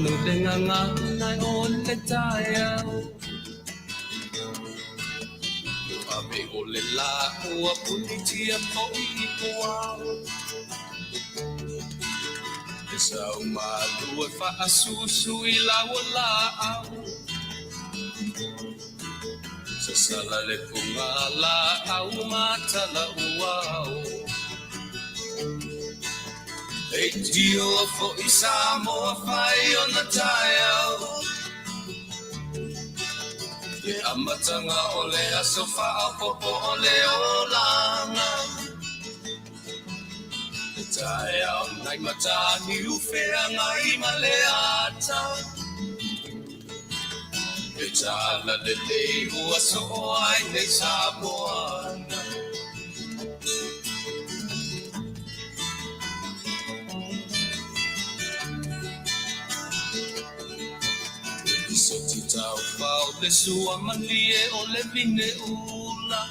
Fono le gagana o le taeao. Ave o le la ua punitia foi i puao. E sau malu e faasusu i lau laau. Sasala le puga laau matala uao. E tio foi Samoa fai o na taeao. Le amataga o le aso faaopoopo o le olaga. Le taeao nai Mataniu Feagai ma le ata. Le tala lelei ua soo ai nei Samoana. Le soti taufao le sua malie o le vine ula.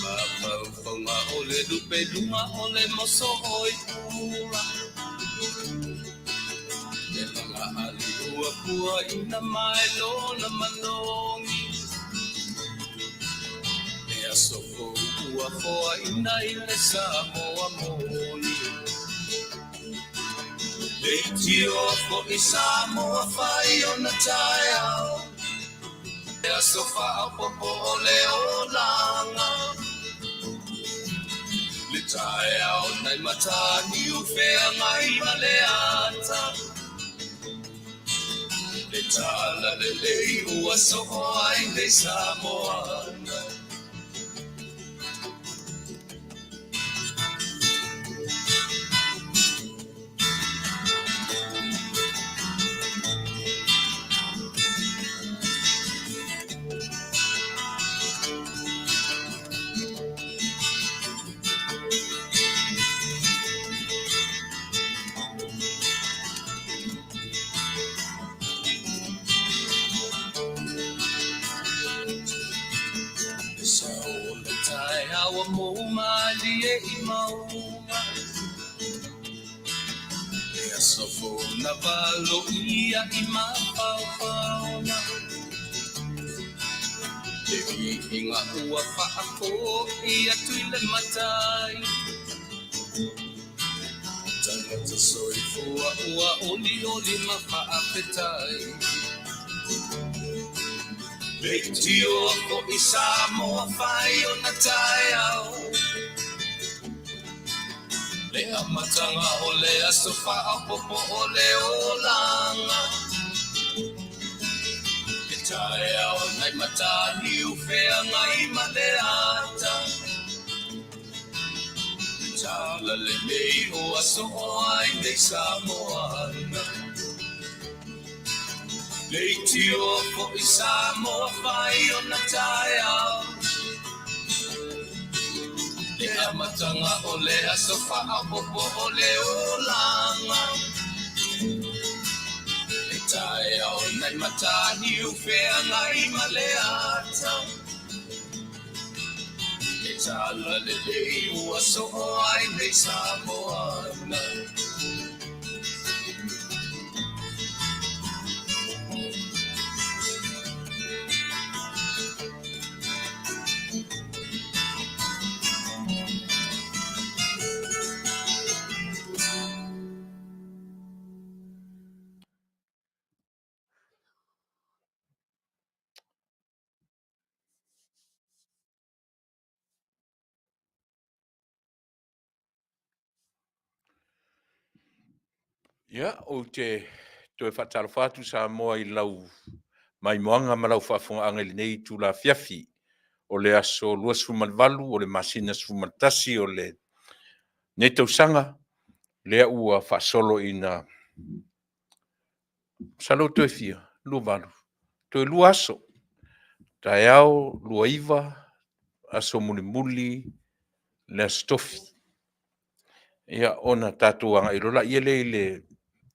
Mafaufauga o le lupeluga o le moso oi pula. Le laga ali ua pua ina mai lona manogi. Le aso fou ua foaina i le Samoa moni. Le tio foi Samoa fai o na taeao. Le aso faaopoopo o le olaga. Le taeao nai Mataniu Feagai ma le ata. Le tala lelei ua soo ai nei Samoana. Le sao o le taeao mou malie i mauga. Le aso fou na valoia i mafaufauga. Le viiga ua faafoi atu i le matai. Tagata soifua ua olioli ma faafetai. Le tio foi Samoa fai o na taeao. Le amataga o le aso faaopoopo o le olaga. Le taeao nai Mataniu Feagai ma le ata. Le tala lelei ua soo ai nei Samoana. Le tio foi Samoa fai o na taeao. Le amataga o le aso faaopoopo o le olaga. Le taeao nai Mataniu Feagai ma le ata. Le tala lelei ua soo ai nei Samoana. Ia, ou te toe faatalofa atu Samoa i lau maimoaga ma lau faafofogaaga i lenei itula afiafi o le aso 28 o le masina 11 o lenei tausaga, lea ua faasolo ina masalo toe fia, 28, toe 2 aso, taeao 29, aso mulimuli le aso Tofi. Ia, ona tatou agai loa laia lea i le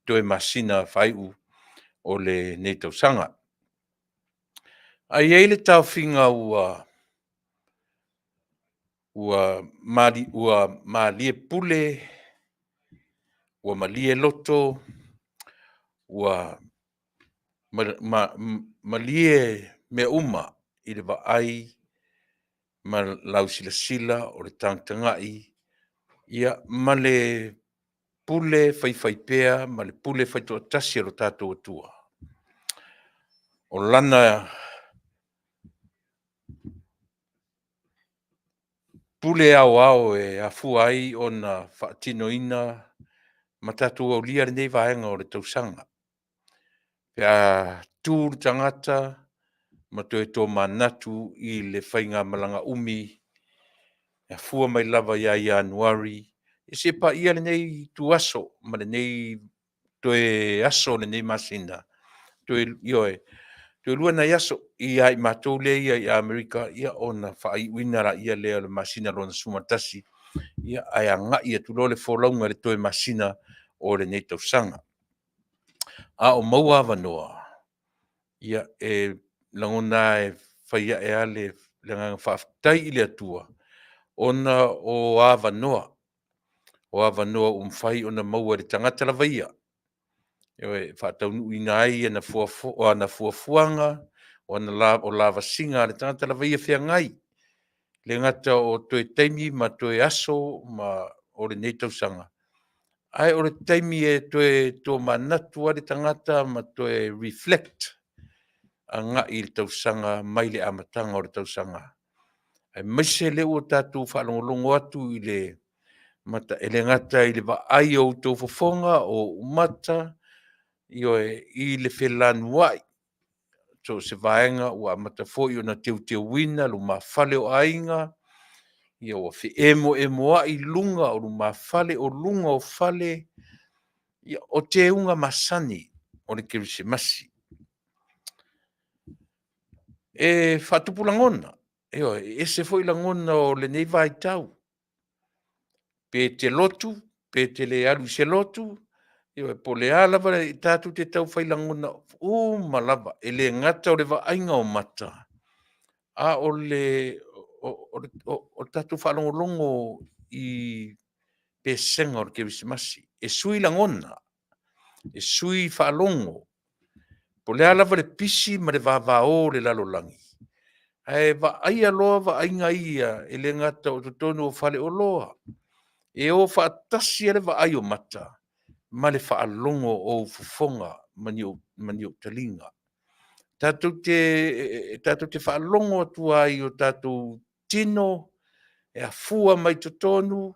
toe masina faaiu o lenei tausaga. Ae i ai le taofiga ua ua malie pule, ua malie loto, Ua malie mea uma i le vaai ma lau silasila o le tagatagai, ia ma le pule faifaipea ma le pule faitoatasi a lo tatou Atua. O Lana pule aoao e afua ai ona faatinoina ma tatou aulia lenei vaega o le tausaga, pe a tu le tagata ma toe tomanatu i le faigamalaga umi e afua mai lava ia Ianuari seia paia lenei ituaso ma lenei toe aso o lenei masina, ioe, toe 2 nai aso ia i matou lea e i Amerika, ia ona faaiuina lea o le masina lona 11, ae agai atu loa le folauga i le toe masina o lenei tausaga. A o maua avanoa, ia e lagona lava e fai ae lava le agaga faafetai i le Atua ona o avanoa, o avanoa ua mafai ona maua e le tagata lava ia, ioe, e faataunuuina ai ana fuafuaga, o lavasiga a le tagata lava ia e feagai. E le gata o toe taimi ma toe aso o lenei tausaga, ae o le taimi e toe tomanatu ai le tagata ma toe reflect agai i le tausaga mai le amataga o le tausaga, aemaise lea ua tatou faalogologo atu i le e le gata i le vaai o outou fofoga, o ou mata, ioe, i le felanuai so o se vaega ua amata foi ona teuteuina lumafale o aiga, ia ua feemoemoai luga o lumafale, o luga o fale. Ia, o teuga masani o le Kerisimasi. E faatupu lagona, ioe, e ese foi lagona o lenei vaitau, pe te lotu pe te le alu i se lotu, ioe, po o le a lava, tatou te tau fai lagona uma lava, e le gata o le vaaiga o mata, a o le tatou faalogologo i pesega o le Kerisimasi. E sui lagona, e sui faalogo, po o le a lava le pisi ma le vavao o le lalolagi, ae vaaia loa vaaiga ia e le gata o totonu o faleoloa, e o faatasi lava le vaai o mata ma le faalogo o ou fofoga ma ni ou taliga. Tatou te faalogo atu lava i o tatou tino e afua mai totonu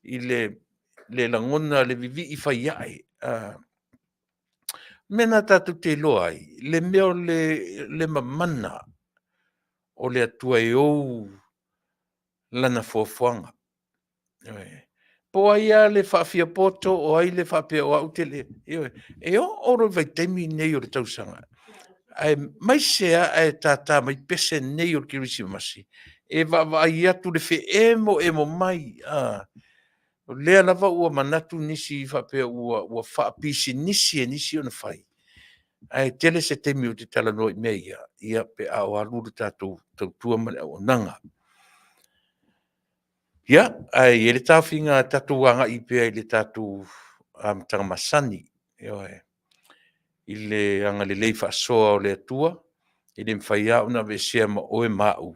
i le lagona le vivii fai ae. O le mea lena tatou te iloa ai le mea o le mamana o le Atua e ou Lana foafoaga. Ioe. Po o ai lava le faafiapoto o ai le faapea o au ou te le… ioe, e oo loa i le vaitaimi lenei o le tausaga, aemaise lava ae tata mai pese nei o le Kerisimasi, e vaavaai atu i le feemoemo mai, o lea lava ua manatu nisi faapea ua faapisinisi e nisi ona fai, ae tele se taimi ou te talanoa ai i mea ia pe a o alu le tatou tautua ma le auaunaga. Ia, ae i ai le taofiga tatou agai pea i le tatou amataga masani, ioe, i le agalelei faasoa o le Atua, e le mafai lava ona aveesea ma oe ma au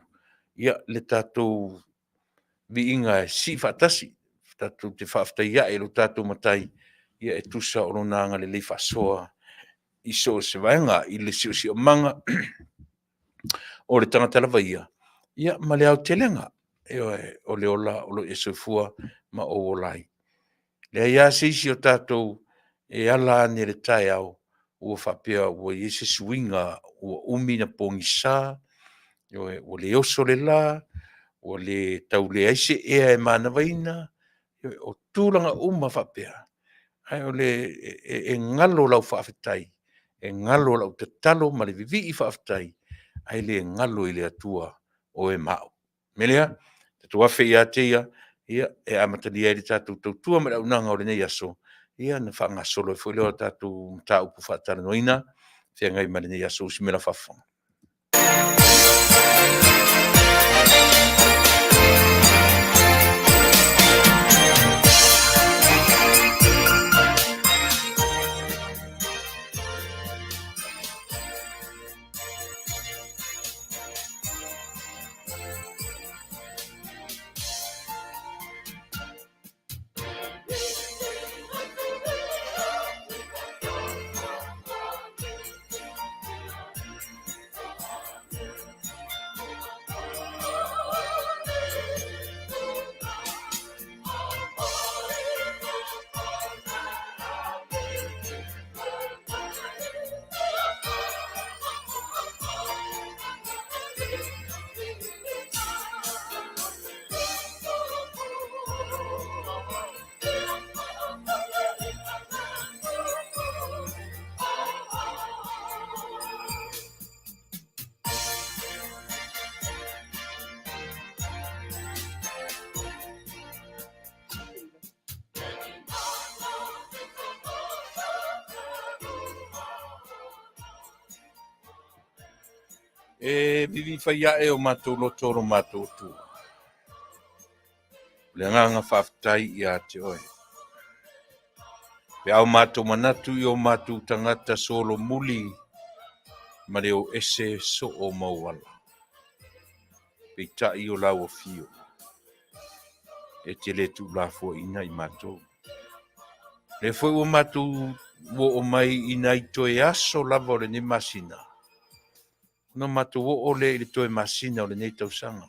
le tatou viiga e sii faatasi, tatou te faafetai ae i lo tatou Matai e tusa o Lona agalelei faasoa i so o se vaega, i le siosiomaga o le tagata lava ia, ia ma le aotelega, ioe, o le ola o lo o e soifua ma ou ola ai. E leai lava se isi o tatou e ala ane i le taeao ua faapea ua i ai se suiga ua umi ona pogisa, ioe, ua le oso le la, ua tau leai se ea e manavaina. O tulaga uma faapea, ae e galo lau faafetai, e galo lau tatalo ma le vivii faafetai, ae le galo i le Atua oe ma au. O le mea lea, tatou afe ia te Ia e amatalia ai le tatou tautua ma le auaunaga o lenei aso, ia ona faagasolo ai foi lea o tatou mataupu faatalanoaina e feagai ma lenei aso. Usi mai lau faafofoga. E vivii fai ae o matou loto o lo matou Atua. O le agaga faafetai ia te oe. Pe a o matou manatu i o matou tagata solomuli ma le o ese soo ma ou ala. Peitai o lau afio, e te le tuulafoaiina i matou. Lea foi ua matou oo mai i nai toe aso lava o lenei masina, ona matou oo lea i le toe masina o lenei tausaga.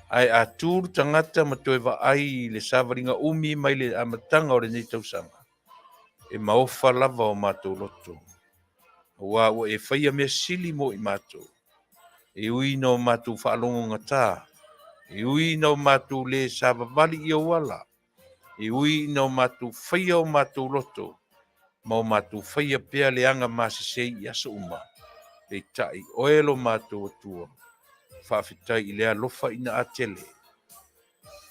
Ae a tu le tagata ma toe vaai i le savaliga umi mai le amataga o lenei tausaga, e maofa lava o matou loto, aua ua e faia mea sili mo i matou. E ui ina o matou faalogogata, e ui ina o matou lē savavali i ou ala, e ui ina o matou faia o matou loto ma o matou faia pea le aga masese i aso uma, peitai oe lo matou Atua, faafetai i le alofa ina a tele.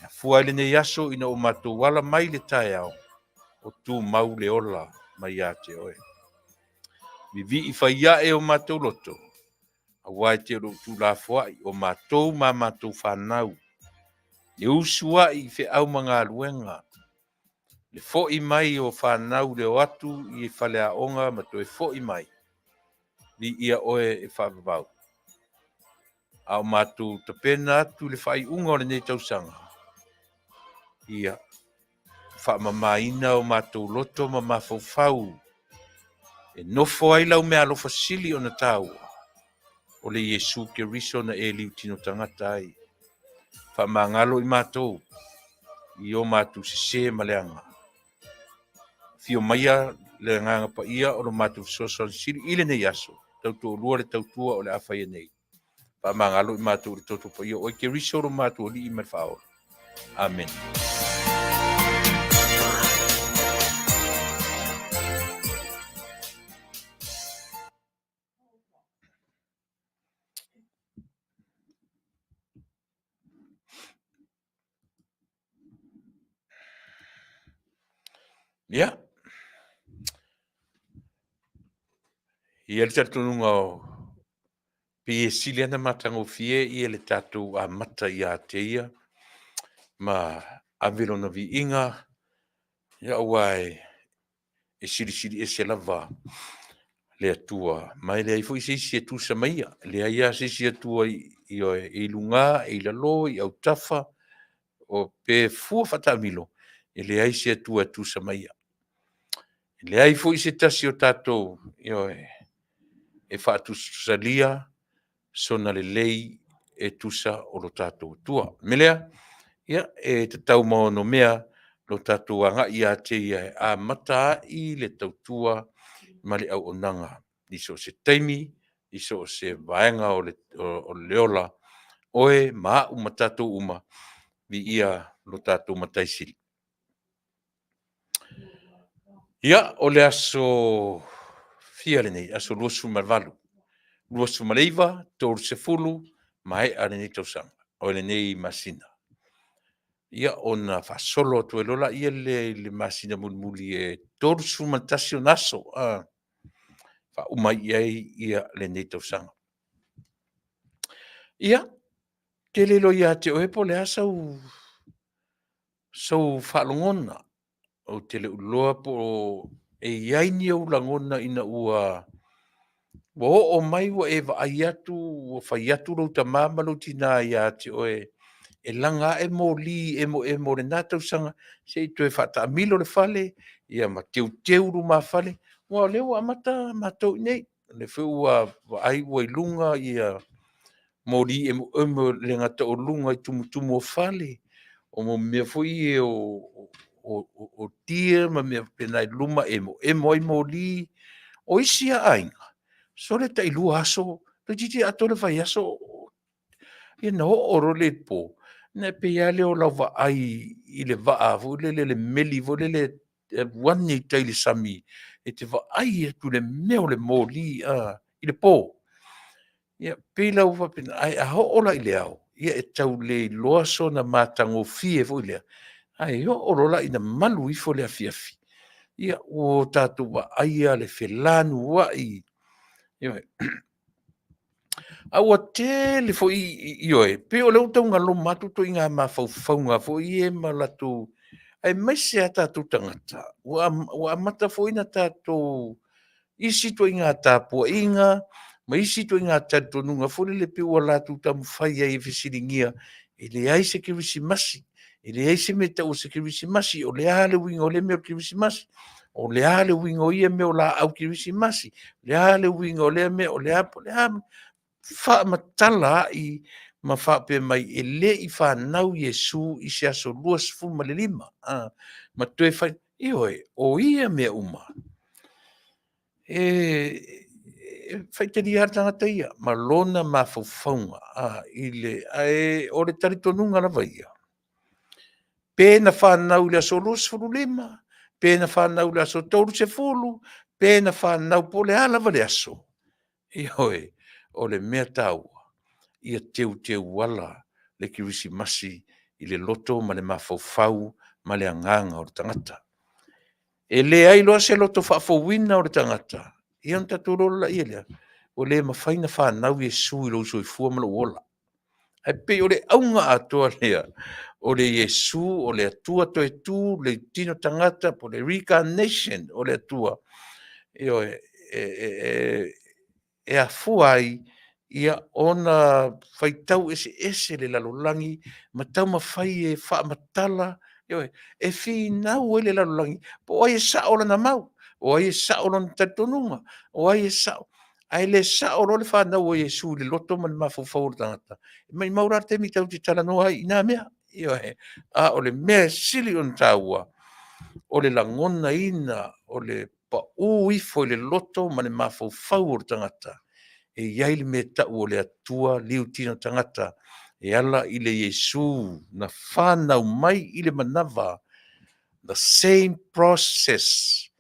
E afua ai lenei aso ina o matou ala mai le taeao, o tumau le ola mai ia te oe. Vivii fai ae o matou loto, aua e te lou tuulafoai o matou ma matou fanau, le usuai i feau ma galuega, le foi mai o fanau le o atu i faleaoga ma toe foi mai, viia oe e faavavau. A o matou tapena atu i le faaiuga o lenei tausaga, ia faamamaina o matou loto ma mafaufau e nofo ai lau meaalofa sili ona taua, o le Iesu Keriso na e liutino tagata ai. Faamagalo i matou i o matou sesē ma leaga. Afio maia le Agaga Paia o lo matou fesoasoani sili i lenei aso, tautoalua le tautua o le a faia nei. Faamagalo i matou i le toto paia o oe Keriso lo matou Alii ma le Faaola. Amene. Ia, e i ai le talitonuga o pei e sili lava ona matagofie ia le tatou amata ia te ia ma ave lona viiga, ia aua e silisili ese lava le Atua, ma e leai foi se isi e tusa ma Ia. E leai lava se isi Atua ioe, e i luga, e i lalo, i autafa, o pe fua faataamilo, e leai se Atua e tusa ma Ia. E leai foi se tasi o tatou, ioe, e faatusatusalia sona lelei e tusa o lo tatou Atua. O le mea lea, ia, e tatau ma onomea lo tatou agai ia te Ia e amata ai le tautua ma le auaunaga i so o se taimi, i so o se vaega o le ola, oe ma au ma tatou uma, viia lo tatou Matai Sili. Ia, o le aso fia lenei? Aso 28, 29, 30, maea lenei tausaga, o lenei masina. Ia, ona faasolo atu ai loa lea i le masina mulimuli e 31 ona aso, faauma ai i ai lenei tausaga. Ia, ou te le iloa ia te oe po o le a sou faalogona, ou te le o iloa po o e i ai ni ou lagona ina ua oo mai ua e vaai atu ua fai atu lou tama ma lou tina ia te oe e laga ae moli emoemo o lena tausaga se i toe faataamilo le fale, ia ma teuteu lumafale, aua o lea ua amata matou i inei. O lea foi ua vaai ua i luga moli emoemo e le gata o luga i tumutumu o fale, o mea foi ia o deer ma mea faapena i luma e emoemo ai moli. O isi lava aiga, sole tai 2 aso, toeitiiti atoa le vaiaso ia ona oo loa lea i le po, ona e pei lava lea o lau vaai i le vaa foi lele, le meli foi lele e alu ane i tai i le sami, e te vaai atu i le mea o le moli i le po. Ia, pei la ua faapena, ae a oo la i le ao, ia e tau le iloa sona matagofie foi lea, ae oo loa la ina malu ifo le afiafi, ia ua tatou vaaia le felanuai. Ioe. A ua tele foi, ioe, pei o lea ua tau galoma atu ituaiga mafaufauga foi ia ma latou, aemaise lava tatou tagata, ua amata foi ona tatou isi ituaiga tapuaiga ma isi ituaiga talitonuga foi lele pei ua latou taumafai ai e fesiligia, e leai se Kerisimasi, e leai se mea e tau o se Kerisimasi, o le a le uiga o lea mea o le Kerisimasi, o le a le uiga o ia mea o laau kerisimasi, o le a le uiga o lea mea, o le a, po o le a, faamatala ai ma faapea mai e le i fanau Iesu i se aso 25, ma toe fai, ioe, o ia mea uma, e faitalia lava le tagata ia ma lona mafaufauga, ae o le talitonuga lava ia, pe na fanau i le aso 25, pe na fanau i le aso 30, pe na fanau po o le a lava le aso, ioe, o le mea taua, ia teuteuala le Kerisimasi i le loto ma le mafaufau ma le agaga o le tagata. E leai loa se loto faafouina o le tagata, ia ona tatou iloa loa lea, ua le mafai ona fanau Iesu i lou soifua ma lou ola. Ae pei o le auga atoa lea o le Iesu o le Atua toe tu i le tino tagata po o le reincarnation o le Atua, ioe, e afua ai ona faitau eseese le lalolagi ma taumafai e faamatala, ioe, e finau ai le lalolagi po o ai e sao lana mau, o ai e sao lona talitonuga, o ai e sao. Ae le sao loa le fanau o Iesu i le loto ma le mafaufau o le tagata, maumau la le taimi tatou te talanoa ai i na mea. Ioe. A o le mea e sili ona taua, o le lagonaina o le pau ifo i le loto ma le mafaufau o le tagata, e i ai le mea e tau o le Atua liutino tagata e ala i le Iesu na fanau mai i le manava, the same process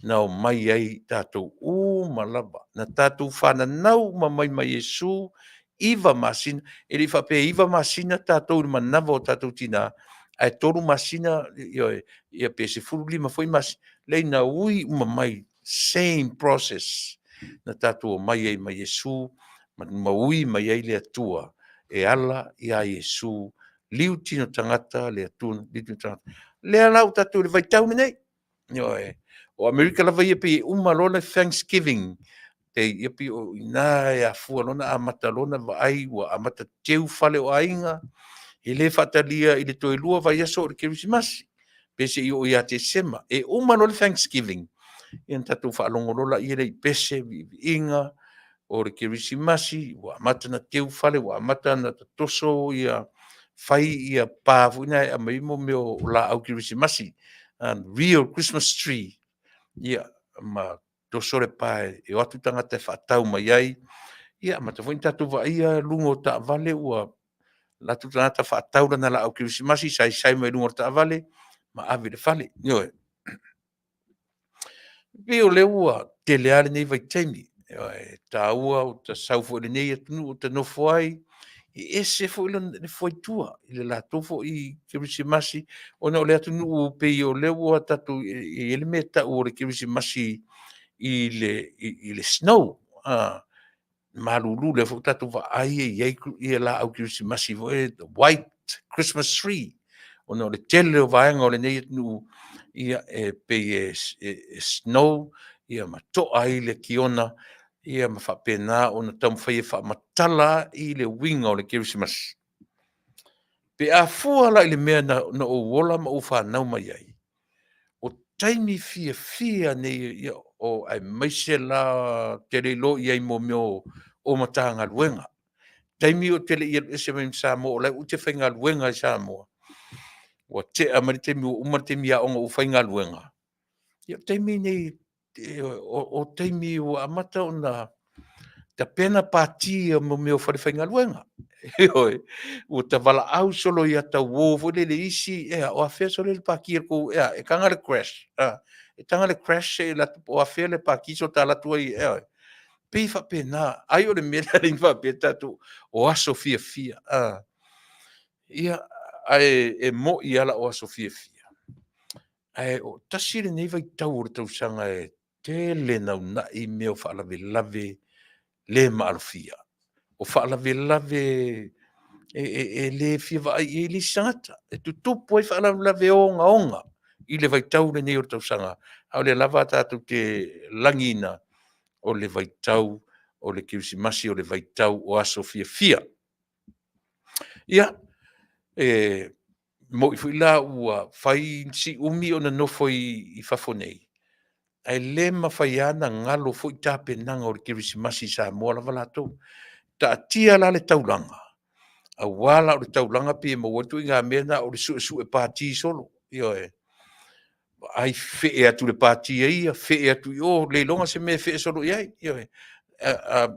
na omai ai tatou uma lava, na tatou fananau uma mai ma Iesu, 9 masina, e le i faapea e 9 masina tatou i le manava o tatou tina, ae 3 masina, ioe, ia pe 15 foi masina, leai na ui uma mai, same process na tatou omai ai ma Iesu, ma ui mai ai le Atua e ala ia Iesu, liu tino tagata, le Atua liu tino tagata. Lea la ua tatou i le vaitau lenei, ioe, o Amerika lava ia pei e uma loa le Thanksgiving Day, ia pei o i ina e afua loa ona amata loa ona vaai ua amata teu fale o aiga, e le faatalia i le toe 2 vaiaso o le Kerisimasi, pe se i oo ia Tesema. E uma loa le Thanksgiving, ia ona tatou faalogo loa lea i pese, viiviiga o le Kerisimasi, ua amata ona teu fale, ua amata ona tatoso ia fai ia pa foi na e aumai ai mea o laau kerisimasi, real Christmas tree, ia ma toso le pa e o atu tagata e faatau mai ai. Ia amata foi ona tatou vaaia luga o taavale ua alu atu le tagata faatau lana laau kerisimasi, saisai mai luga o le taavale ma ave i le fale. Ioe. E pei o lea ua tele lava lenei vaitaimi, e taua ua ta sau foi i lenei atunuu ou te nofo ai, e ese foi le fuaitua i le latou foi kerisimasi, ona o le atunuu pei o lea ua tatou, e i ai le mea e tau o le kerisimasi i le snow, malulu, lea foi ua tatou vaai e i ai laau kerisimasi foi ia, white Christmas tree, ona o le tele o vaega o lenei atunuu e pei e snow ma toa ai le kiona ma faapena ona taumafai e faamatala ai le uiga o le kerisimasi. Pe a fua la i le mea na ou ola ma ou fanau mai ai, o taimi fiafia nei aemaise la ou te le iloa i ai i mea o Matagaluega. Taimi ou te le i alu ese mai ma Samoa o la ou te faigaluega i Samoa, ua tea mai le taimi ua uma le taimi aoga ua faigaluega, ia o taimi nei, o taimi ua amata ona tapena pati mo mea o falefaigaluega. Ioe, ua ta valaau solo ia tauo foi lele i isi, ea, o afea sole le paki a le tou, ea, e taga le crash, e taga le crash seia alu atu po o afea le paki se i o ta alu atu ai, ioe. E pei e faapena, ai o le mea lea e faapea tatou o aso fiafia, ia, ae e moni lava la o aso fiafia, ae o tasi lenei vaitau o le tausaga e tele naunai mea o faalavelave le maalofia. o faalavelave e, e, e le fia vaai i ai le isi tagata. E tutupu ai faalavelave ogaoga i le vaitau lenei o le tausaga, a o lea lava tatou te lagiina o le vaitau o le Kerisimasi, o le vaitau o aso fiafia. Ia, e mo'i foi la ua fai si umi ona nofo i fafo nei, ae le mafai lava ona galo foi tapenaga o le Kerisimasi i Samoa lava latou. Taatia la le taulaga, aua la o le taulaga pei e maua ai le ituaiga mea lena o le suesue pati solo. Ioe. Vaai fee atu i le pati a ia, fee atu i o, le iloga se mea e fee solo i ai. Ioe.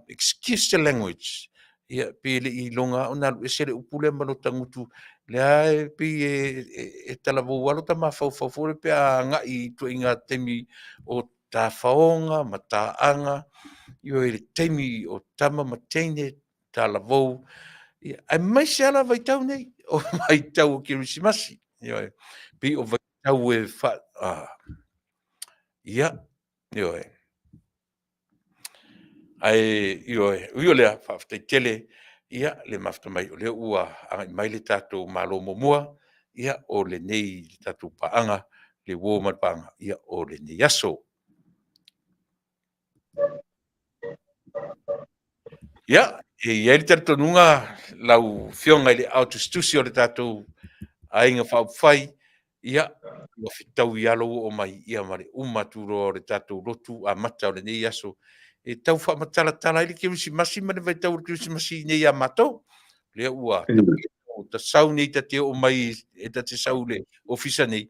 Excuse the language. Ia, pe le i iloga lava ona alu ese le upu lea ma lota gutu, lea e pei e talavou lava lota mafaufau foi lea pe a agai i ituaiga taimi o tafaoga ma taaga, ioe, i le taimi o tama ma teine, talavou, ia, aemaise lava la vaitau nei, o vaitau o Kerisimasi, ioe, pei o vaitau e fa... Ah, ia, ioe. Ae, ioe, ui o lea, faafetai tele, ia, le mafuta mai o lea ua agai mai le tatou Malo muamua, ia, o lenei le tatou paaga, le uo ma le paaga, ia, o lenei aso. Ia, e i ai le talitonuga lau Afioga i le aotusitusi o le tatou Aiga Faaupufai, ia, ua fetaui lava lou oo mai, ia ma le uma atu loa o le tatou lotu amata o lenei aso, e tau faamatalatala ai le Kerisimasi ma le vaitau o le Kerisimasi i inei ia matou. Lea ua ta sau nei ta te oo mai e ta te sau i le ofisa nei,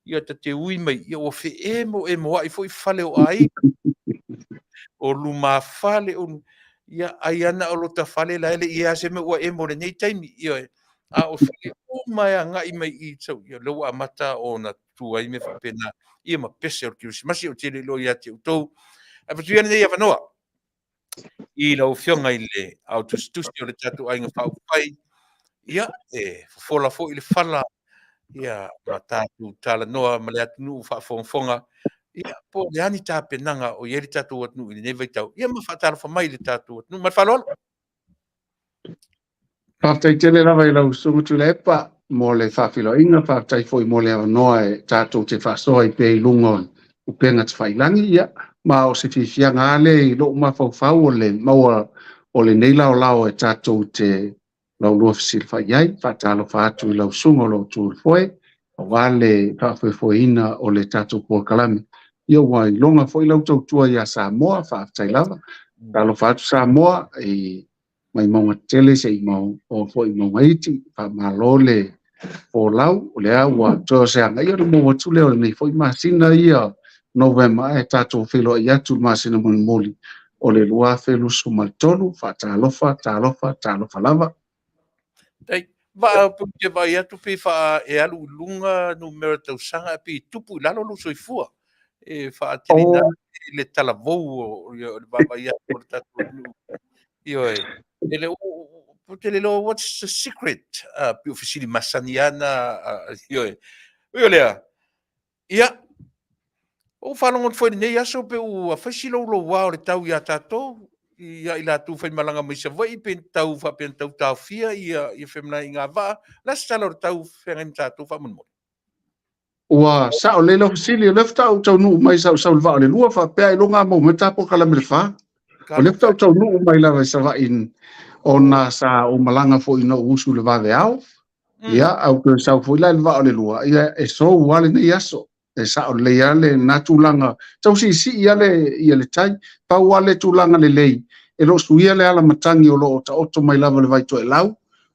ia ta te ui mai, ia ua feemoemoai foi fale o aiga, o lumafale, o, ia ai lava na o lota fale la e le i i ai lava se mea ua emo i lenei taimi, ioe. A o fale uma e agai mai i i, ia lea ua amata ona tutu ai mea faapena, ia ma pese o le Kerisimasi. Ou te le iloa ia te outou. Ae avatu ia lenei avanoa i lau Afioga i le aotusitusi o le tatou Aiga Faaupufai, ia, e fofola foi le fala, ia, ma tatou talanoa ma le atunuu faafogafoga, ia, po o le a ni tapenaga o i ai le tatou atunuu i lenei vaitau, ia ma faatalofa mai i le tatou atunuu. Ma le faaaloalo. Faafetai tele lava i lau Susuga Tuilaepa mo le faafeiloaiga, faafetai foi mo le avanoa e tatou te faasoa ai pea i luga o upega tafailagi. Ia, ma o se fiafiaga lava lea i lou mafaufau o le maua o lenei laolao e tatou te laulua fesilafai ai. Faatalofa atu i lau susuga o lo o tu i le foe aua le faafoefoeina o le tatou polokalame. Ia, ua iloga foi lau tautua ia Samoa, faafetai lava. Talofa atu Samoa i mai mauga tetele seia oo foi i mauga iti, faamalo le folau, o lea ua toe o se agaia ona maua atu lea o lenei foi masina ia Novema ae tatou feiloai atu i le masina mulimuli o le 2023. Faatalofa, talofa, talofa lava. Tai, vaa pe ou te vaai atu pe faa e alu i luga numera tausaga ae pei e tupu i lalo lou soifua. E faateleina le talavou o le vaavaai atu o le tatou atunuu. Ioe. E le o te le iloa what's the secret? Pei o fesili masani lava na, ioe. Ui o lea, ia, ua ou faalogo atu foi i lenei aso pe ua fai si louloua o le tau ia tatou, ia i latou faimalaga mai Savaii, pe tau faapea na tau taofia ia femalagaaiga vaa. O le a se tala o le tau feagai ma tatou faamolemole? Ua sao lelei lau fesili, o lea faatoa ou taunuu mai sa ou sau i le vaa o le lua faapea ailoga a maua mai le ta polokalame i le fa. O lea faatoa ou taunuu mai lava i Savaii ona sa ou malaga foi ina ou usu i le vaveao. Ia, ae ou toe sau foi la i le vaa o le lua, ia e sou lava lenei aso. E sao lelei lava lena tulaga, tau siisii lava le, ia le tai. Pau lava le tulaga lelei, e le o suia le ala matagi o lo o taoto mai lava i le vai toelau,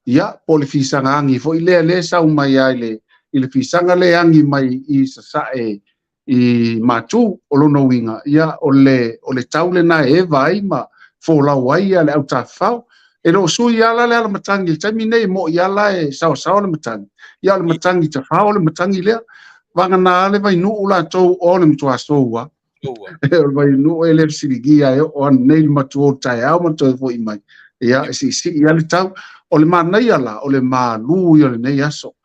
ia, po o le fisaga agi foi lea, lea e sau mai lava i le, i le fisaga lea e agi mai i sasae i Matu. O lona uiga, ia, o le, o le tau lena e eva ai ma folau ai ia le autafafao. E le o sui lava la le ala matagi i le taimi nei, e moni lava la e saoasaoa le matagi, ia o le matagi tafao le matagi lea. Vagana lava le vainuu latou o le matua sou lava. O le vainuu e le fesiligia e oo ananei le matu o le taeao ma le toe foi mai. Ia, e siisii lava le tau. O le manaia la, o le malu ia o lenei aso.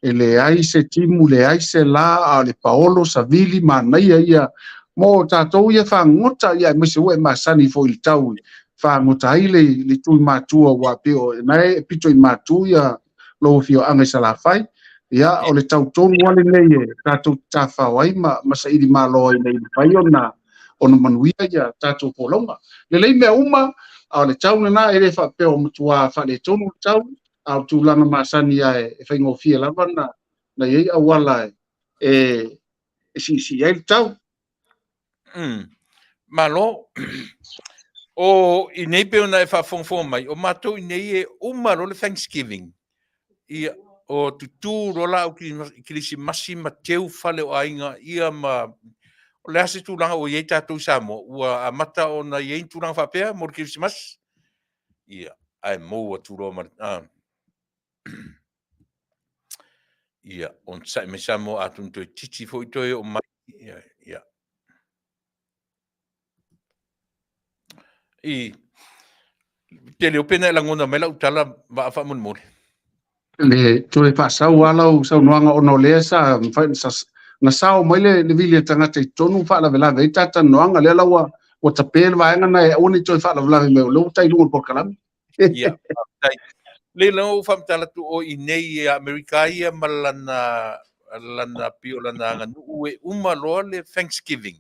E leai se timu, leai se la, a o le paolo, savili, manaia ia mo tatou ia fagogota, ia aemaise ua e masani foi i le tau fagota ai le le tui matua aua pei o na e pito i matu ia lou afioaga i Salafai. Ia, o le tau tonu lava lenei e tatou te tafafao ai ma ma saili malo ai ina ia mafai ona ona manuia ia tatou folauga. Lelei mea uma, a o le tau lena e le faapea ua matua faaletonu le tau, a o le tulaga masani lava e faigofie lava ona na i ai auala e e siisii ai le tau. Malo. O i nei pei ona e faafogafoga mai, o matou i nei e uma loa le Thanksgiving, ia, o tutū loa laau kerisimasi ma teu fale o aiga, ia ma o le a se tulaga ua i ai tatou i Samoa, ua amata ona i ai ni tulaga faapea mo le kerisimasi? Ia, ae mou atu loa ma le Ia, onosai mai Samoa atonu toe titi foi toe oo mai. Ia, ia. I te leo pena e lagona mai lau tala vaa faamolemole. Le toe faasau lava lau saunoaga ona o lea sa mafai ona na sao mai le, le vili a tagata i totonu faalavelave ai ta talanoaga lea la ua, ua tape le vaega na e aua ne i toe faalavelave mai o lea ua tai luga o le polokalame. Ia, faafetai. Lei la ou faamatala atu o i nei i Amerika ia ma lana lana pio lana aganuu e uma loa le Thanksgiving.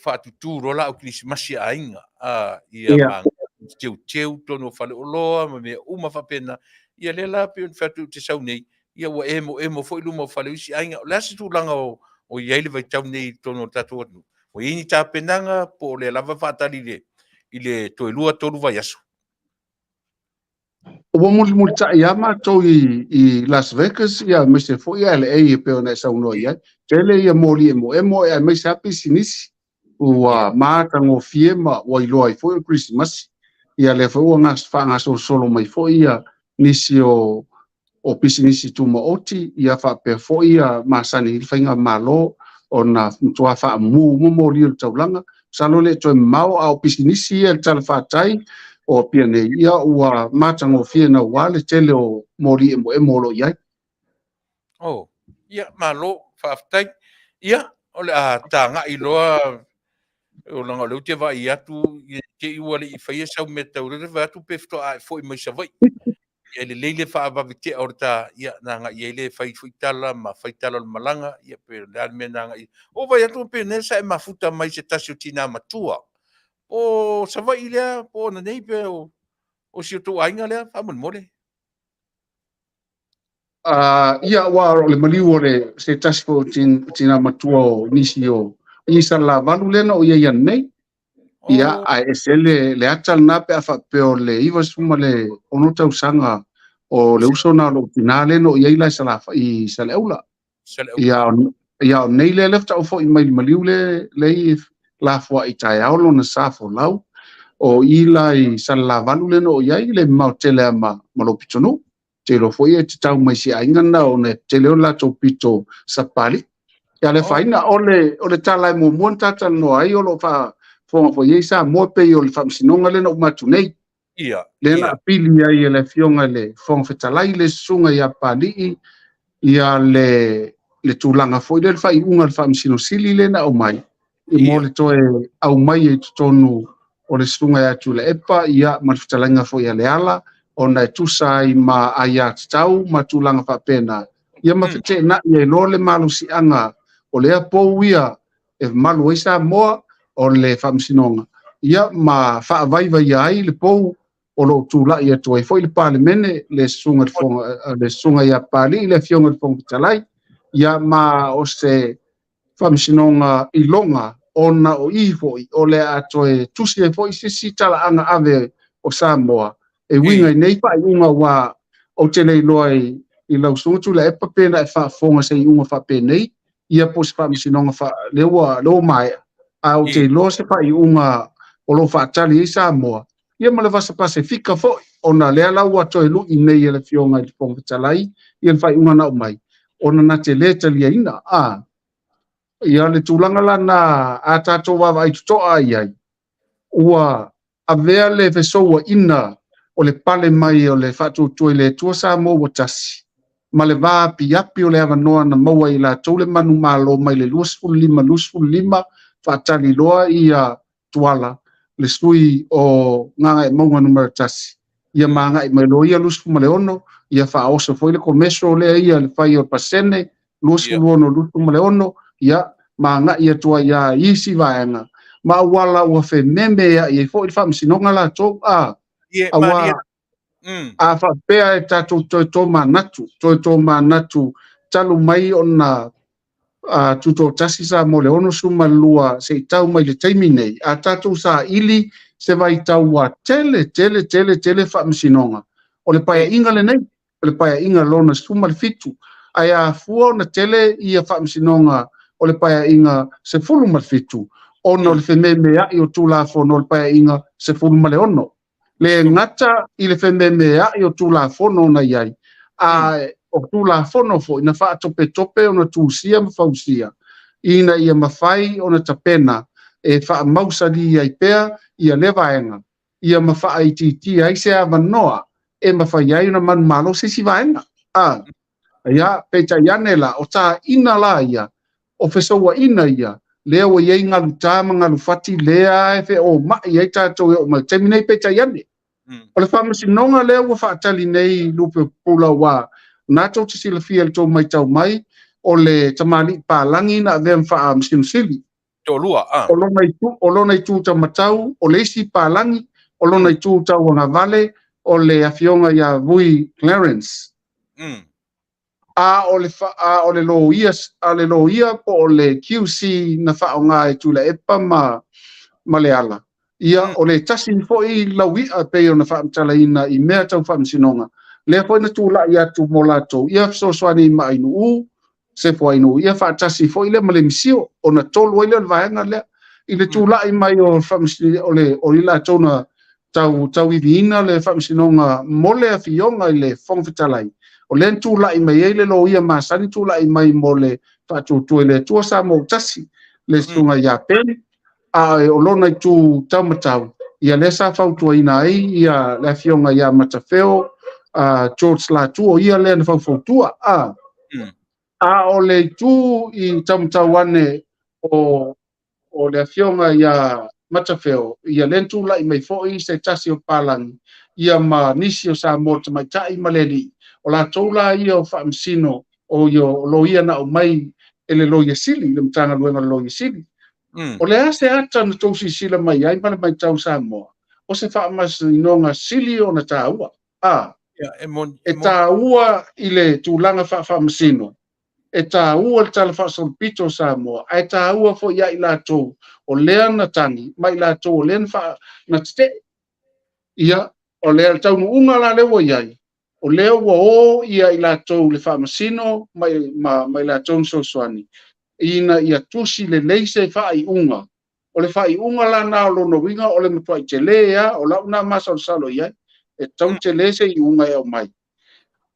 Faatutū loa laau kerisimasi a aiga. A, ia yeah. Teuteu tonu o faleoloa ma mea uma faapena. Ia lea la pei ona fai atu ou te sau nei, ia ua emoemo foi luma o fale o isi aiga. O le a se tulaga o, o i ai le vaitau nei i totonu o le tatou atunuu? Ua i ai ni tapenaga po o lea lava faatali i le, i le toe lua tolu vaiaso? Ua mulimulitai lava matou i, i Las Vegas ia aemaise foi LA e pei ona e saunoa i ai. Tele ia moli emoemo aemaise lava pisinisi ua matagofie ma ua iloa ai foi o le Kerisimasi. Ia lea foi ua faagasolosolo mai foi ia nisi o o pisinisi tumaoti, ia faapea foi ia masani ai le faigamalo ona matua faamumu uma moli o le taulaga. Masalo e le toe mamao, a o pisinisi ia i le talafatai o Apia nei, ia ua matagofie naua le tele o moli emoemo o lo o i ai. Oh, ia, malo, faafetai. Ia, o le a tagai loa, o leaga o lea ou te vaai atu, i te i ua le i faia sau mea tau lea, vaai atu pe faatoa e foi mai Savaii. Ia, e lelei le faavave tea o le ta, ia, na agai i ai le fai foi tala ma fai tala o le malaga, ia, pe o le a le mea na agai i ai. Ua vaai atu pe nei sa e mafuta mai se tasi o tina matua. Po o Savaii lea, po o ona nei, pe o, o si o tou aiga lea, faamolemole. Ia, aua o le maliu o le se tasi foi o tina matua o nisi o i Salelavalu lea na ou i ai ananei. Ia, ae ese le, le ata lena pe a faapea o le 96 tausaga o le uso na o lou tina lea na ou i ai la i Salafa, i Saleaula. Ia, ia o nei lea lea faatoa ou foi mai le maliu le, le i lafoai taeao lona sa folau. O i la i Salelavalu lea na ou i ai, le mamao tele lava ma, ma lou pitonuu. Te iloa foi e te tau mai si aiga na ona e tele o latou pito Sapapalii. Ia le afaina, o le, o le tala e muamua na ta talanoa ai o lo o faafofoga foi i ai Samoa pei o le faamasinoga lea na uma atu nei. Ia, Lea na apili ai e le Afioga i le Fofoga Fetalai le Susuga ia Papalii ia le, le tulaga foi lea le faaiuga a le Faamasino Sili lea na aumai mo le toe aumai i totonu o le Susuga ia Tuilaepa ia ma le fetalaiga foi a Leala ona e tusa ai ma aiatatau ma tulaga faapena ia ma feteenai ai loa le malosiaga o lea pou ia e malu ai Samoa o le Faamasinoga ia ma faavaivaia ai le pou o lo o tulai atu ai foi le Palemene, le Susuga i le Fofoga, le Susuga ia Papalii, le Afioga i le Fofoga Fetalai, ia ma o se Faamasinoga iloga ona o i foi o le a toe tusi ai foi se isi talaaga ave o Samoa e uiga i nei faaiuga aua ou te le iloa i lau Susuga Tuilaepa pe na e faafofoga se iuga faapenei ia po o se faamasinoga fa, lea ua, lea ua maea, ae ou te iloa se faaiuga o lo o faatali ai Samoa, ia ma le Vasa Pasefika foi, ona lea la ua toe lui nei e le Afioga i le Fofoga Fetalai ia le faaiuga na aumai, ona na te le taliaina. A, ia le tulaga la na a tatou vaavaai totoa i ai, ua avea le fesouaina o le pale mai o le faatuatua i le Atua Samoa ua tasi, ma le va apiapi o le avanoa na maua e i latou le manumalo mai le 25 25 faatali loa ia Tuala. le sui o Gagaemauga numera 1, ia ma agai mai loa ia 26, ia faaoso foi le commercial lea ia le fai o le pasene, 26, 26, ia ma agai atu ai lava i isi vaega, ma auala ua fememeai ai foi le faamasinoga latou, a, aua a faapea e tatou toe tomanatu, toe tomanatu talu mai ona tutoatasi Samoa i le 62 se i tau mai le taimi nei, a tatou saili se vaitau ua tele tele tele tele faamasinoga, o le paeaiga lenei, o le paeaiga lona 17, ae afua ona tele ia faamasinoga o le paeaiga 17, ona o le fememeai o Tulafono o le paeaiga 16. Le gata i le fememeai o Tulafono na i ai, a o Tulafono foi na faatopetope ona tusia ma fausia, ina ia mafai ona tapena e faamausali ai pea ia lea vaega, ia ma faaitiitia ai se avanoa e mafai ai ona manumalo se isi vaega. A, ia, peitai ane la, o taina la ia, o fesouaina ia, lea ua i ai galu ta ma galu fati, lea e feomai ai tatou e oo mai i le taimi nei, peitai ane. O le faamasinoga lea ua faatali nei Lupe Pupula, ua na tou te silafia i le tou matau mai, o le tamalii palagi na avea ma faamasino sili. Toalua, a. O lona itu, o lona itu taumatau, o le isi palagi, o lona itu tauagavale, o le afioga ia Vui Clarence. A o le, a o le loia, a le loia po o le QC na faaaoga e Tuilaepa ma, ma Leala, ia, o le tasi foi laui'a e pei ona faamatalaina i mea tau faamasinoga, lea foi na tulai atu mo latou, ia fesoasoani i Maainuu, Sefo Ainuu, ia faatasi foi lea ma le misio, ona tolu ai lea o le vaega lea. I le tulai mai o o le o i latou na tau tauiviina le faamasinoga mo le afioga i le Fofoga Fetalai, o lea na tulai mai ai le loia masani tulai mai mo le Faatuatua i le Atua Samoa Tasi, le susuga ia Ben, a o lona itu taumatau, ia lea sa fautuaina ai ia le afioga ia Matafeo George Latu, o ia lea na faufautua. A, a o le itu i taumatau ane o o le afioga ia Matafeo, ia lea na tulai mai foi se tasi o palagi, ia ma nisi o Samoa tamaitai ma le alii, o latou la ia o faamasino, o ia o loia na aumai e le Loia Sili, le Matagaluega o le Loia Sili. O le a se ata na tou silasila mai ai ma le matau Samoa, o se faamasinoga sili ona taua. A, e taua i le tulaga faafaamasino, e taua le Tala Faasolopito o Samoa, ae taua foi ia i latou o lea na tagi, ma i latou o lea na, faa, na tetee. Ia, o le taunuuga la lea ua i ai, o lea ua o ia i latou le faamasino ma, ma, ma i latou na fesoasoani, ina ia tusi lelei se faaiuga. O le faaiuga la na o lona uiga o le matuai tele lava, o lau na masalosalo i ai, e tatau tele se iuga e aumai,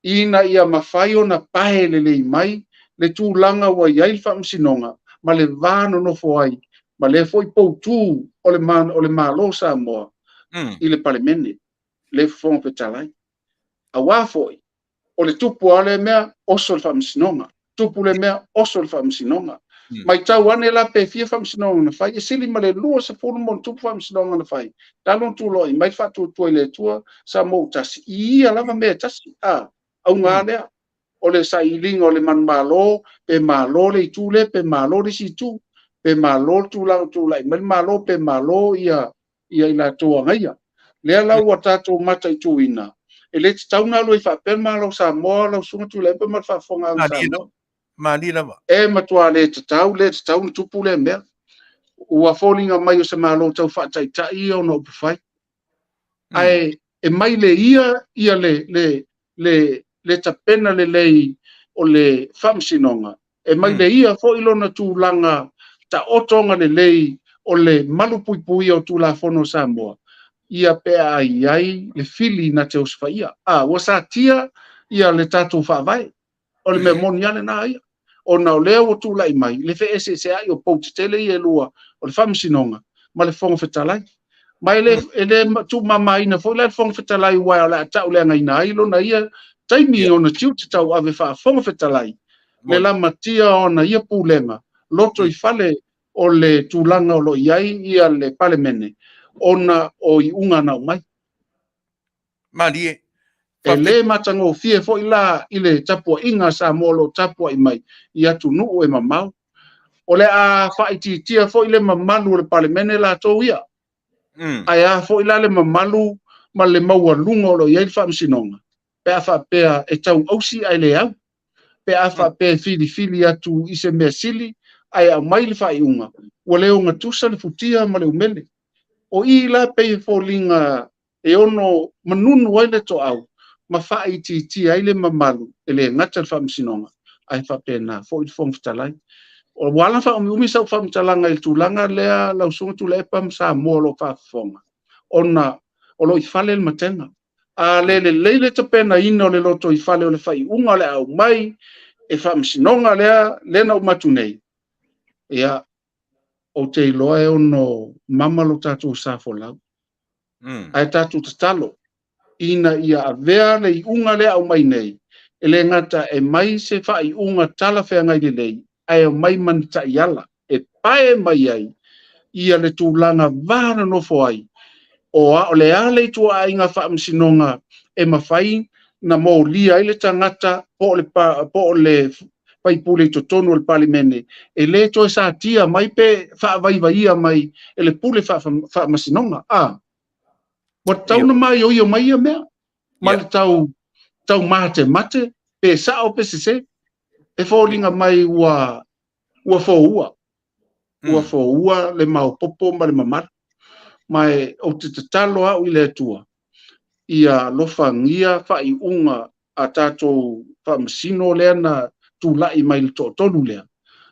ina ia mafai ona pae lelei mai le tulaga ua i ai le faamasinoga ma le va nonofo ai ma lea foi poutu o le, o le Malo o Samoa i le Palemene, le Fofoga Fetalai. Aua foi, o le tupu lava lea mea, oso le faamasinoga. Tupu le mea, oso le faamasinoga. Matau ane la pe fia faamasinoga na fai, e sili ma le 20 ma ona tupu faamasinoga na fai, talu ona tulai mai le faatuatua i le Atua Samoa ua tasi, i ia lava mea e tasi, a, auga lea, o le sailiga o le manumalo, pe malo le itu lea, pe malo le isi itu, pe malo le tulaga tulai mai le Malo, pe malo ia ia i latou agaia. Lea la ua tatou mataituina, e le tatau ona alu ai faapea le Malo o Samoa, lau Susuga Tuilaepa ma le faafofogaaga a Samoa. Malie lava. E matua le tatau, le tatau ona tupu lea mea. Ua foliga mai o se Malo tau faataitai ia ona upufai. Ae e mai le ia ia le, le, le, le tapena lelei o le faamasinoga, e mai le ia foi lona tulaga taotoga lelei o le malupuipuia o Tulafono o Samoa, ia pe a i ai le fili na te osofaia. A, ua satia ia le tatou faavae. O le mea moni lava lena ia. Ona o lea ua tulai mai le feeseeseai o pou tetele ia e lua, o le Faamasinoga ma le Fofoga Fetalai. Ma e le, e le tuumamaina foi la le Fofoga Fetalai, aua o le a tauleagaina ai lona ia taimi i ona tiute tauave faa-Fofoga Fetalai, le lamatia o ana ia pulega lotoifale o le tulaga o lo o i ai ia le Palemene. ona o iuga na aumai. Malie. E le matagofie foi la i le tapuaiga a Samoa o lo o tapuai mai i atunuu e mamao. O le a faaitiitia foi le mamalu o le Palemene latou ia. Ae a foi la le mamalu ma le maualuga o lo o i ai le Faamasinoga pe a faapea e tau ausi ae le au, pe a faapea e filifili atu i se mea sili ae aumai le faaiuga ua le ogatusa le futia ma le umele. O i la pei e foliga e ono manunu ai le toau ma faaitiitia ai le mamalu e le gata i le Faamasinoga ae faapena foi le Fofoga Fetalai. Ua ala faaumiumi sau faamatalaga i le tulaga lea lau Susuga Tuilaepa ma Samoa o lo o faafofoga, ona o lo o i fale le matega. A le lelei le tapenaina o le lotoifale o le faaiuga o le a aumai e Faamasinoga lea, lea na uma atu nei, ia, ou te iloa e ono mama lo tatou sa folau. Ae tatou tatalo ina ia avea le iuga lea aumai nei, e le gata e mai se faaiuga talafeagai lelei, ae aumai ma ni taiala e pae mai ai ia le tulaga va nonofo ai, o a, o le a le ituaiga faamasinoga e mafai na molia ai le tagata po o le, po o le faipule i totonu o le Palemene, e le toe satia mai pe faavaivaia mai e le pule faamasinoga. A, ua tatau na maioio mai ia mea, ma le tau, tau matemate, pe sao pe sese, e foliga mai ua, ua foua, ua foua le maopopo ma le mamalu. Ma e, ou te tatalo au i le Atua, ia alofagia faaiuga a tatou faamasino lea na tulai mai le toatolu lea,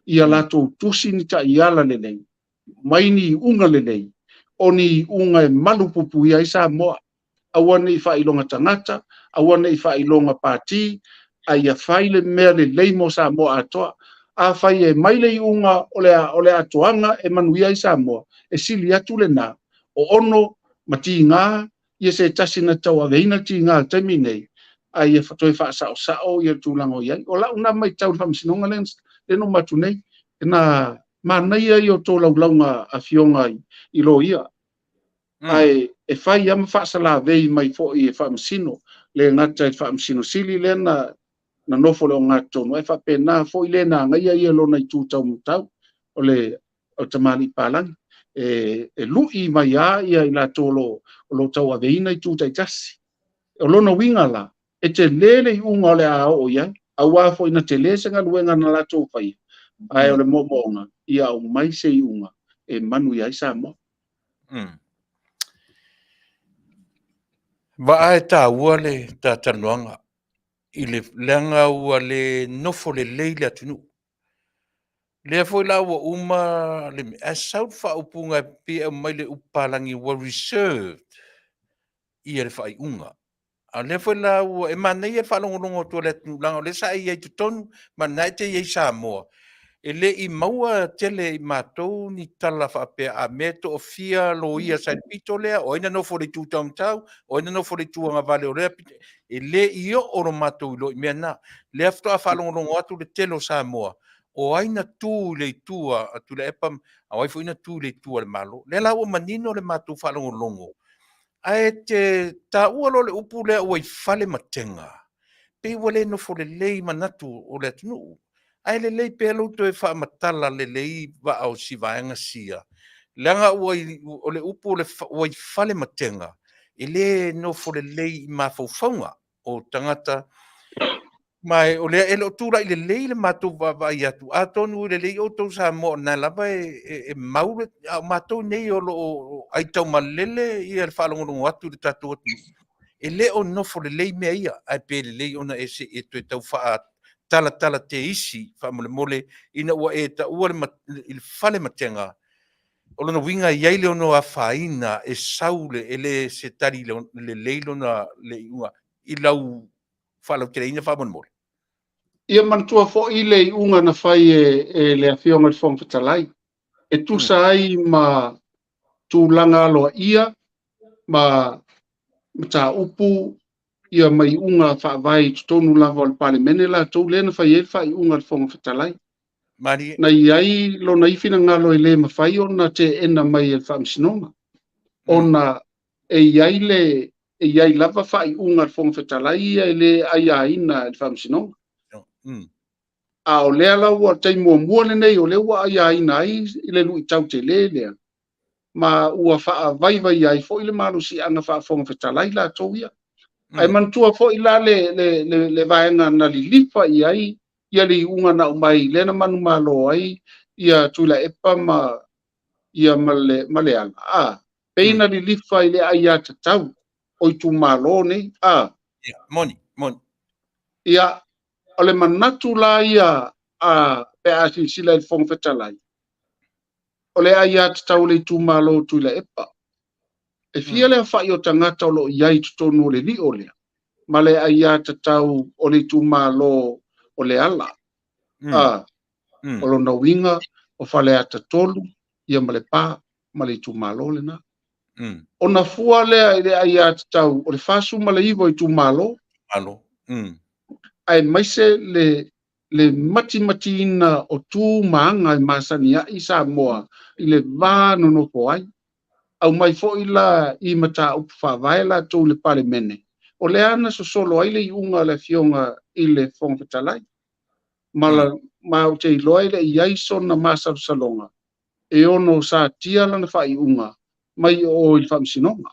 ia latou tusi ni taiala lelei, mai ni iuga lelei, o ni iuga e malupuipuia ai Samoa. Aua ne i faailoga tagata, aua ne i faailoga pati, a ia fai le mea lelei mo Samoa atoa. Afai e mai le iuga o le, o le atoaga e manuia ai Samoa, e sili atu lena, o ono ma tiga ia se tasi na tauaveina le tiga i le taimi nei, a ia toe faasaosao ia le tulaga o i ai. O lau na matau i le faamasinoga lea lea na uma atu nei, na manaia ia o tolaulauga afioga i loia, ae e fai lava ma faasalavei mai foi e faamasino, le gata i le faamasino sili lea na na nofo i le ogatotonu, ae faapena foi le na agaia ia lona itu taumatau, o le o le tamalii palagi, e, e lui mai lava ia i latou o lo, o lo tauaveina itu taitasi. O lona uiga la, e tele le iuga o le a oo i ai, aua foi na tele se galuega na latou faia, ae o le moomooga, ia aumai se iuga e manuia ai Samoa. Vaa e taua le talanoaga i le leaga ua le nofo lelei le atunuu. Lea foi la ua uma le mea, ae sau le faaupuga e pei e aumai le upu palagi ua reserved ia le faaiuga. A o lea foi la ua, e manaia le faalogologo atu a le atunuu leaga o lea sa e i ai i totonu ma lena e te i ai i Samoa. E le i maua tele e i matou ni tala faapea a mea e toafia loia sa i le pito lea, o ai na nofo i le itu taumatau, o ai na nofo i le itu agavale o lea pito. E le i oo lo matou iloa i mea na. Lea faatoa faalogologo atu le tele o Samoa, o ai na tu i le itu a Tuilaepa, a o ai foi na tu i le itu a le Malo. Lea la ua manino le matou faalogologo, ae te taua loa le upu lea ua i fale matega, pei ua le nofo lelei manatu o le atunuu. Ae lelei pea lou toe faamatala lelei vaa o si vaega sia, leaga ua i, o le upu ua i fale matega, e le nofo lelei i mafaufauga o tagata. Ma o lea e le o tulai lelei le matou vaavaai atu, atonu e lelei outou Samoa o lena lava e mau le, a o matou nei o lo o aitaumalele ia le faalogologo atu i le tatou atunuu, e le o nofo lelei mea ia, ae pe lelei ona e se i e toe tau faatalatala teisi faamolemole ina ua e taua le, i le fale matega. O lona uiga e i ai le ono afaina e sau le, e le se tali lelei lona le iuga i lau faalauteleina faamolemole. Ia manatua foi le iuga na fai e le Afioga i le Fofoga Fetalai, e tusa ai ma tulaga aloaia ma mataupu ia ma iuga faavae i totonu lava o le Palemene latou lea na fai ai le faaiuga a le Fofoga Fetalai. Malie. Na i ai lona ia finagalo e le mafai ona teena mai e le Faamasinoga. Ona e i ai le e i ai lava faaiuga a le Fofoga Fetalai ia e le aiaina e le Faamasinoga. A o lea la ua taimi muamua lenei o lea ua aiaina ai le luitau tele lea, ma ua faavaivaia ai foi le malosiaga faa-Fofoga Fetalai latou ia. Ae manatua foi la le, le, le, le vaega na lilifa i ai ia le iuga na aumai lea na manumalo ai ia Tuilaepa ma ia ma le, ma Leala, a, pei na lilifa i le aiatatau o itumalo nei, a. Ia, moni, moni. Ia, o le manatu la ia a, pe a silasila i le Fofoga Fetalai, o le aiatatau o le itumalo o Tuilaepa. E fia le aofai o tagata o lo o i ai i totonu o le lio lea, ma le aiatatau o le itumalo o Leala. A, o lona uiga, o Faleata 3, ia ma Lepa, ma le itumalo lena. Ona fua lea i le aiatatau o le 49 o itumalo, aemaise le le matimatiina o tu ma aga e masani ai Samoa i le va nonofo ai. Aumai foi la i mataupu faavae latou i le Palemene, o lea na sosolo ai le iuga a le Afioga i le Fofoga Fetalai. Ma, ma ou te iloa e le i ai sona masalosaloga e ono satia lana faaiuga mai o i le Faamasinoga.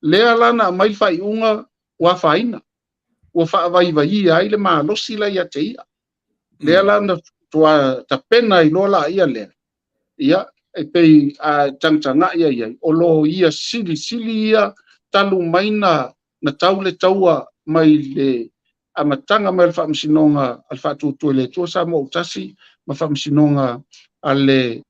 Lea la na aumai le faaiuga ua afaina, ua faavaivaia ai le malosi la ia te ia. Lea la na tua tapena ai loa laia lea, ia, e pei a tagatagai ai ai, o loia silisili ia talu mai na, na tau le taua mai le amataga mai o le Faamasinoga a le Faatuatua i le Atua Samoa ua Tasi ma Faamasinoga a le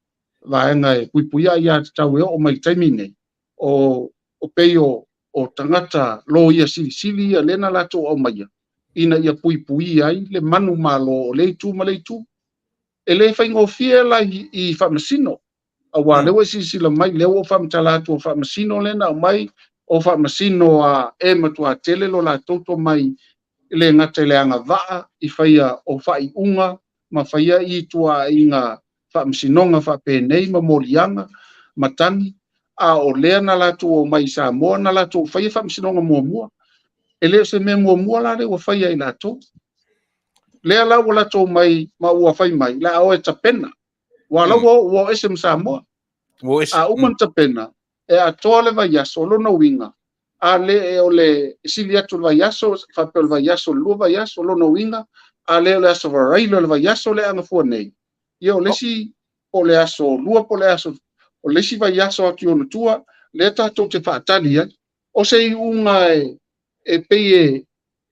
Vaega e Puipuia Aiatatau e oo mai i le taimi nei, o, o pei o, o tagata loia silisili ia lea na latou aumaia ina ia puipuia ai le manumalo o lea itu ma lea itu. E le faigofie la i, i faamasino, aua lea ua e silasila mai, lea ua ou faamatala atu o faamasino lea na aumai, o faamasino a e matuā tele lo latou tomai e le gata i le agavaa i faia o faaiuga ma faia i tuaaiga faamasinoga faapenei ma moliaga ma tagi, a o lea na latou omai i Samoa na latou faia faamasinoga muamua. E le o se mea muamua la lea ua faia e i latou. Lea la ua latou omai ma ua fai mai, la a o e tapena. Ua la ua o ese ma Samoa. A uma na tapena, e atoa le vaiaso, o lona uiga, a le o le sili atu le vaiaso, faapea o le vaiaso, le lua vaiaso, o lona uiga, a le o le aso Faraile o le vaiaso lea gafua nei, ia o le isi po o le aso lua po o le aso, o le isi vaiaso atu i ona tua, lea tatou te faatali ai. O se iuga e, e pei e,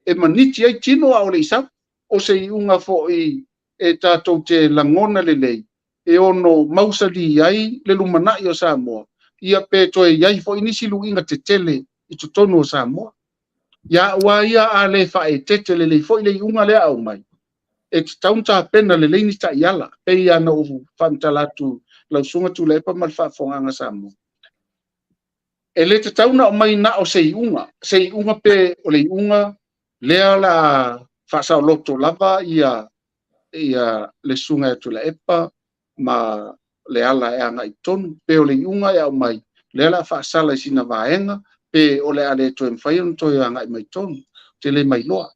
e maniti ai tino a o le i sau, o se iuga foi e tatou te lagona lelei, e ono mausali ai le lumanai o Samoa, ia pe toe i ai foi nisi luiga tetele i totonu o Samoa. Ia au lava ia a le faaeteete lelei foi le iuga lea aumai, e tatau ona tapena lelei ni taiala, pei lava ona ou faamatala atu lau Susuga Tuilaepa ma le faafofogaaga a Samoa. E le tatau ona aumai na o se iuga, se iuga pe o le iuga lea o le a faasaoloto lava ia ia le Susuga ia Tuilaepa ma Leala e agai i totonu, pe o le iuga e aumai, lea o le a faasala i sina vaega, pe o le a le toe mafai ona toe agai mai i totonu. Ou te le mailoa.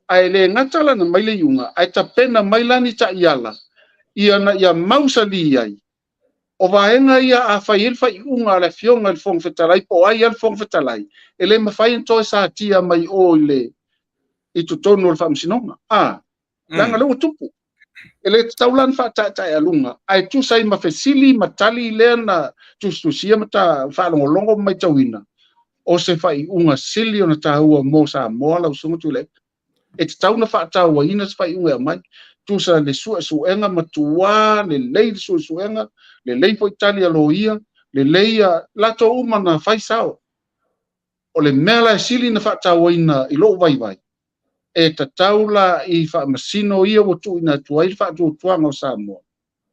Ae le gata la na aumai le iuga, ae tapena mai la ni taiala ina ia mausali ai o vaega ia a fai ai le faaiuga a le Afioga i le Fofoga Fetalai po o ai lava le Fofoga Fetalai, e le mafai ona toe satia mai o i le i totonu o le Faamasinoga. A, leaga lea ua tupu. E le tatau la ona faataetaealuga, ae tusa ai ma fesili ma tali lea na tusitusia ma ta faalogologo ma matauina, o se faaiuga sili ona taua mo Samoa lau Susuga Tuilaepa. E tatau ona faatauaina se faaiuga e aumai. Tusa le suesuega matuā lelei le suesuega, lelei foi tali a loia, lelei a latou uma na fai sao. O le mea la e sili ona faatauaina i lou vaivai, e tatau la i faamasino ia ua tuuina atu ai le faatuatuaga o Samoa,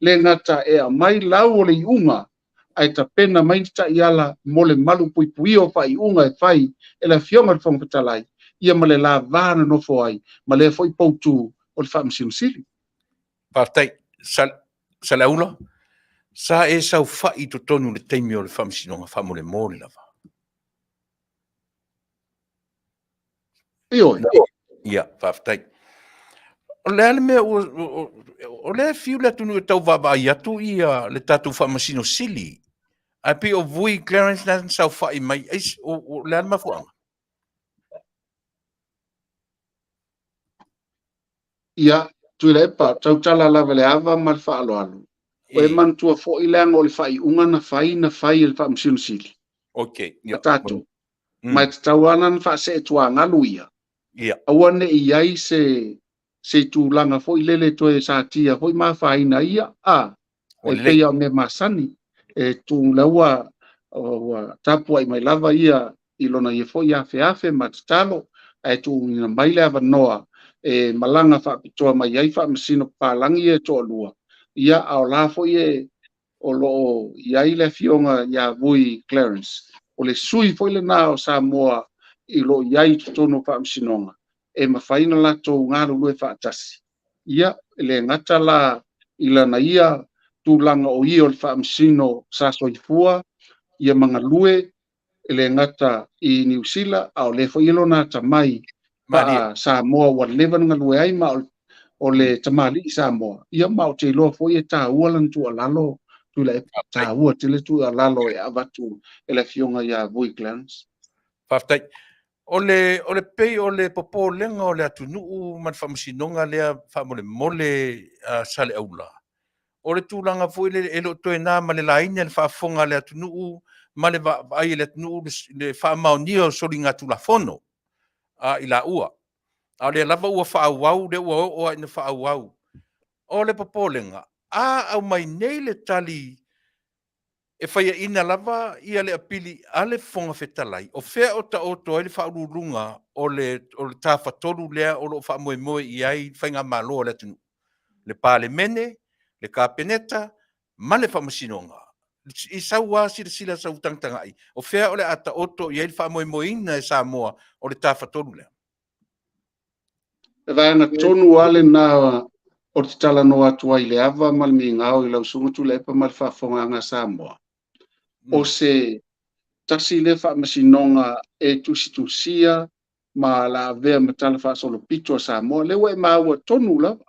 le gata e aumai lau o le iuga, ae tapena mai ni taiala mo le malupuipuia o faaiuga e fai e le Afioga i le Fofoga Fetalai, ia ma le la va nonofo ai ma lea foi poutu o le Faamasino Sili. Faafetai. Saleaula. Sa e saofai i totonu i le taimi o le faamasinoga faamolemole lava. Ioe. Ia, faafetai. O le a le mea ua, o lea e fiu le atunuu e tau vaavaai atu ia le tatou faamasino sili, ae pei o Vui Clarence na saofai mai, o le a le mafuaaga? Ia, Tuilaepa, tautala lava i le ava ma le faaaloalo. O e manatua foi leaga o le faaiuga na fai, na fai e le Faamasino Sili. Okay. A tatou. Ma e tatau lava ona faasee tuagalu ia. Aua ne i i ai se se tulaga foi lele toe satia foi ma afaina ai ia, a, e pei lava o mea masani, e tu la ua, ua tapuai mai lava ia i lona ia foi afeafe ma tatalo, ae tuuina mai le avanoa e malaga faapitoa mai ai faamasino papalagi ia e toalua, ia, a o la foi e o lo o i ai le Afioga ia Vui Clarence, o le sui foi lena o Samoa i lo o i ai i totonu o Faamasinoga, e mafai ona latou galulue faatasi. Ia, e le gata la i lana ia tulaga o ia o le Faamasino sa soifua, ia ma galue e le gata i Niu Sila, a o lea foi e lona atamai faa Samoa ua leva ona galue ai ma o le tamalii Samoa. Ia ma ou te iloa foi e taua lana tuualalo, Tuilaepa, taua tele tuualalo e avatu e le Afioga ia Vui Clarence. Faafetai. O le, o le pei o le popolega o le atunuu ma le faamasinoga lea faamolemole a Saleaula, o le tulaga foi lele e le o toe na ma le laina le faafofoga a le atunuu ma le vaavaai a le atunuu le faamaonia o soligatulafono a i laua. A o lea lava ua faaauau, lea ua oo lava ina faaauau. O le popolega, a aumai nei le tali e faiaina lava ia le apili a le Fofoga Fetalai, o fea o taoto ai le faauluuluga o le o le tafatolu lea o lo o faamoemoe i ai le faigamalo a le atunuu, le Palemene, le Kapeneta ma le Faamasinoga. I sau lava silasila sau tagatagai, o fea o le a taoto i ai le faamoemoeina e Samoa o le tafatolu lea? Le vaega tonu lava lena o te talanoa atu ai i le ava ma le migao i lau Susuga Tuilaepa ma le faafofogaaga a Samoa. O se tasi lea faamasinoga e tusitusia ma la avea ma tala faasolopito a Samoa. Lea ua e maua tonu lava.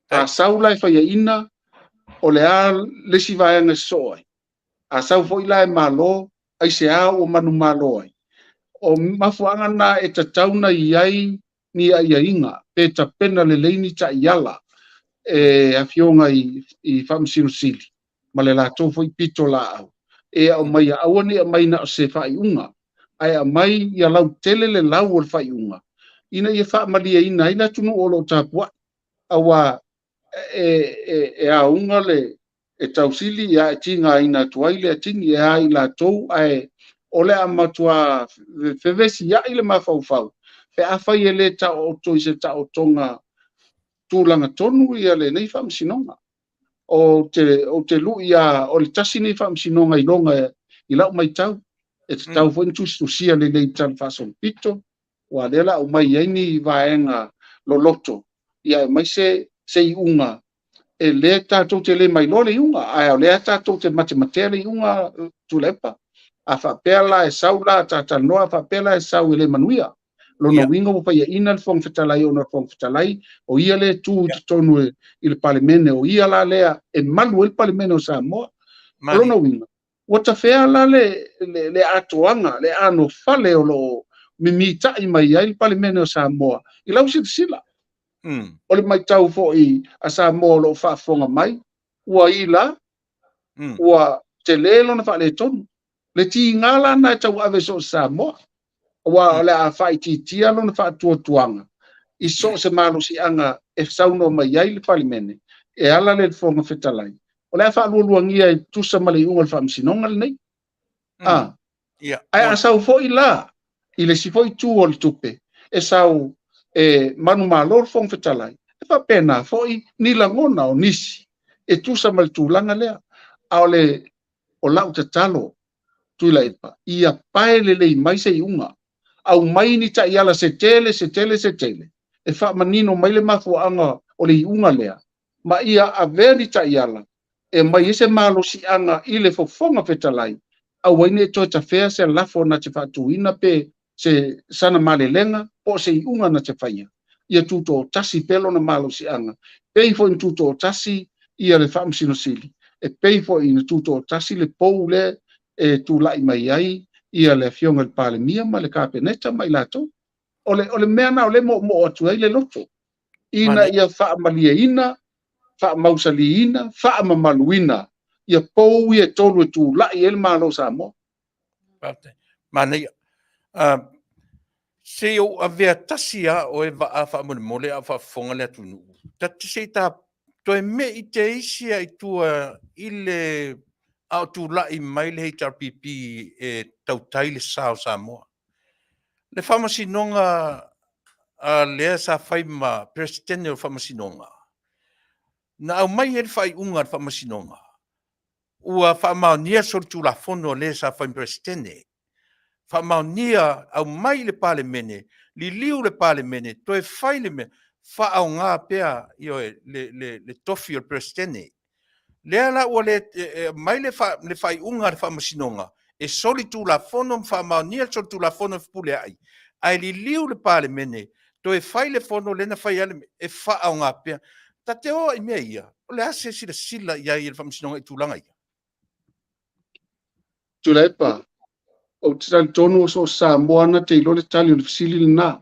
A sau la e faiaina, o le a le isi vaega e sosoo ai? A sau foi la e malo, aisea ua manumalo ai? O mafuaaga na e tatau ona i ai ni aiaiga pe tapena lelei ni taiala e afioga i Faamasino Sili ma le latou foi pitolaau e aumaia, aua ne i aumai na o se faaiuga, ae aumai ia lautele le lau o le faaiuga ina ia faamalieina ai le atunuu o lo o tapuai, aua e auga le e tausili ia e tigaina atu ai le atigi e a i latou, ae o le a matua fevesiai le mafaufau pe afai e le taooto i se taotoga tulaga tonu ia lenei faamasinoga. Ou te, ou te lui a, o le tasi nei faamasinoga iloga i lau matau, e tatau foi ona tusitusia lelei i tala faasolopito, aua lea la aumai ai ni vaega loloto, ia aemaise se iuga e le tatou te le mailoa le iuga, ae o lea tatou te matematea le iuga Tuilaepa. A faapea la e sau la ta talanoa, a faapea la e sau e le manuia, lona uiga ua faiaina le Fofoga Fetalai, ona o le Fofoga Fetalai o ia lea e tu i totonu i le Palemene, o ia la lea e malu ai le Palemene o Samoa. O lona uiga, ua tafea la le atoaga, le anofale o lo o mimitai mai ai le Palemene o Samoa i lau silasila. O le matau foi a Samoa o lo o faafofoga mai, ua ila, ua tele lona faaletonu. Le tiga la na e tauave i so o se Samoa, aua o le a faaitiitia lona faatuatuaga i so o se malosiaga e saunoa mai ai le Palemene e ala le Fofoga Fetalai, o le a faalualuagia e tusa ma le iuga o le Faamasinoga lenei. A, ae a sau foi la i le isi foi itu o le tupe, e sau e manumalo le Fofoga Fetalai, e faapena foi ni lagona o nisi e tusa ma le tulaga lea. A o le o lau tatalo Tuilaepa, ia pae lelei mai se iuga, aumai ni taiala se tele, se tele, se tele, e faamanino mai le mafuaaga o le iuga lea, ma ia avea ni taiala e aumai ai se malosiaga i le Fofoga Fetalai, aua ai ne i toe tafea se lafo na te faatuina pe se sana malelega po o se iuga na te faia, ia tutoatasi pea lona malosiaga, pei foi na tutoatasi ia le Faamasino Sili, e pei foi na tutoatasi le pou lea e tulai mai ai ia le Afioga i le Palemia ma le Kapeneta ma i latou. O le, o le mea na o lea e moomoo atu ai le loto, ina ia faamalieina, faamausaliina, faamamaluina ia pou ia e tolu e tulai ai le Malo o Samoa. Faafetai. Manaia. Se i ou avea tasi lava oe Vaa faamolemole a o faafofoga le atunuu. Ta te se i ta toe mei te isi a i tua i le a o tulai mai le HRPP e tautai le sa o Samoa. Le faamasinoga a lea sa fai ma Peresetene o le Faamasinoga, na aumai ai le faaiuga a le Faamasinoga, ua faamaonia solitulafono a le sa fai ma Peresetene, faamaonia, aumai i le Palemene, liliu le Palemene, toe fai le mea, faaaoga pea, ioe, le tofi o le Peresetene. Lea la ua le aumai le faaiuga a le Faamasinoga e solitulafono ma faamaonia le solitulafono e Fepuleai, ae liliu le Palemene toe fai le fono lea na fai ai le mea, e faaaoga pea. Ta te o i mea ia, o le a se silasila i ai a le Faamasinoga i tulaga ia? Tuilaepa, ou te talitonu o so o se Samoa na te iloa le tali o le fesili lena.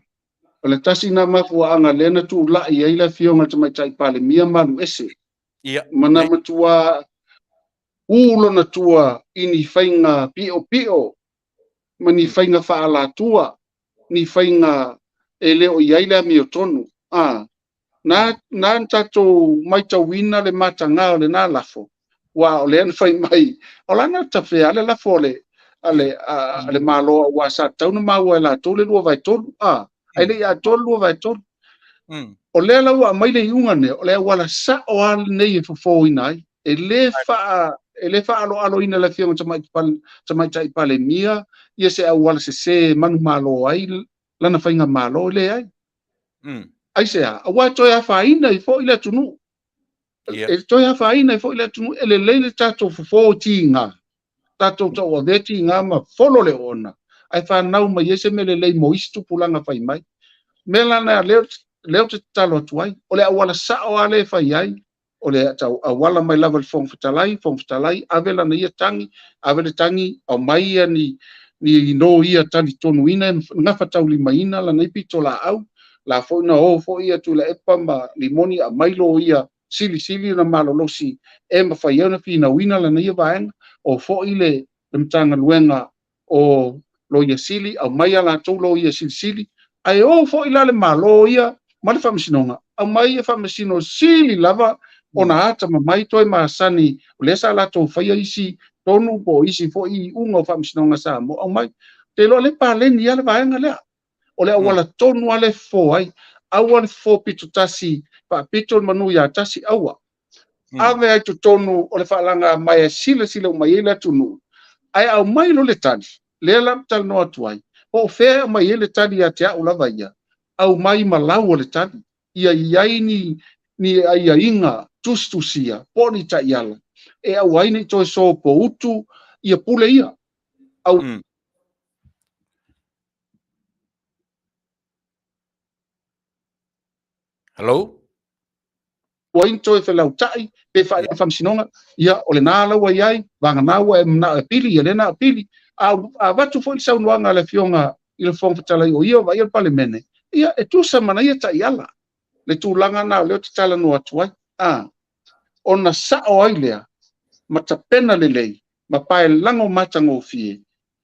O le tasi lena mafuaaga lea na tulai ai le Afioga i le Tamaitai Palemia ma alu ese. Ia. Ma na matua u lona tua i ni faiga piopio ma ni faiga faaalatua, ni faiga e le o i ai le amiotonu. A, na, na tatou maitauina le mataga o lena lafo, aua o lea na fai mai, o la na tafea le lafo a le, a le, a, a le Malo, aua sa tatau ona maua e latou le 2/3, a, ae le i atoa le 2/3. O lea la ua aumai le iuga nei, o le auala sao lava lenei e fofoina ai. E le faa, e le faaaloaloina e le Afioga i le Tamaitai Palemia ia se auala sese e manumalo ai lana faigamalo, e leai. Aisea? Aua e toe afaina ai foi le atunuu. E toe afaina ai foi le atunuu. E lelei le tatou fofo i tiga, tatou tauavea tiga ma folo le oona, ae fanau mai ai se mea lelei mo isi tupulaga fai mai. Mea la na lea, lea ou te tatalo atu ai, o le auala sao lava lea e fai ai, o le auala mai lava i le Fofoga Fetalai, Fofoga Fetalai, ave lana ia tagi, ave le tagi, aumai ia ni, ni loia talitonuina e gafataulimaina lana ia pitolaau, la foi na o foi ia Tuilaepa ma Limoni aumai loia silisili ona malolosi e mafai ai ona finauina lana ia vaega, o foi le, le Matagaluega o Loia Sili, aumai a latou loia silisili, ae o foi la le Malo ia ma le Faamasinoga, aumai ia faamasino sili lava ona atamamai toe masani, o lea sa latou faia isi tonu po o isi foi iuga o Faamasinoga Samoa, aumai. Ou te iloa o lea e paleni lava le vaega lea. O le auala tonu lava lea e fofo ai. Aua le fofo pitotasi, faapito le manu ia tasi, aua. Ave ai totonu o le faalagamaea e silasila uma i ai le atunuu, ae aumai loa le tali, lea la ou te talanoa atu ai, po o fea e aumai ai le tali ia te au lava ia, aumai ma lau o le tali, ia i ai ni, ni aiaiga tusitusia po o ni taiala e aua ai ne i toe sopoutu ia pule ia. Au... Hello? Ua ai ni toe felautai pe faaiuga faamasinoga, ia o lena la ua i ai, vagana ua e manao e apili, ia lea na apili. A avatu foi le saunoaga a le Afioga i le Fofoga Fetalai o ia o vaaia le Palemene, ia e tusa ma na ia taiala le tulaga na o lea ou te talanoa atu ai. A, ona sao ai lea ma tapena lelei ma paelago matagofie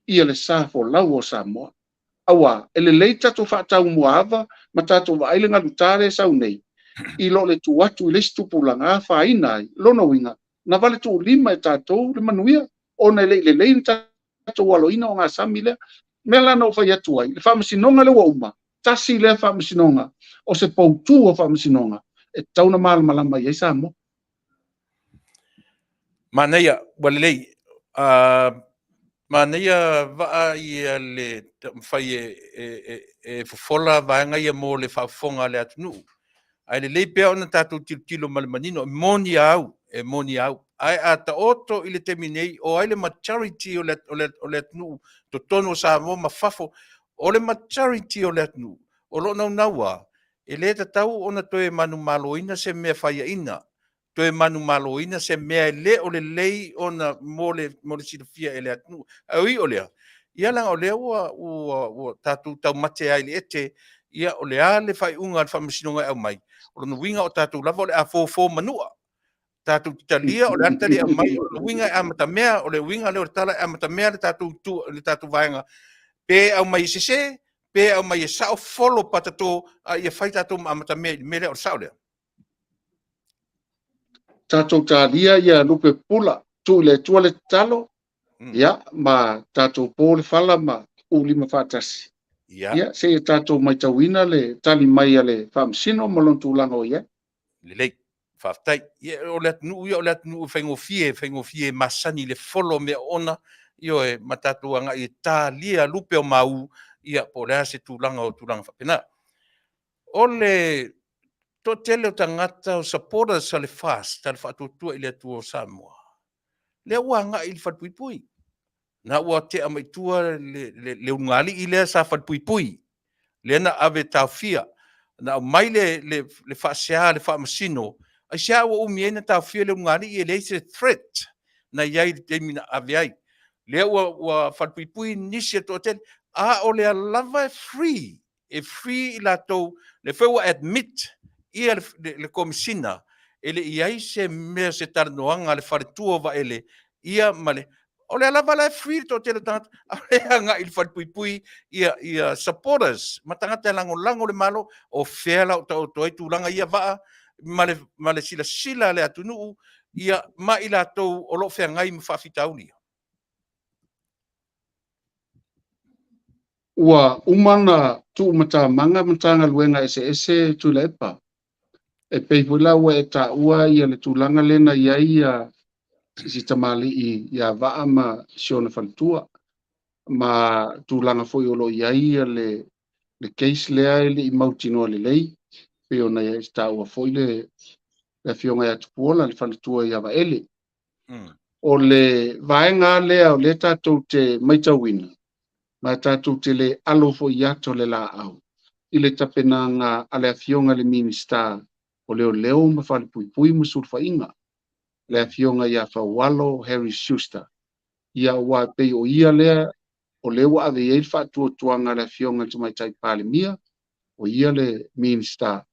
ia le sa folau o Samoa. Aua, e lelei tatou faataumuaava ma tatou vaai le galuta lea e sau nei, i lo le tu atu i le isi tupulaga afaina ai, lona uiga, na vale tuulima e tatou le manuia, ona e le i lelei ona tatou aloina ogasami lea. Mea la na ou fai atu ai, le faamasinoga lea ua uma, tasi lea faamasinoga o se poutu o faamasinoga e tatau ona malamalama i ai Samoa. Manaia, ua lelei. Manaia Vaa ia le taumafai e fofola vaega ia mo le faafofoga a le atunuu. Ae lelei pea ona tatou tilotilo ma le manino. E moni a au, e moni a au. Ae a taoto i le taimi nei, o ai le majority o le, o le, o le atunuu totonu o Samoa ma fafo, o le majority o le atunuu o lo o naunauā, e le tatau ona toe manumaloina se mea faiaina, toe manumaloina se mea e le o lelei ona mo le, mo le silafia e le atunuu. Ae ui o lea, ia leaga o lea ua, ua, ua tatou taumate ai i le ete, ia o le a le faaiuga a le Faamasinoga e aumai, o lona uiga o tatou lava o le a fofo manua. Tatou te talia o le a le tali e aumai, o lona uiga e amatamea, o le uiga lea o le tala e amatamea le tatou itu, le tatou vaega, pe aumai e sese, pe aumai e sao, folo patato, a ia fai tatou ma amatamea i le mea lea, o le sao lea. Tatou talia ia lupe pupula, tuu i le Atua le tatalo, ia, ma tatou po le fala ma uulima faatasi. Ia, seia tatou matauina le tali mai a le Faamasino ma lona tulaga o i ai. Lelei. Faafetai. Ia, o le atunuu ia, o le atunuu e faigofie, faigofie e masani i le folo o mea oona, ioe, ma tatou agai e talia lupe o mau, ia, po o le a se tulaga o tulaga faapena. O le toatele o tagata o supporters a le FAST, a le Faatuatua i le Atua o Samoa, lea ua agai i le falepuipui. Na ua tea mai tua le, le, le ulugalii lea sa falepuipui, lea na ave taofia, na aumai le, le, le faasea a le faamasino, aisea ua umi ai na taofia le ulugalii e leai se threat na i ai i le taimi na ave ai. Lea ua, ua falepuipui nisi e toatele, a o lea lava e free e free i latou, lea foi ua admit ia le, le, le Komesina, e le i ai se mea, se talanoaga a le faletua o Vaele, ia ma le, o lea lava la e free le toatele o tagata, a o lea e agai i le falepuipui ia, ia supporters ma tagata e lagolago le Malo, o fea la o taoto ai tulaga ia Vaa ma le, ma le silasila a le atunuu, ia ma i latou o lo o feagai ma faafitauli ia. Ua uma ona tuumatamaga Matagaluega eseese Tuilaepa. E pei foi la ua e taua ia le tulaga lea na i ai ia si tamalii ia Vaa ma si ona faletua ma tulaga foi o lo o i ai ia le, le case lea e le i mautinoa lelei, pei ona e taua foi le, le afioga ia Tupuola, le faletua ia Vaele. O le vaega lea o lea tatou te matauina, ma tatou te le alo foi i ata o le laau, i le tapenaga a le Afioga i le Minisita o Leoleo ma Falepuipui ma Sulufaiga, le Afioga ia Faualo Harry Schuster. Ia aua e pei o ia lea o lea ua ave i ai le faatuatuaga a le Afioga i le Tamaitai Palemia, o ia le Minisita.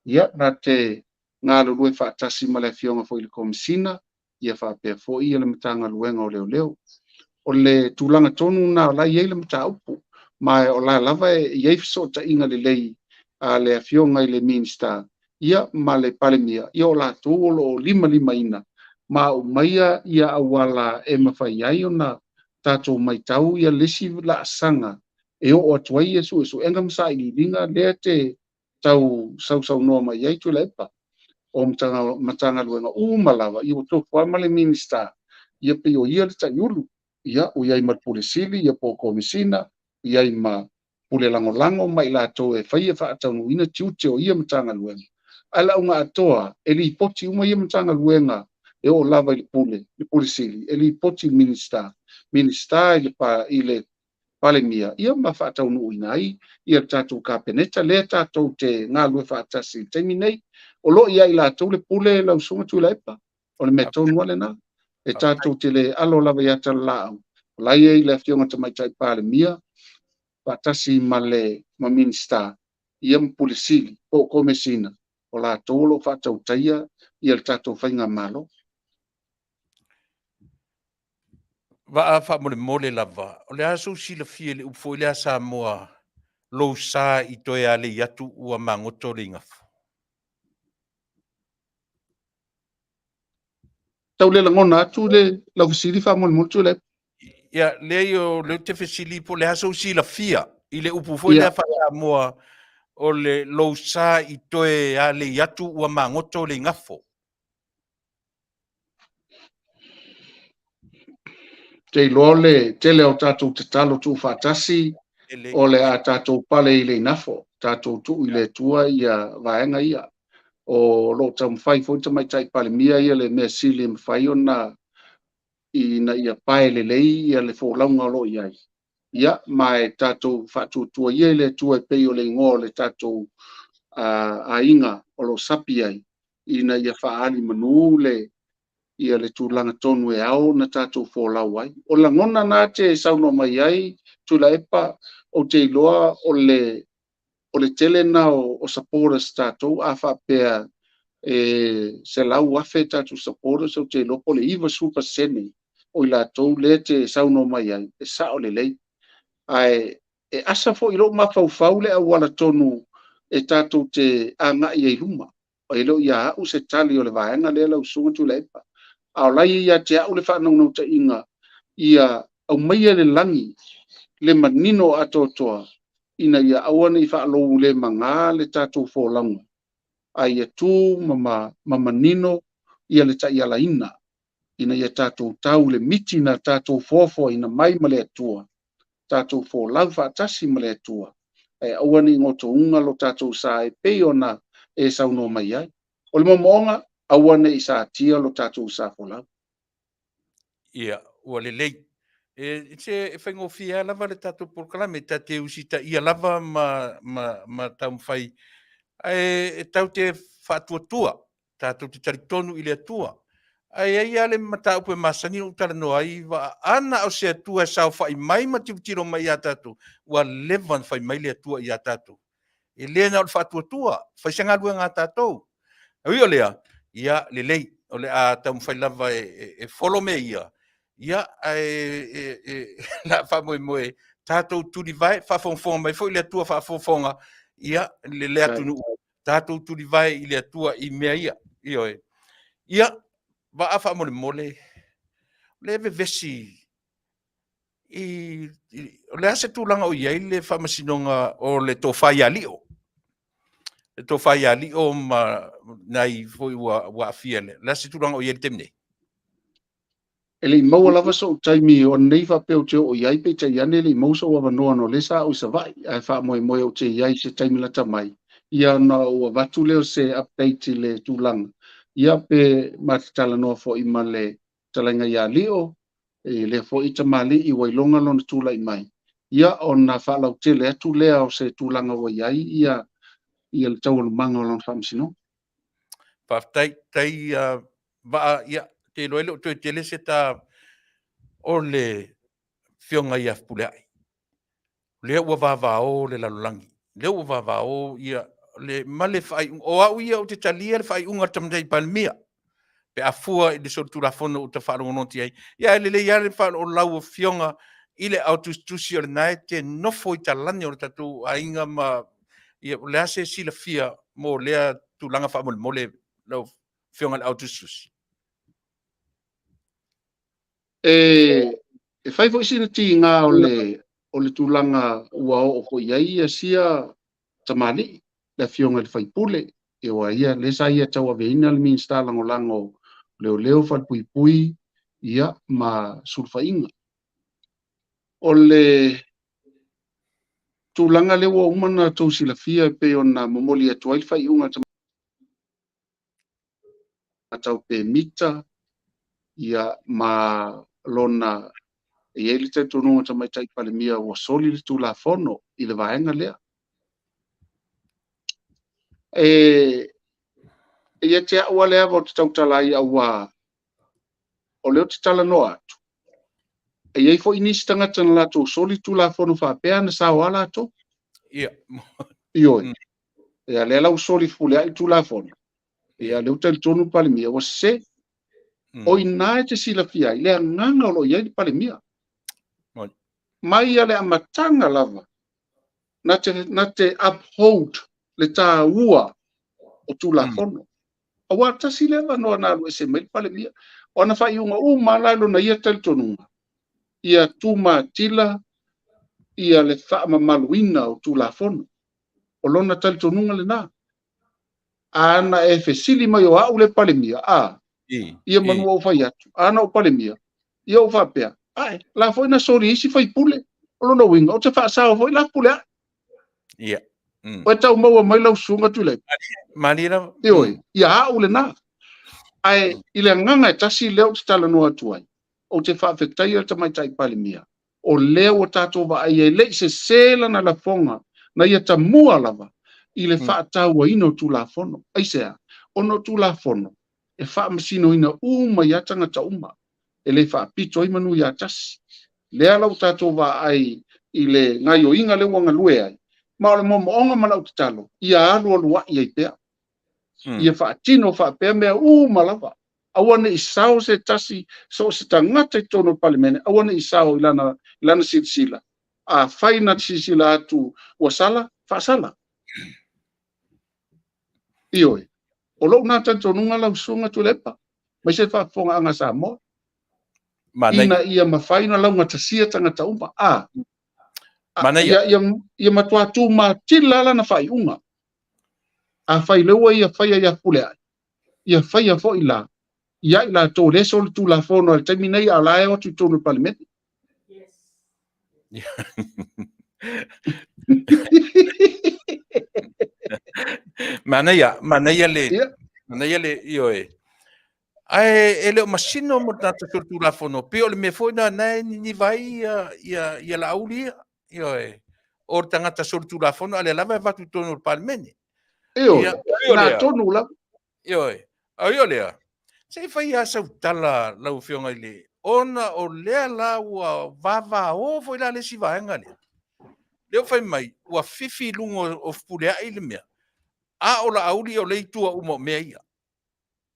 Ia, na te galulue faatasi ma le Afioga foi i le Komesina, ia faapea foi le Matagaluega o Leoleo. O le tulaga tonu lena o la e i ai le mataupu, ma o la lava e i ai fesootaiga lelei a le Afioga i le Minisita ia ma le Palemia, ia o latou o lo o limalimaina ma aumaia ia auala e mafai ai ona tatou matau ia le isi laasaga e oo atu ai ia suesuega ma sailiiliga lea te tau sausaunoa mai i ai Tuilaepa o Matagaluega uma lava, ia ua tofu lava ma le Minisita, ia pei o ia le taiulu, ia ua i ai ma le Pule Sili, ia po o Komesina, i ai ma Pule Lagolago ma i latou e faia faataunuuina tiute o ia Matagaluega. Ae le auga atoa, e lipoti uma ia Matagaluega e oo lava i le Pule, le Pule Sili, e lipoti i le Minisita, Minisita i le, i le Palemia, ia ma faataunuuina ai ia le tatou Kapeneta lea tatou te galulue faatasi i le taimi nei. O lo o i ai latou le pule lau Susuga Tuilaepa, o le mea tonu lava lena. E tatou te le alo lava i ata o le laau, o la e i ai le Afioga Tamaitai Palemia faatasi ma le ma Minisita ia ma Pule Sili po o Komesina, o latou o lo o faatautaia ia le tatou faigamalo. Vaa faamolemole lava, o le a sou silafia i le upu foi lea a Samoa, lou sa i toe alei atu ua magoto le igafo? Tau le lagona atu le lau fesili faamolemole Tuilaepa. Ia, leai o lea ou te fesili po o le a sou silafia i le upu foi lea faa-Samoa, o le lou sa i toe alei atu ua magoto le igafo. Te iloa o le tele o tatou tatalo tuufaatasi o le a tatou pale i le igafo, tatou tuu i le Atua ia vaega ia. O lo o taumafai foi le Tamaitai Palemia ia le mea sili e mafai ona ina ia pae lelei ia le folauga o lo o i ai. Ia, ma e tatou faatuatua ia i le Atua e pei o le igoa o le tatou aiga o lo o sapi ai, ina ia faaali manu le ia le tulaga tonu e ao ona tatou folau ai. O lagona na te saunoa mai ai Tuilaepa, ou te iloa o le o le tele na o, o supporters tatou, a faapea e 100,000 tatou supporters, ou te iloa po o le 90% o i latou lea te saunoa mai ai, e sao lelei. Ae e asa foi i lou mafaufau le auala tonu e tatou te agai ai i luma. E le o ia au se tali o le vaega lea lau Susuga Tuilaepa. A o la e ia te au le faanaunautaiga ia aumaia le lagi le manino atoatoa ina ia aua ne i faalou le maga le tatou folauga, a ia tu ma, ma manino ia le taialaina ina ia tatou tau le miti na tatou foafoaina mai ma le Atua, tatou folau faatasi ma le Atua, ae aua ne i gotouga lo tatou sa e pei ona e saunoa mai ai. O le moomooga, aua ne i satia lo tatou sa folau. Ia, ua lelei. E, se e faigofie lava le tatou polokalame, ta te usitaia lava ma, ma, ma taumafai. Ae e tau te faatuatua, tatou te talitonu i le Atua. Ae i ai lava le mataupu e masani ona ou talanoa ai, a na o se Atua e saofai mai ma tilotilo mai ia tatou, ua leva ona fai mai le Atua ia tatou. E le na o le faatuatua, fai se galuega a tatou. E ui o lea, ia lelei, o le a taumafai lava e, e, e follow mea ia, ia ae e, e, la faamoemoe tatou tulivae, faafogafoga mai foi le Atua faafogafoga, ia le, le atunuu, tatou tulivae i le Atua i mea ia. Ioe. Ia, vaa faamolemole, le vevesi i, i, o le a se tulaga o i ai le faamasinoga o le tofa ia Lio? Le tofa ia Lio ma nai foi ua, ua aafia le, le a se tulaga o i ai le taimi nei? E le i maua lava so'u taimi o nei faapea ou te oo i ai, peitai ane e le i maua so'u avanoa ona o lea sa ou i Savaii, ae faamoemoe ou te i ai i se taimi lata mai, ia ona ou avatu lea o se update i le tulaga, ia pe ma te talanoa foi ma le fetalaiga ia Lio, i lea foi tamalii ua iloga lona tulai mai, ia ona faalautele atu lea o se tulaga ua i ai ia ia le taualumaga o lona faamasinoga. Faafetai, tai uh, vaa, ia, te iloa e le o toe tele se ta o le fioga ia Fepuleai. Lea ua vavao le lalolagi, lea ua vavao ia le ma le faaiuga. O au ia ou te talia le faaiuga a le Tamaitai Palemia pe a fua i le solitulafono ua ta faalogologo ai. Ia e lelei lava le o lau afioga i le ao tusitusi o lena e te nofo i talane o le tatou aiga ma ia, o le a se silafia mo lea tulaga faamolemole lau afioga i le ao tusitusi? E, e fai foi sina tiga o le, o le tulaga ua oo foi i ai ia sia tamalii, le afioga i le faipule, aua ia lea sa ia tauaveina le Minisita Lagolago o Leoleo, Falepuipui ia ma Sulufaiga. O le tulaga lea ua uma ona outou silafia e pei ona momoli atu ai le faaiuga a le tau pemita ia ma lona e i ai le talitonuga Tamaitai Palemia ua soli le Tulafono i le vaega lea. E, e ia te au a le ava ou te tautala ai auā o lea ou te talanoa atu, e i ai foi nisi tagata na latou soli Tulafono faapea na sao lava latou. Ia. Ioe. Mm. Ia, lea la ua soli Fepuleai le Tulafono. Ia, lea ua talitonu le Palemia ua sese. Mm. O i ina e te silafia ai le agaga o lo o i ai le Palemia. Mai ia le amataga lava, na te, na te uphold le tāua o Tulafono. Mm. Aua tasi le avanoa na alu ese mai le Palemia. O ana faaiuga uma la i lona ia talitonuga, ia tumatila ia le faamamaluina o Tulafono. O lona talitonuga lena. A na e fesili mai o au le Palemia, a, ia manu ou fai atu, a na ou Palemia, ia ou faapea, ae, la foi na soli isi faipule, o lona uiga, ou te faasao foi la Fepuleai. Ia. Oe tau maua mai lau susuga Tuilaepa. Malie lava. Ioe, ia au lena. Ae i le agaga e tasi lea ou te talanoa atu ai, ou te faafetaia le Tamaitai Palemia, o lea ua tatou vaai e le i sese lana lafoga na ia tamua lava i le faatauaina o Tulafono. Aisea? Ona o Tulafono e faamasinoina uma ai lava tagata uma, e le faapito ai manu ia tasi. Lea la ua tatou vaai i le gaioiga lea ua galue ai, ma o le moomooga ma lau tatalo, ia alualuai ai pea. Ia faatino faapea mea uma lava. Aua ne i sao se tasi, so o se tagata i totonu o le Palemene, aua ne i sao i lana, i lana silasila. Afai na te silasila atu ua sala, faasala. Ioe. O lou na talitonuga lau Susuga Tuilaepa, aemaise le faafofogaaga a Samoa, ina ia mafai ona laugatasia tagata uma. A, ia, ia, ia matua tumatila lana faaiuga. Afai lea ua ia faia ia Fepuleai, ia faia foi la ia i latou lea e solitulafono ai i le taimi nei, a o la e o atu i totonu o le Palemene. Manaia, manaia le, yeah. Manaia le, ioe. Ae e le o masino mo le tagata solitulafono, pei o le mea foi na na e niniva ai ia, ia, ia Laauli ia, ioe. O le tagata solitulafono, a lea lava e avatu i totonu o le Palemene. Ioe, na tonu lava. Ioe, a io lea, se i fai lava sau tala lau Afioga i le, ona o lea la ua vavao foi la le isi vaega lea. Lea ua fai mai, ua fifi i luga o Fepuleai le mea, a o Laauli o lea i tua uma o mea ia.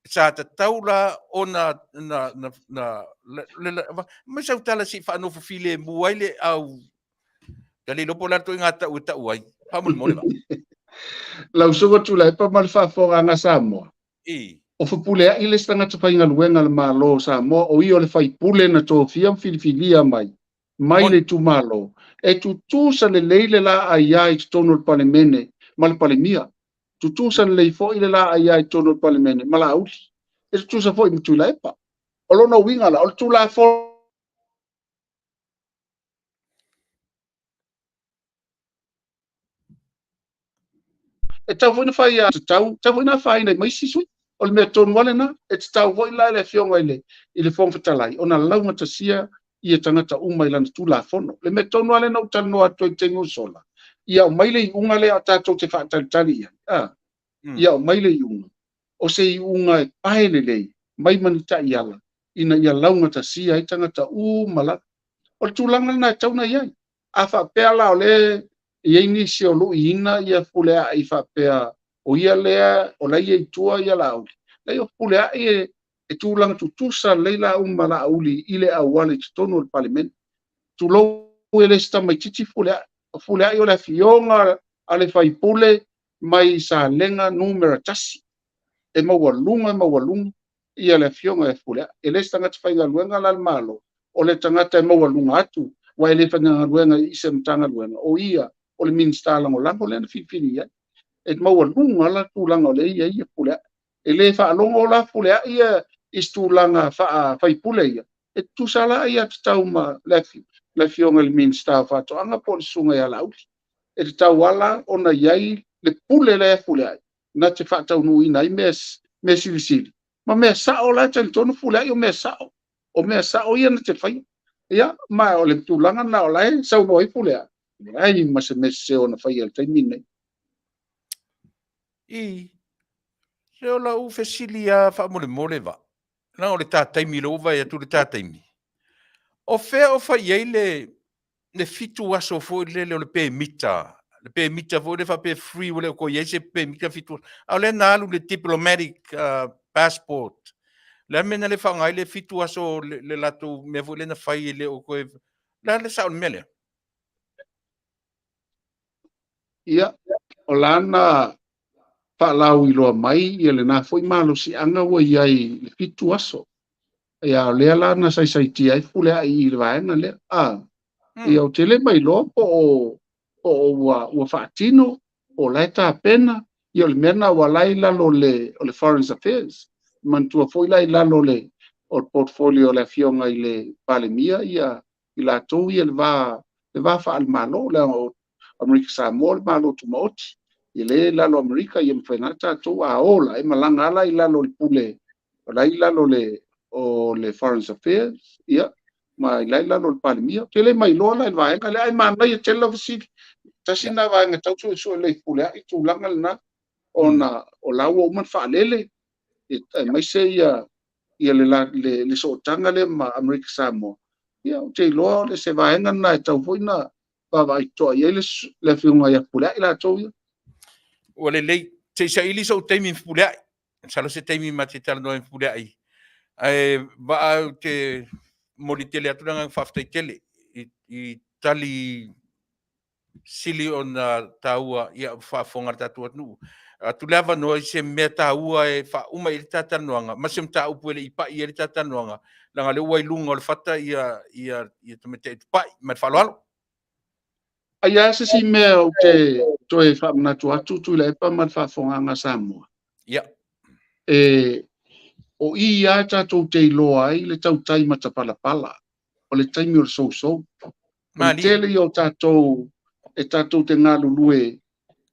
Sa tatau la ona na, na, na, le, le, mai sau tala se i faanofo filemu ai le au Ta le iloa po o le a le ituaiga tau e tau ai. Faamolemole la. Lau Susuga Tuilaepa ma le faafofogaaga a Samoa. I. O Fepuleai le isi tagata faigaluega a le Malo o Samoa, o ia o le faipule na tofia ma filifilia mai mai le itumalo, e tutusa lelei le la aia i totonu o le Palemene ma le Palemia. Tutusa lelei foi le la aia i totonu o le Palemene ma Laauli. E tutusa foi ma Tuilaepa. O lona uiga la, o le Tulafono E tatau foi ona fai a tatau, tatau foi ona afaina ai ma isi sui. O le mea tonu lava lena. E tatau foi la i le Afioga i le, i le Fofoga Fetalai ona laugatasia ia tagata uma i lana Tulafono. Le mea tonu lava lea na ou talanoa atu ai i le taimi ua sola, ia aumai le iuga lea tatou te faatalitali i ai, a, ia aumai le iuga. O se iuga e pae lelei mai ma ni taiala ina ia laugatasia ai tagata uma lava. O le tulaga lena e tatau ona i ai. A faapea la o lea e i ai nisi o luiina ia Fepuleai faapea o ia lea o la e i tua ia Laauli, leai o Fepuleai e, e tulaga tutusa lelei laua ma Laauli i le auala i totonu o le Palemene. Tulou e le se tamaitiiti Fepuleai. O Fepuleai o le afioga a le faipule mai Salega numera 1. E maualuga e maualuga ia le afioga ia Fepuleai. E le se tagata faigaluega la a le Malo, o le tagata e maualuga atu, aua e le faigaluega i se Matagaluega, o ia o le Minisita Lagolago lea na filifili i ai. E maualuga la tulaga o lea e i ai ia Fepuleai. E le faalogo la Fepuleai ia i se tulaga faa-faipule ia, e tutusa la aiatatau ma le afioga i le Minisita o Faatoaga po o le Susuga ia Laauli. E tatau lava la ona i ai le pule lea ia Fepuleai na te faataunuuina ai mea, mea silisili ma mea sao la e talitonu Fepuleai o mea sao. O mea sao ia na te faia. Ia, ma o le tulaga lena o la e saunoa ai Fepuleai, leai ma se mea sese o na faia i le taimi lenei. I, se o lau fesili lava faamolemole va, leaga o le ta taimi lea ua vaai atu le ta taimi, o fea o fai i ai le, le 7 aso foi lele o le pemita, le pemita foi lele faapea free ua le o toe i ai se pemita 7 aso, a o lea na alu le diplomatic passport. O le a le mea na le faaaoga ai le 7 aso le, le latou mea foi lea na fai e le o toe, le a le sao o le mea lea? Ia, o lana faalauiloa mai ia lena foi malosiaga ua i ai i le 7 aso. Ia, o lea la na saisaitia ai Fepuleai i le vaega lea. A, ia, ou te le mailoa po o, po o ua, ua faatino, po o la e tapena, ia o le mea lena ua la i lalo o le, o le Foreign Affairs. Manatua foi la i lalo o le, o le portfolio o le Afioga i le Palemia ia i latou ia le va, le va faale-Malo, leaga o Amerika Samoa o le Malo Tumaoti. Ia lea i lalo o Amerika, ia mafai na tatou a o la, e malaga ala i lalo o le pule, o la i lalo o le Foreign Affairs, ia, ma i la i lalo o le Palemia. Ou te le mailoa la i le vaega lea, ae manaia tele lau fesili. Tasi lena vaega e tau suesue lelei Fepuleai tulaga lena, ona o la ua uma ona faalele, aemaise ia ia le, le, le sootaga lea ma Amerika Samoa. Ia, ou te iloa o le se vaega lena e tau foi na vaavaai totoa i ai le, le afioga ia Fepuleai latou ia. Ua lelei. Se i saili sou taimi Fepuleai. Masalo se taimi ma te talanoa ai Fepuleai. Ae vaa ou te momoli tele atu le agaga faafetai tele i, i tali sili ona taua ia faafofoga le tatou atunuu. Atu le avanoa i se mea taua e faauma i le ta talanoaga ma se mataupu e le i pai i ai le ta talanoaga, leaga o lea ua i luga o le fata ia, ia, ia tamaitai Tupai ma le faaaloalo. Ai lava se isi mea ou te toe faamanatu atu Tuilaepa ma le faafofogaaga a Samoa. Ia. E, o i lava tatou te iloa ai le tautai matapalapala, o le taimi o le sousou. O le tele ia o tatou e tatou te galulue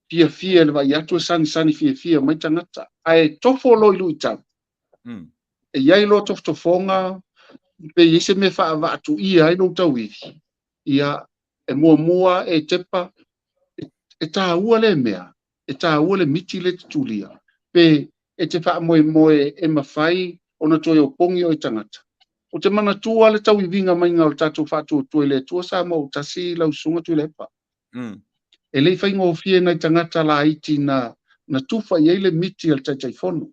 fiafia i le vaai atu e sagisagi fiafia mai tagata, ae tofo loa i luitau, e i ai loa tofotofoga, pe i ai se mea e faavaatuia ai lou tauivi, ia, e muamua e tepa, e taua lea mea, e taua le miti lea e te tulia, pe e te faamoemoe e mafai ona toe opogi oe tagata. Ou te manatua le tauiviga maiga o le tatou faatuatua i le Atua Samoa ua tasi lau Susuga Tuilaepa. E le i faigofie nai tagata laiti na na tufa i ai le miti a le Taitaifono.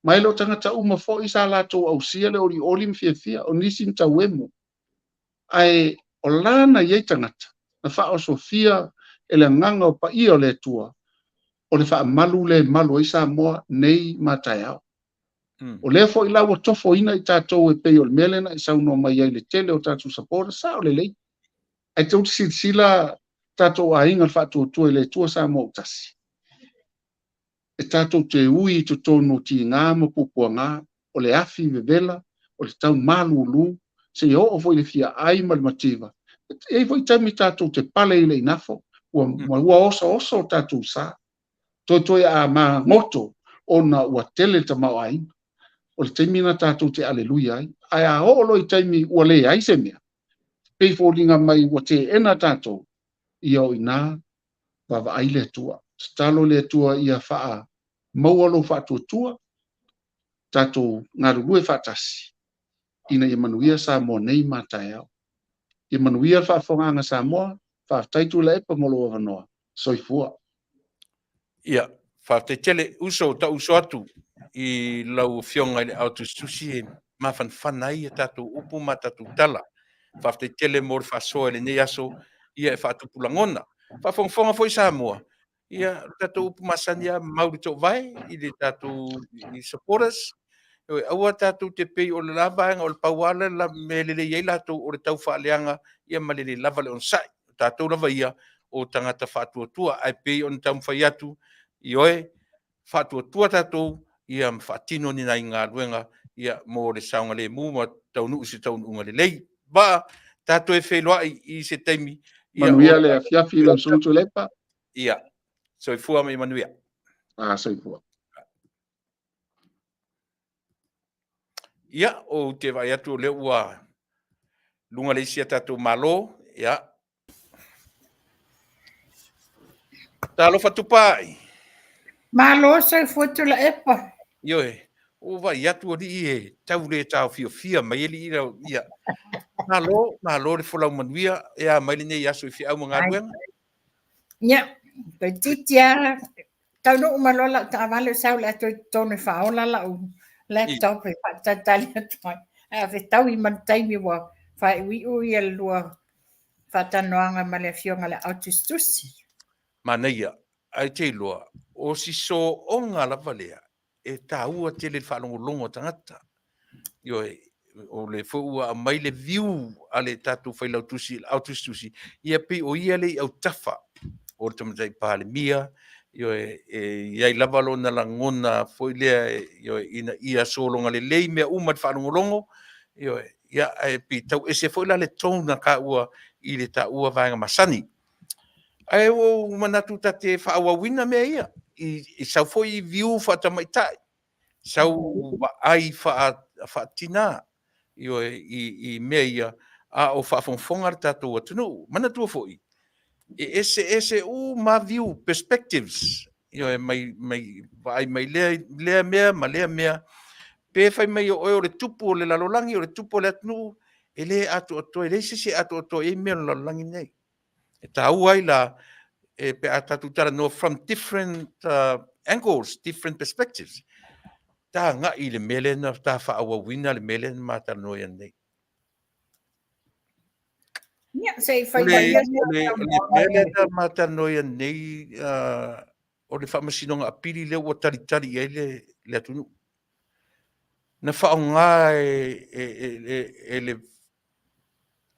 Ma e le o tagata uma foi sa latou ausia le olioli ma fiafia, o nisi na tauemo. Ae o la na i ai tagata na faaosofia e le agaga o paia o le Atua, o le faamalu lea e malu ai Samoa nei ma taeao. O lea foi la ua tofoina i tatou e pei o le mea lea na e saunoa mai ai i le tele o tatou supporters, sao lelei. Ae tou te silasila tatou aiga o le Faatuatua i le Atua Samoa ua tasi. E tatou te ui i totonu o tiga ma puapuaga, o le afi vevela, o le tau malulu, seia oo foi i le fiaai ma le mativa. E i ai foi taimi tatou te pale i le inafo, ua, ua osaosa o tatou sa. Toetoe a magoto ona ua tele le tamaoaiga. O le taimi lena tatou te aleluia ai. Ae a oo loa i taimi ua leai se mea, pei foliga mai ua teena tatou, ia o i ina vaavaai le Atua. Tatalo le Atua ia faamaua lou faatuatua, tatou galulue faatasi ina ia manuia Samoa nei ma taeao. Ia manuia le faafofogaaga Samoa, faafetai Tuilaepa mo lou avanoa. Soifua. Ia, faafetai tele uso, tau uso atu i lau Afioga i le Ao Tusitusi e mafanafana ai a tatou upu ma a tatou tala. Faafetai tele mo le faasoa i lenei aso, ia e faatupu lagona. Faafogafoga foi Samoa, ia lo tatou upu masani lava, mau le toovae i le tatou i supporters. Aua tatou te pei o le la vaega o le pau lava le mea e lelei ai latou o le tau faaleaga ia ma le le lava le onosai. O tatou lava ia o tagata faatuatua, ae pei ona taumafai atu, ioe, faatuatua tatou ia ma faatino ni nai galuega ia mo le saogalemu ma taunuu i se taunuuga lelei. Vaa, tatou e feiloai i se taimi. Ia, Manuia le afiafi lau Susuga Tuilaepa. Ia, soifua ma ia manuia. Ah, soifua. Ia, ou te vaai atu o lea ua luga le isi a tatou Malo. Ia. Talofa Tupai. Malo soifua Tuilaepa. Ioe, ua vaai atu alii e tau le taofiofia mai alii lau, ia. Malo, malo le folau manuia, e a mai lenei aso i feau ma galuega. Ia, toeitiiti lava taunuu mai loa lau taavale o sau o le a toe i totonu e faaola lau laptop e faatalitali atu ai. Ae a fetaui ma le taimi ua faaiuiu ia le lua faatalanoaga ma le Afioga i le Aotusitusi. Manaia, ae te iloa, o si sooga lava lea e taua tele le faalogologo a tagata. Ioe, o le foi ua aumai le view a le tatou failautusi, le autusitusi, ia pei o ia le i autafa o le Tamaitai Palemia, ioe, e i ai lava lona lagona foi lea, ioe, ina ia sologa lelei mea uma i le faalogologo, ioe, ia, ae pei tau ese foi la le tone na taua i le taua vaega masani. Ae ua ou manatu ta te faaauauina mea ia, i sau foi view faatamaitai, sau vaai faatina, ioe, i mea ia, a o faafogafoga le tatou atunuu. Manatua foi, e eseese uma view, perspectives, ioe, mai, mai vaai mai lea mea ma lea mea. Pe fai mai o oe o le tupu o le lalolagi, o le tupu o le atunuu, e le atoatoa, e leai se isi e atoatoa i ai mea o le lalolagi nei. E taua ai la, e pe a tatou talanoa from different angles, different perspectives, ta agai i le mea lea na ta faaauauina le mea lea na ma talanoa i ai nei. Ia, se i fai mai ia. O le mea lea na ma talanoa i ai nei, o le Faamasinoga Apili lea ua talitali i ai le atunuu. Na faaaoga e le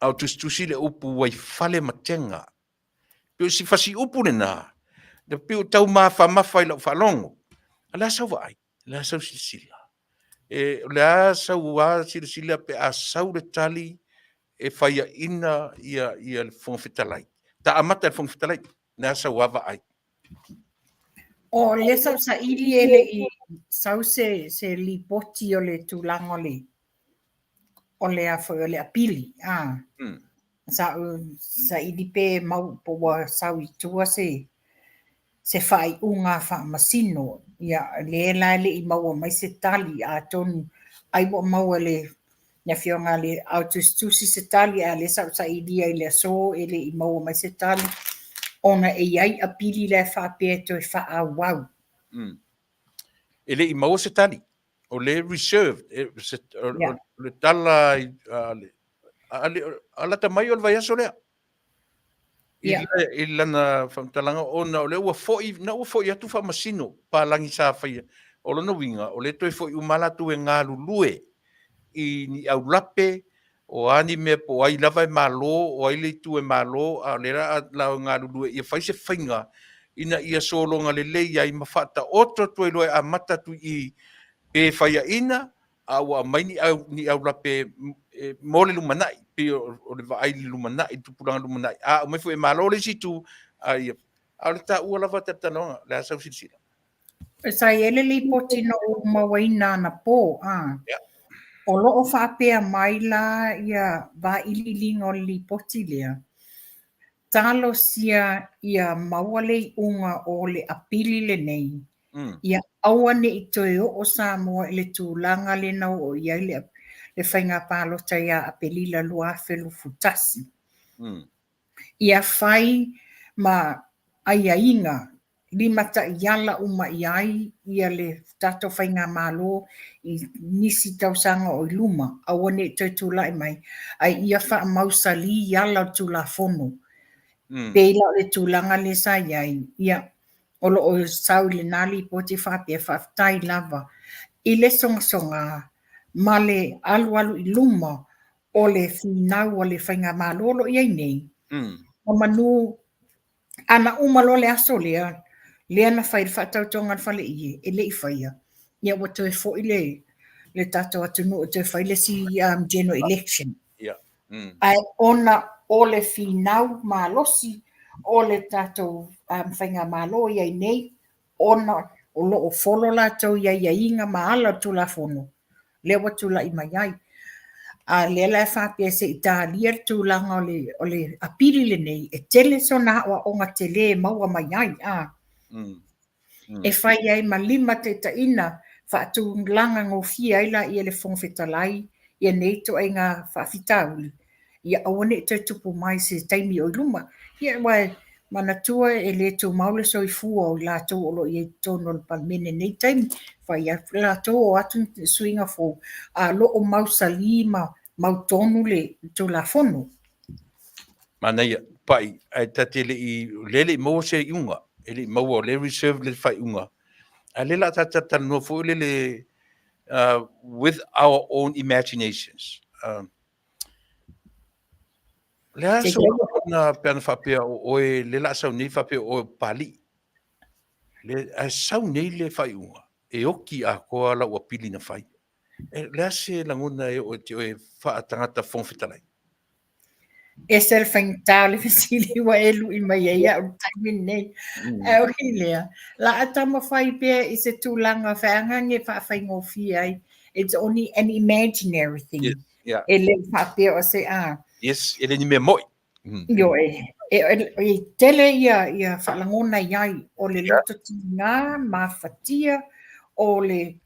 a o tusitusi le upu uaifale matega. Pei o si fasiupu lena, na pei o tau mafamafa i lau faalogo. A o le a sau vaai? O le a sau silasila? E, o le a sau a silasila pe a sau le tali e faiaina ia le Fofoga Fetalai. Ta amata i le Fofoga Fetalai, o le a sau a vaai? O lea sa ou saili e le i sau se lipoti o le tulaga o le o le a foi o le apili a. Sa ou saili pe mau po ua sau i tua se faaiuga a faamasino. Ia, lea la e le i maua mai se tali, atonu ai ua maua e le afioga a le Ao Tusitusi se tali, a o lea sa ou sailia i le aso e le i maua mai se tali, ona e i ai apili la e faapea e toe faaauau. E le i maua se tali. O le reserved, o le tala a lata mai o le vaiaso lea. I lana faamatalaga ona o lea ua foi, na ua foi atu faamasino palagi sa faia. O lona uiga, o lea toe foi uma latou e galulue i ni aulape, o a ni mea po o ai lava e malo, o ai le itu e malo, a o lea la a galulue ia fai se faiga ina ia sologa lelei ai ma faataoto atu ai loa e amata atu i i pe faiaina, a ua aumai ni au, ni aulape mo le lumanai, pei o le vaai i le lumanai, le tupulaga lumanai, a aumai foi e malo le isi itu, a ia, a o le taua lava talatalanoaga, o le a sau silasila. Sa i ai le lipoti na ou mauaina anapo, a. O lo o faapea mai la ia vailiiliga o le lipoti lea, talosia ia maua le iuga o le apili lenei, ia aua ne i toe oo Samoa i le tulaga lea na oo i ai le faiga palota ia Aperila 2021. Ia fai ma aiaiga limataiala uma i ai ia le tatou faigamalo i nisi tausaga o i luma, aua ne i toe tulai mai, ae ia faamausali i ala o le Tulafono. Pei la o le tulaga lea sa i ai, ia, o lo o sau i lena lipoti faapea, faafetai lava i le sogasoga ma le alualu i luma o le finau a le faigamalo o lo o i ai nei, ma manu Ana uma loa le aso lea, lea na fai le faatautoga a le faleie, e le i faia, ia ua toe foi le, le tatou atunuu e toe fai le isi general election. Yeah. Ae ona o le finau malosi o le tatou faigamalo i ai nei, ona o lo o follow latou i aiaiga ma ala o le Tulafono, lea ua tulai mai ai. A lea la e faapea se i talia le tulaga o le apili lenei, e tele sona aoaoga tele e maua mai ai, a. E fai ai ma limataitaiina faatulaga gofie ai laia e le Fofoga Fetalai ia nei ituaiga faafitauli, ia aua ne i toe tupu mai i se taimi o i luma. Ia aua e manatua e le tumau le soifua o i latou o lo o i ai i totonu o le Palemene i lenei taimi. Fai atu latou o atu ni suiga fou, a o lo o mausali ma mautonu le Tulafono. Manaia, pai, ae ta te le i, lea e le i maua se iuga, e le i maua, o lea e reserve le faaiuga. A o lea o le a tatou talanoa foi lele with our own imaginations. O le a sou lagona pe ana faapea o oe le la sau nei faapea o oe o Papalii. Le, ae sau nei le faaiuga e oki atoa lau apili na fai. E, le a se lagona e oo ia te oe faatagata Fofoga Fetalai? Ese le faigata o le fesili ua e lui mai ai au i le taimi lenei. Ae ui i lea, la a taumafai pea i se tulaga feagage e faafaigofie ai. It's only an imaginary thing. Yes, yeah. E le faapea o se a. Yes, e le ni mea moi. Ioe, e, e, e tele ia, ia faalagona i ai o le loto tiga, mafatia, o le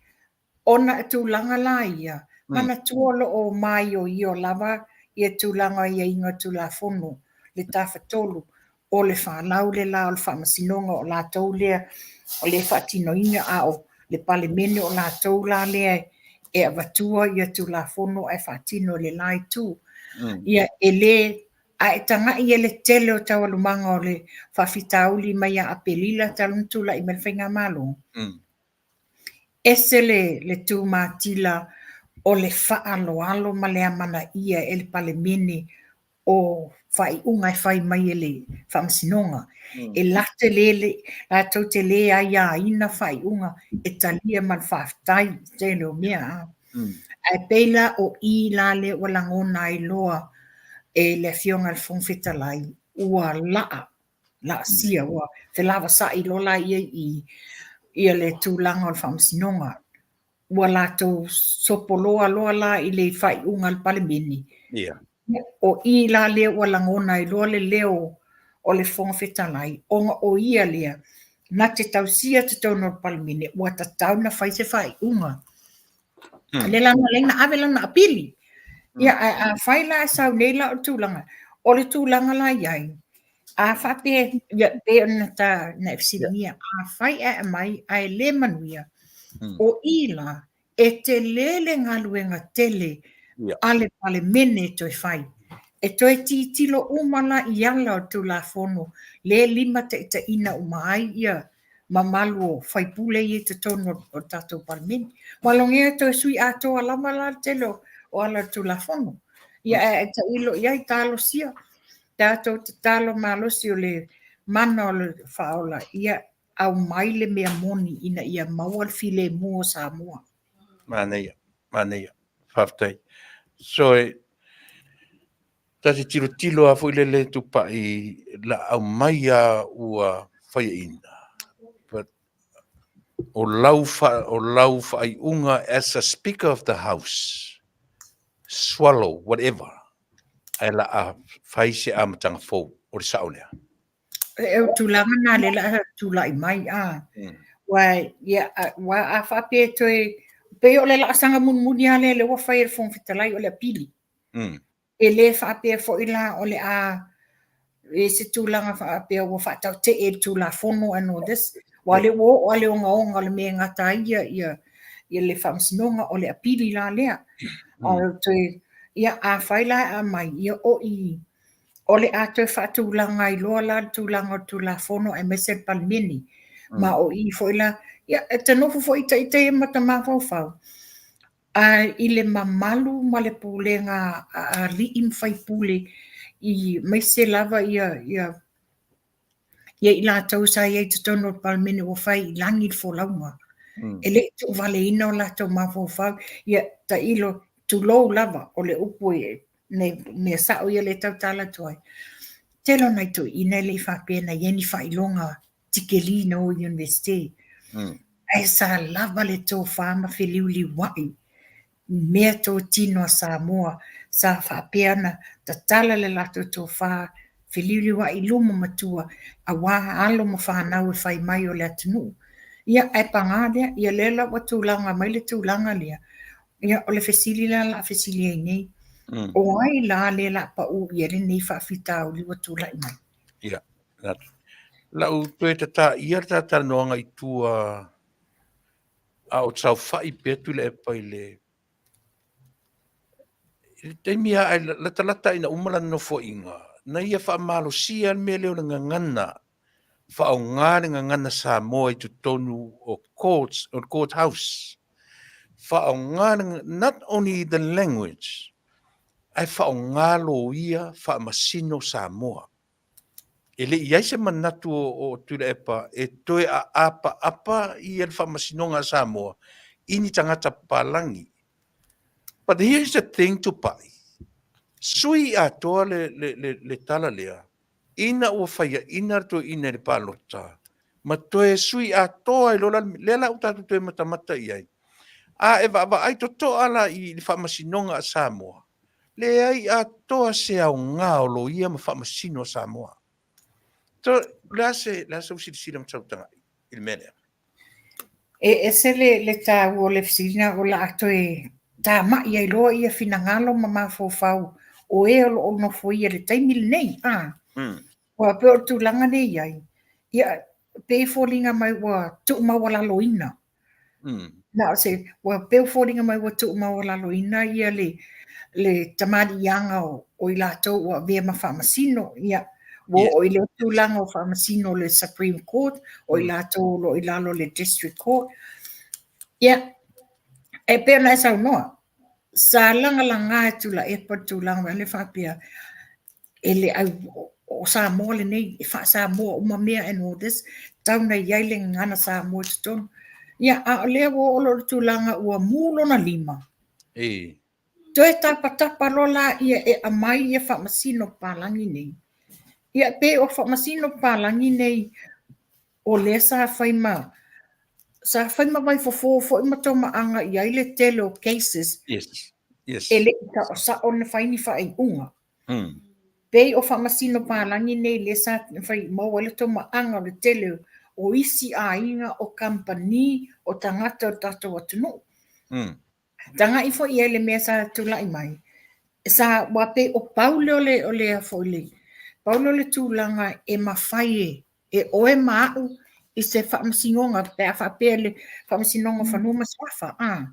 Ona e tulaga la ia, manatua o lo o māioio lava ia tulaga o aiaiga o Tulafono, le Tafatolu, o le Falau le la o le Faamasinoga o latou lea o le faatinoina a o le Palemene o latou la lea e avatua ia Tulafono ae faatino e le la itu. Ia e le a e taga'i e le tele o taualumaga o le faafitauli mai ia Apelila talu ona tulai mai le Faigamalo, Ese le le tumatila o le faaaloalo ma le amanaia e le Palemene o faaiuga e fai mai e le Faamasinoga. E late le le latou te le aiaina faaiuga e talia ma le faafetai i le tele o mea. Ae pei la o i la lea ua lagona ai loa e le Afioga i le Fofoga Fetalai ua laa laasia, ua felavasa'i loa la ia i ia le tulaga o le faamasinoga. Ua latou sopoloa loa la i le faaiuga a le Palemene. Yeah. O i la lea ua lagona ai loa le leo o le Fofoga Fetalai, ona o ia lea na te tausia totonu o le Palemene, ua tatau ona fai se faaiuga. Le la na ala ai ona ave lana apili. Ia, ae afai la e sau nei la o le tulaga, o le tulaga la i ai, a faapea, ia, pei ona ta na e fesiligia, afai ae aumai ae le manuia, o i la e tele le galuega tele a le Palemene e toe fai. E toe tilotilo uma la i ala o le Tulafono le limataitaiina uma ai ia mamalu o faipule ia i totonu o le tatou Palemene. Ua logea e toe sui atoa lava la le tele o ala o le Tulafono. Ia ae tailo i ai, talosia, tatou tatalo malosi o le mana o le faaola, ia aumai le mea moni ina ia maua le filemu o Samoa. Manaia, manaia. Faafetai. So, e, ta te tilotilo lava foi lele Tupai la aumai a ua faiaina. But o lau, fa, o lau faaiuga as a Speaker of the House, swallow whatever, ae la a fai se amataga fou, o le sao lea. E o tulaga na le la tulai mai a. Ua ia ua a faapea toe pei o le laasaga mulimuli lava lea lea ua fai e le Fofoga Fetalai o le apili. E le faapea foi la o le a i se tulaga faapea ua faatautee e le Tulafono and all this. Ua le ua oo lava le ogaoga o le mea e gata ai ia, ia, ia le faamasinoga o le apili la lea. A toe, ia afai la e aumai, ia o i o le a toe faatulaga ai loa la le tulaga o le Tulafono aemaise le Palemene. Ma o i foi la, ia e te nofo foi ita ia ma ta mafaufau, a i le mamalu ma le pulega a alii ma faipule i aemaise lava ia ia ia i latou sa i ai i totonu o le Palemene ua fai i lagi le folauga. E le i tuuvaleina o latou mafaufau, ia tailo, tulou lava o le upu e nei mea sao ia lea e tautala atu ai. Tele o nai toeaiina e le i faapea na i ai ni faailoga tikeri na o i Universite. Ae sa lava le tofa ma feliuliuai i mea totino a Samoa sa faapea ona tatala le latou tofa feliuliuai i luma ma tua aua alo ma fanau e fai mai o le atunuu. Ia, ae paga lea, ia lea la ua tulaga mai le tulaga lea, ia o le fesili la o le a fesili ai nei, o ai la lea o le a pau i ai lenei faafitauli ua tulai mai? Ia, lau toe tataia le talatalanoaga i tua a o saofai pea Tuilaepa i le i le taimi lava ae latalata ina uma lana nofoaiga, na ia faamalosia le mea lea o le gagana, faaaoga le gagana Samoa i totonu o courts, o le court house. Faaaoga le, not only the language, ae faaaoga loia faamasino Samoa. E le i i ai se manatu o Tuilaepa e toe aapaapa ia le faamasinoga a Samoa i ni tagata papalagi. But here is the thing, Tupai. Sui atoa le, le, le, le tala lea, ina ua faiaina le toeaina i le palota, ma toe sui atoa ai loa la, lea la ua tatou toe matamata i ai. A e vaavaai totoa la i le faamasinoga a Samoa, leai atoa se aoga o loia ma faamasino a Samoa. So, o le a se, le a sou silasila ma sau tagai i le mea lea? E ese le, le taua o le fesili lena, o le a toe tamai ai loa ia finagalo ma mafaufau o e o lo o nofoia i le taimi lenei, a. Aua pei o le tulaga lea e i ai, ia, pei e foliga mai ua tuumaualaloina. Na o se, ua pei e foliga mai ua tuumaualaloina ia le, le tamaliiaga o, o i latou ua avea ma faamasino, ia, ua oo i lea tulaga o faamasino o le Supreme Court, o i latou o lo o i lalo o le District Court. Ia, e pei ona e saunoa, sa lagalaga e Tuilaepa le tulaga foi lea faapea, e le au, o Samoa lenei, e faa-Samoa uma mea and all this, tau na i ai le gagana Samoa i totonu. Ia, a o lea ua oo loa i le tulaga ua mu lona lima, toe tapatapa loa laia e aumai ia faamasino papalagi nei. Ia, pe o faamasino papalagi nei o lea sa fai ma sa fai ma vaifofo foi ma tomaaga i ai le tele o cases Yes. Yes. e le i saosao ona fai ni faaiuga. Pei o faamasino palagi nei lea sa fai maua ai le tomaaga o le tele o isi aiga o kamupani o tagata o le tatou atunuu. Tagai foi i ai i le mea sa tulai mai, sa ua pei o pau lea o le o le a foi le pau lea o le tulaga e mafai e e oe ma a'u i se faamasinoga pe a faapea le Faamasinoga o Fanua ma Suafa a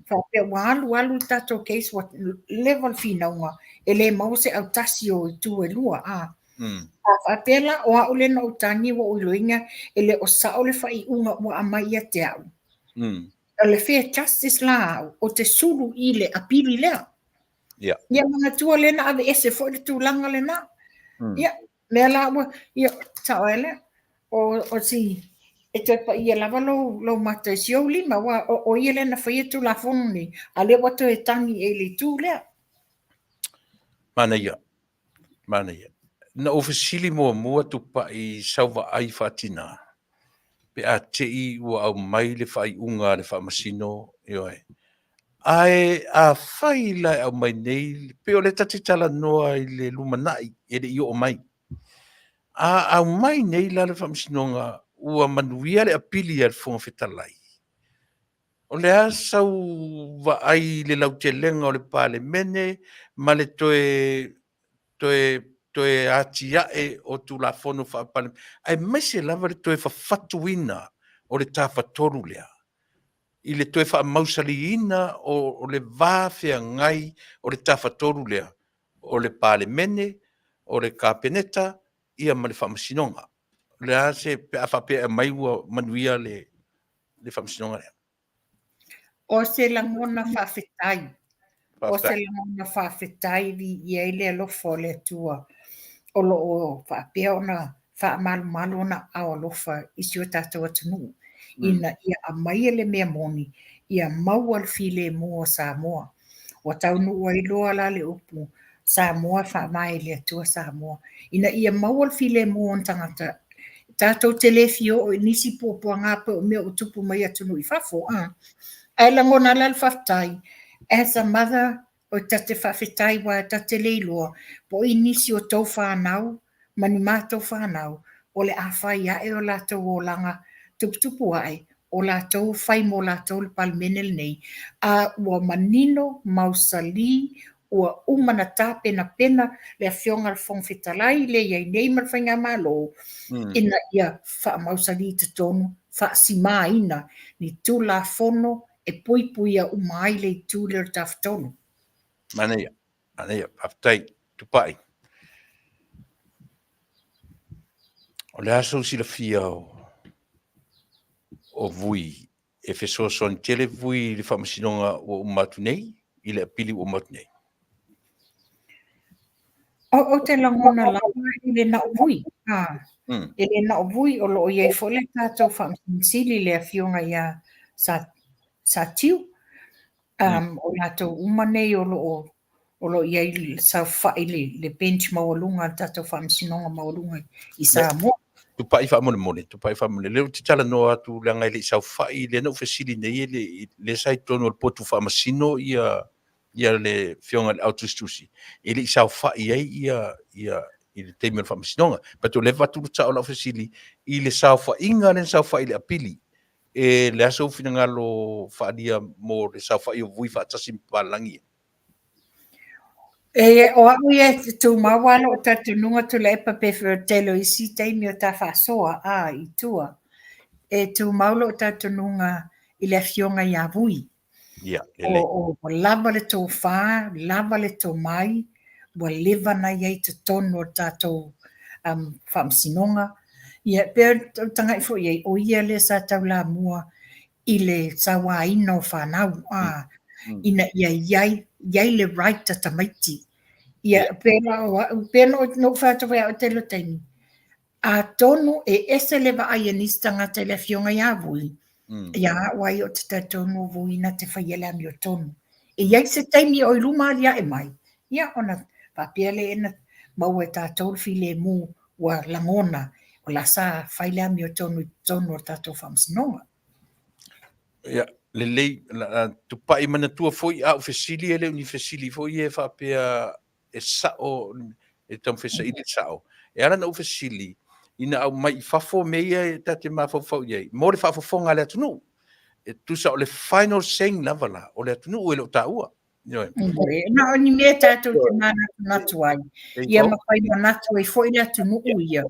faapea ua alu alu le tatou case ua leva le finauga e le maua se autasi o itu e lua a a faapea la o a'u lea na ou tagi ua ou iloaina e le o sa'o le faaiuga ua aumai ia te a'u o le fair justice la a'u ou te sulu i le apili lea. Ia manatua lea na aveese foi le tulaga lena. Ia mea la ua, ia, sao ai lea, o, o si, e toe paia lava lou, lou mata i si ou lima, aua o, o ia lea na faia Tulafono nei, a lea ua toe tagi i ai i le itu lea. Manaia, manaia. Na ou fesili muamua Tupai i sau vaai faatina, pe a te i ua aumai le faaiuga a le Faamasino, ioe. Ae afai la e aumai nei, pei o lea ta te talanoa i le lumanai e le i oo mai. A aumai nei la le Faamasinoga ua manuia le apili a le Fofoga Fetalai, o le a sau vaai i le lautelega o le Palemene ma le toe toe toe atiae o Tulafono Faa-Palemene, aemaise lava le toe fafatuina o le Tafatolu lea i le toe faamausaliina o le va feagai o le Tafatolu lea, o le Palemene, o le Kapeneta, ia ma le Faamasinoga. O le a se, pe a faapea e aumai ua manuia le le Faamasinoga lea? O se lagona faafetai. O se lagona faafetai viia ai le alofa o le Atua o lo o faapea ona faamalumalu ona aao alofa i si o tatou atunuu ina ia aumaia le mea moni ia maua le filemu o Samoa. Ua taunuu ai loa la le upu Samoa e faavae i le Atua Samoa ina ia maua le filemu o ona tagata. Tatou te le fia oo i nisi puapuaga pei o mea ua tupu mai i atunuu i fafo a. Ae lagona la le faafetai as a mother o ta te faafetai aua ta te le iloa po o i nisi o tou fanau ma ni matou fanau o le a fai ae o latou olaga tuputupu ae o latou fai mo latou le Palemene lenei, a ua manino mausali ua uma na tapenapena le Afioga i le Fofoga Fetalai lea i ai nei ma le Faigamalo ina ia faamausali i totonu, faasimaina ni Tulafono e puipuia uma ai le itu lea o le Tafatolu. Manaia, manaia, faafetai Tupai. O le a sou silafia o Vui e fesoasoani tele Vui i le faamasinoga ua uma atu nei, i le apili ua uma atu nei? Ou te lagona lava e le na o Vui. E le na o Vui, o lo o i ai foi le tatou Faamasino Sili le Afioga ia Sa Tiu. O latou uma nei o lo o o lo o i ai le saofai le, le bench maualuga a le tatou Faamasinoga Maualuga i Samoa. Tupai faamolemole, tupai faamolemole. Lea ou te talanoa atu leaga e le i saofai, lea na ou fesili nei e le i, lea sa i totonu o le potu faamasino ia ia le afioga i le autusitusi, e le i saofai ai ia ia i le taimi o le faamasinoga. But o lea e avatu le sao o lau fesili i le saofaiga lea na saofai i le apili, e le a sou finagalo faaalia mo le saofai o Vui faatasi ma papalagi ia? E, o au ia e tumau lava lou talitonuga Tuilaepa pe tele o isi taimi o ta faasoa a i tua. E tumau lou talitonuga i le afioga ia Vui. Ia, lelei. O, o, lava le tofa, lava le tomai, ua leva na i ai i totonu o le tatou um, faamasinoga. Ia, pe o tagai foi i ai, o ia lea sa taulamua i le sauaina o fanau, a, ina ia iai, iai le right a tamaiti. Ia, pēlā o au, pē no, no fai atu foi au tele o taimi, atonu e ese le vaai a nisi tagata i le afioga ia Vui, ia au ai o te talitonu o Vui na te faia le amiotonu. E iai se taimi o i luma aliae mai, ia ona faapea lea na maua e tatou le filemu ua lagona o la sa fai le amiotonu i totonu o le tatou faamasinoga. Ia, lelei, tupai manatua foi a ou fesili e le o ni fesili foi ia e faapea e sao, e taumafai e saili le sao. E ala ona ou fesili, ina aumai i fafo mea ia e ta te mafaufau i ai, mo le faafofoga a le atunuu. E tusa o le final saying lava la o le atunuu e le o taua. Ioe. Na o ni mea tatou te manatunatu ai, ia ma fai manatu ai foi le atunuu ia,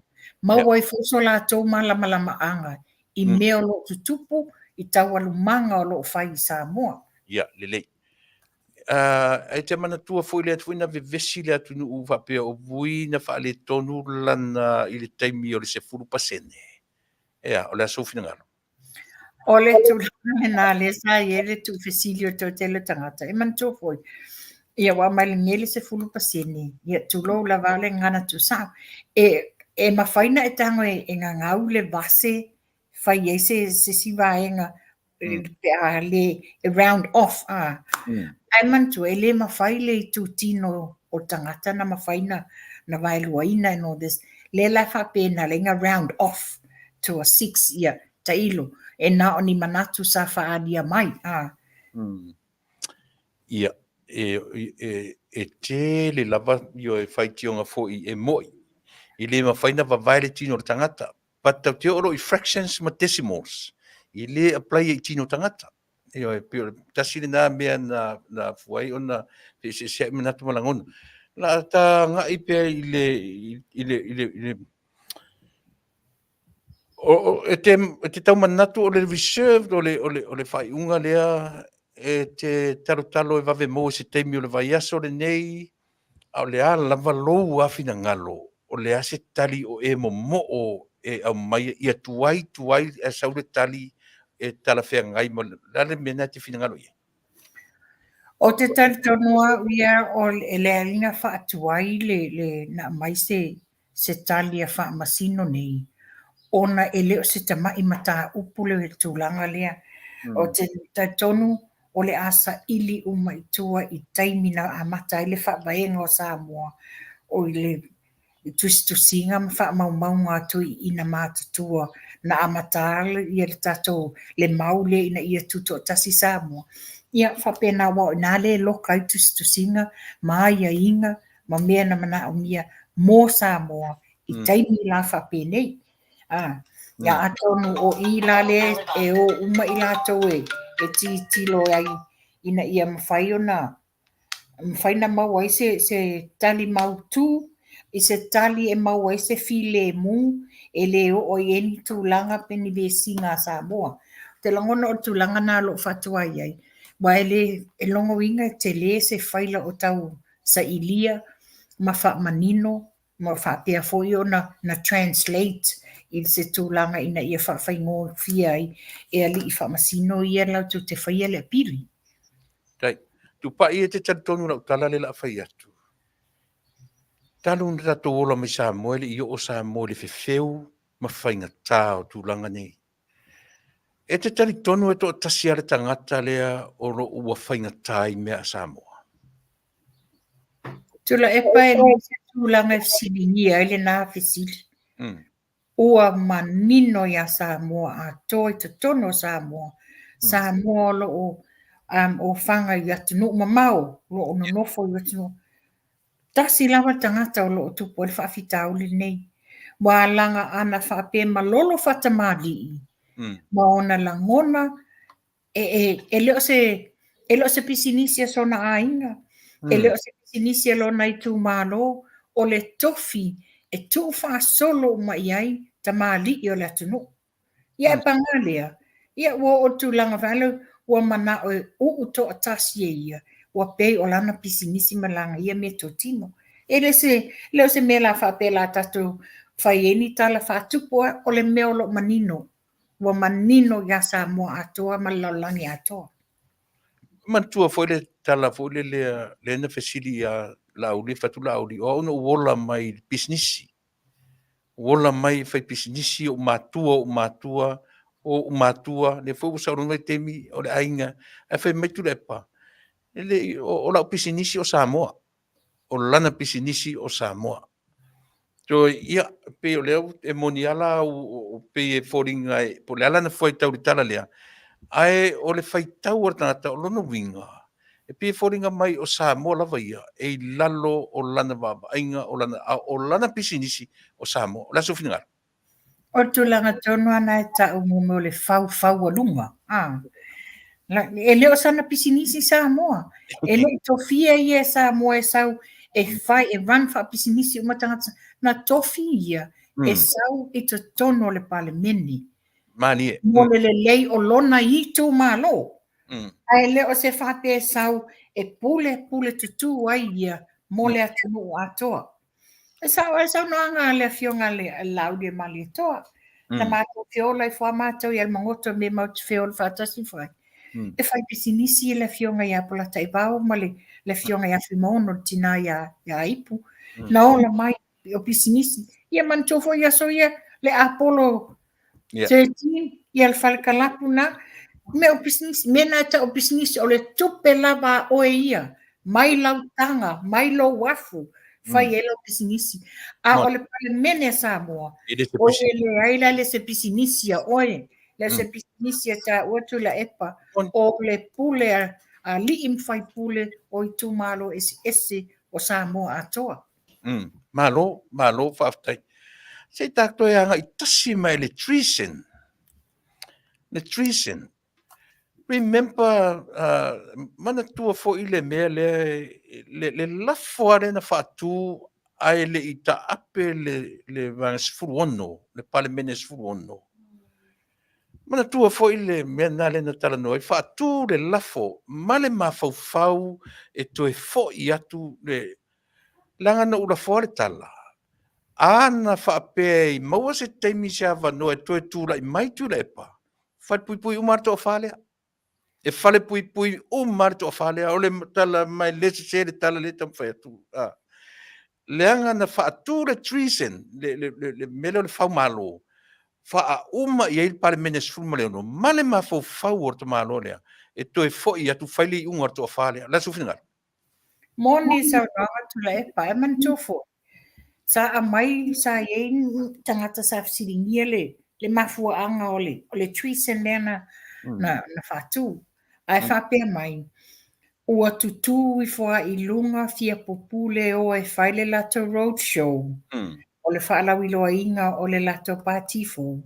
maua ai foi so latou malamalamaaga i mea o lo o tutupu i taualumaga o lo o fai i Samoa. Ia, lelei. Uh, e te manatua foi lea foi na vevesi le atunuu faapea o Vui na faaletonu lana i le taimi o le 10%. Ea, o le a sou finagalo? O le tulaga lena lea sa i ai le tuufesili o le toatele o tagata, e manatua foi, ia ua aumai nei le 10%, ia tulou lava le gagana tuusao. E, e mafai ona e tago e, e gagau le vase fai ai se, se isi vaega pe a le e round off a. Ae manatua e le mafai le itutino o le tagata na mafai na, na vaeluaina and all this. Lea la e faapena le iga round off to a 6 ia tailo e na o ni manatu sa faaalia mai a. Ia, e, e, e tele lava ioe faitioga foi e mo'i. E le mafai na vavae le tino o le tagata. But tatou te oo loa i fractions ma decimals, e le apply i tino o tagata. Ioe, pei o le tasi lena mea na, na afua ai ona feeseeseai manatu ma lagona. La ta agai pea i le, i le, i le, i le o, o, e te, e te tau manatu o le reserved o le, o le, o le faaiuga lea e te talotalo e vave maua i se taimi o le vaiaso lenei, a o le a lava lou lava finagalo, o le a se tali o e momoo e aumaia, ia tuai, tuai ae sau le tali e talafeagai ma le a le mea lena e te finagalo i ai? Ou te talitonu au ia o e leai na faatuai le, le, na aumai se, se tali a Faamasino nei, ona e le o se tamai mataupu le tulaga lea. Ou te talitonu o le a saili uma i tua i taimi na amata ai le faavaega o Samoa, o i le tusitusiga ma faamaumauga a toeaiina matutua na amata ia le tatou le mau lea ina ia tutoatasi Samoa. Ia faapena aua o i ina lea e loka ai tusitusiga ma aiaiga ma mea na manaomia mo Samoa i taimi la faapenei. A, ia atonu o i la lea e o uma i latou e, e tilotilo ai ina ia mafai ona mafai ona maua ai se, se tali mautu, i se tali e maua ai se filemu e le oo ai i ni tulaga pe ni vesiga a Samoa. Ou te lagona o le tulaga lena o lo o faatuai ai, aua e le, e logoina e tele se faila o tau sailia ma faamanino ma faapea foi ona na translate i se tulaga ina ia faafaigofie ai e alii faamasino ia latou te faia le apili. Tai, tupai e te talitonu lau tala lea o le a fai atu. Talu ona tatou ola mai Samoa e le i oo Samoa i le fefeu ma faigata o tulaga nei. E te talitonu e toatasi lava le tagata lea o lo o ua faigata i mea a Samoa? Tuilaepa e leai se tulaga e fesiligia ai lena fesili. Ua manino iā Samoa atoa i totonu o Samoa, Samoa o lo o ofaga i atunuu mamao, o lo o nonofo i atunuu. Tasi lava le tagata o lo o tupu ai le faafitauli lenei. Ua alaga ana faapea malolo faatamalii ma ona lagona e le o se e le o se pisinisi a sona aiga, e le o se pisinisi a lona itumalo, o le tofi e tuufaasolo uma i ai tamalii o le atunuu. Ia e paga lea, ia ua oo i le tulaga foi lea ua manao e uu toatasi e ia, ua pei o lana pisinisi ma lana ia meatotino. E le se, le o se mea la faapea la tatou fai ai ni tala faatupu, o le mea o lo o manino ua manino iā Samoa atoa ma le lalolagi atoa. Manatua foi le tala foi lele lea na fesili ia Laauli, fai atu Laauli, o au na ou ola mai i le pisinisi. Ua ola mai e fai pisinisi ou matua, ou matua, ou matua, lea foi ua saunoa mai taimi o le aiga, ae fai mai Tuilaepa, e le i, o lau pisinisi o Samoa. O lana pisinisi o Samoa. So, ia, pei o lea e moni lava la, pei e foliga po o le a lana fuaitau i le tala lea, ae o le faitau a le tagata, o lona uiga, e pei e foliga mai o Samoa lava ia e i lalo o lana vaavaaiga, o lana, a o lana pisinisi o Samoa. O le a sou finagalo? O le tulaga tonu lava lena e tau mo mea o le faufaualuga. E le o sana pisinisi Samoa. E le i tofia ia e Samoa e sau e fai, e run faapisinisi uma tagata. Na tofi ia e sau i totonu o le Palemene. Malie. Mo le lelei o lona itumalo. Ae le o se faapea e sau e pule pule tutū ai ia mo le atunuu atoa. E sao ai saunoaga a le Afioga a le Laauliamalietoa. Na matou feola ifo lava matou i Alamagoto i mea matou te feola faatasi fai. E fai pisinisi le Afioga ia Polataivao ma le Afioga ia Fuimaono, le tina ia Ipu. Na ola mai o pisinisi. Ia manatua foi aso ia le Apollo 13, ia le fale kalapu na, mea o pisinisi, mea na e tau o pisinisi, o le tupe lava a oe ia, mai lau taga, mai lou afu, fai ai lau pisinisi. A o le Palemene a Samoa, oi e leai la le se pisinisi a oe, le se pisinisi a taua Tuilaepa, o le pule a alii ma faipule o itumalo eseese o Samoa atoa. Malo, malo faafetai. Se i tatou toe agai tasi mai le treason. Le treason. Remember, manatua foi le mea lea, le lafo lava lea na faatu ae le i taape le Vaega 16, le Palemene 16. Manatua foi le mea lena lea na talanoa ai, faatu le lafo ma le mafaufau e toe foi atu le, leaga na ou lafoa le tala, a na faapea e maua se taimi se avanoa e toe tulai mai Tuilaepa, falepuipui uma lava le toafa lea. E falepuipui uma lava le toafa lea. O le tala mai le sese le tala lea e taumafai atu. Leaga na faatu le treason, le mea lea o le faumalo, faauma i ai le Palemene 16 ma le mafaufau o le tamaloa lea e toe foi atu fai le iuga o le toafa lea. O le a sou finagalo? Moni saunoaga Tuilaepa, ae manatua foi, sa aumai, sa i ai tagata sa fesiligia le, le mafuaaga o le, o le treason lea na, na, na faatu. Ae faapea mai, ua tutū ifo lava i luga fia pupule o e fai le latou road show, o le faalauiloaina o le latou pati fou,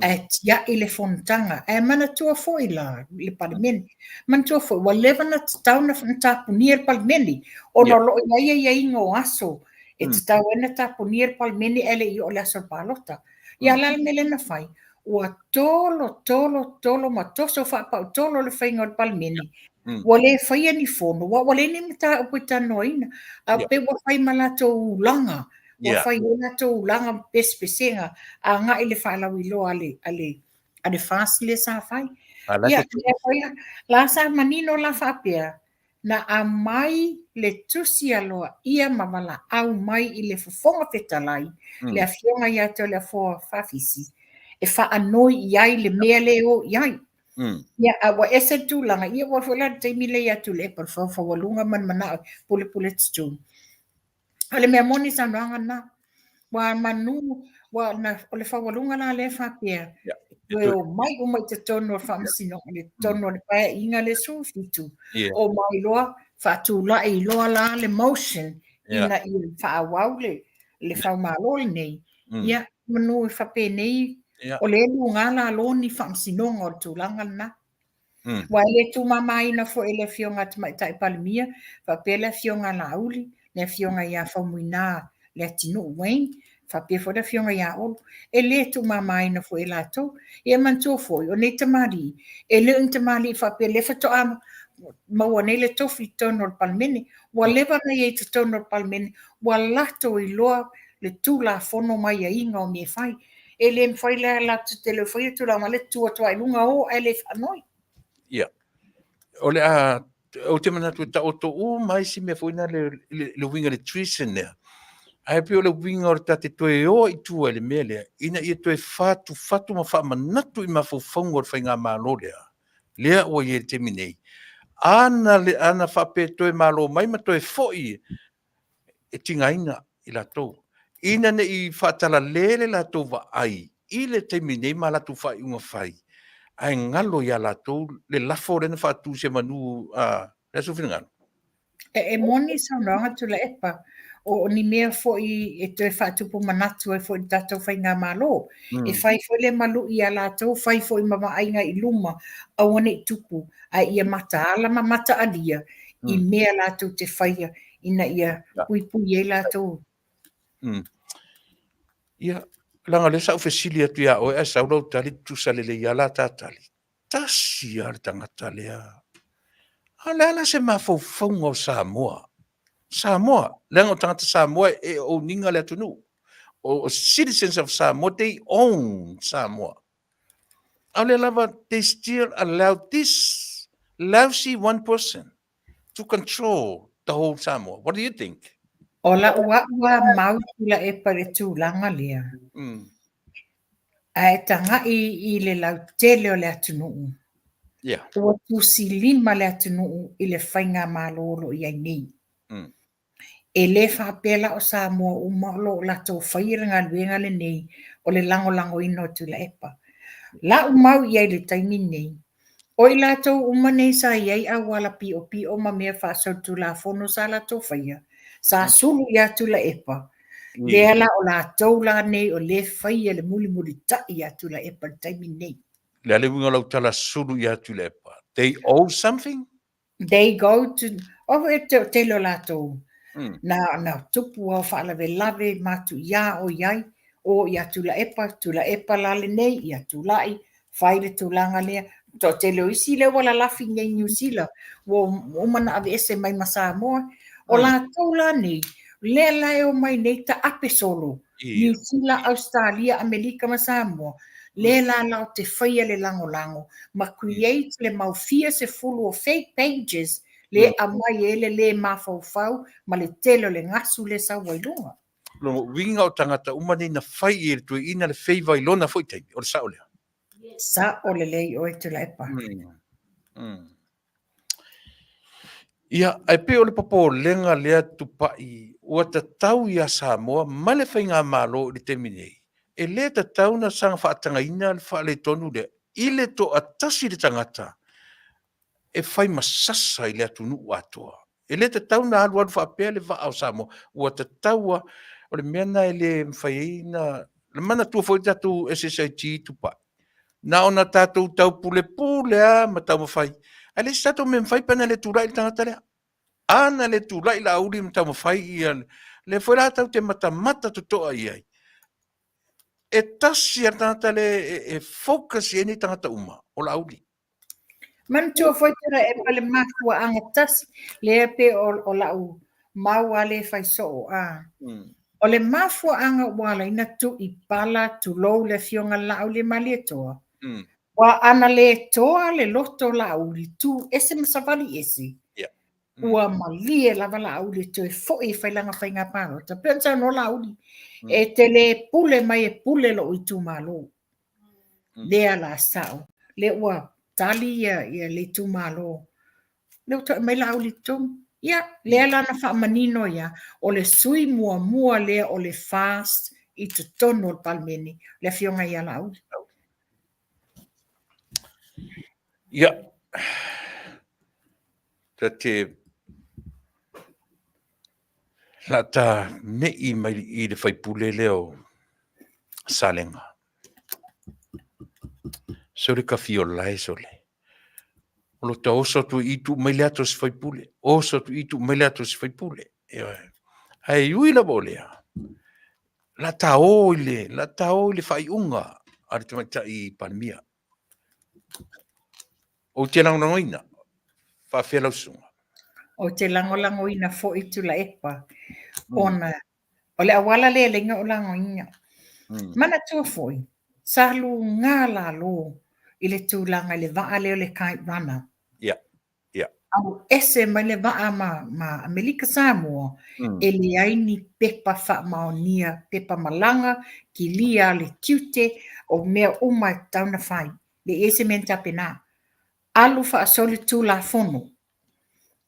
ae tiai le fonotaga. Ae manatua foi la le Palemene, manatua foi ua leva ona tatau ona tapunia le Palemene, ona o lo o i ai aiaiga o aso e tatau ai ona tapunia le Palemene ae le i oo i le aso o le palota. Ia o le a le mea lea na fai? Ua tolo, tolo, tolo ma toso faapautolo le faiga o le Palemene. Ua le faia ni fono, aua ua leai ni mataupu e talanoaina, a pei ua fai ma latou ulaga, ua fai ai latou ulaga ma pesepesega agai i le faalauiloa a le, a le, a le FAST lea sa fai. Ia, lea foi la, la sa manino la faapea, na aumai le tusi aloaia ma valaau mai i le Fofoga Fetalai, le Afioga ia Toleafoa Faafisi, e faanoi i ai le mea lea e o i ai. Ia, a ua ese le tulaga, ia ua foi la le taimi lea ia Tuilaepa le faufaualuga ma le manao e pulepule tutū. O le mea moni saunoaga lena. Ua manu, ua na, o le faualuga la lea faapea, toe o mai uma i totonu o le faamasinoga, i le totonu o le paeaiga le 17, o mai loa, faatulai loa la le motion, ina ia faaauau le, le faumalo lenei, ia, manu e faapenei, o le luga la lo ni faamasinoga o le tulaga lena. Ua e le tumamaina foi e le Afioga a Tamaitai Palemia, faapea le Afioga a Laauli, le Afioga ia Faumuina Leatinuu Wayne, faapea foi le Afioga ia Olo. E le tumamaina foi e latou. Ia manatua foi, o nei tamalii, e le o ni tamalii faapea lea faatoa maua nei le tofi i totonu o le Palemene. Ua leva ona i ai i totonu o le Palemene, ua latou iloa le Tulafono ma aiaiga o mea e fai. E le mafai la latou te le faia tulaga le tu atu ai luga o ae le faanoi. Ia. O le a ou te manatu e taoto uma ai si mea foi na le, le, le uiga le treason lea. Ae pei o le uiga o le ta te toe o i tua i le mea lea, ina ia toe fatufatu ma faamanatu i mafaufauga o le faigamalo lea, lea ua i ai i le taimi nei. Ana, le, ana faapea toe malo mai ma toe foi e tigaina i latou, ina ne i faatalale le latou vaai i le taimi nei ma latou faaiuga fai, ae galo ia latou le lafo lea na faatu semeamanu a le aso finagalo. E moni saunoaga Tuilaepa, o ni mea foi e toe faatupu manatu ai foi i le tatou faigamalo. E fai foi le malu'i ia latou, fai foi ma vaaiga i luma, aua ne i tupu, ae ia mataala ma mataalia i mea latou te faia ina ia puipui ai latou. Ia, leaga o lea sa ou fesili atu ia oe ae sau lau tali tutusa lelei lava la ta tali. Tasi lava le tagata lea. A o le a la se mafaufauga o Samoa? Samoa, leaga o tagata Samoa e own ina le atunuu. O citizens of Samoa, they own Samoa. A o lea lava, they still allow this lousy one person to control the whole Samoa. What do you think? O la'u a'u a mau Tuilaepa i le tulaga lea. Ae taga'i i le lautele o le atunuu. Ua tusilima le atunuu i le faigamalo o lo o i ai nei. E le faapea la o Samoa uma o lo o latou faia le galuega lenei o le lagolagoina o Tuilaepa. La'u mau i ai i le taimi lenei, o i latou uma nei sa i ai auala piopio ma mea faasolitulafono sa latou faia, sa sulu ia Tuilaepa, lea la o latou la nei o lea e faia le mulimulita'i ia Tuilaepa i le taimi lenei. Le a le uiga o lau tala sulu ia Tuilaepa? They owe something? They go to, o e te tele o latou, na, na tupu au faalavelave matuia o i ai, o ia Tuilaepa, Tuilaepa la lenei, ia tulai, fai le tulaga lea. Toatele o isi lea ua lalafi nei i Niu Sila, ua uma na aveese mai ma Samoa. O latou la nei, lea la e omai nei taape solo, Niu Sila, Ausetalia, Amelika ma Samoa, lea la latou te faia le lagolago ma create le mau fia sefulu o fake pages le aumai ai le le mafaufau ma le tele o le gasu lea sau ai luga. Lona uiga o tagata uma nei na fai i ai le toeaina le favour i lona foi taimi, o le sao lea? Sao lelei oe Tuilaepa. Ia, ae pei o le popolega lea Tupai, ua tatau ia Samoa ma le Faigamalo i le taimi nei, e le tatau ona saga faatagaina le faaletonu lea i le toatasi le tagata e fai ma sasa i le atunuu atoa. E le tatau ona alualu faapea le vaa o Samoa, ua tatau lava, o le mea lena e le mafai ai ona manatua foi le tatou SSIG Tupai, Na ona tatou taupulepule lava ma taumafai, ae leai se tatou mea e mafai pe ana le tulai le tagata lea. Ana le tulai Laauli ma taumafai ia, lea foi la tatou te matamata totoa i ai. E tasi lava le tagata lea e focus i ai nei tagata uma, o Laauli. Manatua foi Tuilaepa le mafuaaga tasi lea pe o la'u mau a lea e fai soo a. O le mafuaaga ua ala ai na tuu i pala tulou le afioga Laauli Malietoa. Ua ana le toa le loto o Laauli tu ese ma savali ese. Ua malie lava Laauli e toe foi e fai lana faiga palota. Pei ona saunoa Laauli, e te le pule mai e pule lo'u itumalo. Lea la sao, lea ua tali ia, ia le itumalo. Lea ua toe aumai Laauli i totonu. Ia, lea la na faamanino ia, o le sui muamua lea o le FAST i totonu o le Palemene, le Afioga ia Laauli. Ia, ta te la ta me'i mai i le faipule lea o Salega. Sole kafiolae sole. O lo ta oso atu i tuu mai le ato se faipule. Oso atu i tuu mai le ato se faipule. Ae ui lava o lea, la ta o i le, la ta o i le faaiuga a le tamaitai Palemia. Ou te lagolagoina, faafefea lau susuga? Ou te lagolagoina foi Tuilaepa, ona o le auala lea e leai na ou lagoina. Manatua foi, sa luga lalo i le tulaga i le vaa lea o le Kite Runner. Yeah. Yeah. Alu ese mai le vaa ma, ma Amelika Samoa, e leai ni pepa faamaonia, pepa malaga, kilia a le tiute, o mea uma e tatau ona fai. Le i ai se mea na tapena. Alu faasolitulafono. O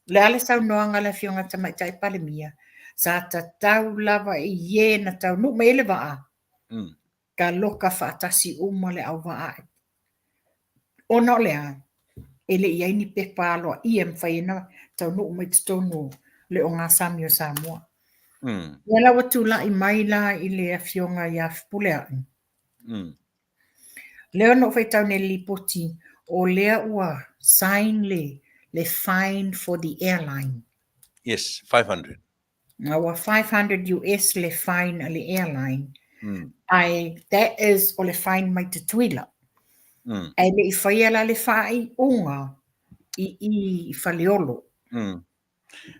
le a le saunoaga a le Afioga Tamaitai Palemia, sa tatau lava i e na taunuu mai ai le vaa, taloka faatasi uma le auvaa. Ona o le a? E le i ai ni pepa aloaia e mafai ai ona taunuu mai totonu o le ogasami o Samoa. Ia la ua tulai mai la i le Afioga ia Fepuleai. Lea na ou faitau nei i le lipoti, o lea ua sign le, le fine for the airline. Yes, 500. Na ua 500 US le fine a le airline. Ae that is o le fine mai Tutuila. Ae le i faia la le faaiuga i i i Faleolo.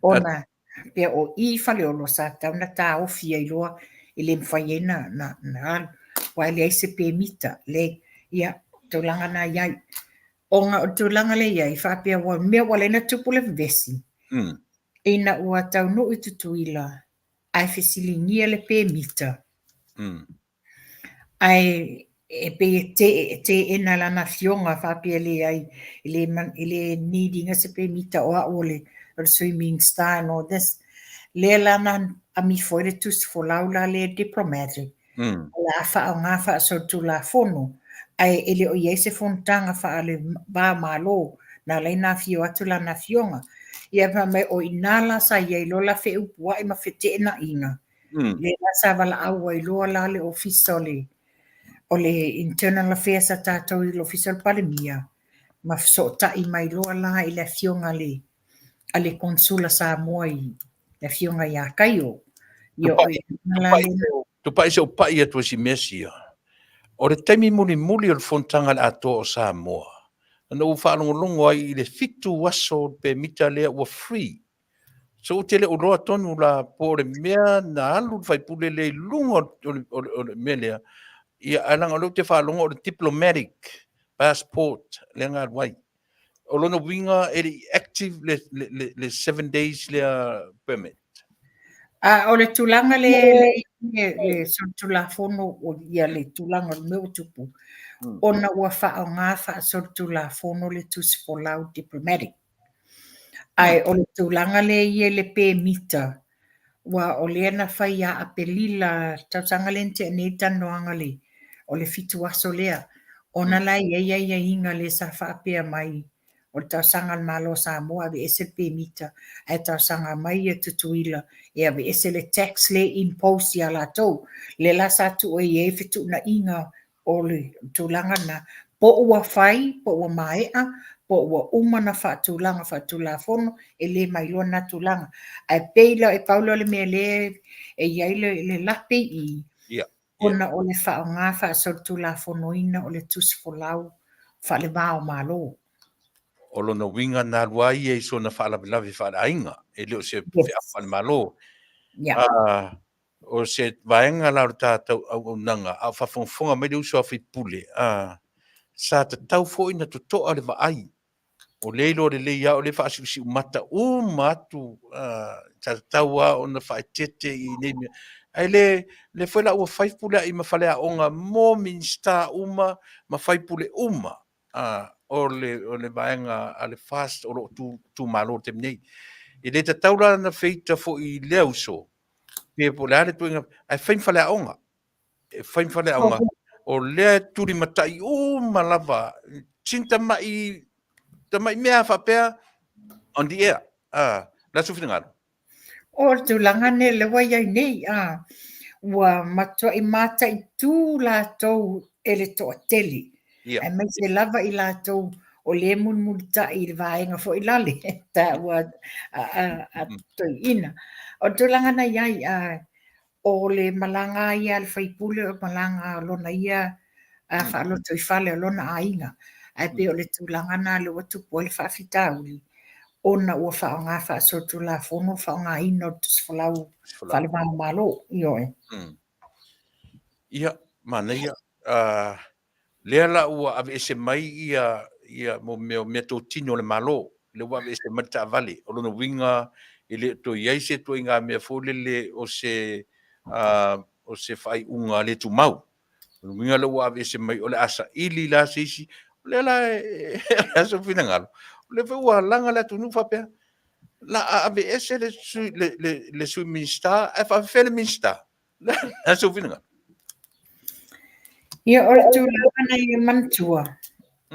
Ona pea o i Faleolo sa tatau ona taofi ai loa e le mafai ai na, na, na alu. Aua e leai se pemita, le, ia, tulaga na i ai. Ona o le tulaga lea i ai, faapea ua mea ua ala ai ona tupu le vevesi, ina ua taunuu i Tutuila ae fesiligia le pemita, Ae e pei e te, e teena lana afioga faapea e leai, e le, e le need ina se pemita o au o le, o le Sui Minista and all this. Lea la na amifo ai le tusi folau la lea diplomatic, o le a faaaoga faasolitulafono, ae e le o i ai se fonotaga faale va Malo na ala ai ona afio atu lana afioga. Ia fai mai o i ina la sa i ai loa la feupuai ma feteenaiga, lea la sa valaau ai loa la le Ofisa o le o le Internal Affairs a tatou i le Ofisa o le Palemia, ma fesootai mai loa la i le afioga a le a le Konesula Samoa i le afioga ia Kaio. Ia o i la le Tupai se ou pai atu i si mea sia. O le taimi mulimuli o le fonotaga a le Atoa o Samoa, na ou faalogologo ai i le 7 aso o le pemita lea ua free. So ou te le o iloa tonu la po o le mea na alu le faipule lea i luga o le mea lea. Ia, ae leaga o lea ou te faalogo o le diplomatic passport lea na alu ai. O lona uiga e le i active le 7 days lea permit. A o le tulaga le le le solitulafono o ia le tulaga o le mea ua tupu, ona ua faaaoga faasolitulafono le tusi folau diplomatic. Ae o le tulaga lea e i ai le pemita, ua o lea na fai ia Aperila tausaga lea na tea nei le talanoaga le o le 7 aso lea, ona la e i ai aiaiga lea sa faapea mai o le talosaga a le Malo o Samoa aveese le pemita ae talosaga mai ia Tutuila e aveese le tax lea e impose ia latou. Lea la sa tuu ai i ai fetuunaiga o le tulaga lena, po ua fai, po ua maea, po ua uma ona faatulaga faatulafono, e le mailoa lena tulaga. Ae pei la, e pau lea o le mea lea e i ai le, le lape i i, ona o le faaaoga faasolitulafonoina o le tusi folau faale-va o Malo. O lona uiga na alu ai ia i sona faalavelave faaleaiga, e le o se feau faale-Malo. O se vaega la o le tatou auaunaga, a o faafogafoga mai le uso a sui usufono, a, sa tatau foi ona totoa le vaai. O lea e iloa lelei lava, o lea e faasiusiumata uma atu, a, sa tatau lava ona faaeteete i nei mea. Ae le, lea foi la ua fai Fepuleai ma faleaoga mo Minisita uma ma sui usufono uma, a, o le, o le vaega a le FAST o lo o tu, tumalo i le taimi nei. E le tatau la ona feita foi i lea uso, pe po o le a le ituaiga, ae fai ma faleaoga. E fai ma faleaoga, o lea e tulimatai uma lava, sina tamai, tamai mea faapea on the air. Ah, la sou finagalo. O le tulaga nei lea ua i ai nei, a, ua matuai mataitu latou e le toatele, yeah. aemaise lava i latou o lea e mulimulitai i le vaega foi lale taua a, a, a mm. toeaiina. O le tulaga na i ai, a, O le malaga ia a le faipule o le malaga a lona ia faalotoifale o lona aiga. Ae pei o le tulaga lena lea ua tupu ai le faafitauli ona ua faaaoga faasolitulafono le faaaogaina o le tusifolau faale-va o Malo. Ioe. Ia, manaia. Lea la ua aveese mai ia ia mo mea o meatotino a le Malo, lea ua aveese mai le taavale. O lona uiga e le o toe i ai se ituaiga mea foi lele o se o se faaiuga le tumau. O lona uiga lea ua aveese mai o le a saili la se isi. O lea la e o le a sou finagalo, o lea foi ua laga le atunuu faapea, la a aveese le sui le le le Sui Minisita ae faafefea le Minisita? Le a sou finagalo? Ia, o le tulaga na ia manatua,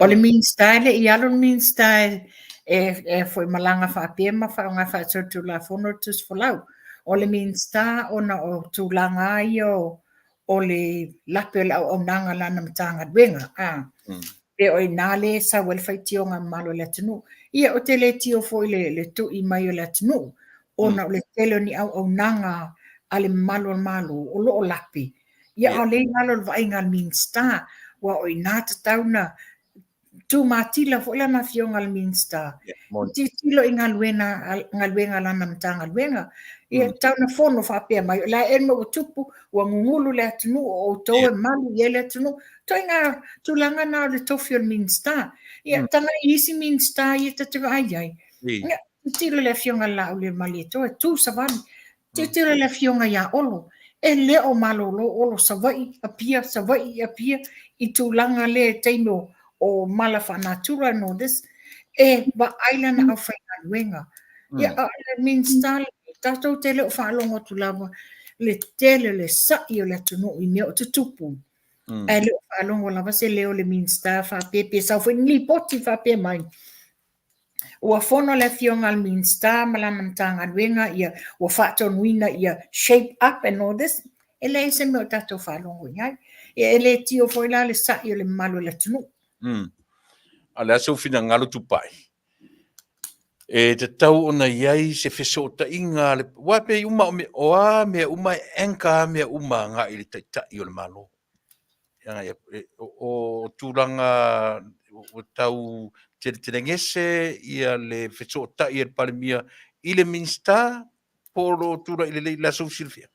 o le Minisita e le i alu le Minisita e, e, e foi malaga faapea ma faaaoga faasolitulafono le tusifolau. O le Minisita ona o tulaga ia o, o le lape o le auaunaga a lana Matagaluega. A. Pe o i ina lea e sau ai le faitioga mamalu a le atunuu. Ia, ou te le tio foi le, le tui mai o le atunuu, ona o le tele o ni auaunaga a le mamalu o le Malo o lo o lape. Ia, a o lea i lalo o le vaaiga a le Minisita, aua o i ina tatau ona tumatila foi lana afioga i le Minisita, e tilotilo i galuega, galuega a lana Matagaluega. Ia, tatau ona fono faapea mai, o le a ea le mea ua tupu, ua gugulu le atunuu, o outou e malu i ai le atunuu. Ituaiga tulaga na o le tofi o le Minisita. Ia, tagai i isi Minisita ia ta te vaai ai. Ia, tilotilo i le Afioga i le Laaulialemalietoa, e tu savali. Tilotilo i le Afioga ia Olo, e le o malolo Olo, Savaii, Apia, Savaii, Apia, i tulaga lea i taimi o, o mala faa-natura and all this, e vaai lana aufaigaluega. Ia, a o le Minisita lenei, tatou te le o faalogo atu lava le tele o le sa'i o le atunuu i mea o tutupu. Ae le o faalogo lava se leo o le Minisita faapea pe sau foi ni lipoti faapea mai. Ua fono le afioga a le Minisita ma lana Matagaluega ia ua faatonuina ia shape up and all this. E leai se mea o tatou faalogo i ai. Ia e le tio foi la le sa'i o le mamalu o le atunuu. A o le a sou finagalo Tupai? E tatau ona i ai se fesootaiga a le, aua e pei uma o a mea uma e anchor a mea uma agai i le Taitai o le Malo. O tulaga ua tau teletelegese ia le fesootai a le Palemia i le Minisita po o lo o tulai lelei le aso silafia.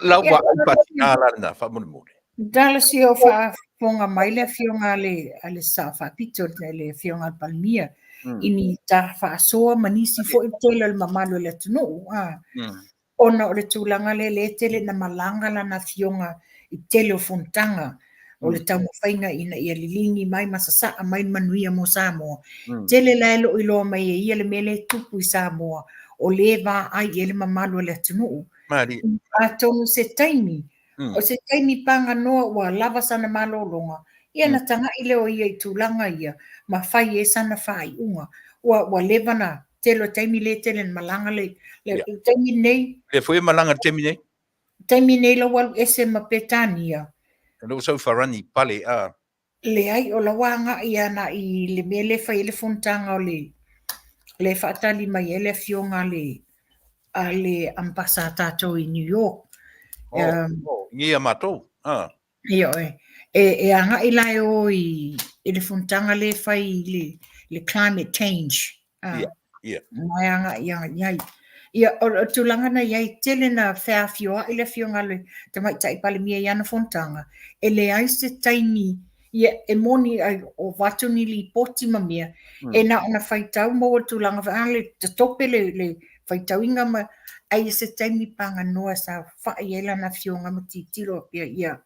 Lau vaai faatina la lena faamolemole. Talosia o faafofoga mai le afioga a le, a le Sao Faapito, le afioga a le Palemia, i ni ta faasoa ma nisi foi tele o le mamalu o le atunuu. A. Ona o le tulaga lea, lea e tele ina malaga lana afioga i tele o fonotaga o le taumafaiga ina ia liligi mai ma sasaa mai le manuia mo Samoa. Tele la e le o iloa mai e ia le mea lea e tupu i Samoa, o lea e vaai i ai le mamalu o le atunuu. Malie. Atonu se taimi, o se taimi paganoa ua lava sana malologa, ia ona tagai lea o ia i tulaga ia ma fai ai sana faaiuga. Ua, ua leva na tele o taimi lea e tele na malaga le, le taimi nei. Lea foi e malaga i le taimi nei? Taimi nei la ua alu ese ma Petania. O lea ua sau i Farani, Pale, a. Leai, o la ua agai ana i le mea lea e fai ai le fonotaga o le, lea e faatali mai ai le afioga a le, a le ambassa a tatou i New York. Oh, oh, i a matou. Ah. Ioe. E, e agai la e o i, i le fonotaga lea e fai i le, le climate change. Ah, yeah, yeah. Mai agai i ai ai. Ia, o, o tulaga na i ai, tele na feafioai le afioga a le Tamaitai Palemia i ana fonotaga, e leai se taimi, ia, e moni ai, o avatu ni lipoti ma mea, e na ona faitau maua le tulaga foi, a le tatope le, le faitauina ma, ai i se taimi paganoa sa fai ai lana afioga ma tilotilo pea ia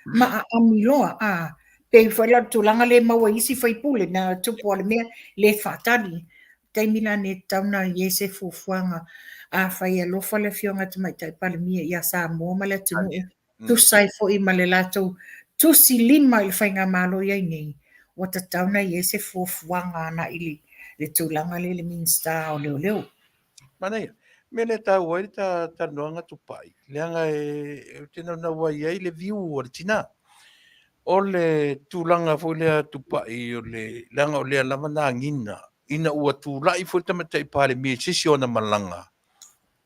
ma aami loa, a, pei foi la o le tulaga lea e maua i isi faipule, na tupu lava le mea, le faatali. taimi la nei e tatau ona i ai se fuafuaga, afai e alofa le Afioga i le Tamaitai Palemia ia Samoa ma le atunuu, tusa ai foi ma le latou tusi lima i le faigamalo i ai nei, ua tatau ona i ai se fuafuaga agai i le tulaga lea i le Minisita o Leoleo. Manaia. Mea lea e taua ai le ta talanoaga Tupai, leaga e, ou te naunau ai i ai le view a le tina. O le tulaga foi lea Tupai, o le, leaga o lea lava na agiga ina ua tulai foi le Tamaitai Palemia i se isi o ana malaga,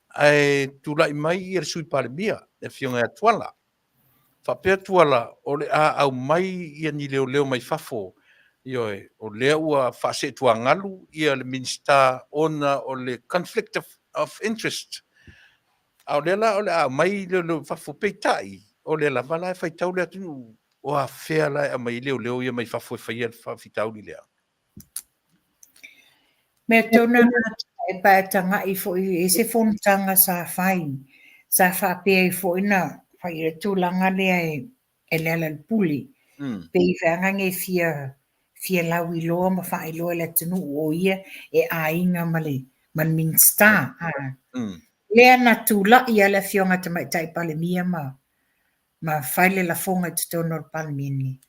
ae tulai mai ia le Sui Palemia, le Afioga ia Tuala. Faapea Tuala, o le a aumai ia ni leoleo mai fafo, ioe, o lea ua faaseetuagalu ia le Minisita ona o le conflict of interest. A o lea la o le a aumai leoleo mai fafo, peitai, o lea lava la e faitau le atunuu, o afea la e aumai ai leoleo ia mai fafo e faia le faafitauli lea? Mea tonu lava e pae tagai foi i se fonotaga sa fai, sa faapea ai foi na fai ai le tulaga lea e Lealailepule, pei feagaga e fia fia lauiloa ma faailoa i le atunuu o ia e aiga ma le ma le Minisita. Lea na tulai lava le Afioga i le Tamaitai Palemia ma ma fai le lafoga i totonu o le Palemene,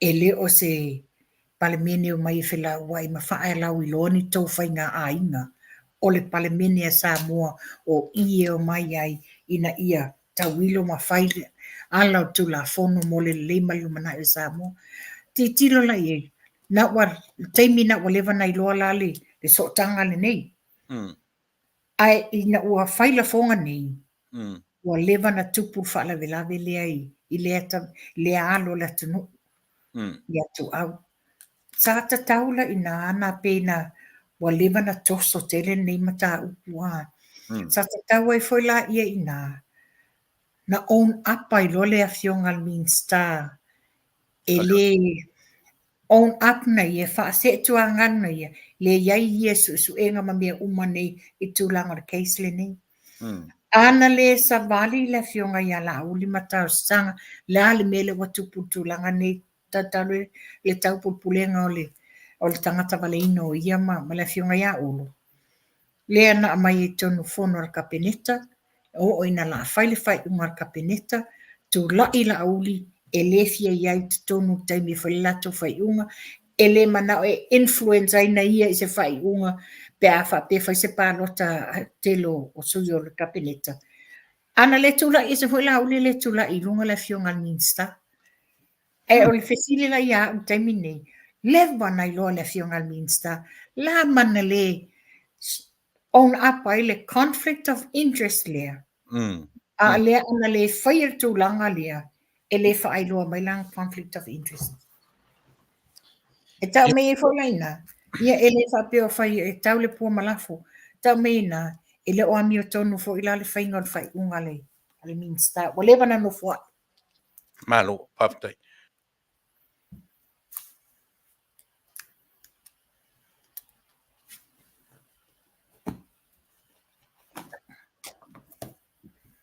E le o se Palemene e omai e felauai ma faalauiloa ni tou faiga aiga. O le Palemene a Samoa o i e omai ai ina ia tauilo ma fai ala o le Tulafono mo le lelei ma le lumanai o Samoa. Tilotilo la i ai, na ua, le taimi na ua leva na iloa la le sootaga lenei. Ae ina ua fai lafoga nei, ua leva na tupu le faalavelave lea i lea, lea alo o le atunuu ia Tuau. Sa tatau la ina ana pei na ua leva na toso tele lenei mataupu a. Sa tatau ai foi la ia ina na own up ai loa le afioga i le Minisita e le own up na ia, faaseetuagalu na ia, le i ai ia suesuega ma mea uma nei i tulaga o le case lenei. Ana le savali le afioga ia Laauli ma talosaga, le a le mea lea ua tupu i le tulaga nei, tatalo le taupulepulega o le o le tagata valeina o ia ma, ma le afioga ia Olo, lea na aumai ai i totonu fono a le Kapeneta, oo ina la fai le faaiuga a le Kapeneta, tulai Laauli e le fia i ai i totonu i le taimi e fai le latou faaiuga, e le manao e influence ai na ia i se faaiuga pe a faapea e fai se palota tele o sui o le Kapeneta. Ana le tulai ese foi Laauli e le tulai i luga le afioga i le Minisita. Ae o le fesili la ia au i le taimi lenei, leva ona iloa le afioga i le Minisita, la mana le own up ai le conflict of interest lea. A lea ana le faia le tulaga lea, e le faailoa mai lana conflict of interest. E tau mai ai foi la ina, ia e le faapea o fai e tau le pua ma lafo. Tau mai ina, e le o amiotonu foi la le faiga o le faaiuga a le, a le Minisita. Ua leva ona nofoai. Malo, faafetai.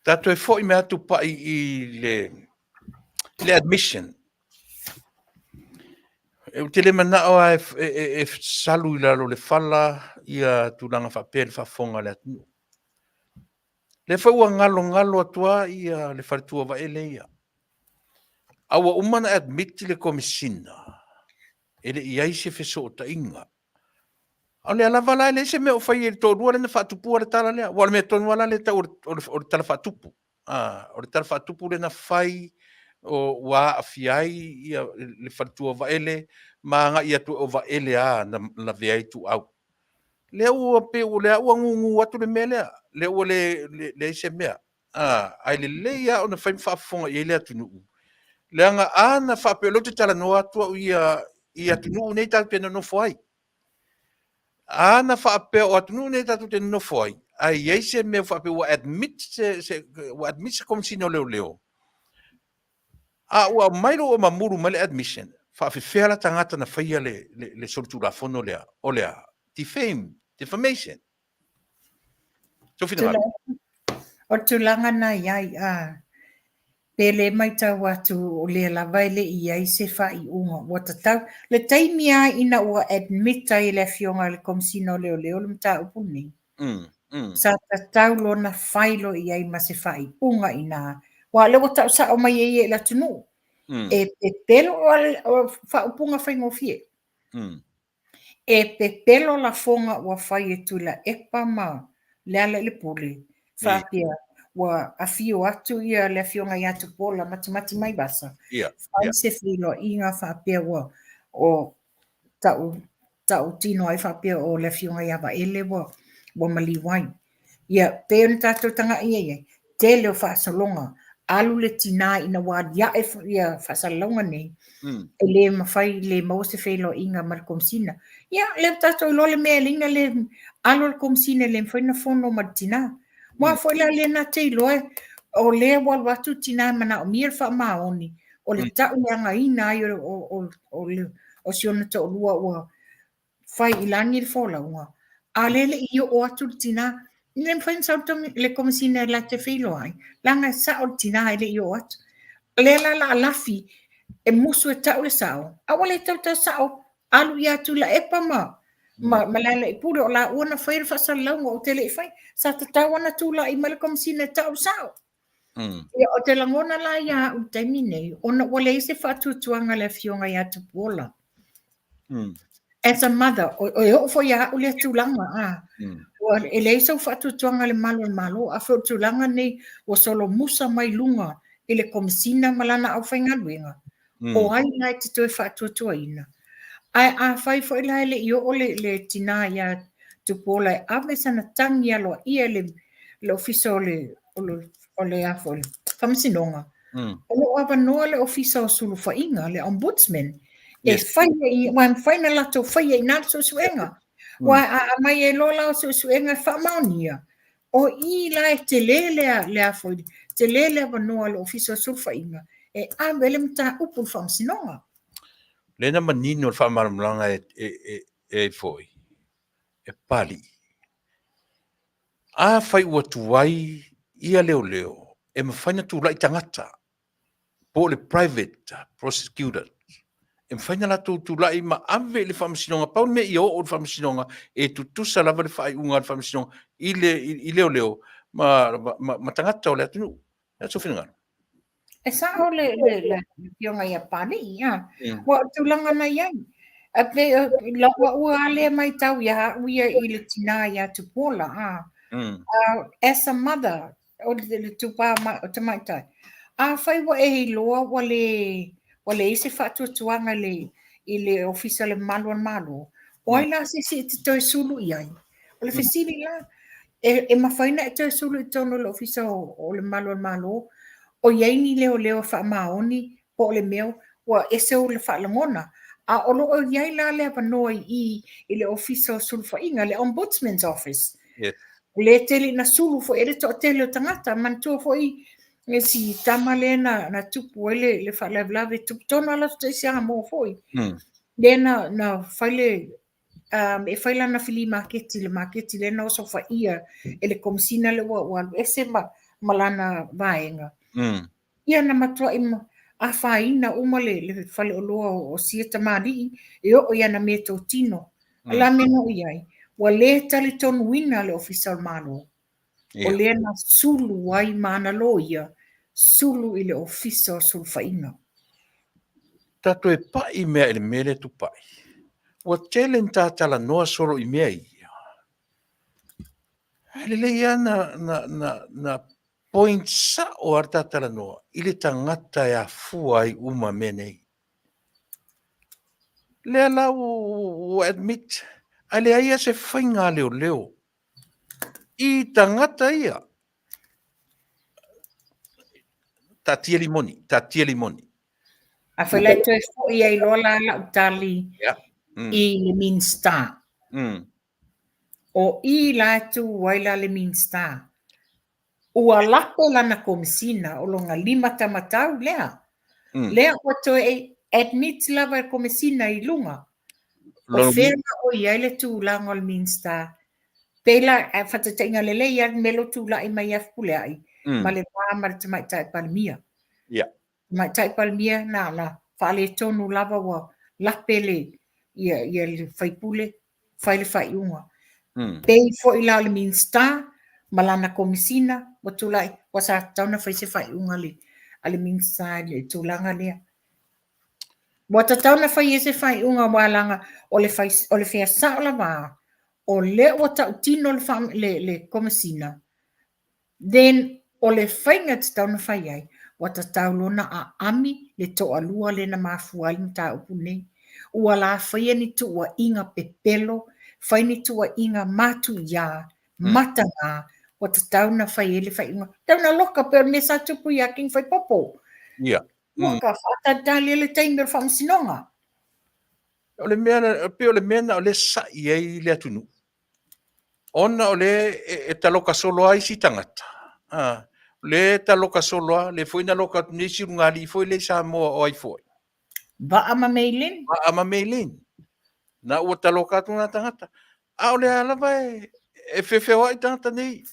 Tatou e foi mai atu pai i le, le admission. E te le manao a e, e, e, e salu i lalo le fala ia tulaga faapea le faafofoga a le atunuu. Lea foi ua galogalo atu lava ia le faletua Vaele ia. A ua uma ona admit le Komesina, e le i i ai se fesootaiga. A o lea lava la e leai se mea o fai e le toalua lea na faatupua le tala lea. Aua o le mea tonu lava la lea e tau o le tala faatupu. O le tala faatupu lea na fai ua aafia ai ia le faletua Vaele ma agai atu o Vaele lava na lavea ai Ituau. Lea ua pei o lea ua gugu atu le mea lea, lea ua le leai se mea. Ae lelei lava ona fai ma faafofoga i ai le atunuu, leaga a na faapea, o lea ou te talanoa atu au ia i atunuu nei tatou te nonofo ai. A na faapea o atunuu nei tatou te nonofo ai, ae i ai se mea faapea ua admit se, se, ua admit se Komesina o Leoleo, a ua aumai loa ua mamulu mai le admission, faafefea la tagata na faia le, le, le solitulafono lea, o le a? Defame, defamation. Sou finagalo. O le tulaga na i ai, a. Pe le matau atu o lea lava e le i i ai se faaiuga ua tatau. Le taimi lava ina ua admit ai e le Afioga i le Komesina o Leoleo le mataupu lenei, sa tatau loa ona fai loa i ai ma se faaiuga i ina, aua o lea ua tau sao mai e ia i le atunuu. E pepelo, o faaupuga faigofie. E pepelo lafoga ua fai e Tuilaepa ma Lealailepule, faapea ua afio atu ia le Afioga ia Tupuola Matimati Maivasa, fai se feiloaiga faapea ua o tau tautino ai faapea o le Afioga ia Vaele ua ua maliu ai. Ia, pei ona tatou tagai i ai, tele o faasologa, alu le tinā ina ua aliae ia faasalalauga nei, e le mafai, le maua se feiloaiga ma le Komesina. Ia, lea ua tatou iloa le mea e ala ai ona le alu le Komesina e le mafai ona fono ma le tinā. Aua foi la lea na te iloa o lea ua alu atu le tinā e manaomia le faamaoni, o le tauleagaina ai o si ona toalua ua fai i lagi le folauga, a o lea e le i oo atu le tinā. E le mafai ona sau le Komesina e la te feiloai, leaga e sao le tinā e le i oo atu. O lea la o le a lafi e musu e tau le sao, a ua le tautau sao, alu ia Tuilaepa ma ma Lealailepule, o laua na faia le faasalalauga, ou te le i faia. Sa tatau ona tulai mai le Komesina e tau le sao. Ia, o te lagona la ia au i le taimi nei, ona ua leai se faatuatuaga a le Afioga ia Tupuola. As a mother, o, o e oo foi ia au lea tulaga, a. Ua, e leai sou faatuatuaga i le malu o le Malo, afai o le tulaga nei ua solomusa mai luga i le Komesina ma lana aufaigaluega, O ai la e te toe faatuatuaina? Ae afai foi la e le i oo le, le tinā iā Tupuola e ave sana tagi aloaia i le, le ofisa o le, o le, o le, a foi, Faamasinoga, o lo o avanoa le ofisa o sulufaiga, le Ombudsman, e fai ai, aua e mafai ona latou faia i ina le suesuega. Aua a aumai ai loa la o suesuega e faamaonia, O i la e tele le, le a foi, tele le avanoa o le Ofisa o Sulufaiga e ave ai le mataupu i le Faamasinoga. Lea na manino le faamalamalamaga e, e, e, e foi, e Papalii. Afai ua tuai ia leoleo, e mafai ona tulai tagata po o le private prosecutor e mafai ona latou tulai ma ave i le faamasinoga. Pau le mea ia oo i le faamasinoga, e tutusa lava le faaiuga a le faamasinoga i le i leoleo ma, ma, ma tagata o le atunuu. E sou finagalo. E sao le, le, le afioga ia Papalii, a. Ua o tulaga na i ai. A pe, lau ua a lea matau ia au ia i le tinā ia Tupuola, a. As a mother, o le tupā o tamaitai. Afai ua e iloa ua le ua leai se faatuatuaga i le i le Ofisa o le Malu a le Malo, o ai la se isi e te toe sulu i ai? O le fesili la, e, e mafai ona e toe sulu i totonu o le Ofisa o, o le Malu a le Malo, o i ai ni leoleo e faamaoni po o le mea ua ese ou faalagona. A o lo o i ai la le avanoa i i i le Ofisa o Sulufaiga, le Ombudsman's Office. Yes. O lea tele ina sulu foi e le toatele o tagata. Manatua foi e si tama lea na, na tupu ai le, le faalavelave, tupu tonu ala atu i Samoa foi. Lea na, na fai le, um, e fai lana flea maketi, le maketi lea na osofaia e le komesina lea ua, ua alu ese ma, ma lana vaega. Ia na matuai afaina uma le, le faleoloa o, o sia tamalii e oo i ana meatotino. O le a mea na oo i ai? Ua le talitonuina le Ofisa o le Malo. O lea na sulu ai ma ana loia, sulu i le Ofisa o Sulufaiga. Tatou e pai mea i le mea lea tupai. Ua tele ni ta talanoa solo i mea ia. Ae lelei lava na, na, na, na point sao lava le ta talanoa i le tagata e afua ai uma mea nei. Lea la ua admit, ae leai lava se faiga a leoleo i tagata ia. Taatia limoni, taatia limoni. Afai la e toe foi ai loa la lau tali i le Minista. O i la e tu ai la le Minista, ua lako lana Komesina o lona limatamatau lea. Lea ua toe admit lava e le Komesina i luga. O fea la o i ai le tulaga o le Minista? Pei la, faataitaiga lelei lava le mea lea ua tulai mai ia Fepuleai ma le va ma le Tamaitai Palemia. Yeah. Tamaitai Palemia na ona faaletonu lava ua lape le ia ia le faipule fai le faaiuga. Mm. Pei foi la o le Minista ma lana Komisina ua tulai ua sa tatau ona fai se faaiuga le a le Minista i le tulaga lea. Ua tatau ona fai ai se faaiuga aua leaga o le fai o le fea sao lava o lea ua tautino le le le Komesina Then o le faiga e tatau ona fai ai, ua tatau loa ona aami le toalua lea na mafua ai le mataupu lenei. Ua la faia ni tuuaiga pepelo, fai ni tuuaiga matuia, mataga, ua tatau ona fai ai le faaiuga. Tau na loka pei o le mea sa tupu ia King Faipopo. Ia. Loka, faatalitali ai le taimi o le faamasinoga. O le mea, pei o le mea na o lea sa'i ai le atunuu. Ona o lea e taloka solo lava isi tagata, a, o lea e taloka solo lava, lea foi na loka atu nei isi ulugalii foi lea i Samoa o ai foi? Vaa ma Mei-Lin. Vaa ma Mei-Lin. Na ua taloka atu na tagata. A o lea lava e feofeoai tagata nei.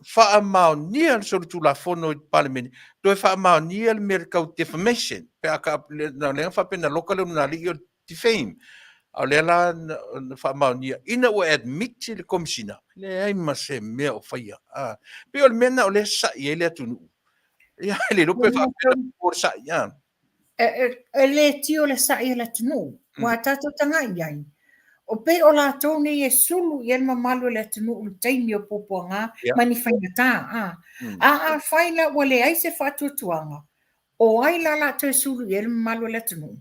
Faamaonia le solitulafono i le Palemene, toe faamaonia le mea tau defamation, pe a ka, na lea na faapea na loka le ulugalii o le defame. A o lea la na faamaonia, ina ua admit le Komesina, leai ma se mea o faia. A, pei o le mea lena o lea e sa'i ai le atunuu. Ia, e le iloa pe faapea o le sa'i, a. E le tio le sa'i o le atunuu, ua tatou tagai i ai. O pei o latou nei e sulu i ai le mamalu o le atunuu i le taimi o puapuaga ma ni faigata. A, a afai la ua leai se faatuatuaga, o ai la la toe sulu i ai le mamalu o le atunuu?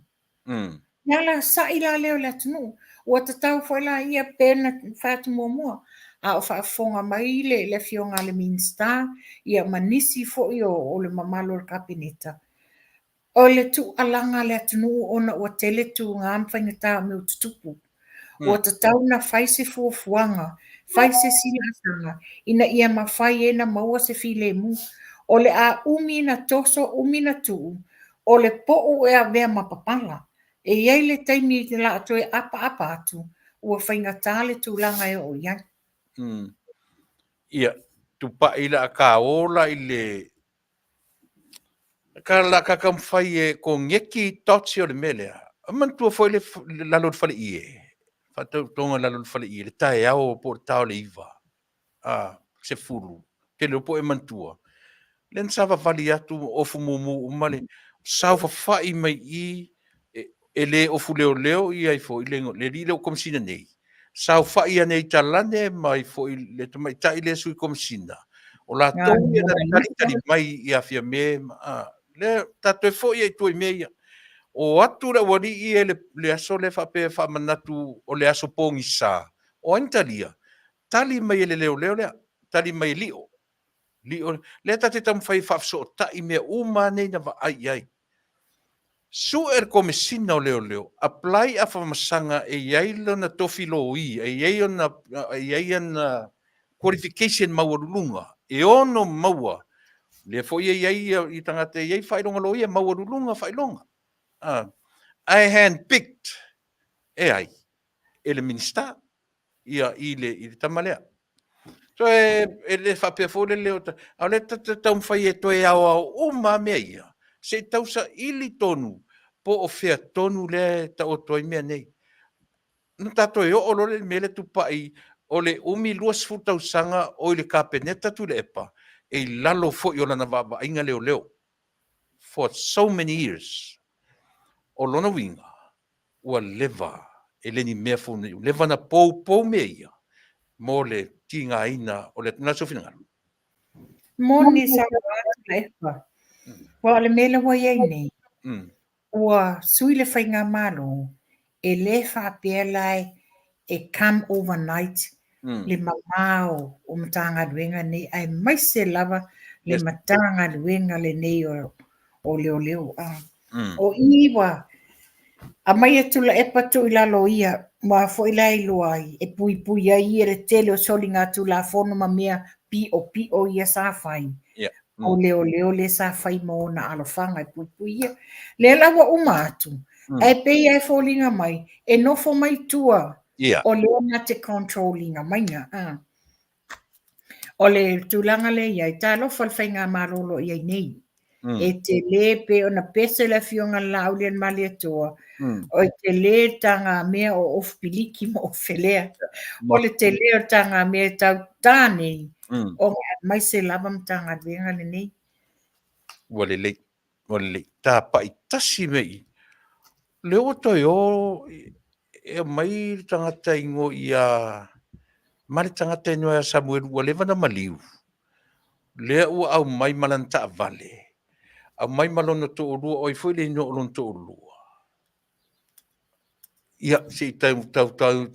Ia la sa'i la lea o le atunuu. Ua tatau foi la ia pe na fai atu muamua, a o faafofoga mai le le Afioga a le Minisita ia ma nisi foi o o le mamalu o le Kapeneta. O le tuualaga a le atunuu ona ua tele tuga ma faigata o mea ua tutupu. Ua tatau ona fai se fuafuaga, fai se silaasaga ina ia mafai ai ona maua se filemu. O le a umi na toso, umi na tuu, o le po'u e avea ma papala. E i ai le taimi o le a toe apaapa atu, ua faigata le tulaga e oo i ai. Ia, tupai la a ka ola i le Ka la ka taumafai e koneki dots o le mea lea. E manatua foi le lalo o le faleie, faatautoga i lalo o le faleie, le taeao po o le ta o le 9, a, 10, te iloa po o e manatua. Lea na savavali atu ofu mumu uma le saofafai mai i i, e le ofu leoleo ia ai foi le le alii lea ua Komesina nei, saofai ane i talane mai foi le tamaitai lea Sui Komesina, o latou ia na talitali mai ia Fiame ma a, lea ta toe foi ai i tua i mea ia. O atu le aualii ia i le aso lea faapea e faamanatu o le aso pogisa, o ai na talia? Tali mai e le leoleo lea, tali mai e Lio. Lio, lea ta te taumafai e faafesootai mea uma nei na vaai i ai. Sue le Komesina o Leoleo, apply a famasaga e i ai lona tofi loia, e i ai ona, e i ai ana qualification maualuluga, e ono maua, lea foi e i ai i tagata e i ai faailoga loia, maualuluga faailoga. Ae handpicked e ai? E le Minisita. ia i le, i le tama lea. Toe, e le faapea foi le leo, a o lea ta te taumafai e toe aoao uma lava mea ia, se i tausaili tonu po o fea tonu lea e taoto ai mea nei. Na ta toe oo loa lea i le mea lea tupai o le umi 20 tausaga o i le Kapeneta Tuilaepa, e i lalo foi o lana vaavaaiga leoleo for so many years. O lona uiga, ua leva, e le ni mea fou nei, ua leva ona poupou mea ia mo le tigaina o le atunuu. Sou finagalo. Moni saunoa Tuilaepa. Aua o le mea lea ua i ai nei, ua sui le faigamalo, e le faapea la e come overnight le mamao o Matagaluega nei, aemaise lava le Matagaluega lenei o Leoleo. O i ua aumai e Tuilaepa tuu i lalo o ia, aua foi la e iloa ai, e puipui ai ia le tele o soligatulafono ma mea piopio ia sa fai. O leoleo lea sa fai ma ona alofaga e puipui ia. Lea la ua uma atu, ae pei lava e foliga mai, e nofo mai tua o lea na te control ina maiga. O le tulaga lea e i ai, talofa i le faigamalo o lo o i ai nei. E tele pei ona pese le Afioga i le Laaulialemalietoa, o e tele le tagamea o ofu piliki ma ofe lea. O le tele o le tagamea e tau tā nei, ona e aemaise lava Matagaluega lenei. Ua lelei, ua lelei. Tapai tasi mea i i. Lea ua toe o e aumai le tagata igoa ia ma le tagata igoa ia Samuelu ua leva ona maliu. Lea ua aumai ma lana taavale, aumai ma lona toalua, o ai foi le igoa o lona toalua? Ia, se i tau, tau, tau,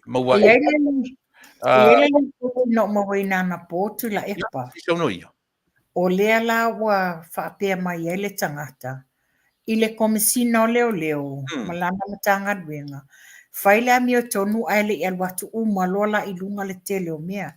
maua E i ai le, e i ai le lipoti na ou mauaina anapo Tuilaepa. Ia, saunoa ia. O lea la ua faapea mai ai le tagata i le Komesina o Leoleo ma lana Matagaluega, fai le amiotonu ae le i alu atu uma loa la i luga le tele o mea.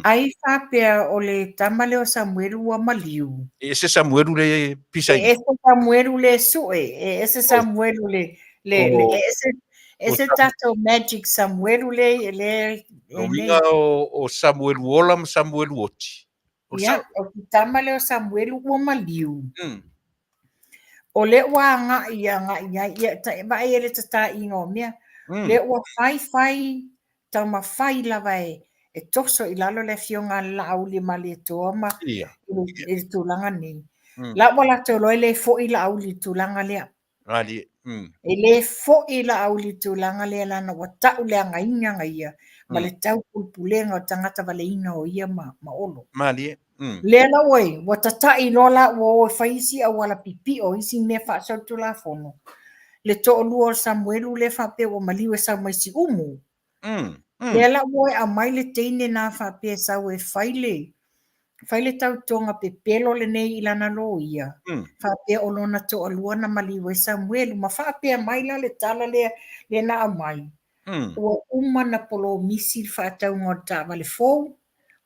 Ai faapea o le tama lea o Samuelu ua maliu. E ese Samuelu le pisa E ese Samuelu le sue, e ese Samuelu le, le, le e ese, ese tatou magic Samuelu le, le, le, uiga o Samuelu ola ma Samuelu oti. Ia, o te tama lea o Samuelu ua maliu. O lea ua agai agai ai, ia, ta, vaai ai le tataʻiga o mea. Lea ua fai fai, taumafai lava e, e toso i lalo le afioga a le Laauli Malietoa ma Ia. i le tulaga nei. La ua latou iloa e le foʻi Laauli i le tulaga lea. Malie. E le foʻi Laauli i le tulaga lea leaga ua tau le agaiga ia ma le taupulepulega o tagata valeina o ia ma, ma Olo. Malie. Lea la ua i, ua tataʻi loa la ua o e fai isi auala pipiʻo, isi mea faasolitulafono. Le toalua o Samuelu lea faapea ua maliu e sau mai Siumu. Lea la ua o e aumai le teine na faapea e sau e fai le, fai le tautoga pepelo lenei i lana loia, faapea o lona toalua na maliu ai Samuelu. Ma faapea mai la le tala lea, lea na aumai, ua uma na polomisi le faatauga o le taavale fou,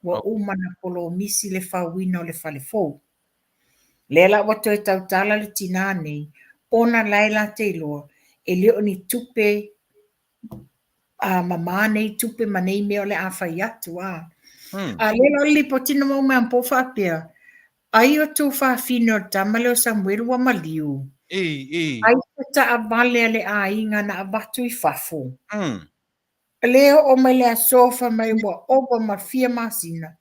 ua uma na polomisi le fauina o le fale fou. Lea la ua toe tautala le tinā nei, ona la e latou iloa, e le o ni tupe a mamā nei tupe ma nei mea o le a fai atu, a. A lea la o le lipoti na maua mai anapo faapea, ai o tuafafine o le tama lea o Samuelu ua maliu. Ai se taavale a le aiga na avatu i fafo. Lea oo mai le aso fai mai ua ova ma fia masina,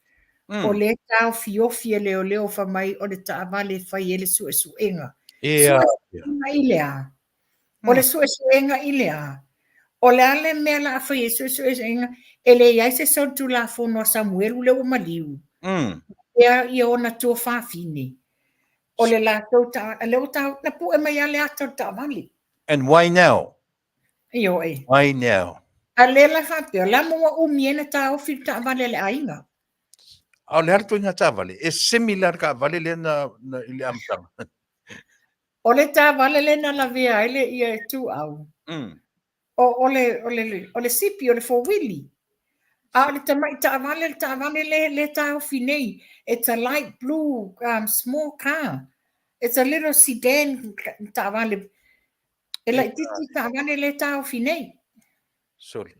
o lea e taofiofi e leoleo fai mai o le taavale e fai ai le suesuega. Suesuega i le a? O le suesuega i le a? O le a le mea la a fai ai suesuega? E leai se solitulafono a Samuelu lea ua maliu. Ea ia ona tuafafine. O le latou taavale, lea ua tau, na pue mai lava le ata o le taavale. And why now? Ioe. Why now? A lea la faapea, o le a mo ua umi ai na taofi le taavale a le aiga? A o le a le ituaiga taavale? E similar le taavale lea na, na i le amataga. O le taavale lea na lavea ai le ia Ituau. O, o le, o le, o le sipi, o le fowili. A o le tamai taavale, le taavale le, le taofi nei. It's a light blue small car. It's a little sedan taavale. E laitiiti taavale le taofi nei. Sorry.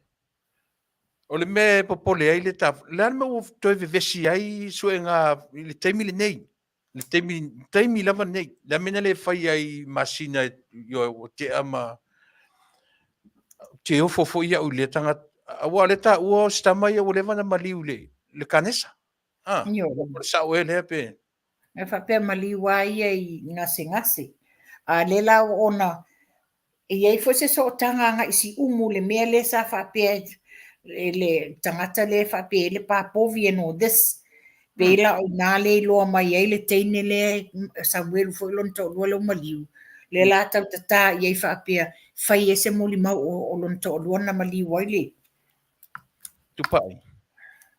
O le mea e popole ai le ta, le a le mea ua toe vevesi ai suega i le taimi lenei? Le taimi, taimi lava nei. Le a mea na le fai ai masina ioe ua tea ma te ofo foi au i lea tagata. Aua o lea taua o si tama ia ua leva ona maliu i le, le kanesa. Ah, Ioe. o le sao ea lea pe? E faapea maliu lava ia i gasegase. A lea la ona E i ai foi se sootaga agai i Siumu i le mea lea sa faapea e le tagata lea e faapea e i ai le papovi and all this. Pei la o i ina lea e iloa mai ai le teine lea e Samuelu foi lona toalua lea ua maliu, lea la tau tata i ai faapea fai ai se molimau o lona toalua na maliu ai le Tupai.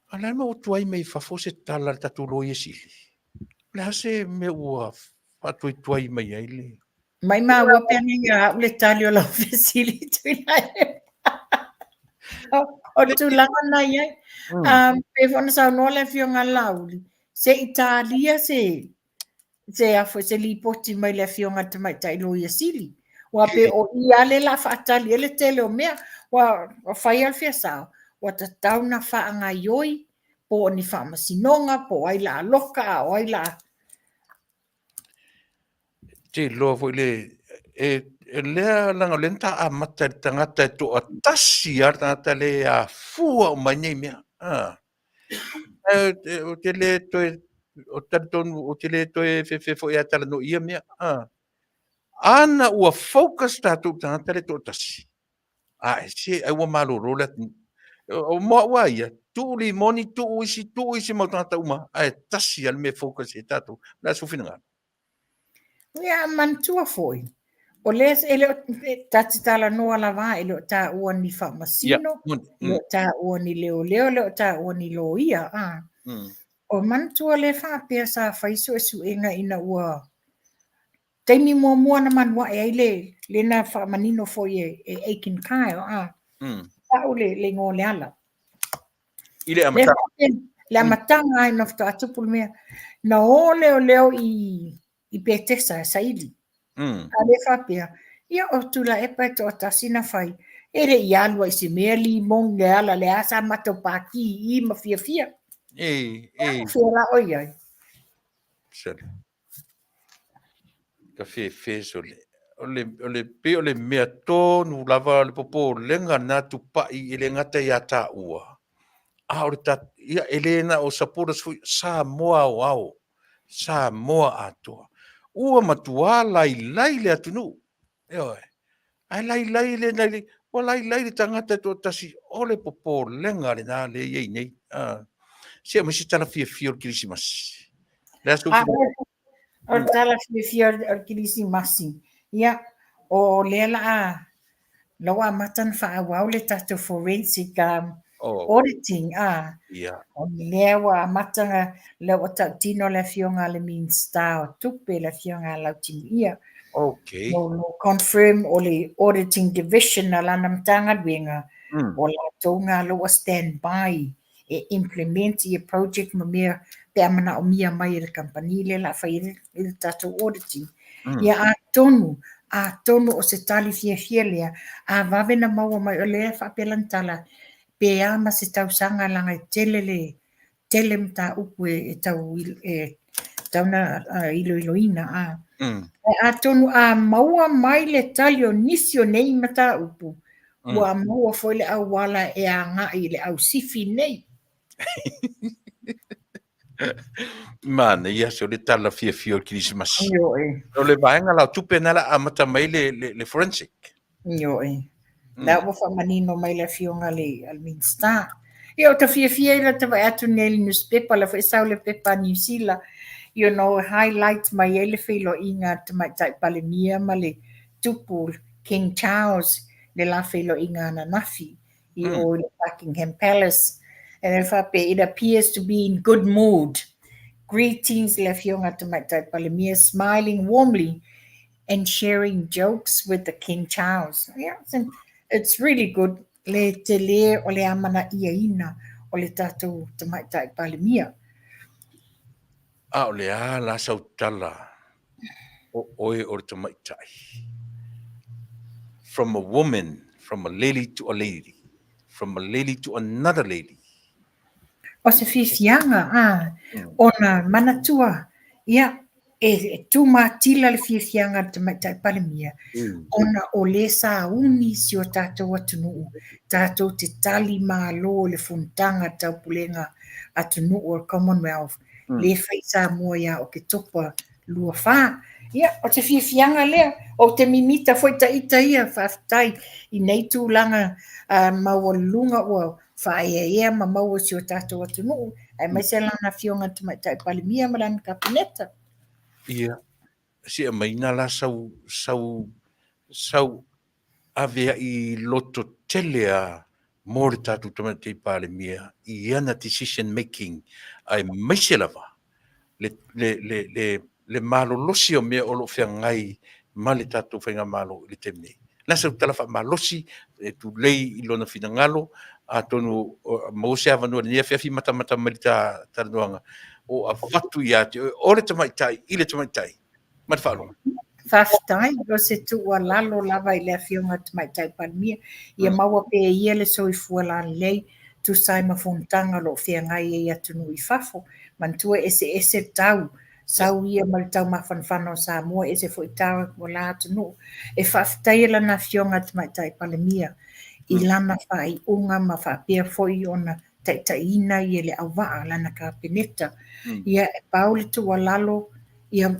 A o le a le mea ua tuai mai fafo se tala a le tatou Loia Sili? O le a se mea ua faatuaituai mai ai le... Maimau pea nei ia au le tali o lau fesili Tuilaepa. O le tulaga na i ai. Pei foi ona saunoa le Afioga a Laauli, se i talia se se a foi se lipoti mai le Afioga i le Tamaitai Loia Sili. Ua pei o i lava lea o le a faatali ai le tele o mea. Ua fai lava le fia sao, ua tatau ona faagaioi po o ni faamasinoga, po o ai la a loka, a o ai la a... Te iloa foi le e, e lea leaga o lea na ta amata i le tagata e toatasi lava le tagata le afua uma ai nei mea. Ah. E, ou te le toe o talitonu ou te le toe fefe foi a talanoa i ia mea. Ah. Ana ua focus tatou i le tagata le toatasi. A e se ai ua malolo le atunuu. O mo au a ia, tuu limoni, tuu isi, tuu isi mau tagata uma, ae tasi lava le mea e focus i ai tatou. O le a sou finagalo? Ia, manatua foi, o lea e le o, ta te talanoa lava e le o taua ni faamasino, yeah. e le o taua ni leoleo, e le o taua ni loia. Ah. O manatua le faapea sa fai suesuega ina ua taimi muamua na manuae ai le, le na faamanino foi e, e Aiken Kyle, ah. Tau le, le igoa o le ala. I le amataga. Le amataga ai na faatoa tupu le mea. Na o leoleo i, i Petesa e saili. A le faapea, ia o Tuilaepa e toatasi na fai. E le i alu ai i se mea limoni le ala le a sa matou pākī i i ma fiafia. E, e. Fea la o i ai. Sole. Ka fefe sole. O le, o le, pei o le mea tonu lava o le popolega na tupai e le gata iā tāua, a o le ta, ia, e le na o supporters foi, Samoa aoao, Samoa atoa. Ua matuā lailai le atunuu. Ioe. Ae lailai le lailai, ua lailai le tagata e toatasi, o le popolega lena lea e i ai nei. Ah. Se aumai se tala fiafia o le Kerisimasi. Le aso ah, o le tala fiafia o le Kerisimasi. Ia, o lea la a la ua amata ona faaauau le tatou forensic um, oh. auditing. Ah. Yeah. O lea ua amata na, lea ua tautino le afioga a le Minista o Tupe, le afioga a Lautimuia. Okay. O lo confirm o le auditing division a lana Matagaluega, o latou nga lo ua stand by e implement ia project ma mea pe a manaomia mai e le kamupani lea o le a fai ai le tatou auditing. Ia atonu, atonu o se tali fiafia lea, a vave na maua mai, o lea e faapea lana tala, pe a ma se tausaga leaga e tele le tele mataupu e tau e tau na iloiloina a. Ae atonu a maua mai le tali o nisi o nei mataupu, ua maua foi le auala e agai i le ausifi nei. Manaia se o le tala fiafia o le Kerisimasi. Ioe. O le vaega la o tupe na la amata mai le, le, le forensic. Ioe. La ua faamanino mai le afioga a le, a le Minista. Ia, ou te fiafia i lata vaai atu nei i le newspaper, la foi sau le pepa a Niu Sila, you know, highlight mai ai le feiloaiga a le Tamaitai Palemia ma le Tupu King Charles, le la feiloaiga ananafi i o i le Buckingham Palace. And then faapea, it appears to be in good mood. Greetings le afioga a le Tamaitai Palemia, smiling warmly and sharing jokes with the King Charles. Yeah, it's really good le tele o le amanaiaina o le tatou Tamaitai Palemia. A o le a la sau tala o oe o le tamaitai? From a woman, from a lady to a lady, from a lady to another lady. O se fiafiaga, ā, ona manatua, ia, e tū matila le fiafiaga a le Tamaitai Palemia, ona o lea sa uni si o tatou atunuu, tatou te tali malo i le fonotaga a le Taupulega Atunuu o le Commonwealth, lea e fai i Samoa ia Oketopa 24. Ia, o te fiafiaga lea, ou te mimita foi taita ia, faafetai i nei tulaga maualuluga ua faaeaea ma maua si o tatou atunuu, aemaise lana Afioga i le Tamaitai Palemia ma lana Kapeneta. Ia, se aumai la sau, sau, sau aveai loto tele a mo le tatou Tamaitai Palemia i ana decision making, aemaise lava le, le, le, le, le malolosi o mea o lo o feagai ma le tatou faigamalo i le taimi nei. La sau tala faamalosi e tulei i lona finagalo, atonu maua se avanoa i lenei afiafi matamata mai le talanoaga o avatu ia te oe o le tamaitai i le tamaitai. Ma le faaaloalo. Faafetai, o se tuualalo lava i le Afioga i le Tamaitai Palemia, ia maua pea e ia le soifua lalelei, tusa ai ma fonotaga o lo o feagai ai i atunuu i fafo. Manatua e eseese tau. Sau ia ma le taumafanafana o Samoa, ese foi ta ua la atunuu. E faafetaia lana afioga Tamaitai Palemia i lana faaiuga ma faapea foi ona taitaiina ia le auvaa lana Kapeneta. Ia e pau le tuualalo, ia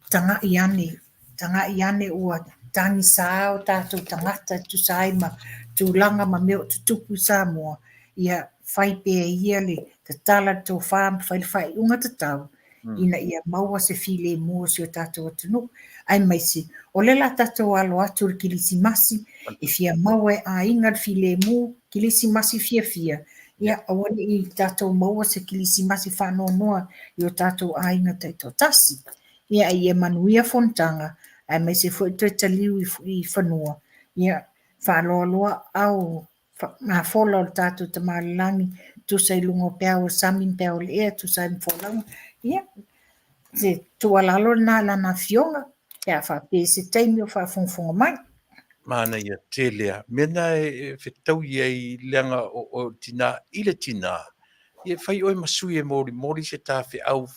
taga'i ane, taga'i ane ua tagisa o tatou tagata e tusa ai ma tulaga ma mea o tutupu i Samoa, ia fai pea ia le tatala le tofa ma fai le faaiuga tatau ina ia maua se filemu o si o tatou atunuu. Aemaise, o lea o le a tatou alo atu i le Kilisimasi, e fia maua e aiga le filemu, Kilisimasi fiafia, ia aua ne i tatou maua se Kilisimasi faanoanoa i o tatou aiga taitoatasi. Ia, a ia manuia fonotaga, aemaise foi toe taliu i fanua, ia faaloaloa ao mafola o le tatou Tama i le Lagi, tusa i luga o peau o le sami ma peau o le ea, tusa ai ma folauga. Ia, se tuualalo lena i lana afioga, pe a faapea i se taimi o faafogafoga mai. Manaia tele a. Mea na e fetaui ai leaga o tina i le tina, ia fai oe ma sui e molimoli se tafeau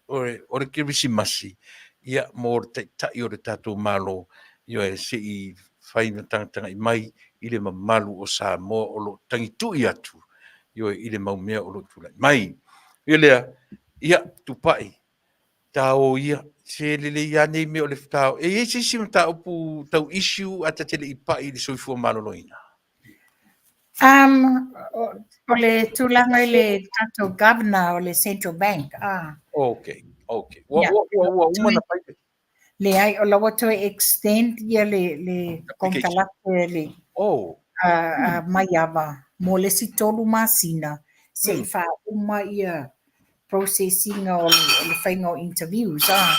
o le Kerisimasi, ia, mo le Taitai o le tatou Malo, ioe, se i fai ma tagatagai mai i le mamalu o Samoa o lo o tagitui atu, ioe, i le mau mea o lo o tulai mai. Ia lea, ia, Tupai, ta o ia, se lelei lava nei mea o le ta o. E i ai se isi mataupu tau issue ae ta te le i pai i le soifua maloloina? O le tulaga i le tatou governor o le Central Bank. Ah. Okay, okay. Ua, yeah. ua, ua, ua uma na fai. Leai, o la ua toe extend ia le konekarate le oh. Maiava mo le isi 3 masina se i faauma ia process ina o le faiga o interviews. Ah.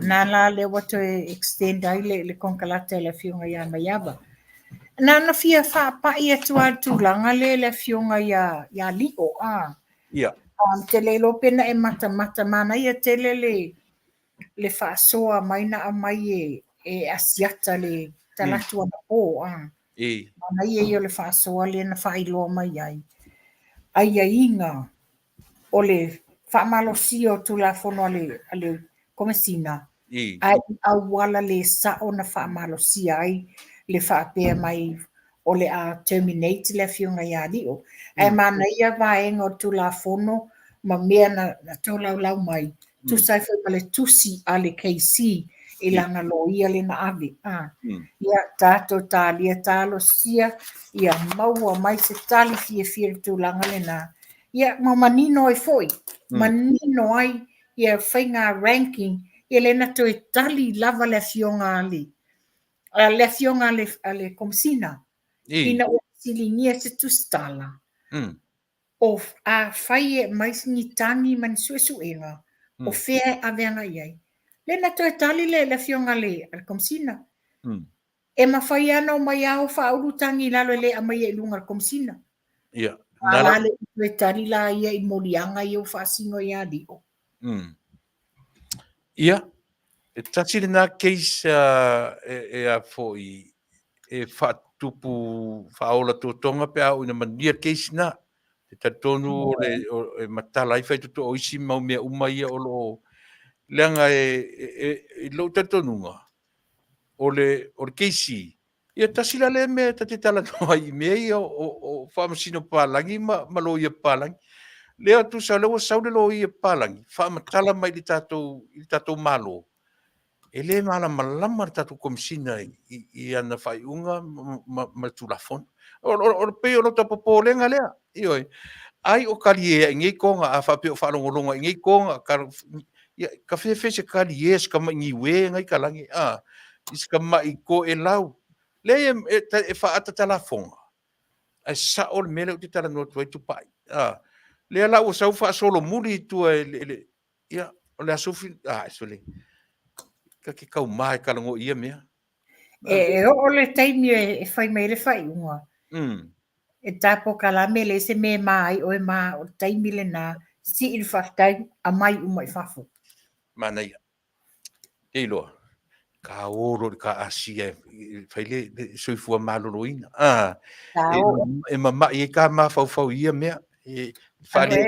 Na la lea ua toe extend ai le konekarate a le Afioga ia Maiava. Na ona fia faapai atu lava i le tulaga lea i le Afioga ia Lio. Ia. Ou te le iloa pe na e matamata, manaia tele le faasoa mai na aumai e Asiata le talaatu anapo. Manaia ia o le faasoa lea na faailoa mai ai aiaiga o le faamalosia o Tulafono a le Komesina, ae i auala le sao na faamalosia ai le faapea mai o le a terminate le Afioga ia Lio. Ae manaia vaega o le Tulafono ma mea na tolaulau mai, tusa ai foi ma le tusi a le KC i lana loia lea na ave. Ia, tatou talia talosia ia maua mai se tali fiafia i le tulaga lena. Ia, ma manino ai foi, manino ai ia faiga ranking, ia lea na toe tali lava le afioga a le, le afioga a le Komesina, ina ua fesiligia se tusitala, o afai e aumai ni tagi ma ni suesuega, o fea e ave agai i ai. Lea na toe tali le afioga a le Komesina, E mafai lava ona omai lava o faaulu tagi i lalo e le aumaia i luga o le Komesina. Ia. A la le toe tali la ia i moliaga ia ua faasino ia Lio. Ia, e tasi lena case e a foi e faatupu faaola totoga pe a oo ina manuia le case na. E talitonu o le e matala ai faitotoa o isi mau mea uma ia o lo o leaga e i lou talitonuga o le o le KC, ia tasi la lea mea ta te talanoa ai i mea ia o faamasino papalagi ma loia papalagi. Lea tusa o lea ua sau le loia papalagi faamatala mai i le tatou Malo, e le malamalama le tatou Komesina i ana faaiuga ma le Tulafono. O le pei o lota popolega lea, ioe. Ai o kaliea i nei toga, a faapea o faalogologo i nei toga, ia, ka fefe se kaliea se tama'i niue ngai kalagi, a, i se tama'i toelau. Leai, e faaataata lafoga, ae sao le mea lea ou te talanoa atu ai Tupai. A, lea la ua sau faasolomuli i tua e le, ia, o le aso, a, sole, ta te taumā e talanoa i ia mea. E oo le taimi e fai mai ai le faaiuga, e tapokalame leai se mea e ma ai oe ma o le taimi lena, sii le faafetai, aumai uma i fafo. Manaia. Te iloa, ka o loa i le ka Asia e fai le soifua maloloina. Ah, e mama'i ai ka mafaufau i ia mea. E faale.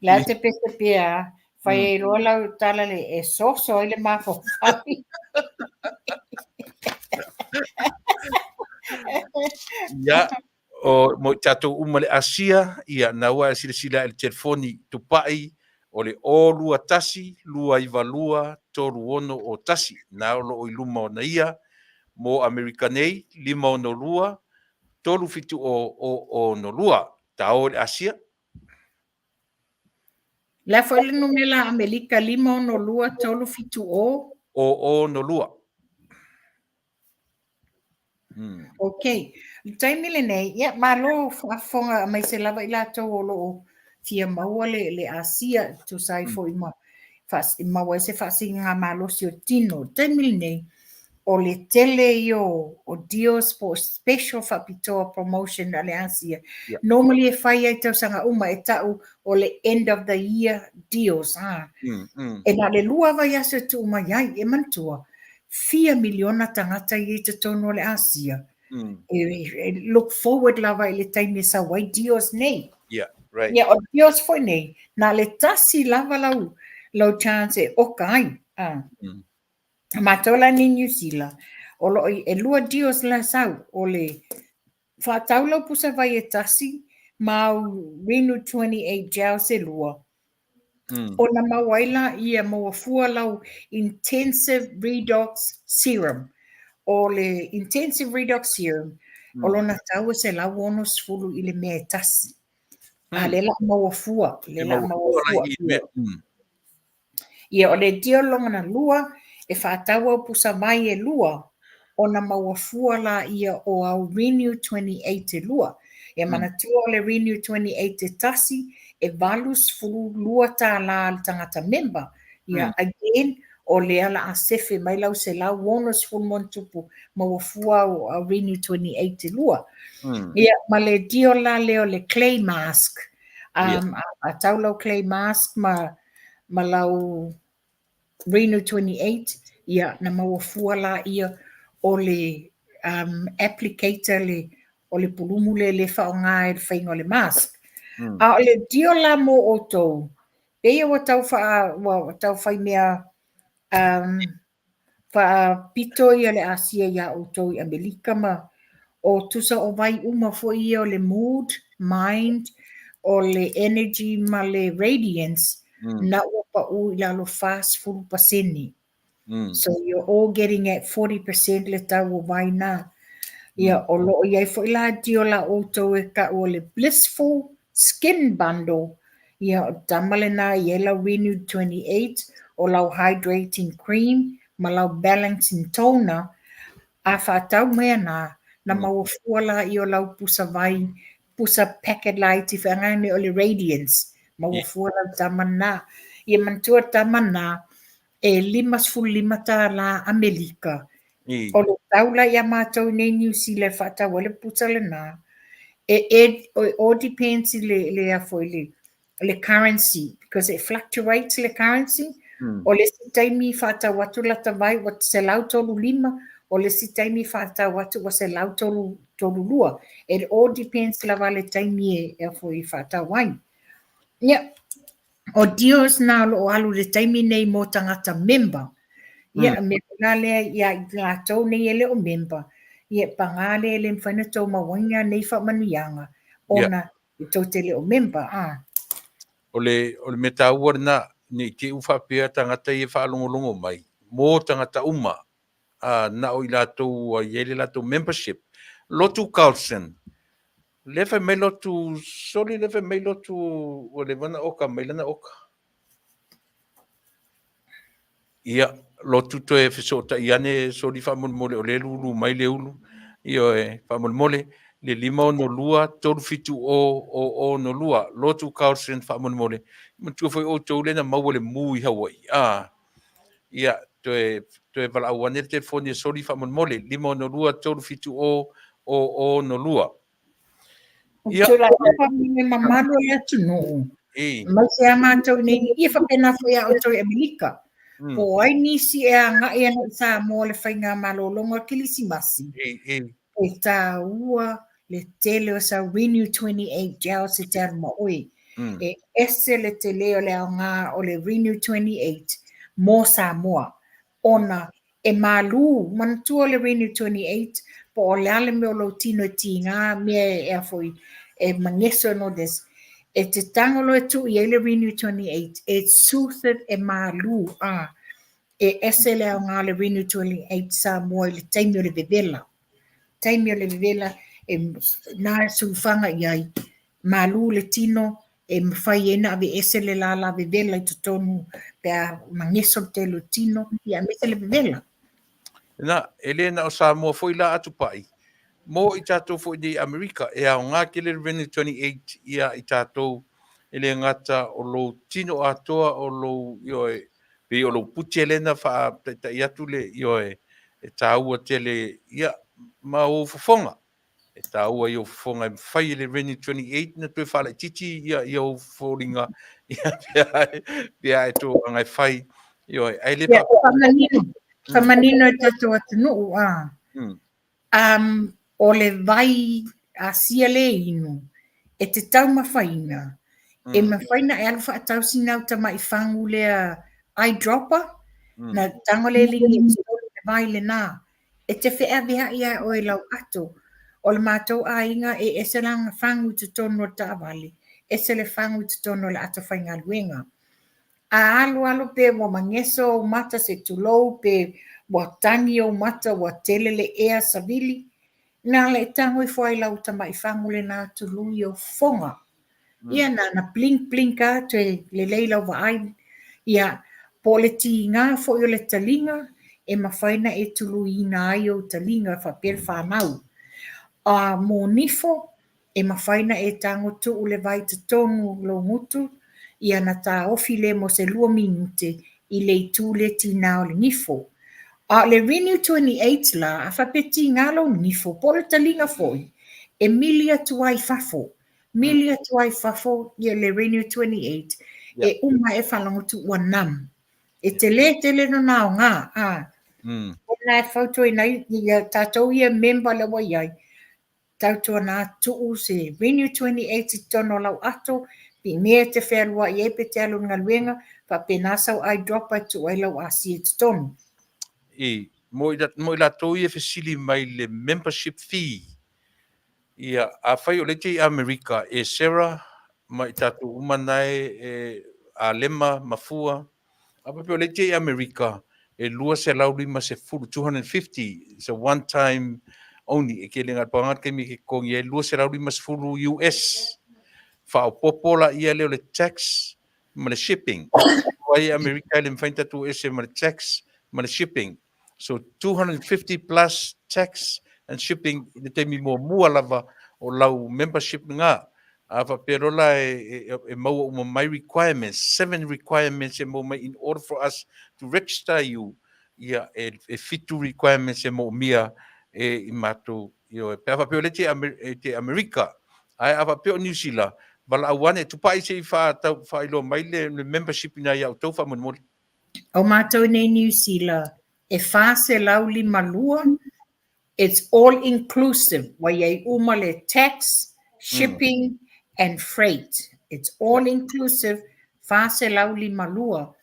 Le a te pese pea, fai ai loa lau tala le e soso ai le mafaufau. Ia, o mo i tatou uma le Asia, ia na ua e silasila i le telefoni tupai o le 021 292 3601. Na o loo i luma ona ia mo Amerika nei 562 370 062. Tao i le Asia. Le a foi le numera Amelika 562 370 062. Ok. Le taimi lenei, ia, malo faafofoga aemaise lava i latou o lo o fia maua le, le Asia, tusa ai foi ma maua ai se faasiligamalosi o tino. Le taimi lenei, o le tele ia o deals po o special faapitoa promotion a le Asia. Yeah. Normally e fai ai tausaga uma e tau o le end of the year deals. Ah. E na le lua vaiaso e tuu mai ai, e manatua, fia miliona tagata ia i totonu o le Asia. E, e look forward lava i le taimi e sau ai deals nei. Yeah, right. Yeah, o deals foi nei, na le tasi lava lau, lau chance e oka ai. Ah. Matou la nei Niu Sila, o lo o e lua deals la sau, o le faatau lau pusa vai e tasi ma au Renu 28 gels e lua. Ona maua ai laia maua fua lau Intensive Redox Serum. O le Intensive Redox Serum, o lona tau e 160 i le mea e tasi. A lea la maua fua, lea la maua fua. Ia, o le deal lona lua, e faatau au pusa vai e lua, ona maua fua laia o au Renew 28 e lua. Ia manatua o le Renew 28 e tasi, e $82 tālā le tagata member. Ia, again, o lea la a sefe mai lau 160 ma ona tupu maua fua au, au Renew 28 e lua. Ia, ma le deal la lea o le clay mask. A tau lau clay mask ma ma lau Reno 28, ia, na maua fua laia o le um, applicator le, o le pulumu le le faaaoga i le faiga o le mask. A o le deal la mo outou, pei ua tau faa, ua tau fai mea um, Faapito ia le Asia iā outou i Amelika ma o tusa o vai uma foi ia o le mood, mind, o le energy ma le radiance na ua paʻū i lalo 40%. So you're all getting at 40% le tau o vai na. Ia o lo o i ai foi la deal a outou e taʻu o le blissful skin bundle, ia o le tama lena e i ai lau Renew 28, o lau hydrating cream ma lau balancing toner, a faatau mai ana, na maua fua laia o lau pusa vai, pusa packet laiti feagai nei o le Radiance, maua fua lau tama lena. Ia manatua le tama lena, e $55 Amelika, O le tau la iā matou nei Niu Sila e faatau ai le pusa lena, e, e, it all depends i le, le a foi le, le currency, because it fluctuates le currency. O le isi taimi faatau atu lata vai ua 135, o le isi taimi faatau atu ua 132. It all depends lava le taimi e, e a foi faatau ai. Ia, O deals na o lo o alu i le taimi nei mo tagata member. Ia, mm. mea la lea ia i latou nei e le o member, ia pagā lea e le mafai ona tou mauaina nei faamanuiaga, ona yeah. e tou te le o member. Ah. O le, o le mea taua lena, ne i te i ua faapea tagata ia e faalogologo mai, mo tagata uma, a na o i latou ua i ai le latou membership. Lotu Carlson, lea fai mai lotu, soli lea fai mai lotu ua leva ona oka mai lana oka. Ia, lotu toe fesootai ane soli faamolemole o lea e lulu mai le ulu. Ioe, faamolemole le 562 370 062 Lotu Carlson faamolemole. Manatua foi outou lea na maua le mu i Hawaii. Ah, Ia, toe, toe valaau ane le telefoni e soli faamolemole, 562 370 062. Ia. Tulai mai le mamalu o le atunuu. Aemaise a matou nei, ia faapena foi a outou i Amerika. Po o ai nisi e agai ana i Samoa le faigamalologa o le Kerisimasi. E taua le tele o sau Renew 28 gels e te alu ma oe. E ese le tele o le aoga o le Renew 28 mo Samoa, ona e malū, manatua le Renew 28, po o le a le mea o lou tino e tiga, mea e a foi, e mageso and all this, e te tago loa e tuu i ai le Renew 28, e soothe e malū, a, e ese le aoga o le Renew 28 Samoa i le taimi o le vevela. Taimi o le vevela, e na sulufaga i ai, malū le tino, e mafai ai ona aveese le lala vevela i totonu pe a mageso le tele o tino, ia aemaise le vevela. Na, e le na o Samoa foi la atupai, mo i tatou foi nei i Amerika, e aoga tele le Renew 28 ia i tatou, e le gata o lou tino atoa, o lou, ioe, pei o lou pute lea na faataitai atu le, ioe, e taua tele, ia, ma ou fofoga. E taua i ou fofoga e mafai e le Renew 28 na toe faalaitiiti ia, ia ou foliga, ia, pe a e, pe a e tōanga e whai, ioe, ai le Ia, famanino, famanino e tatou atunuu, a. Um, o le vai asia le inu, e te taumafaina, e mafai na e alu faatausi nau tamai fagu lea eyedropper, na tago le ligi i totonu le vai lena, E te feaveai ia oe lau ato. O le matou aiga e ese lana fagu i totonu o le taavale, ese le fagu i totonu o le ato faigaluega. A aloalo pe ua mageso ou mata se tulou pe ua tagi ou mata ua tele le ea savili, na ala e tago ifo ai lau tamai fagu lena tului ou fofoga. Ia na na blink blink a toe lelei lau vaai. Ia, po o le tiga foi o le taliga e mafai na e tuluiina ai ou taliga faapea le fanau. A mo nifo, e mafai na e tago tuu le vai totonu lou gutu, ia na taofi lea mo se lua minute i le itu lea tina o le nifo. A o le Renew 28 la, a faapea tiga lou nifo, po o le taliga foi, e mili atu ai i fafo. Mili atu ai i fafo ia le Renew 28, e uma e faalogo atu ua numb. E tele tele lona aoga, a. Ona e fautuaina ai ia tatou ia member lea ua i ai, tautuana tuu se Renew 28 i totonu o lau ato, i mea e te fealuai ai pe te alu i le galuega, faapena sau eyedropper e tuu ai lau asia i totonu. I, mo i, mo i latou ia fesili mai le membership fee, Ia, afai o lea e te i Amerika, e Sarah ma i tatou uma na e Alema ma Fua, a faapea o lea e te i Amerika, e 250, 250, it's a one time only, e ke le ngā pānga te taimi ke totogi ai, 250 US. Faaopoopo la ia lea o le tax ma le shipping. Ai Amerika e le mafai ona tatou ese ma le tax ma le shipping. So 250 plus tax and shipping i le taimi muamua lava o lau membership lena. A faapea loa la e, e, e maua uma mai requirements, seven requirements e maua mai in order for us to register you, ia e, e fitu requirements e moomia e i matou. Ioe, pe a faapea o lea e te, e te Amerika, ae a faapea o Niu Sila, valaau ane, tupai se i whaatau, whaailoa mai le, le membership ina ia outou faamolemole. O matou nei Niu Sila e 452, it's all inclusive, ua i ai uma le tax, shipping and freight. It's all inclusive, 452.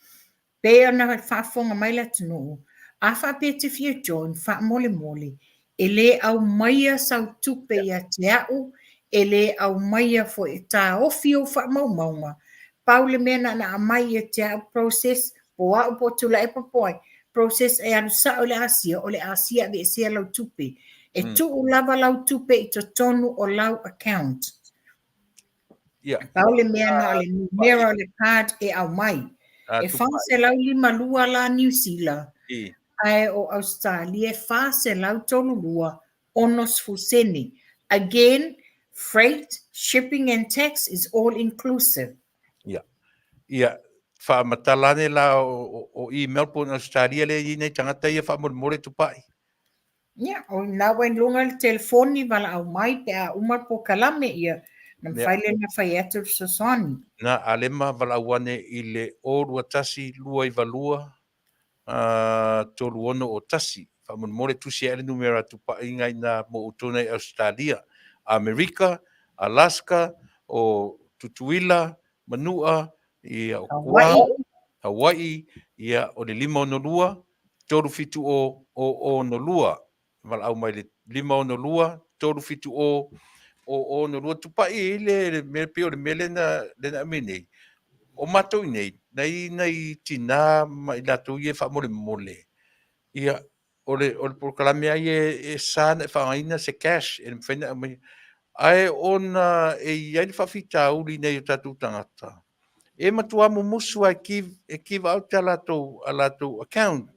Pei ona faafofoga mai le atunuu, a faapea e te fia join, faamolemole, E le aumaia sau tupe ia te au, e le aumaia foi e taofi ou faamaumauga. Pau le mea na ona aumai ia te au process, po au po o Tuilaepa po ai, process e alu sao i le Asia, o le Asia e aveesea lau tupe. E tuu lava lau tupe i totonu o lau account. Pau le mea na o le numera o le card e aumai. E 452 la Niu Sila, ae o Ausetalia e 432 60 sene. Again, freight, shipping and tax is all inclusive. Ia. Ia, faamatala ane la o, o, o i Melbourne, Australia lea i nei tagata ia faamolemole tupai. Ia, o ina ua i luga le telefoni valaau mai pe a uma le polokalame, ia, na mafai lea ona fai atu le fesoasoani. Na, Alema valaau ane i le 021 292 3601. Faamolemole tusi ae le numera tupaʻiga ina mo outou nei Ausetalia, Amerika, Alaska, o Tutuila, Manua, ia, o Guam, Hawaii, ia, o le 562 370 0062. Valaau mai le 562 370 0062. Tupai i le mea pei o le mea lena lena aumai nei. O matou i nei, nai nai tinā ma i latou ia e faamolemole, ia, o le o le polokalame lava ia e sa ona e faaaogaina se cash e mafai ona aumaia. Ae ona e i ai le faafitauli i nai o tatou tagata, e matua mumusu lava e give, e give out a latou, a latou account.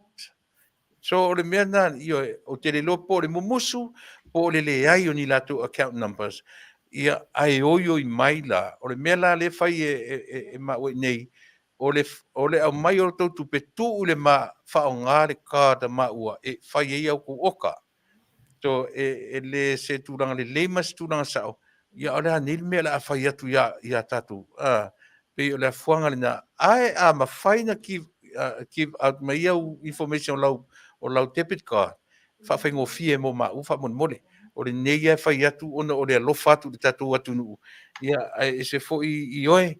So o le mea lena, ioe, ou te le iloa po o le mumusu po o le leai o ni latou account numbers, ia, ae oioi mai la. O le mea la lea e fai e, e, e, e maua i nei, o le, o le aumai o le tou tupe tuu i le ma faaaoga le card a maua e fai ai au kou oka. So, e, e le se tulaga lelei ma se tulaga sao, ia o le a nei le mea o le a fai atu ia, ia tatou. Ah, pei o le afuaga lena. Ae a mafai na give, give out mai au information o lau, o lau debit card, faafaigofie mo maua faamolemole. O lenei e fai atu ona o le alofa atu i le tatou atunuu. Ia, ae ese foi i oe.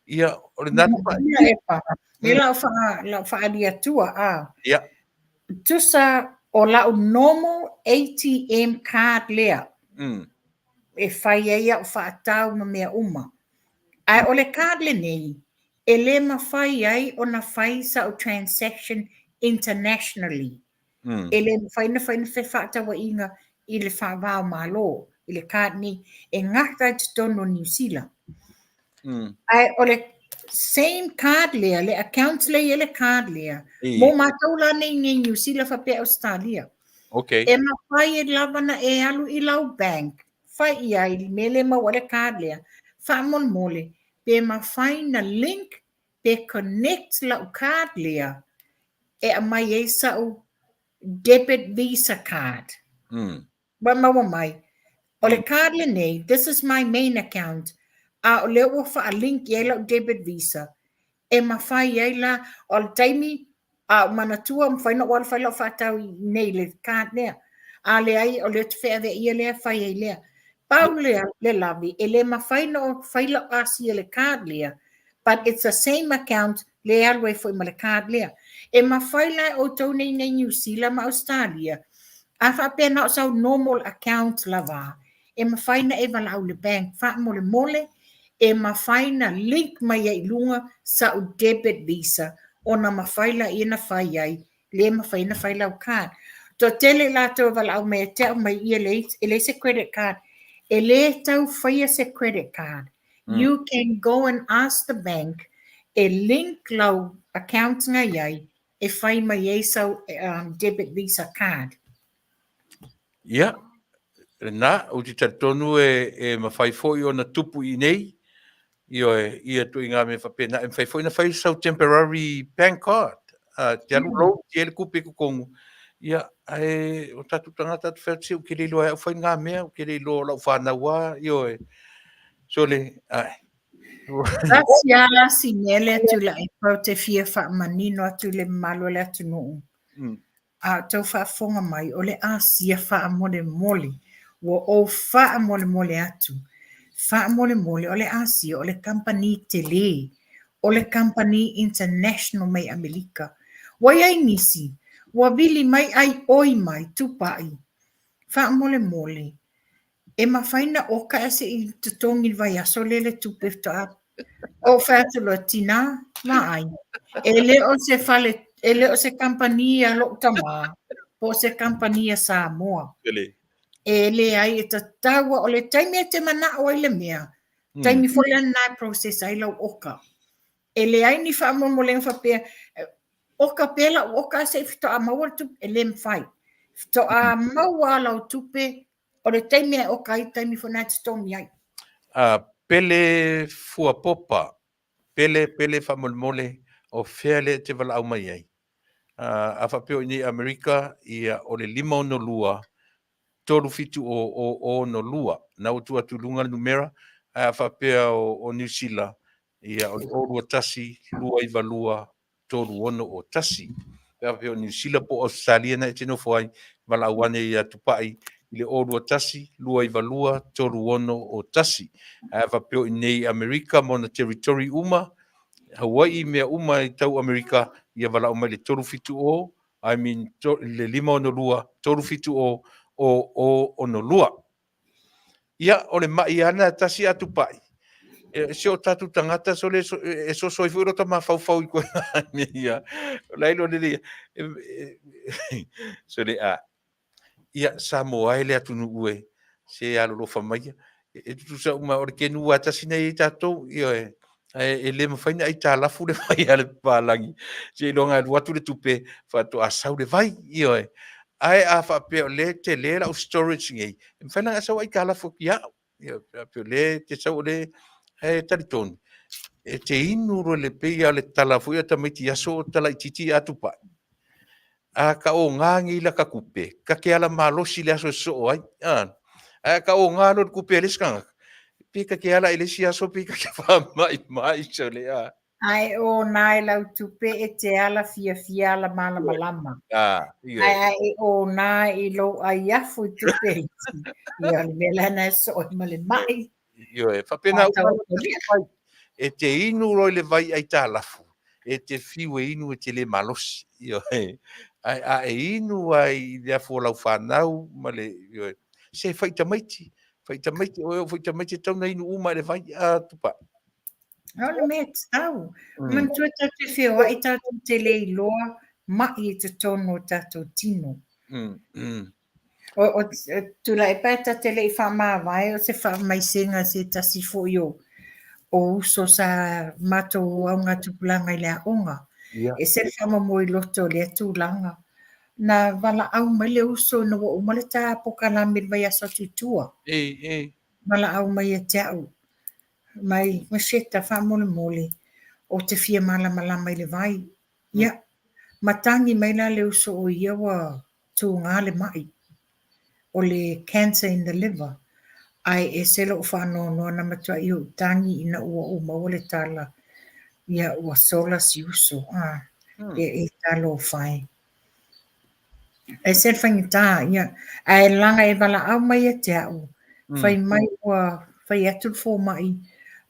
Ia, o lena Tupai. Ia, Epa. Ia lau wha, lau whaali atua, a. Ia. Tusa o lau normal ATM card lea. E fai ai au whaatau ma mea uma. Ae o le card lenei, e le mawhai ai o na whai sa o transaction internationally. E le mafai ona fai ni fefaatauaiga i le faava o Malo i le card nei e gata i totonu o Niu Sila. Ae o le same card lea, le account lea i ai le card lea, mo matou la nei i Niu Sila faapea Ausetalia. Okay. E mafai lava na e alu i lau bank, fai i ai le mea lea e maua ai le card lea, faamolemole pe mafai na link pe connect lau card lea e aumai ai sa'u debit visa card. Ua maua mai. O le card lenei, this is my main account, a o lea ua faa-link i ai lau debit visa, e mafai ai la, o le taimi a ou manatua, mafai ona ou alu fai lau faatau i inei i le card lea. A leai, o lea ou te feaveaia lea, fai ai lea. Pau lea le lave, e le mafai ona ou fai lau asia i le card lea, but it's the same account lea e alu ai foi ma le card lea. E mafai la e outou nei nei Niu Sila ma Ausetalia, a faapea na o sau normal account lava, e mafai na e valaau i le bank faamolemole, e mafai na link mai ai i luga sau debit visa ona mafai laia na fai ai, le mafai na fai lau card. Toatele i latou e valaau mai ia te au mai ia e leai se credit card. E le tau faia se credit card. You can go and ask the bank e link lau account na i ai e fai mai ai sau debit visa card. Ia, lena, ou te talitonu e, e mafai foi ona tupu i nei, ioe, ia ituaiga mea faapena, e mafai foi ona fai sau temporary bank card, te alu loan, te i ai le tupe i totonu, ia, ae o tatou tagata atu fai atu, se ou te le iloa e au fai na mea, ou te le iloa o lau fanau lava, ioe, sole, ae. Tasi lava la si mea lea Tuilaepa ou te fia faamanino atu i le mamalu o le atunuu. A o tou faafofoga mai, o le Asia faamolemole, ua ou faamolemole atu, faamolemole o le Asia o le kamupani tele, o le kamupani international mai Amelika. Ua i ai nisi, ua vili mai ai oi mai, tupai, faamolemole, E mafai na oka ae se i totogi i le vaiaso lea le tupe faatoa ou fai atu loa, Tinā, vaai, e le o se fale, e le o se kamupani a lou tamā, po o se kamupani a Samoa. E leai, e tatau o le taimi e te manao ai le mea, taimi foi lena e process ai lau oka. E leai ni faamolemolega faapea, oka pea lau oka ae se i faatoa maua le tupe, e le mafai. Faatoa maua lau tupe O le taimi e oka ai, taimi foi lena e totogi ai. A Pele Fuapopa, Pele, Pele faamolemole, o fea lea e te valaau mai ai? A faapea o i nei Amerika, ia, o le 562 370 062. Na ua tuu atu i luga le numera, ae a faapea o Niu Sila, ia, o le 021 292 361. Pe a faapea o Niu Sila po o Ausetalia na e te nofo ai, valaau ane ia Tupai i le 021 292 3601. Ae faapea o i inei i Amerika ma ona territory uma, Hawaii mea uma i tau Amerika, ia valaau mai i le 370, I mean le 562 370 0062. Ia, o le mai lava lena e tasi a tupai, e, si o tatou tagata sole e soso ai foi lota mafaufau i koe ia. O la ilo lele sole a. Ia, Samoa e le atunuu e, se alolofa maia. E tutusa uma, o le kenu lava tasi na i ai tatou, ioe. Ae e le mafai ona aitalafu le vai a le papalagi, seiloga e alu atu le tupe faatoa sau le vai, ioe. Ae a faapea o lea e tele lau storage nei, e mafai la ona e sau aitalafu atu ia au. Ioe, pe a faapea o lea e te sau o lea e talitonu, e te inu loa le pei lava o le tala foi a tamaiti i aso o tala itiiti a tupai. A ka oga nei laka tupe, ka te ala malosi i le aso e sosoo ai. A, ae a ka oga loa le tupe a le isi tagata, pe ka te ala i le isi aso pe ka te faamaimai sole a. Ae ona e lau tupe e te ala fiafia ala malamalama. A, ioe. Ae a e ona i lou ai afu i tupe iti, ia o le mea lena e sosoo ai ma le mai. Ioe, faapena uma e te inu loa i le vai aitalafu, e te fiu e inu e te le malosi. Ioe, ae a e inu lava i le afu o lau fanau ma le, ioe, se fai tamaiti, fai tamaiti, oe o fai tamaiti e tatau ona inu uma i le vai a Tupai. O le mea tatau. Manatua tatou te feoai tatou te le iloa mai i totonu o tatou tino. O, o, Tuilaepa ta te le i faamavae o se faamaisega se tasi foi o, o uso sa matou augatupulaga i le aoga. Yeah. E se le faamomoe loto o lea tulaga. Na valaau mai le uso ina ua uma le ta polokalame i le vaiaso atu i tua. Ei, ei. Valaau mai ia te au. Mai, Masheta, faamolemole, ou te fia malamalama i le vai. Ia, matagi mai la le uso o ia ua tuga le ma'i, o le cancer in the liver, ae ese lo'u faanoanoa na matua'i ou tagi ina ua ou maua le tala, ia ua sola si uso, a, e, e talofa e. Ese le faigata, ia, ae laga e valaau mai ia te a'u, fai mai ua fai atu le foma'i,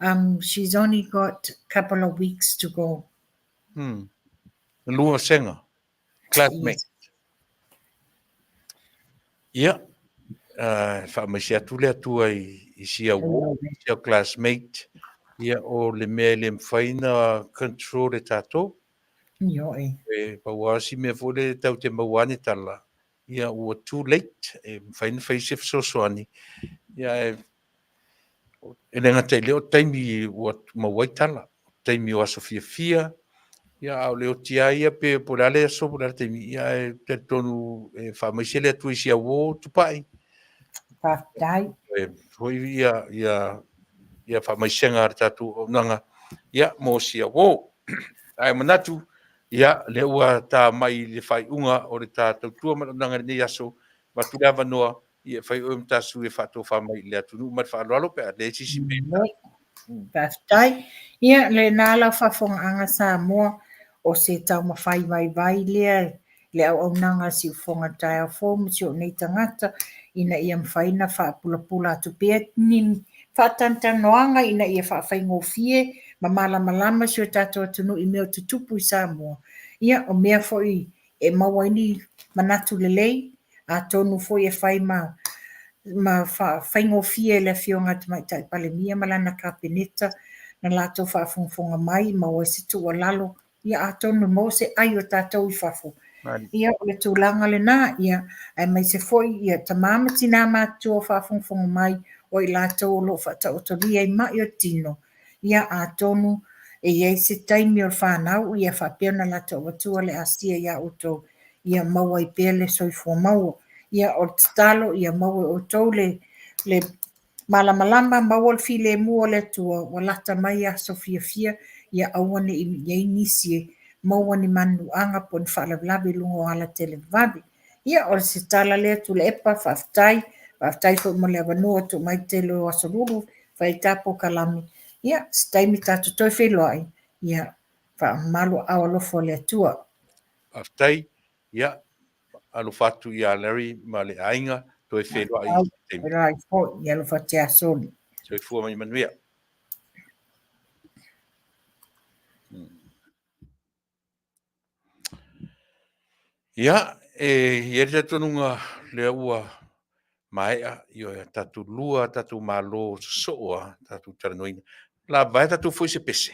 um, she's only got couple of weeks to go. Lua vasega, classmate. Ia, uh, faamaise atu le Atua i, i sia uo, sia classmate, ia, o le mea e le mafai na control e tatou. Ioe. E pau lava si mea foi le tau te maua ane tala, ia, ua too late, e mafai na fai se fesoasoani, ia, e E le gata i lea o taimi ua maua ai tala, o taimi o aso fiafia, ia a o le oti lava ia pe po o le a le aso po o le a le taimi, ia ae talitonu e faamaise le Atua i si auo Tupai. Faafetai. E foi ia, ia, ia faamaisega a le tatou auaunaga, ia, mo si auo. Ae manatu, ia, lea ua ta mai i le faaiuga o le ta tautua ma le auaunaga i lenei aso, avatu le avanoa Ia, fai oe ma ta sui e faatofa mai i le atunuu ma le faaaloalo pe a leai se isi mea. Faafetai. Ia, lena lau faafofogaaga Samoa, o se taumafai vaivai lea le auaunaga a Siufofoga Taeao Fou ma si ou nei tagata ina ia mafai ona faapulapula atu pea ni faatanoanoaga ina ia faafaigofie ma malamalama si o tatou atunuu i mea o tutupu i Samoa. Ia, o mea foi e maua ai ni manatu lelei, atonu foi e fai ma ma faigofie e le Afioga a Tamaitai Palemia ma lana Kapeneta na latou faafogafoga mai, maua ai se tuualalo, ia atonu e maua se ai o tatou i fafo. Ia, o le tulaga lena, ia, aemaise foi ia tama ma tina matutua o faafogafoga mai, o i latou o lo o faataotolia i mai o tino, Ia, atonu e i ai se taimi o le fanau ia faapea ona latou avatua le asia iā outou, ia maua ai pea le soifua maua. Ia, o le tatalo ia maua e outou le, le malamalama, maua le filemu o le Atua, ua lata mai aso fiafia, ia aua ne i i ai nisi e maua ni manuaga po o ni faalavelave i luga o ala televavave. Ia, o se tala lea Tuilaepa, faafetai, faafetai foi mo le avanoa tuu mai tele o Aso Lulu, fai ta polokalame. Ia, se taimi tatou toe feiloai, ia, faamamalu aao alofa o le Atua. Faafetai, ia, alofa atu ia Larry ma le aiga, Toe feiloai i se taimi. Feiloai foi, ia alofa te aso. Soifua ma ia manuia. Ia, e i ai le talitonuga lea ua maea ioe, tatou lua tatou malo sosoo a tatou talanoaina. Lavae tatou foi se pese,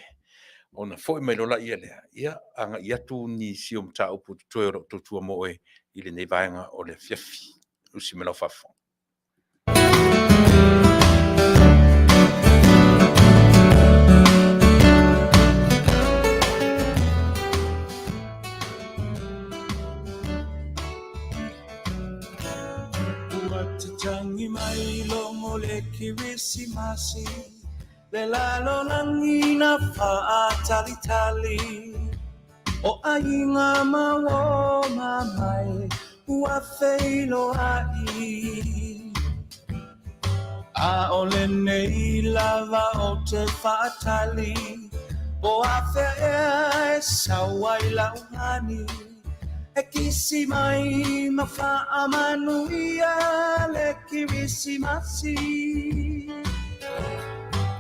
ona foi mai loa laia lea, ia agai atu nisi o mataupu o totoe o lau tautua mo oe i lenei vaega o le afiafi. Usi mai lau faafofoga. Ua tatagi mai logo le Kerisimasi Le lalolagi na faatalitali O aiga ma uo ma mai ua feiloai ʻAʻole nei lava ou te faatali Po afea ea e sau ai la'u hani E kisi mai ma faamanuia le Kerisimasi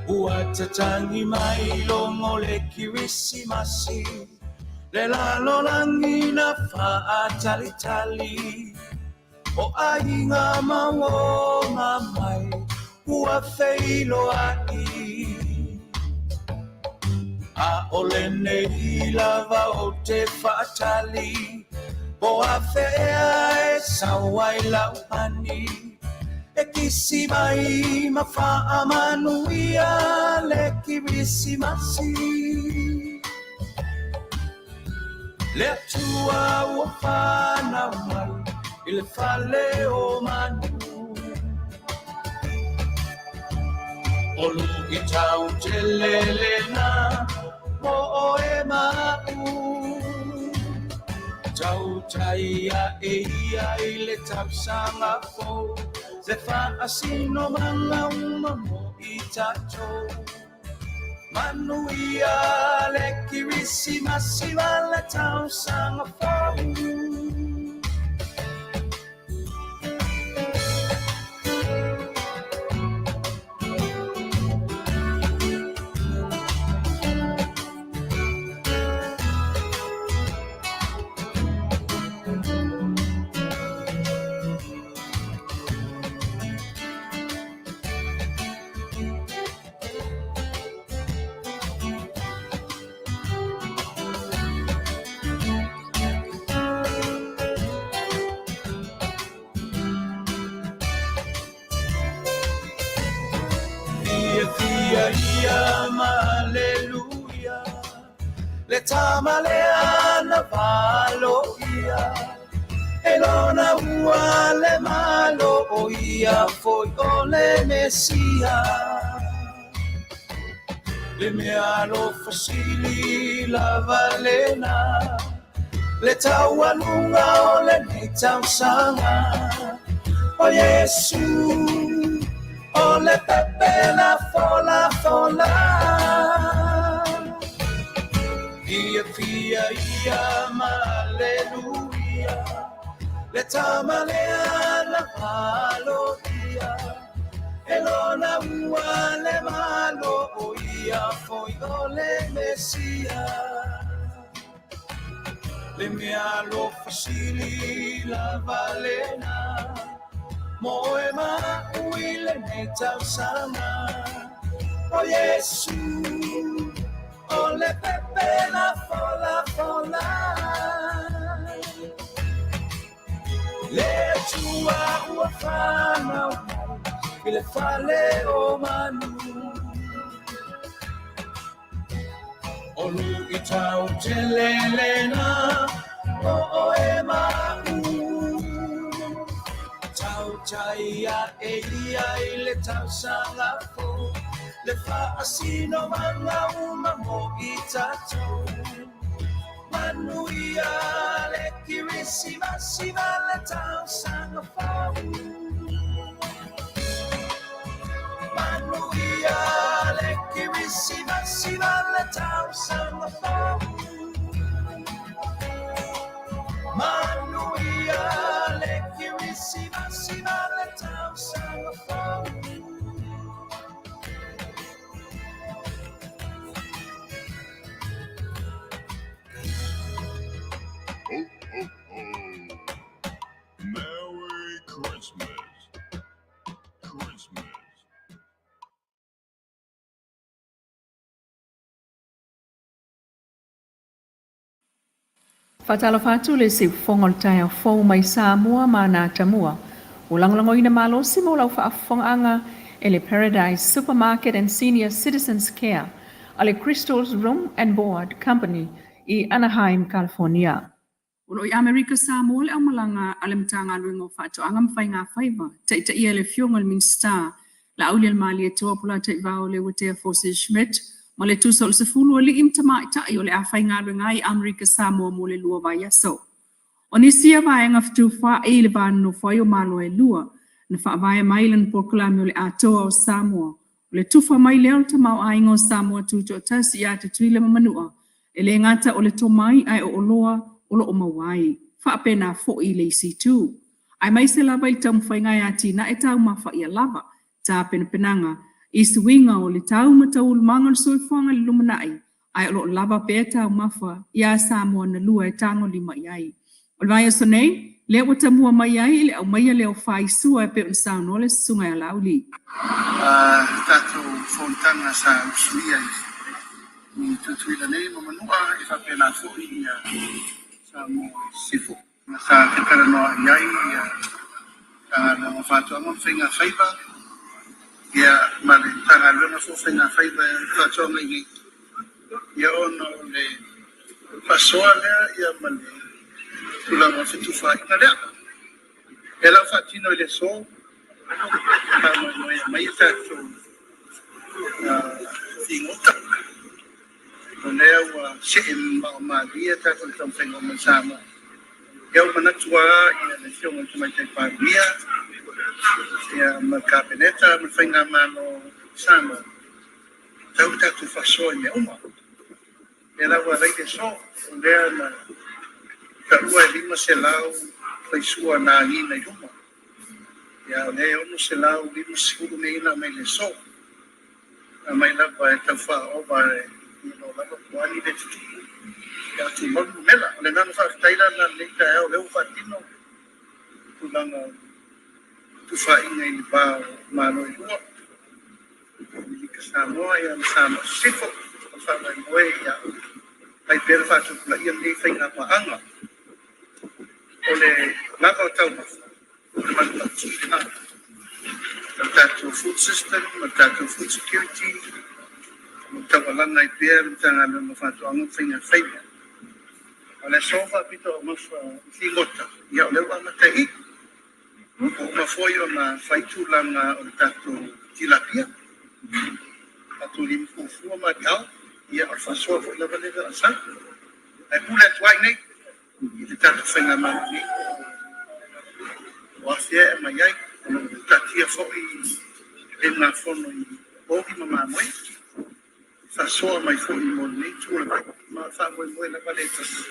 Ua tatagi mai logo le Kerisimasi Le lalolagi na faatalitali O aiga ma uo ma mai ua feiloai ʻAʻole nei lava ou te faatali Po afea ea e sau ai la'u hani E kisi mai ma faamanuia le Kerisimasi Le Atua ua fanau mai i le fale o manu O luitau tele lena mo ʻoe ma aʻu Tautai aʻe ia i le tausaga fou Le faasinomaga uma mo i tatou Manuia le Kerisimasi ma le tausaga fou. Fiafia ia ma aleluia Le tama lea na valoia E lona ua le malo ʻO ia foi ʻo le Mesia Le mea alofa sili lava lena Le taualuga o lenei tausaga ʻO Iesū ʻO le pepe na folafola Fiafia ia ma aleluia Le tama lea na valoia E lona ua le malo ʻO ia foi ʻo le Mesia Le mea alofa sili lava lena Mo ʻoe ma aʻu i lenei tausaga ʻO Iesū ʻO le pepe na folafola Le Atua ua fanau mai i le fale o manu O luitau tele lena mo ʻoe ma aʻu Tautai aʻe ia i le tausaga fou Le faasinomaga uma mo i tatou Manuia le Kerisimasi ma le tausaga fou Manuia le Kerisimasi ma le tausaga fou Manuia le Kerisimasi ma le. Faatalofa atu le siufofoga o le taeao fou mai Samoa ma ana atamua. Ua lagolagoina malosi mo lau faafofogaaga e le Paradise Supermarket and Senior Citizens Care a le Crystals Room and Board Company i Anaheim, California. O lo o i Amerika Samoa le aumalaga a le Matagaluega o Faatoaga ma Faigafaiva, taitaia e le Afioga i le Minisita Laaulialemalietoa Polataivao Leuatea Forsyth Schmidt ma le tusa o le 10 alii ma tamaitai o le a faigaluega ai i Amerika Samoa mo le 2 vaiaso. O nisi ia vaega fetufaai i le va nonofo ai o Malo e lua, na faavae mai lana polokalame o le Atoa o Samoa, o le tufa mai lea o le tamaoaiga o Samoa Tutoatasi ia Tutuila ma Manua, e le gata o le tomai ae o oloa o lo o maua ai. Faapena foi i le isi itu. Aemaise lava i le taumafaiga e atinae taumafa ia lava tapenapenaga i suiga o le tau ma taualumaga o le soifuaga i le lumanai, ae o lo o lava pea taumafa iā Samoa na lua e tagolima i ai. O le vaiaso nei, lea ua tamua mai ai i le aumaia lea o faisua e pei ona saunoa le Susuga ia Laauli. A tatou fonotaga sa usuia i Tutuila nei ma Manua e faapena foi ia Samoa i Sisifo. Sa fetalanoa i ai ia Matagaluega o Faatoaga ma Faigafaiva ia ma le Matagaluega foi o Faigafaiva e Faatoaga i nei ia ona o le faasoa lea ia ma le tulaga o fetufaaiga lea. Ia la ua faatino i le aso, faamoemoe e aumai a tatou figota. O lea ua see mamao malie tatou taumafaiga uma i Samoa. Ia ua manatu lava ia le Afioga i le Tamaitai Palemia ia ma le Kapeneta ma le Faigamalo i Samoa, tatau ona tatou faasoa i mea uma. Ia la ua alai le aso, o lea na taua e 500 faisua na agiga i luma. Ia o lea e 650 nei na aumai i le aso. Aumai lava e tau faaova e lo lava po o a ni mea tutupu. Ia tumau le numera. O le agaga faafetai la lena i lenei taeao o lea ua faatino tulaga o tufaaiga i le va o Malo e lua, Amerika Samoa ia ma Samoa i Sisifo. O le faamoemoe ia fai pea le faatupulaia lenei faigapaaga. O le lava o taumafa, o le manulauti lena. O le tatou food system ma le tatou food security, o lo o taualaga ai pea le Matagaluega o Faatoaga ma Faigafaiva. O le aso faapito augafa i figota, ia o lea ua amata i i. Ua uma foi ona fai tulaga o le tatou tilapia, tatou limufuafua ma aliao, ia o le faasoa foi lava lea o le sau. Ae pule atu ai nei i le tatou faigamalo nei po o afea e aumai ai. O lo o taatia foi le usugafono i povi ma mamoe e faasoa mai foi mo lenei itu o le vai. Ma o le faamoemoe lava lea e tasi,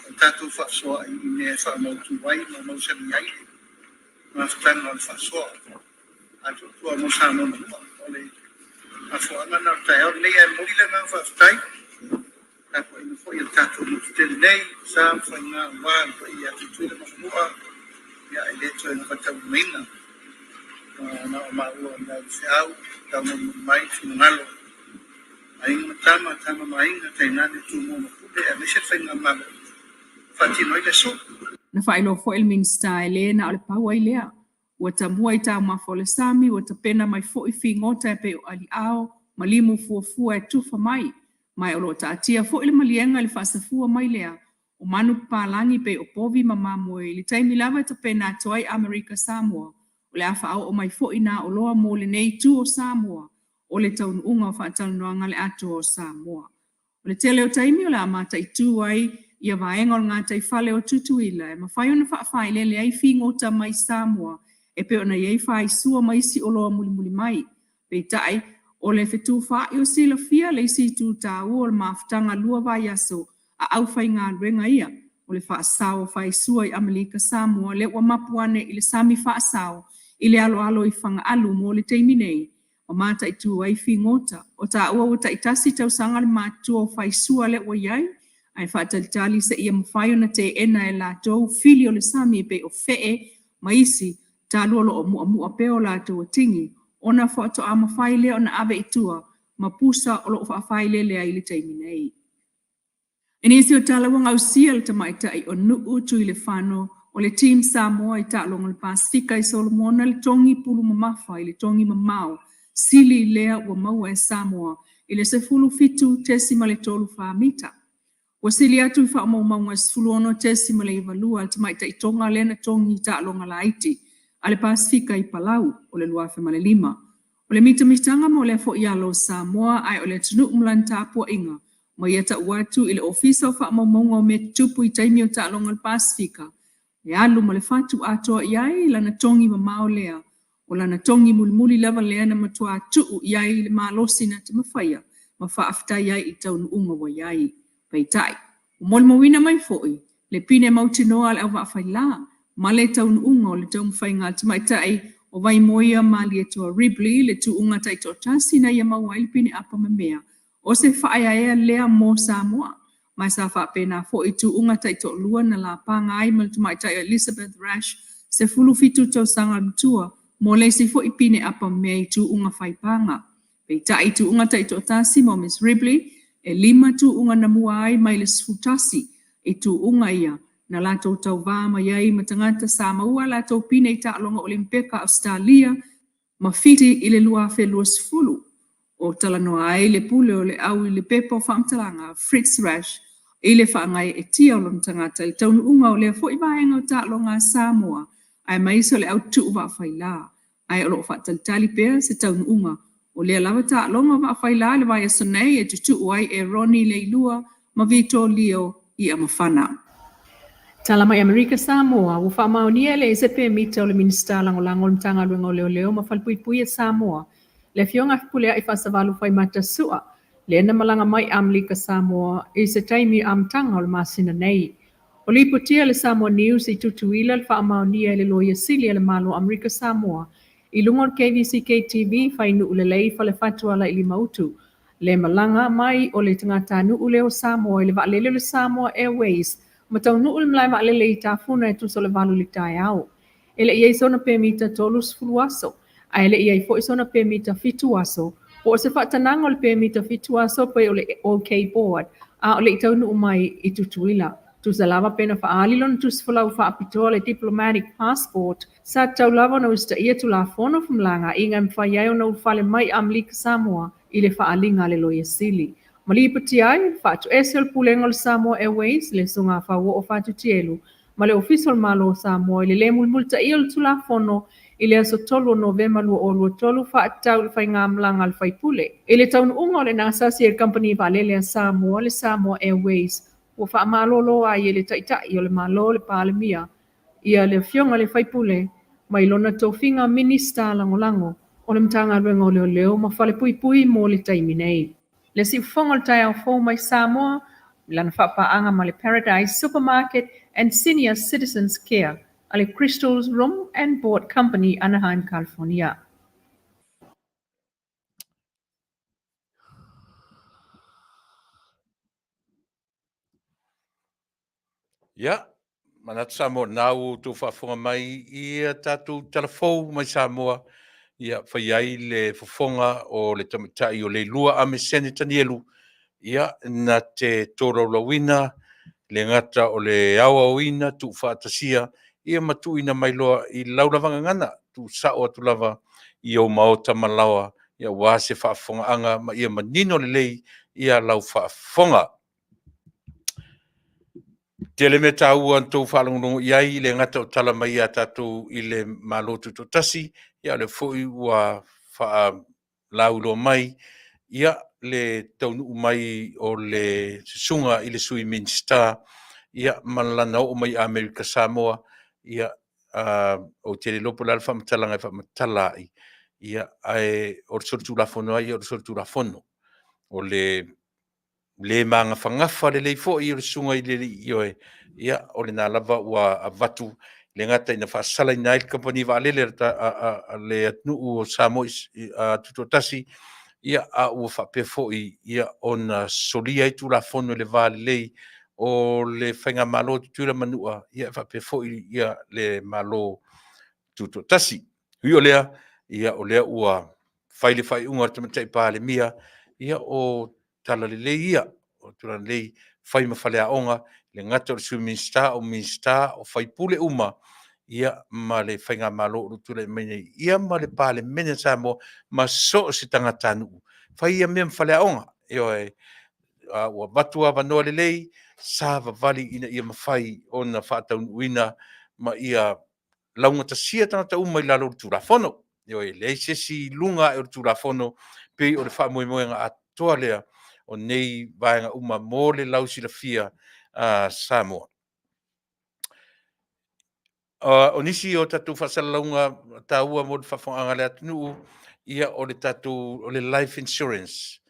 o le tatou faasoa i mea e faamautu ai ma mausali ai le mafutaga o le faasoa atoatoa mo Samoa na lua. O le mafuaaga lena o le taeao lenei, ae momoli le agaga faafetai tapuaiga foi a le tatou motu tele nei, sa ma faiga aua le paia ia Tutuila ma Manua, ia e le toe gafataulimaina. Na o maua o le au feau, taumolimoli mai finagalo, Aiga ma Tama, Tama ma Aiga, tainane Tumua ma Pule, aemaise le Faigamalo e faatino ai le aso. Na faailoa foi e le Minisita e le na o le pau ai lea. Ua tamua i taumafa o le sami, ua tapena mai foi figota e pei o aliao ma limu fuafua e tufa mai, ma e o lo o taatia foi le maliega i le faasafua mai lea o manu papalagi pei o povi ma mamoe i le taimi lava e tapena atu ai Amerika Samoa. O le a faaoo mai foi nā oloa mo lenei itu o Samoa o le taunuuga o faatalanoaga a le Atoa o Samoa. O le tele o taimi o le a mataitu ai ia vaega o le gataifale o Tutuila e mafai ona faafailele ai figota mai Samoa e pei ona i ai faisua ma isi oloa mulimuli mai. Peitai, o le fetufaai o silafia le isi itu taua o le mafutaga lua vaiaso a aufaigaluega ia, o le faasao o faisua i Amelika Samoa lea ua mapu ane i le sami faasao i le aloalo i Fagaalu mo le taimi nei ma mataitu ai figota. O taua ua taitasi tausaga le matutua o faisua lea ua i ai, ae faatalitali seia mafai ona teena e latou fili o le sami e pei o fee ma isi talu o lo o muamua pea o latou atigi, ona faatoa mafai lea ona ave i tua ma pusa o lo o faafailele ai i le taimi nei. I nisi o tala ua gausia le tamaitai o Nu'u Tuilefano o le Team Samoa i taaloga o le Pasefika i Solomona le togi pulu mamafa i le togi mamao sili lea ua maua e Samoa i le 17.34 mita. Ua sili atu i faamaumauga e 16.92 a le tamaitai Toga lea na togi i taaloga laiti a le Pasefika i Palau o le 2005. O le mitamitaga mo lea foi alo o Samoa ae o le atunuu ma lana tapuaiga ma ia tau atu i le Ofisa o Faamaumauga o Mea Tutupu i taimi o taaloga a le Pasefika e alu ma le fatu atoa i ai lana togi mamao lea, o lana togi mulimuli lava lea na matua tuu i ai le malosi na te mafaia ma faafetai ai i le taunuuga ua i ai. Peitai, ua molimauina mai foi le pine mautinoa a le auvaafailā ma le taunuuga o le taumafaiga a le tamaitai o Vaimoea Malietoa Ribley le tuuga taitoatasi na ia maua ai le pine apa memea o se faaeaea lea mo Samoa, ma sa faapena foi i tuuga taitoalua na lapaga ai ma le tamaitai o Elizabeth Rash, 17 tausaga le matua, mo le isi foi pine apa memea i tuuga faipaga. Peitai i tuuga taitoatasi mo Miss Ribley, e lima tuuga na mua ai mai le 11 i tuuga ia na latou tauvā mai ai ma tagata sa maua a latou pine i taaloga Olimpeka a Ausetalia ma Fiti i le 2020. O talanoa ai le pule o le au i le pepa o faamatalaga a Fritz Rasch i le faagaeetia o lona tagata i le taunuuga o lea foi vaega o taaloga a Samoa aemaise o le au tuu vaafailā ae o lo o faatalitali pea se taunuuga o lea lava taaloga o vaafailā i le vaiaso nei e tutuu ai e Ronnie Leilua ma Vito Leo i Amafana. Tala mai Amerika Samoa, ua faamaonia e leai se pemita o le Minisita Lagolago o le Matagaluega o Leoleo ma Falepuipui e Samoa, le Afioga Fepuleai Faasavalu Faimata Su'a, lea na malaga mai i Amerika Samoa i se taimi amataga o le masina nei. O lipotia le Samoa News i Tutuila le faamaonia e le Loia Sili a le Malo o Amerika Samoa i luga o le KVCK TV Fainuu Lelei Falefatu Alailima-Utu le malaga mai o le tagatanuu lea o Samoa i le vaalele o le Samoa Airways ma taunuu le malae vaalele i Tafuna e tusa o le 8 i le taeao. E le i ai sona pemita 30 aso, ae le i ai foi sona pemita 7 aso, po o se faatanaga o le pemita 7 aso pei o le OK Board, a o le i taunuu mai i Tutuila. Tusa lava pe na faaali lona tusi folau faapitoa le Diplomatic Passport, sa tatau lava ona usitaia Tulafono Femalagaaiga e mafai ai ona ulufale mai i Amerika Samoa i le faaaliga a le Loia Sili. Ma lipotia ai, faatoese o le Pulega o le Samoa Airways, le Susuga Fauoo Fatutielu, ma le Ofisa o le Malo o Samoa i le le mulimulitaia o le Tulafono i le aso 3 o Novema 2023 faatatau i le faigamalaga a le faipule. I le taunuuga o le nasasi e le Kamupani Vaalele a Samoa, le Samoa Airways, ua faamalolo ai e le Taitai o le Malo le Palemia ia le Afioga i le Faipule mai lona tofiga Minista Lagolago o le Matagaluega o Leoleo ma Falepuipui mo le taimi nei. Le siufofoga o le taeao fou mai Samoa i lana faapaaga ma le Paradise Supermarket and Senior Citizens Care a le Crystals Room and Board Company, Anaheim, California. Ia, manatu Samoa, na ua outou faafofoga mai i a tatou tala fou mai Samoa, ia fai ai le fofoga o le tamaitai o Leilua Amesene Tanielu, ia, na te tolaulauina le gata o le aoaoina tuufaatasia, ia ma tuuina mai loa i lau lava gagana, tuusao atu lava i ou maota ma laoa, ia aua se faafofogaaga ma ia manino lelei ia lau faafofoga. Tele mea taua na tou faalogologo i ai, le gata o tala mai ia tatou i le Malo Tutoatasi, ia o lea foi ua faalauiloa mai ia le taunuu mai o le susuga i le Sui Minisita ia ma lana oo mai i Amerika Samoa, ia ou te le iloa po o le a le faamatalaga e faamatala ai, ia ae o le solitulafono lava ia o le solitulafono. O le le magafagafa lelei foi o le susuga i le Alii Ioe, ia, o lena lava ua avatu le gata ina faasalaina ai le kamupani vaalele a le atunuu o Samoa Tutoatasi, ia, a ua faapea foi ia ona solia ai Tulafono i le va lelei o le Faigamalo a Tutuila ma Manua, ia, e faapea foi ia le Malo Tutoatasi. Ui o lea, ia, o lea ua fai le faaiuga a le Tamaitai Palemia, ia, o tala lelei ia, o tulaga lelei. Fai ma faleaoga, e le gata o le Sui Minisita, o Minisita, o sui usufono uma, ia ma le Faigamalo o lo o tulai mai nei, ia ma le Palemene a Samoa ma so o se tagatanuu. Fai ia mea ma faleaoga, ioe, ua avatu avanoa lelei, savavali ina ia mafai ona faataunuuina ma ia laugatasia tagata uma i lalo o le Tulafono. Ioe, e leai se isi i luga ae o le Tulafono, pei o le faamoemoega atoa lea o nei vaega uma mo le lausilafia a Samoa. O nisi o tatou faasalalauga taua mo le faafofogaaga a le atunuu, ia o le tatou o le life insurance.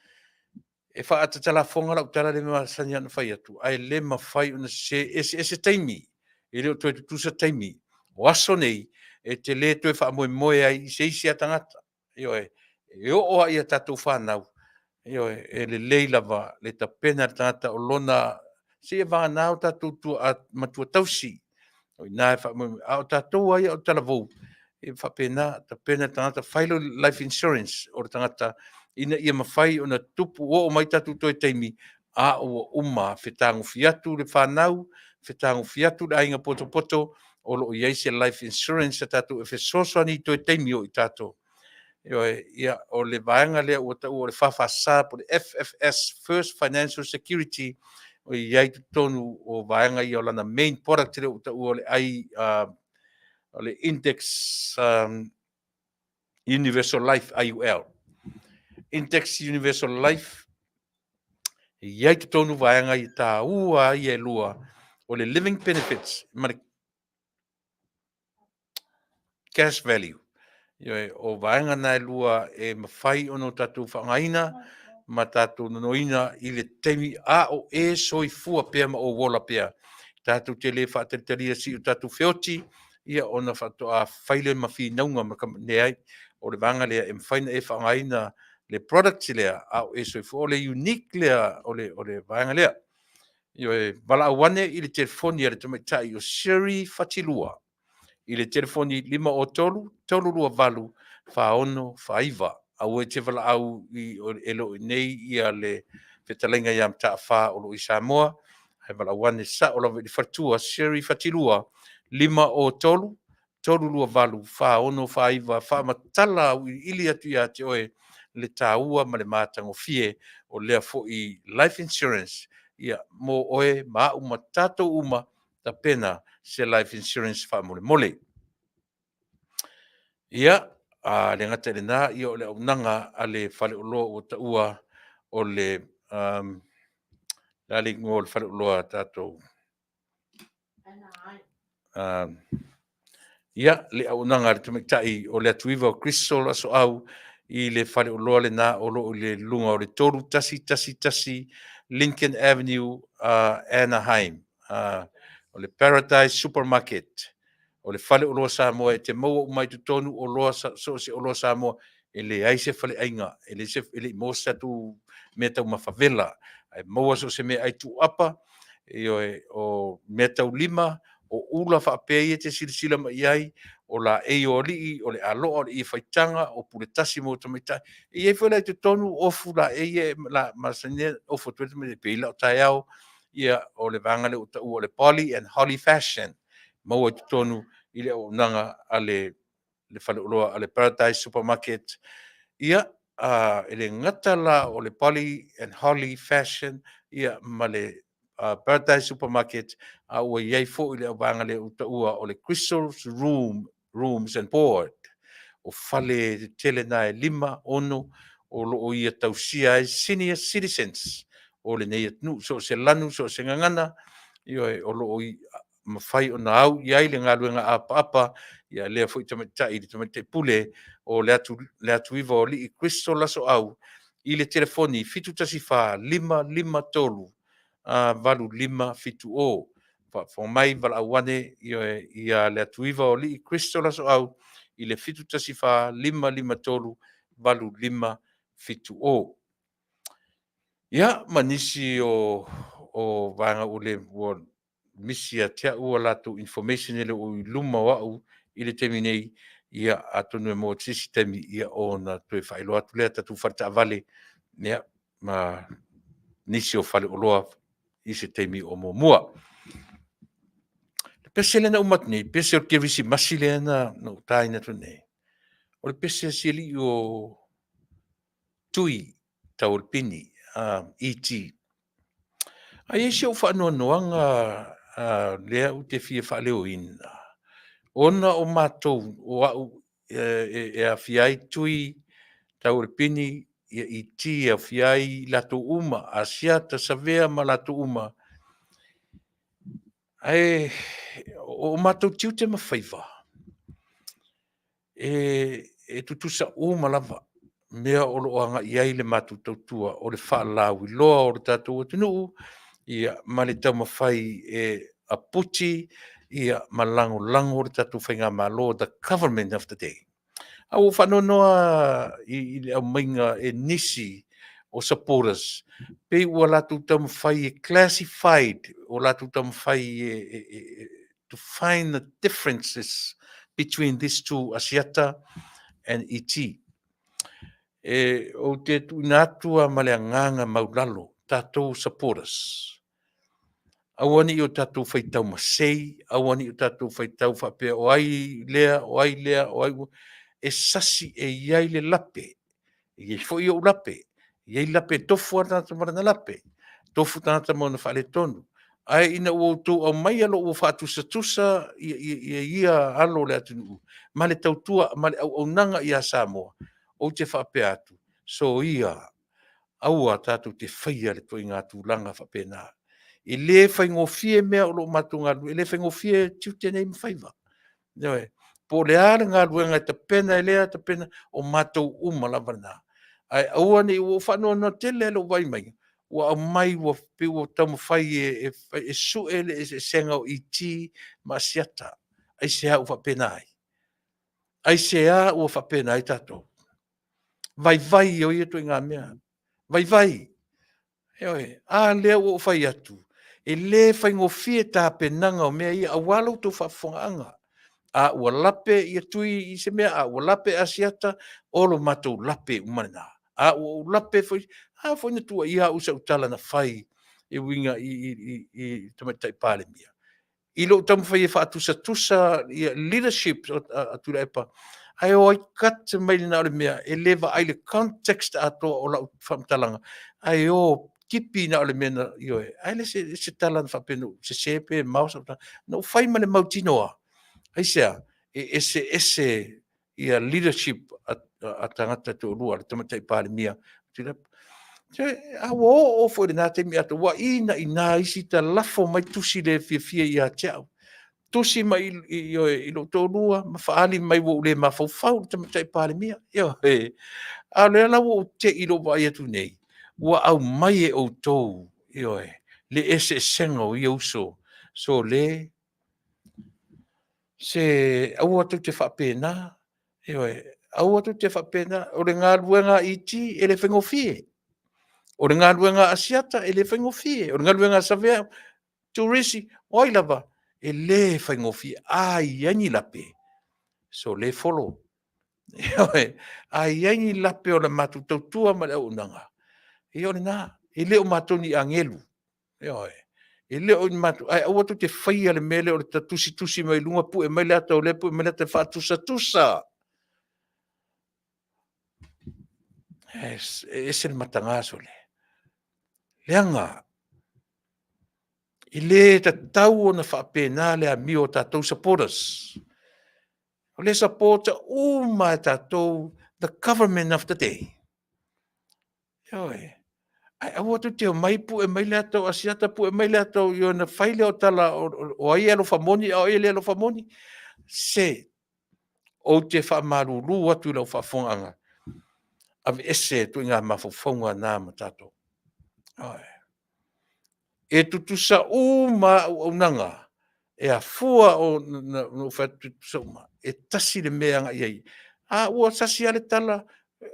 E faatatalafoga lau tala lea e masani lava ona fai atu, ae le mafai ona sese, e eseese taimi, e le o toe tutusa taimi. O aso nei, e te le toe faamoemoe ai i se isi lava tagata. Ioe, e oo lava i a tatou fanau, ioe, e lelei lava le tapena e le tagata o lona, seia vagana o tatou matua tausi, o i ina e faamoemoe. A o tatou lava ia o talavou, e faapena, tapena le tagata, fai lau life insurance o le tagata ina ia mafai ona tupu, oo mai tatou toe taimi, a ua uma fetagofi atu le fanau, fetagofi atu le aiga potopoto, o lo o i ai se life insurance a tatou e fesoasoani i toe taimi o i tatou. Ioe, ia, o le vaega lea ua taua o le FFS po o le FFS, First Financial Security, o i ai i totonu o vaega ia o lana main product lea ua taua o le I, o le Index Universal Life, IUL. Index Universal Life, e i ai i totonu vaega ia taua ai e lua, o le Living Benefits ma le Cash Value. Ioe, o vaega na e lua e mafai ona o tatou faaaogaina ma tatou nonoina i le taimi a o e soifua pea ma ou ola pea. Tatou te le faatalitalia se i o tatou feoti, ia ona faatoa fai lea ma finauga ma leai. O le vaega lea e mafai ona e faaaogaina le product lea a o e soifua. O le unique lea o le vaega lea. Ioe, valaau ane i le telefoni a le tamaitai o Sherry Fatilua i le telefoni 503 328 4649. Aua e te valaau i, e le o i inei ia le fetalaiga ia Mataafa o lo o i Samoa, ae valaau ane sao lava i le faletua Sherry Fatilua 503 328 4649. Faamatala auiliili atu ia te oe le taua ma le matagofie o lea foi life insurance ia mo oe ma au ma tatou uma. Tapena se life insurance faamolemole. Ia, a le gata i lena, ia o le auaunaga a le faleoloa ua taua o le le a le igoa o le faleoloa a tatou? Ia, le auaunaga a le tamaitai o le Atuiva o Crystal Asoau i le faleoloa lena o lo o i le luga o le 3111 Lincoln Avenue, Anaheim. O le Paradise Supermarket. O le faleoloa Samoa e te maua uma ai i totonu oloa, so o se oloa Samoa. E leai se faleaiga, e leai se, e le i maua se tatou meataumafa vela, ae maua so o se meaai tuuapa, ioe, o meataulima, o ula faapea ia e te silasila mai i ai, o laei o alii, o le aloa, o le ie faitaga, o puletasi mo tamaitai. E i ai foi la i totonu ofu laei ia e masani ai ona ofu atu ai le tamaitai e pei lau taeao, ia o le vaega lea ua taua o le Poly and Holly Fashion, maua i totonu i le auaunaga a le faleoloa a le Paradise Supermarket. Ia, e le gata la o le Poly and Holly Fashion ia ma le Paradise Supermarket, a ua i ai foi le auvaega lea ua taua o le Crystal's Room, Rooms and Board. O fale tetele na e 5, 6 o lo o ia tausia ai senior citizens o lenei atunuu, so o se lanu, so o se gagana, ioe, o lo o mafai ona au i ai le galuega apaapa ia lea foi tamaitai le tamaitai pule o le Atuiva o Alii Crystal Asoau i le telefoni 714 553 8570. Faafofoga mai, valaau ane ia le Atuiva o Alii Crystal Asoau i le 714 553 8570. Ia, ma nisi o vaega ua le ua misi ia te au a latou information e le o i luma o au i le taimi nei, ia atonu e maua atu i se isi taimi, ia ona toe faailoa atu lea tatou faletaavale, ia ma nisi o faleoloa. i se taimi o muamua. Le pese lea na uma atu nei, pese o le Kerisimasi lea na ou taina atu nei, o le pese a si alii o Tui Taualpini, E.T. A i ai si ou faanoanoaga lea ou te fia faaleoina, ona o matou, o au e aofia ai Tui Taualpini, ia E.T. e aofia ai i latou uma, Asiata, Savea ma latou uma, ae o matou tiute ma faiva, e tutusa uma lava mea o lo o agai i ai le matou tautua, o le faalauiloa o le tatou atunuu, ia, ma le taumafai e aputi ia, ma lagolago le tatou faigamalo, the government of the day. A ua ou faanoanoa i le aumaiga e nisi o supporters, pei ua latou taumafai e classified, ua latou taumafai e to find the differences between these two, Asiata and ET. E, ou te tuuina atu lava ma le agaga maulalo, tatou supporters, aua ne i o tatou faitau masei, aua ne i o tatou faitau faapea o ai lea, o ai lea, o ai e sasi e i ai le lape, e i ai foi ou lape, e i ai lape e tofu lava le tagata ma lana lape, tofu tagata ma ona faaletonu. Ae ina ua outou aumaia loa ua faatusatusa ia ia alo o le atunuu ma le tautua ma le auaunaga ia Samoa, ou te faapea atu, soia, aua tatou te faia le ituaiga tulaga faapena. E le faigofie mea o lo o matou galulue, e le faigofie tiute nei ma faiva. Ioe. Po o le a le galuega e tapena e lea tapena, o matou uma lava na. Ae aua ne i, ua ou faanoanoa tele lava i lou vaai mai, ua aumai ua pei ua taumafai e sue le eseesega o ET ma Asiata. Aisea ua faapena ai? Aisea ua faapena ai tatou? Vaivai ia o ia ituaiga mea, vaivai. Ioe. A lea ua ou fai atu, e le faigofie tapenaga o mea ia aua lo outou faafofogaaga. A ua lape ia Tui i se mea, a ua lape Asiata, o lo matou lape uma lena. A ua ou lape foi, a foi na tuuaia au i sau tala na fai e uiga i Tamaitai Palemia, i lou taumafai e faatusatusa ia leadership a Tuilaepa, ae o ai cut mai na o le mea e le vaai i le context atoa o lau faamatalaga, ae o tipi na o le mea na, ioe, ae le se tala na faapea na ou sese pe mao sau tala. Na ou fai ma le mautinoa, aisea? E eseese ia leadership a tagata e toalua, le Tamaitai Palemia Tuilaepa. A ua oo foi i lena taimi atoa, ua inaina isi talafo mai tusi le fiafia ia te au, tusi mai i lou toalua ma faaali mai ua ou le mafaufau i le Tamaitai Palemia. Ioe. A o lea la ua ou te i i lou vaai atu nei, ua aumai e outou, ioe, le eseesega o ia uso. Sole, se aua tou te faapena, ioe, aua tou te faapena. O le galuega a ET e le faigofie. O le galuega a Asiata e le faigofie. O le galuega a Savea, Turisi, o ai lava, e le faigofie. A i ai ni lape, sole folo. Ioe. A i ai ni lape o le matou tautua ma le auaunaga, ia o lena. E le o matou ni agelu. Ioe. E le o ni matou, ae aua tou te faia le mea lea o le tusitusi mai luga pue mai le ata o lea pue mai le ata e faatusatusa. E ese le mataga sole. Leaga, e le tatau ona faapena le amio a tatou supporters. O lea e support uma lava e tatou the government of the day. Ioe. Ae aua tou te omai pue mai le ata o Asiata, pue mai le ata o ona fai lea o tala o ai e alofa moni a o ai e le alofa moni. Se, ou te faamalulu atu i lau faafofogaaga, aveese ituaiga mafaufauga na ma tatou. Ioe. E tutusa uma lava auaunaga e afua ona ou fai atu e tutusa uma, e tasi le mea e agai i ai. A ua sasi lava le tala,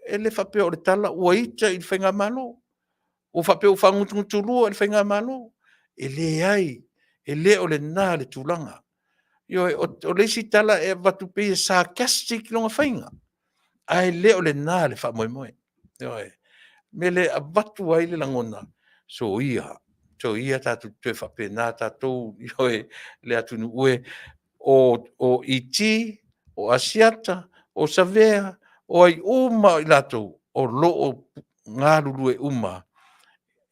e le faapea o le tala ua ita i le faigamalo, ua faapea ua faagutugutulua i le faigamalo. E leai, e le o lena le tulaga. Ioe, o le isi tala e avatu pei e sarcastic lona faiga, ae le o lena le faamoemoe. Ioe. O le mea lea e avatu ai le lagona, soia. So ia tatou toe faapena tatou ioe le atunuu e o ET, o Asiata, o Savea, o ai uma i latou o lo o galulue uma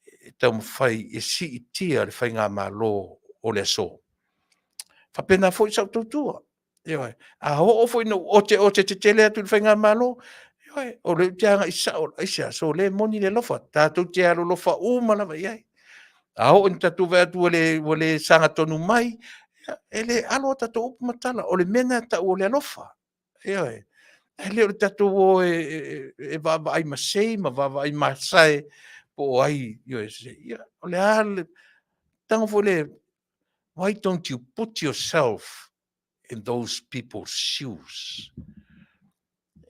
e taumafai e siitia le faigamalo o le aso. Faapena foi sau tautua. Ioe. A oo foi ina ou oteote tetele atu i le faigamalo, ioe, o lea ou te agai sao, aisea? Sole, e moni le alofa, tatou te alolofa uma lava i ai. A oo ina tatou vaai atu ua le sagatonu mai, ia, e le alo a tatou upu ma tala, o le mea lena e tau o le alofa. Ioe. Ae le o le tatou o e vaavaai masei ma vaavaai masae po o ai, ioe, ia, o le a le tago foi lea, why don't you put yourself in those people's shoes?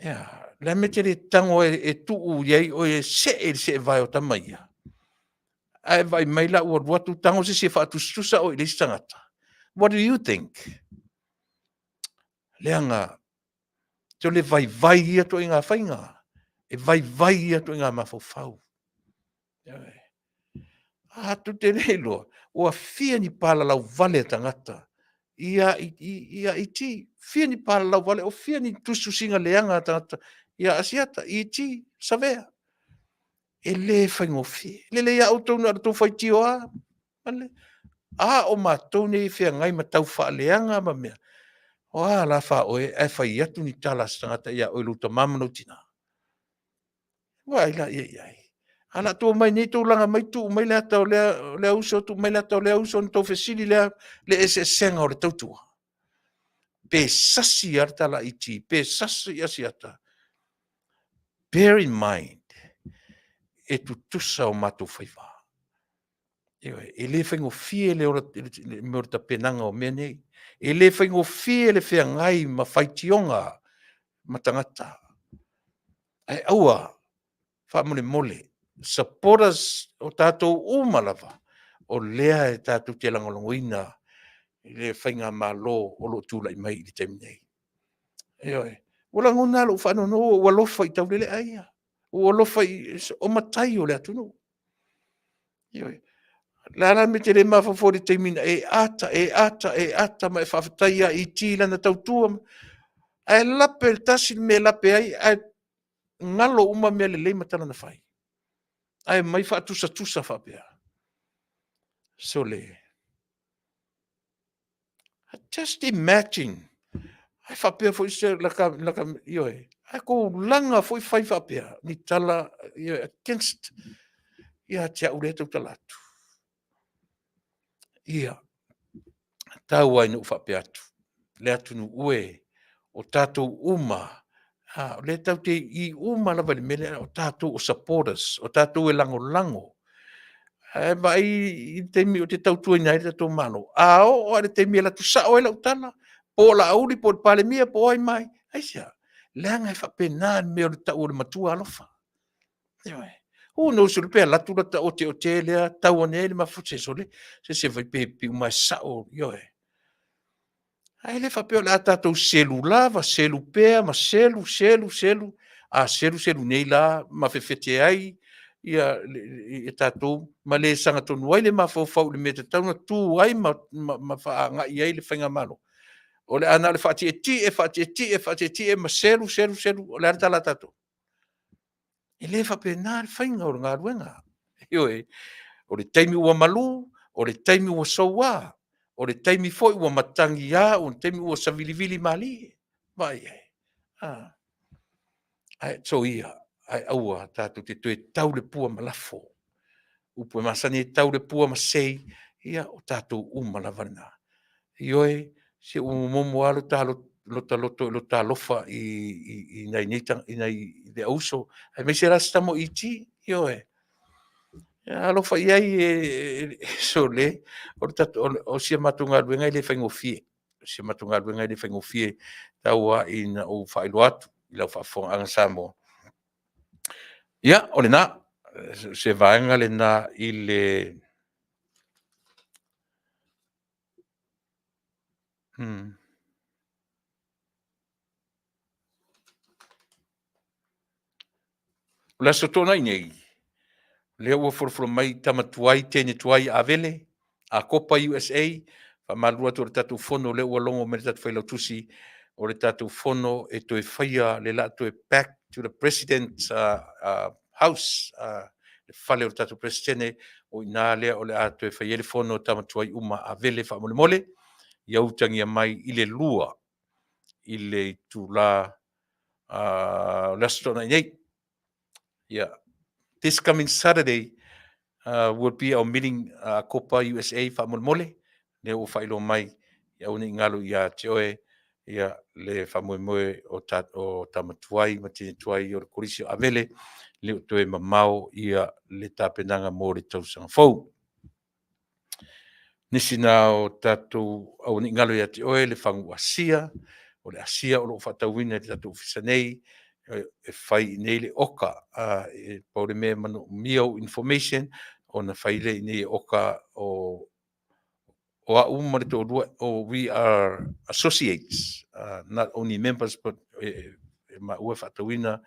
Ia, o le a le mea e te le tago ai e tuu i ai oe e see i le seevae o tama ia? Ae vaai mai la ua alu atu tago se isi e faatusatusa oe i le isi tagata. What do you think? Leaga, o le vaivai ia ituaiga faiga, e vaivai ia ituaiga mafaufau. A tou te le iloa, ua fia ni palalau vale a tagata ia ET, fia ni palalau vale, o fia ni tusitusiga leaga a tagata ia Asiata, ET, Savea. E le faigofie. E lelei lava outou na o le tou faitio lava, a o matou nei e feagai ma taufaaleaga ma mea, o a la faa-oe ae fai atu ni tala a se tagata ia oe i lou tama ma lou tina? Vaai la i ai? Ae o le a outou omai nei tou laga mai tuu mai le ata o lea uso tuu mai le ata o lea uso ona outou fesili lea le eseesega o le tautua. Pe sasi lava le tala a ET, pe sasi Asiata, bear in mind, e tutusa o matou faiva. Ioe, e le faigofie le mea o le tapenaga o mea nei. E le faigofie le feagai ma faitioga ma tagata. Ae aua, faamolemole, supporters o tatou uma lava, o lea e tatou te lagolagoina le faigamalo o lo o tulai mai i le taimi nei. Ioe. Ua lagona lava lou faanoanoa, ua ou alofa i taulelea ia, ua ou alofa o matai o le atunuu. Ioe. O le a la le mea e te le mafaufau ai i le taimi na e ata, e ata, e ata ma e faafetai ia ET i lana tautua, ae lape le tasi le mea e lape ai ae galo uma mea lelei ma tala na fai, ae omai faatusatusa faapea. Sole, just imagine, a faapea foi se laka, ioe, ae tou laga foi fai faapea ni tala, ioe, against ia te au lea e tautala atu. Ia, tau lava ina ou faapea atu, le atunuu e, o tatou uma, a, o lea tatou te i uma lava i le mea lea, o tatou o supporters, o tatou e lagolago. Ae vaai i le taimi ou te tautuaina ai le tatou Malo, a oo lava i le taimi e alu atu sao ai lau tala, po o Laauli po o le Palemia po o ai ma ai. Aisea? Leaga e faapena le mea o le tau o le matua alofa. Ioe. Who knows pe alu atu lata ote ote lea tau ane ai le mafaufau, se sole, se se fai pe piu mai sao, ioe. Ae le faapea o le a tatou selu lava, selu pea ma selu, selu, selu, a selu selu nei la ma fefete ai ia, ia tatou ma le sagatonu ai le mafaufau i le mea e tatau ona tu ai ma faaagai ai le faigamalo. O le a na o le faatietie, faatietie, faatietie ma selu, selu, selu, o le a le tala a tatou? E le faapena le faiga o le galuega. Ioe, o le taimi ua malu, o le taimi ua soua, o le taimi foi ua matagiā, o le taimi ua savilivili malie. Vaai i ai? A. Ae soia, ae aua tatou te toe tau le pua ma lafo. Upu e masani ai, tau le pua ma sei, ia o tatou uma lava na. Ioe, se ua momomo lava lo ta loto i lo ta alofa i nai nei i nai le au uso, aemaise la si tama o ET, ioe. Alofa i ai, sole, o si a matou galuega e le faigofie. O si a matou galuega e le faigofie, tau lava ina ou faailoa atu i lau faafofogaaga Samoa. Ia, o lena, se vaega lena i le O le Aso Toonai nei, Lea ua folafolo mai tama tuai, teine tuai Avele, Akopa USA, faamalulu atu o le tatou fono lea ua logo mai le tatou failautusi o le tatou fono e toe faia le la toe back to the President House, le fale o le tatou Peresetene, o i ina lea o le a toe fai ai le fono tama tuai uma Avele faamolemole, ia utagia mai i le 2 i le itula o le Aso Toonai nei. Yeah. This coming Saturday will be our meeting Kopa USA faamolemole, lea ua faailoa mai ia aua ne i galo ia te oe ia le faamoemoe o, ta, o tama tuai ma tine tuai o le Kolisi o Avele, le o toe mamao ia le tapenaga mo le tausaga fou. Nisi na o tatou aua ne i galo ia te oe le fagu asia, o le asia o lo o faatauina i le tatou ofisa nei, e fai i inei le oka, e pau le mea e manaomia ou information ona fai lea i inei e oka o au ma le toalua, o we are associates, not only members but e maua e faatauina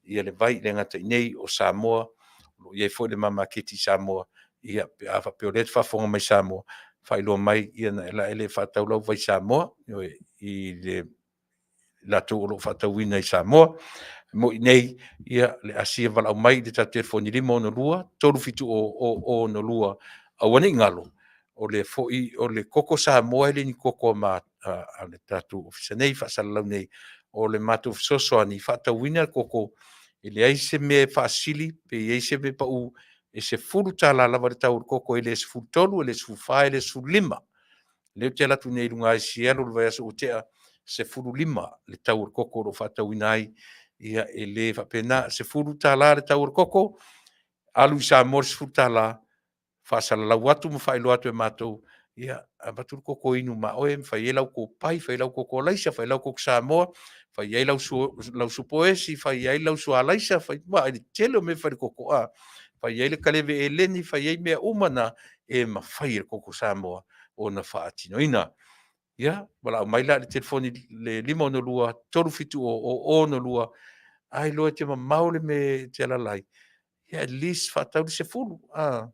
ia le vai le gata i nei o Samoa, o lo o i ai foi le ma maketi i Samoa, ia pe a faapea o lea e te faafofoga mai Samoa, faailoa mai ia na e la e le faatau lau vai Samoa, ioe, i le latou o lo o faatauina i Samoa. Mo i nei, ia, le asia valaau mai i le tatou telefoni 562 370 062 aua ne i galo, o le foi o le koko Samoa e le ni koko a, ma, a, a le tatou ofisa nei, faasalalau nei, o le matou fesoasoani faatauina le koko, e leai se mea e faasili pe i ai se mea pau, e $10 lava le tau o le koko, e le 13, e le 14, e le 15. Lea ou te alu atu nei i luga i Seattle le vaiaso ua tea, 15 le tau o le koko o lo o faatauina ai. Ia, e le faapena, $10 le tau o le koko, alu i Samoa le $10, faasalalau atu ma faailoa atu e matou, ia, avatu le koko inu ma oe, fai ai lau kopai, fai lau koko alaisa, fai lau koko Samoa, fai ai lau, su, lau supoesi, fai ai lau sualaisa, fai ma le tele o mea fai le koko, a, fai ai le kaleve eleni, fai ai mea uma na e mafai e le koko Samoa ona faatinoina. Ia, valaau mai la i le telefoni le 562 370 062, ai loa e te mamao le mea e te alaala ai, ia at least faatau le 10, a,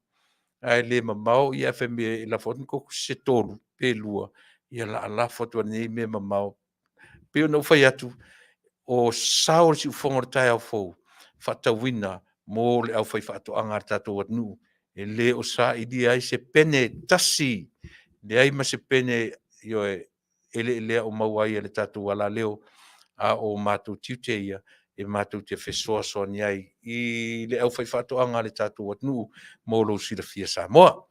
ae le mamao, ia fai mai e lafo atu ni koko se tolu pe lua, ia la a lafo atu nei mea mamao. Pei ona ou fai atu, o sao o le siufofoga o le taeao fou, faatauina mo le aufaifaatoaga a le tatou atunuu, e le o sailia ai se pene tasi, leai ma se pene, ioe, eleelea o maua ai e le tatou alaleo, a o matou tiute ia e matou te fesoasoani ai i le aufaifaatoaga a le tatou atunuu mo lou silafia Samoa.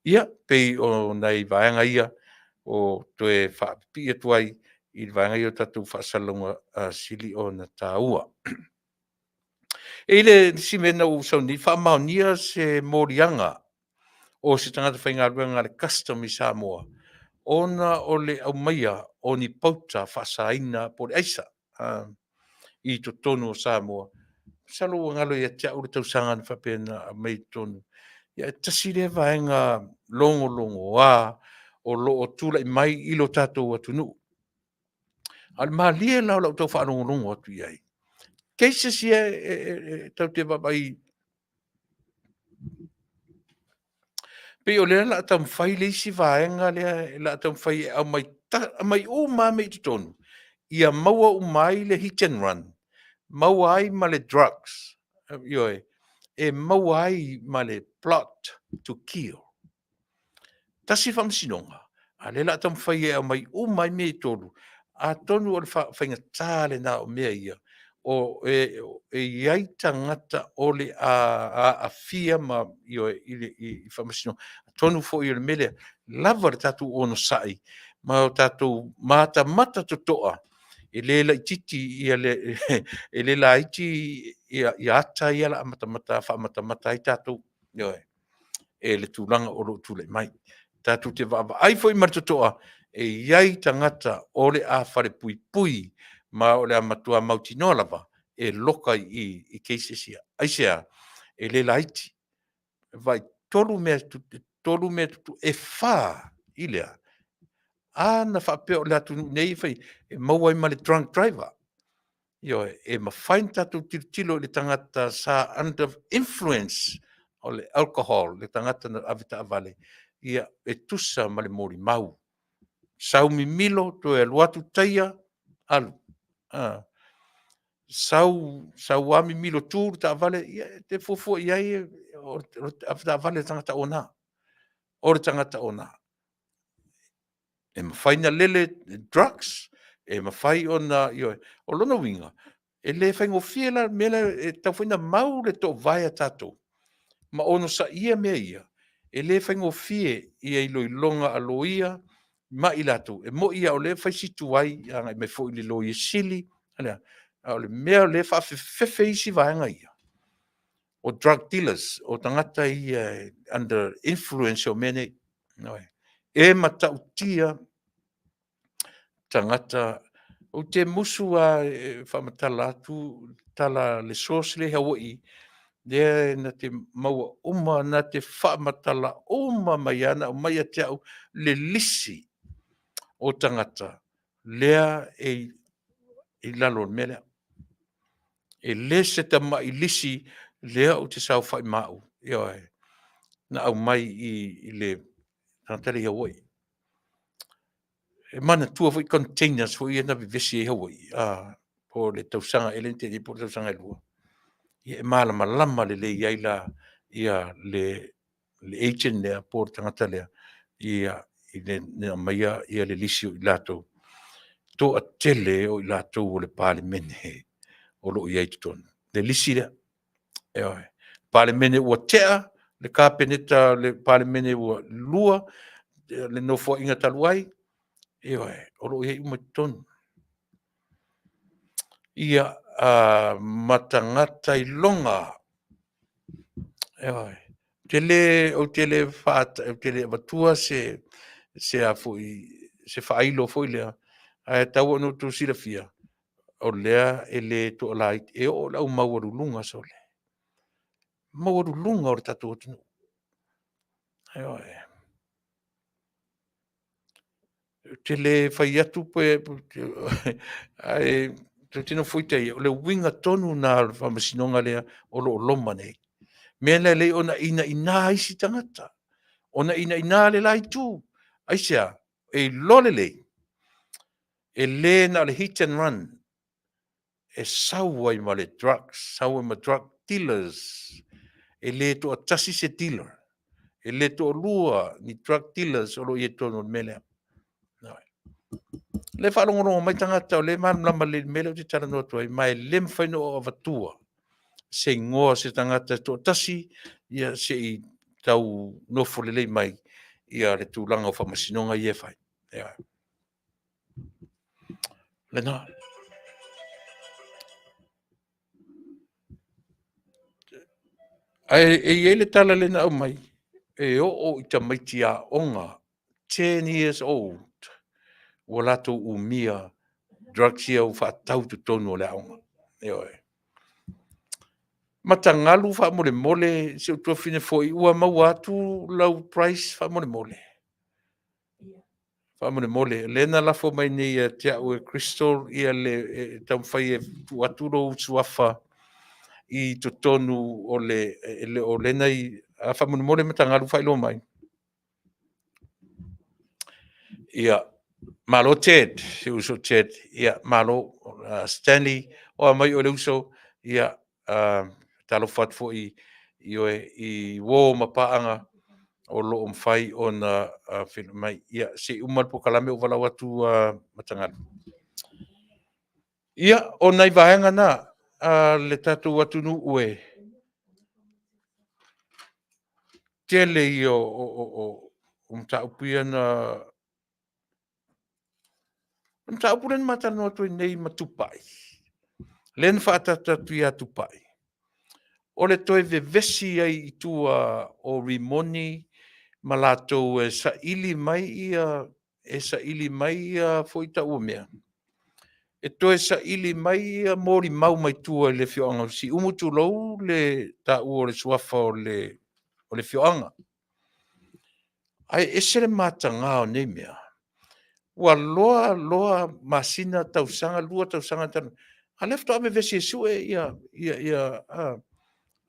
Ia, pei o nai vaega ia o toe faapipii atu ai i le vaega ia o tatou faasalalauga sili ona taua. E i le isi mea na ou sau nei, faamaonia se moliaga o se tagata faigaluega a le custom i Samoa ona o le aumaia o ni pauta faasaina po o le aisa i totonu o Samoa. Masalo ua galo ia te au le tausaga na faapea na aumai i totonu. Ia, e tasi lea vaega logologoa o lo o tulai mai i lo tatou atunuu. A o le malie la o lau tau faalogologo atu i ai, cases ia e tatou te vaavaai pei o lea la a taumafai le isi vaega lea la a taumafai e aumai, aumai uma lava mea i totonu, ia maua uma ai le hit and run, maua ai ma le drugs, ioe, e maua ai ma le plot to kill. Tasi le faamasinoga, a lea la a taumafai e aumai uma ai mea e tolu, atonu o le faigata lena o mea ia, o e i ai tagata o le a aafia ma ioe i le i faamasinoga. Atonu foi o le mea lea, lava le tatou onosai ma o tatou matamata totoa, e le laitiiti ia le e le laiti ia ata ia la a matamata faamatamata ai tatou, ioe, e le tulaga o lo o tulai mai. Tatou te vaavaai foi ma le totoa, e i ai tagata o le a falepuipui ma o le a matua mautinoa lava e loka i i cases ia. Aisea? E le laiti. Vaai, tolu mea, tolu mea e fa i lea. A na faapea o le atunuu nei e fai, e maua ai ma le drunk driver. Ioe, e mafai ona tatou tilotilo i le tagata sa under influence. O le alcohol, le tagata na ave taavale, ia, e tusa ma le molimau. Sau mimilo, toe alu atu taia, alu. A. Sau, sau a mimilo tu le taavale, ia, e te fuafua i ai, o le ave taavale le tagata ona. O le tagata ona. E mafai ona lele drugs, e mafai ona, ioe. O lona uiga, e le faigofie la le mea lea, e tatau foi ona mau le toovae a tatou ma onosaia mea ia, e le faigofie ia iloiloga a loia ma i latou. E moni lava o lea e fai si tuai agai mai foi i le Loia Sili, a le, a o le mea o lea e faafefefe isi vaega ia, o drug dealers, o tagata ia e under influence o mea nei. E matautia tagata, ou te musu lava e faamatala atu tala a le source lea i Hawaii, lea na te maua uma, na te faamatala uma mai lava, na aumai ia te au le lisi o tagata lea e i lalo o le mea lea. E le se tamai lisi lea ou te saofai ma au, ioe, na aumai i le tagata lea i Hawaii. E manatua foi containers foi ia na vevesi ai Hawaii, a, po o le tausaga ea lea na tea nei po o le tausaga e lua. Ia e malamalama lelei ai la ia le agent lea po o le tagata lea ia, i le aumaia ia le lisi o i latou, toatele o i latou o le Palemene o lo o i ai i totonu, le lisi lea. Ioe. Palemene ua tea, le Kapeneta, le Palemene ua lua, le Nofoaiga talu ai, ioe, o lo o i ai uma i totonu. Ia, ma tagata iloga, ioe. Ou te le avatua se a foi, se faailo foi lea, ae tatau ona outou silafia, o lea e le toalaiti, e oo i le au maualuluga sole, maualuluga o le tatou atunuu. Ioe. Ou te le fai atu pe, ae tou te nofoita ia, o le uiga tonu lena o le faamasinoga lea o lo o loma nei. O le mea lea e lelei ona inaina isi tagata, ona inaina le la itu. Aisea? E iloa lelei, e le na o le hit and run, e sau ai ma le drugs, sau ai ma drug dealers. E le toatasi se dealer, e le toalua ni drug dealers o lo o i ai i totonu o le mea lea. O lea e faalogologo mai tagata o lea e malamalama lelei i le mea lea ou te talanoa atu ai, ma e le mafai ona ou avatua se igoa o se tagata e toatasi, ia se i tau nofo lelei mai ia le tulaga o faamasinoga ia e fai. Ioe. Lena. Ae e i ai le tala lea na aumai, e oo i tamaiti aoga 10 years old ua latou umia drugs ia ua faatau i totonu o le aoga. Ioe. Matagalu faamolemole, si ou tuafafine foi, ua maua atu lau price faamolemole. Faamolemole, lea na lafo mai nei ia te au e Crystal ia le e taumafai e tuu atu lou suafa i totonu o le e le o lena i a faamolemole Matagalu faailoa mai. Ia, malo Ted, si ou uso Ted. Ia, malo Stanley, o a mai oe le uso. Ia, talofa atu foi i oe i uo ma paaga o lo o mafai ona feiloai mai. Ia, se i uma le polokalame ou valaau atu Matagalu. Ia, o nai vaega na a le tatou atunuu e tele ia o mataupu ia na O le mataupu lea na ma talanoa atu ai nei ma Tupai, lea na faaataata atu ia Tupai, o le toe vevesi ai i tua o Rimoni ma latou e saili mai ia, e saili mai ia foi tau o mea, e toe saili mai ia molimau mai tua i le afioaga o Siumu, tulou le taua o le suafa o le afioaga. Ae ese le mataga o nei mea, ua loa loa masina, tausaga, lua tausaga talu, a o lea faatoa vevesi e sue ia,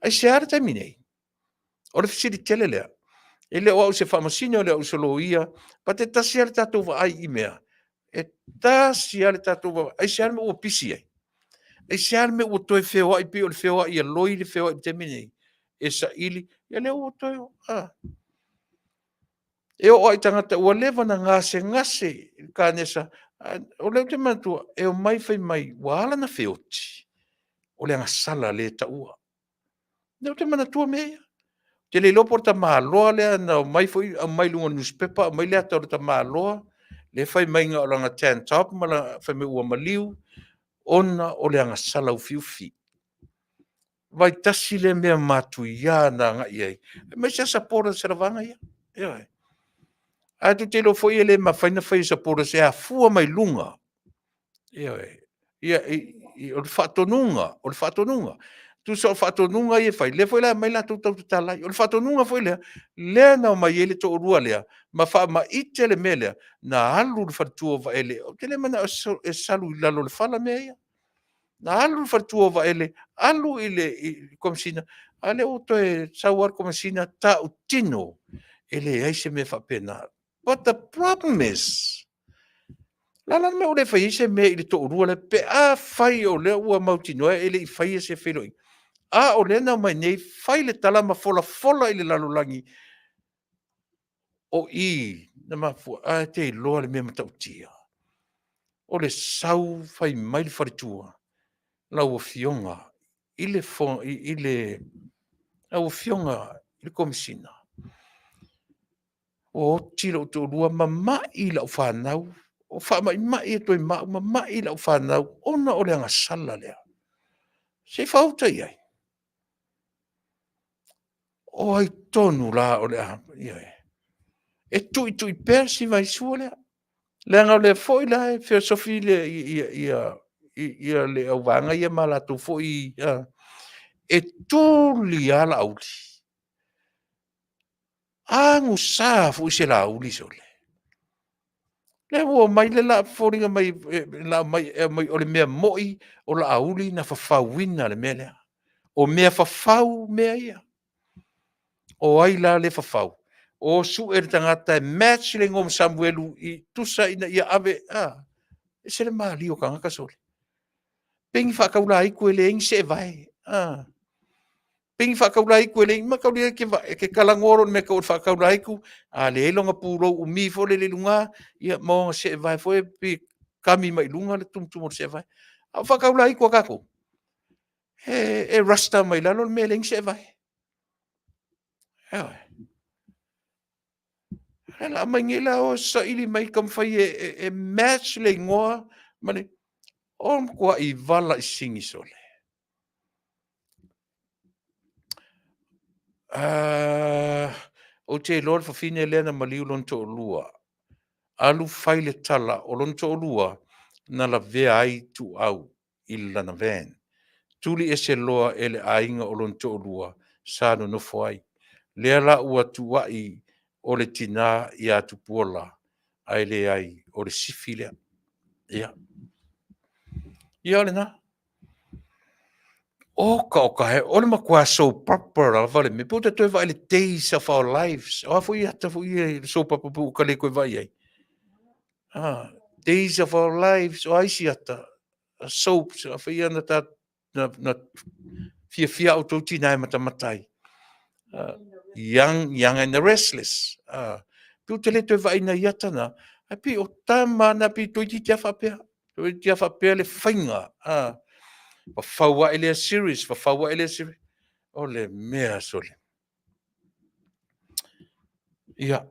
aisea le taimi nei? O le fesili tele lea, e le o au se faamasino, e le o au se loia, but e tasi lava le tatou vaai i mea, e tasi lava le tatou vaai, aisea le mea ua pisi ai? Aisea le mea ua toe feoai pei o le feoai a loi le feoai i le taimi lenei e saili, ia lea ua toe, a. E oo lava i tagata ua leva ona gasegase i le kanesa, o lea ou te manatua, e omai fai mai ua ala ona feoti, o le agasala lea e taua. O lea ou te manatua mea ia. Ou te le iloa po o le tamaloa lea na omai foi aumai i luga o le nusipepa aumai le ata o le tamaloa lea e fai mai na o lana tan top ma lana, fai mai ua maliu ona o le agasala ufiufi. Vaai tasi lea mea matuia na agai i ai, aemaise lava supporters a le vaega ia. Ioe. Ae tou te iloa foi e le mafai ona fai e supporters e afua mai luga. Ioe. Ia, o le faatonuga, o le faatonuga. Tusa o faatonuga ia e fai, lea foi la e aumai latou tautatala ai. O le faatonuga foi lea, lea na omai ai le toalua lea ma faamaite le mea lea, na alu i le faletua o Vaele. Ou te le manao e salu i lalo o le fala mea ia. Na alu i le faletua o Vaele, alu i le Komesina, a o lea ua toe sau lava le Komesina tautino, e leai se mea faapena. But the problem is, o le a la le mea ua le fai ai se mea i le toalua lea pe afai o lea ua mautinoa e le i faia se feiloaiga, a o lea na omai nei fai le tala ma folafola i le lalolagi o i na mafua, ae te iloa le mea matautia, o le sau fai mai le faletua, lau Afioga i le lau Afioga i le Komesina, ua oti lou toalua ma mai lau fanau, ua faamaimai atu ai ma au ma mai lau fanau ona o le agasala lea. Se i faauta i ai. O ai tonu la o le a… ioe. E tuitui pea si vaisua lea, leaga o lea foi la e feosofi le auvaega ia ma latou foi… e tuli lava Laauli. Agusa foi se Laauli sole. O lea ua omai lea foliga mai e aumai o le mea moi o Laauli na fafauina le mea lea. O mea fafau mea ia. O ai la lea e fafau? O sue le tagata e match le igoa ma Samuelu i tusa ina ia ave, a, e ese le malie o tagata sole. Pei ni faataulaitu e leai ni seevae. Pei ni faataulaitu e leai, mataulia e te talanoa loa i le mea e tau o le faataulaitu, a leai lona pulou umi foi lele i luga, ia ma ona seevae foi lea pei e kami mai luga le tumutumu o le seevae. A o faataulaitu a tatou, e rasta mai lalo le mea e leai ni seevae. Ioe. O lea o le a aumai nei la o saili mai taumafai e match le igoa ma le… O le matuai valaisini sole. Ou te iloa o le fafine lea na maliu lona toalua, alu fai le tala o lona toalua na lavea ai ituau i lana van. Tuli ese loa e le aiga o lona toalua sa nonofo ai. Lea la ua tuuai o le tina ia Tupuola, ae leai o le sifi lea. Ia, ia o lena. Oka oka e, o le matua soap opera lava le mea. Pe ua ta toe vaai i le Days of Our Lives, o a foi ata foi ia soap opera ua ta le toe vaai i ai? Ah, Days of Our Lives, o a isi ata? Soaps, a foi ia na ta na fiafia outou tina e matamata ai. Young, Young and the Restless. Pe ua ta le toe vaai i nai ata na, ae pei o tama na pei toeitiiti lava faapea. Toeitiiti lava faapea le faiga. Fafau ae lea series, fafau ae lea series. O le mea sole. Ia.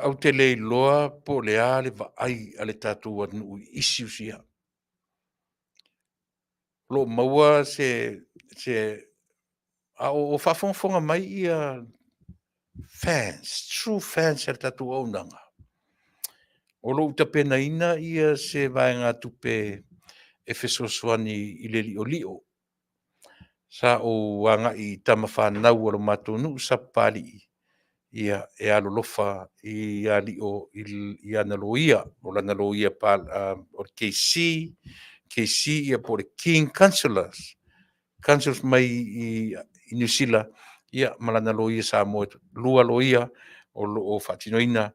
Ou te le iloa po o le a le vaai a le tatou atunuu i issues ia. O lo o maua se a o faafogafoga mai ia fans, true fans a le tatou auaunaga, o lo o tapenaina ia se vaegatupe e fesoasoani i le liolio. Sa ou agai i tama fanau a lo matou nuu i Sapapalii. ia, e alolofa ia Lio i ana loia, o lana loia pa, o le KC, KC ia po o le King Counsellors, Counsellors mai i Niu Sila, ia, ma lana loia Samoa, 2 loia o lo o faatinoina.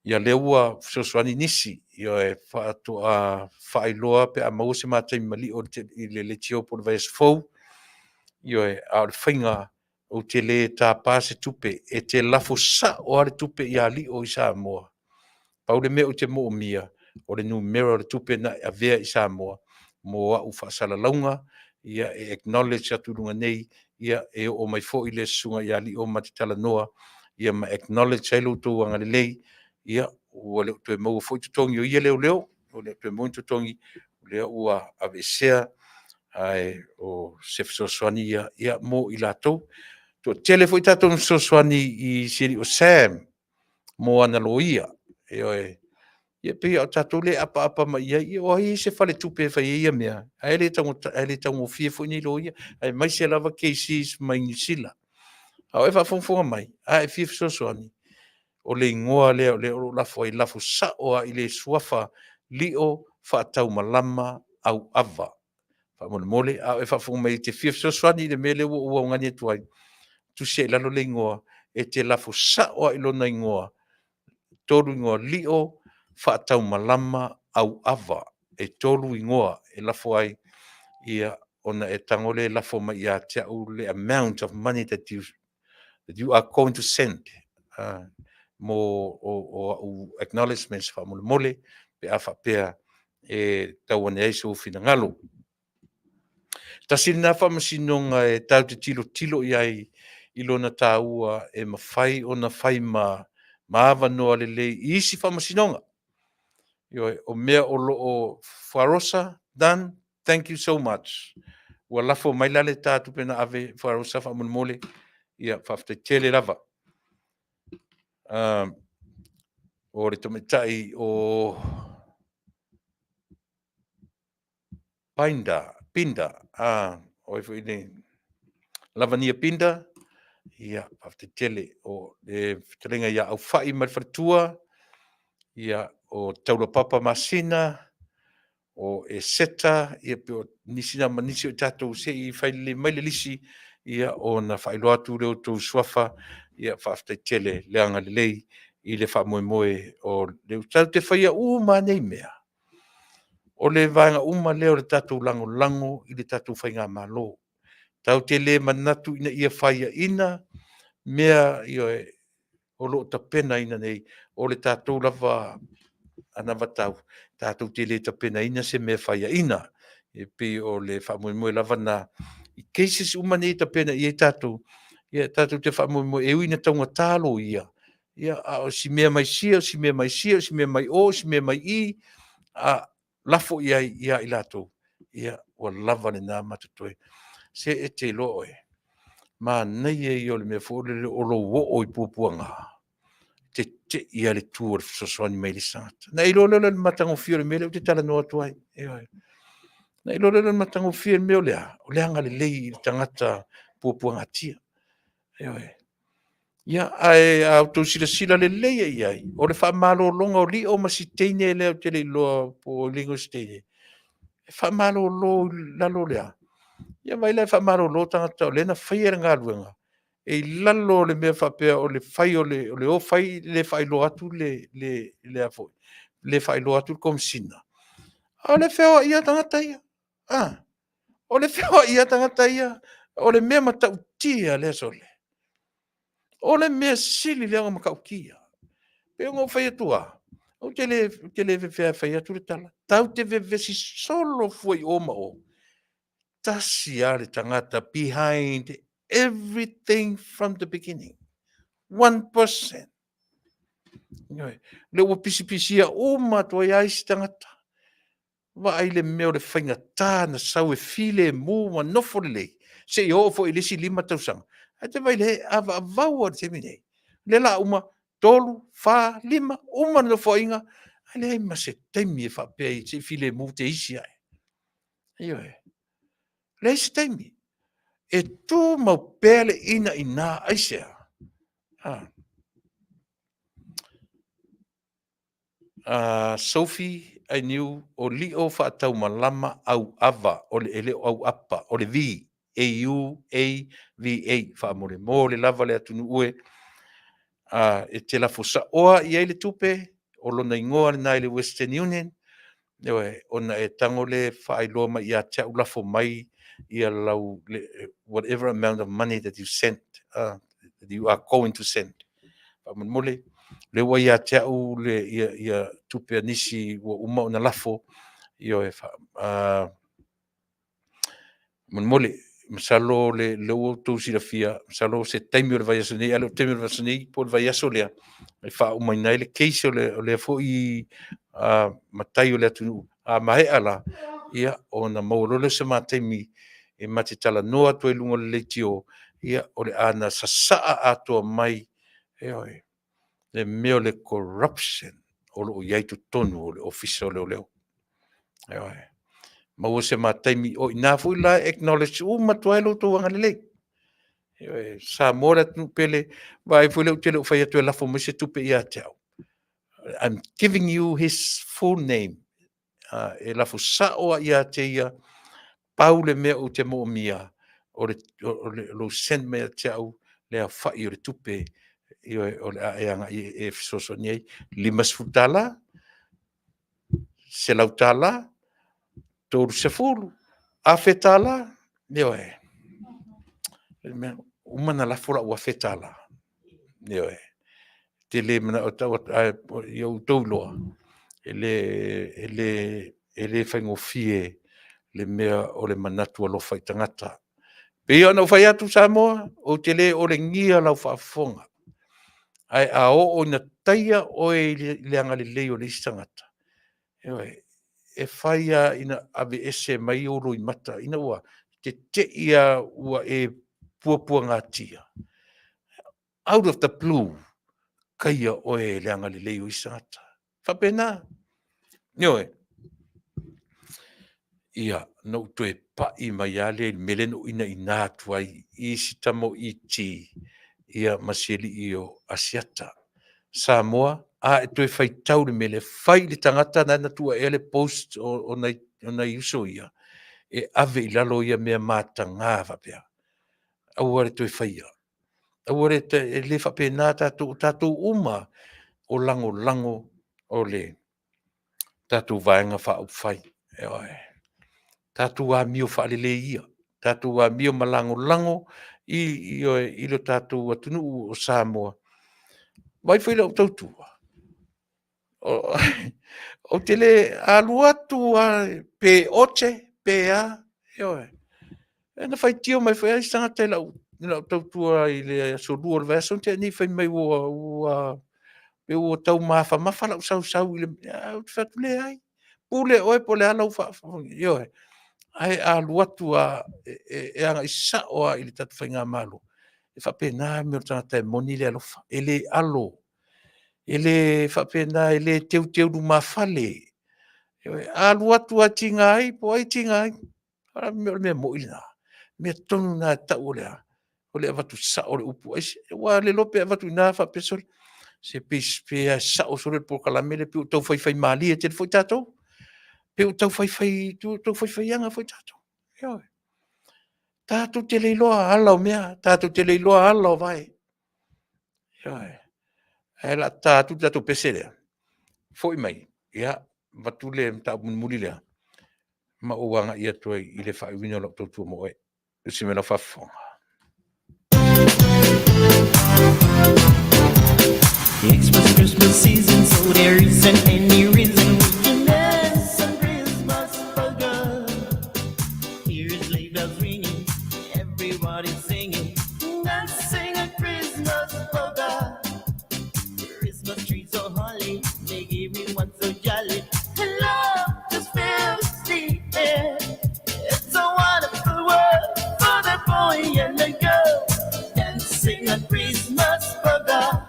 Ia lea ua fesoasoani nisi, ia e faatoa faailoa pe a maua se ma taimi ma Lio i le leitio po o le vaiaso fou. Ioe, a o le faiga ou te le tapa se tupe, e te lafo sao lava le tupe ia Lio i Samoa. Pau le mea ou te moomia, o le numera o le tupe na e avea i Samoa mo au faasalalauga, ia e acknowledge atu i luga nei, ia e oo mai foi le susuga ia Lio ma te talanoa, ia ma acknowledge ai lo outou agalelei, ia ua le o toe maua foi totogi o ia leoleo, ua le o toe maua ni totogi, o lea ua aveesea, ae o se fesoasoani ia, ia mo i latou. Toatele foi tatou na fesoasoani i si alii o Sam mo ana loia. Ioe. Ia pei o tatou lea e apaapa mai i ai, ia o ai e i ai se faletupe e fai ai ia mea, ae le taugata, ae le taugofie foi nei loia, aemaise lava cases mai Niu Sila. A o e faafogafoga mai, a e fia fesoasoani, o le igoa lea o lea o lo o lafo ai, lafo sao lava i le suafa Lio Faataumalama Auava. Faamolemole, a o e faafofoga mai e te fia fesoasoani i le mea lea ua ou augani atu ai, tusi ai i lalo le igoa, e te lafo sao lava i lona igoa, 3 igoa, Lio Faataumalama Auava. E 3 igoa e lafo ai, ia, ona e tago lea e lafo mai ia te au le amount of money that you are going to send mo o au acknowledgements faamolemole pe a faapea e tau ane ai sou finagalo. Tasi lena faamasinoga e tatou te tilotilo i ai i lona taua e mafai ona fai ma avanoa lelei i isi faamasinoga. Ioe, o mea o lo o Fuarosa, done, thank you so much. Ua lafo mai la le ta tupe na ave Fuarosa faamolemole, ia faafetai tele lava. O le tamaitai o Pinda, Pinda, o ai foi nei, Lavania Pinda, ia, faafetai tele. O le fetalaiga ia Aufai mai le faletua, ia, o Taulapapa Masina, o Eseta, ia pe o nisi na ma nisi o i tatou se i fai lelei mai le lisi, ia ona faailoa atu lea o outou suafa, ia faafetai tele le agalelei i le faamoemoe o le tatou te faia uma nei mea. O le vaega uma lea o le tatou lagolago i le tatou faigamalo. Tatou te le manatu ina ia faiaina mea, ioe, o lo o tapenaina nei, o le tatou lava anavatau, tatou te le tapenaina se mea faiaina. E pei o le faamoemoe lava na i cases uma nei e tapena i ai tatou, ia tatou te faamoemoe e ui ina taugata loia, ia a o si mea mai sia, o si mea mai sia, o si mea mai o, o si mea mai i, a lafo i ai ia i latou, ia ua lava lena ma totoe. Se e te iloa oe, manaia ia o le mea foi lele o lou oo i puapuaga, tetei lava le tu o le fesoasoani mai i le isi tagata. Na e iloa loa lea o le matagofie o le mea lea ou te talanoa atu ai. Ioe. Na e iloa loa lea o le matagofie o le mea o le a? O le agalelei i le tagata puapuagatia. Ioe. Ia, ae a outou silasila lelei i ai, o le faamalologa o Lio ma si teine lea ou te le iloa po o le igoa o si teine, e faamalolo i lalo o le a? Ia vaai la e faamalolo tagata o lea na faia le galuega, e i lalo o le mea faapea o le fai o le o fai le faailoa atu le a foi, le faailoa atu le Komesina. A o le feoai lava tagata ia. O le feoai lava tagata ia. O le mea matautia lea sole. O le mea sili lea ona matautia. Pei ona ou fai atu lava, ou te le fefe lava e fai atu le tala. Tatou te vevesi solo fua i o ma o, tasi lava le tagata behind everything from the beginning. One person. Ioe. Lea ua pisipisia uma atu ai lava isi tagata. Vaai le mea o le faigata na sau e filemu ma nofo lelei, seia oo foi i le isi 5 tausaga. Ae te vaai e avaavau lava i le taimi nei. O lea o le a uma, 3, 4, 5, uma le nofoaiga, ae leai ma se taimi e faapea ai se i filemu te isi ae. Ioe. Leai se taimi. E tumau pea le inaina. Aisea? Sophie Ainiu o lio faataumalama auava o le e le o auapa o le V A U A V A faamolemole lava le atunuu e e te lafo saoa i ai le tupe o lona igoa lena i le Western Union ioe ona e tago lea e faailoa mai ia te au lafo mai ia lau whatever amount of money that you sent that you are going to send. Faamolemole, lea ua ia te au le ia, ia tupe a nisi ua uma ona lafo, ioe, faamolemole, masalo le lea ua outou silafia, masalo se taimi o le vaiaso nei, a le o le taimi o le vaiaso nei, po o le vaiaso lea, e faaumaina ai le case o le, o lea foi matai o le atunuu. A maea la, ia, ona maua loa lea o se ma taimi e ma te talanoa atu ai i luga o le leitio, ia, o le a na sasaa atoa mai, ioe, le mea o le corruption o lo o i ai i totonu o le Ofisa o Leoleo. Ioe. Maua se ma taimi, o i ina foi la e acknowledge uma atu ai lo outou agalelei. Ioe, Samoa le atunuu pele, vaai foi lea ou te le o fai atu e lafo mai se tupe ia te au. I'm giving you his full name. E lafo sao a ia te ia, pau le mea ou te moomia, o le, o le, lou send mai ia te au le aofai o le tupe, ioe, o le a e agai e fesoasoani ai, $50, $100, 30, $1,000, ioe. Uma na lafo lau $1,000. Ioe. Te le manao tau atu, ae ia outou iloa, e le, e le, e le faigofie le mea o le manatu alofa i tagata. Pei ona ou fai atu Samoa, ou te le olegia lau faafofoga, ae a oo ina taia oe i le agalelei o le isi tagata, ioe, e fai lava ina aveese mai ou loimata, ina ua tetei lava ua e puapuagatia, out of the blue, taia oe e le agalelei o isi tagata. Faapena. Ioe. Ia, na ou toe pai mai lava lea i le mea lea na ou inaina atu ai i si tama o ET, ia ma si alii o Asiata. Samoa, a e toe faitau i le mea lea, fai i le tagata na na tuuaia le post o, o, nai, o nai uso ia, e ave i lalo ia mea mataga faapea. Aua le toe faia. Aua le, e le faapena tatou, o tatou uma o lagolago o le tatou Vaega Faaupufai. Ioe. Tatou amio faalelei ia, tatou amio ma lagolago i, ioe, i lo tatou atunuu o Samoa. Vaai foi lau tautua, ou te le alu atu lava pe ote pe a, ioe. E na faitio mai foi lava isi tagata i lau, i lau tautua i le aso Lua o le vaiaso na tea nei, fai mai ua, ua, pe ua tau mafamafa lau sausau i le, ae ou te fai atu, leai, pule oe po o le a lau faafofoga, ioe. Ae a alu atu lava e, e, e agai sao lava i le tatou faigamalo, e faapena le mea o le tagata e moni le alofa, e le alo, e le faapena, e le teuteu lumafale. Ioe, a alu atu lava e tiga ai, po o ai e tiga ai. O le mea moi lena. O le mea tonu lena e tau o le a? O le avatu sao o le upu. Aua a le iloa pe avatu i ina faapea, sole, se pe a sao sole le polokalame lea pei ua tau faifai malie tele foi tatou. Pei ua tau faifai, tau faifaiaga foi tatou. Ioe. Tatou te le iloa ala o mea, tatou te le iloa ala o vae. Ioe. Ae o le a ta atu le tatou pese lea, foi mai, ia, avatu le mataupu mulimuli lea, ma ou agai atu ai i le faaiuina o lau tautua mo oe. Usi mai lau faafofoga. It's Christmas season, so there isn't any reason we can dance on Christmas polka. Here's sleigh bells ringing, everybody's singing, dancing a Christmas polka. Christmas trees so holly, make everyone so jolly. And love just fills the air. It's a wonderful world for the boy and the girl. Dancing a Christmas polka.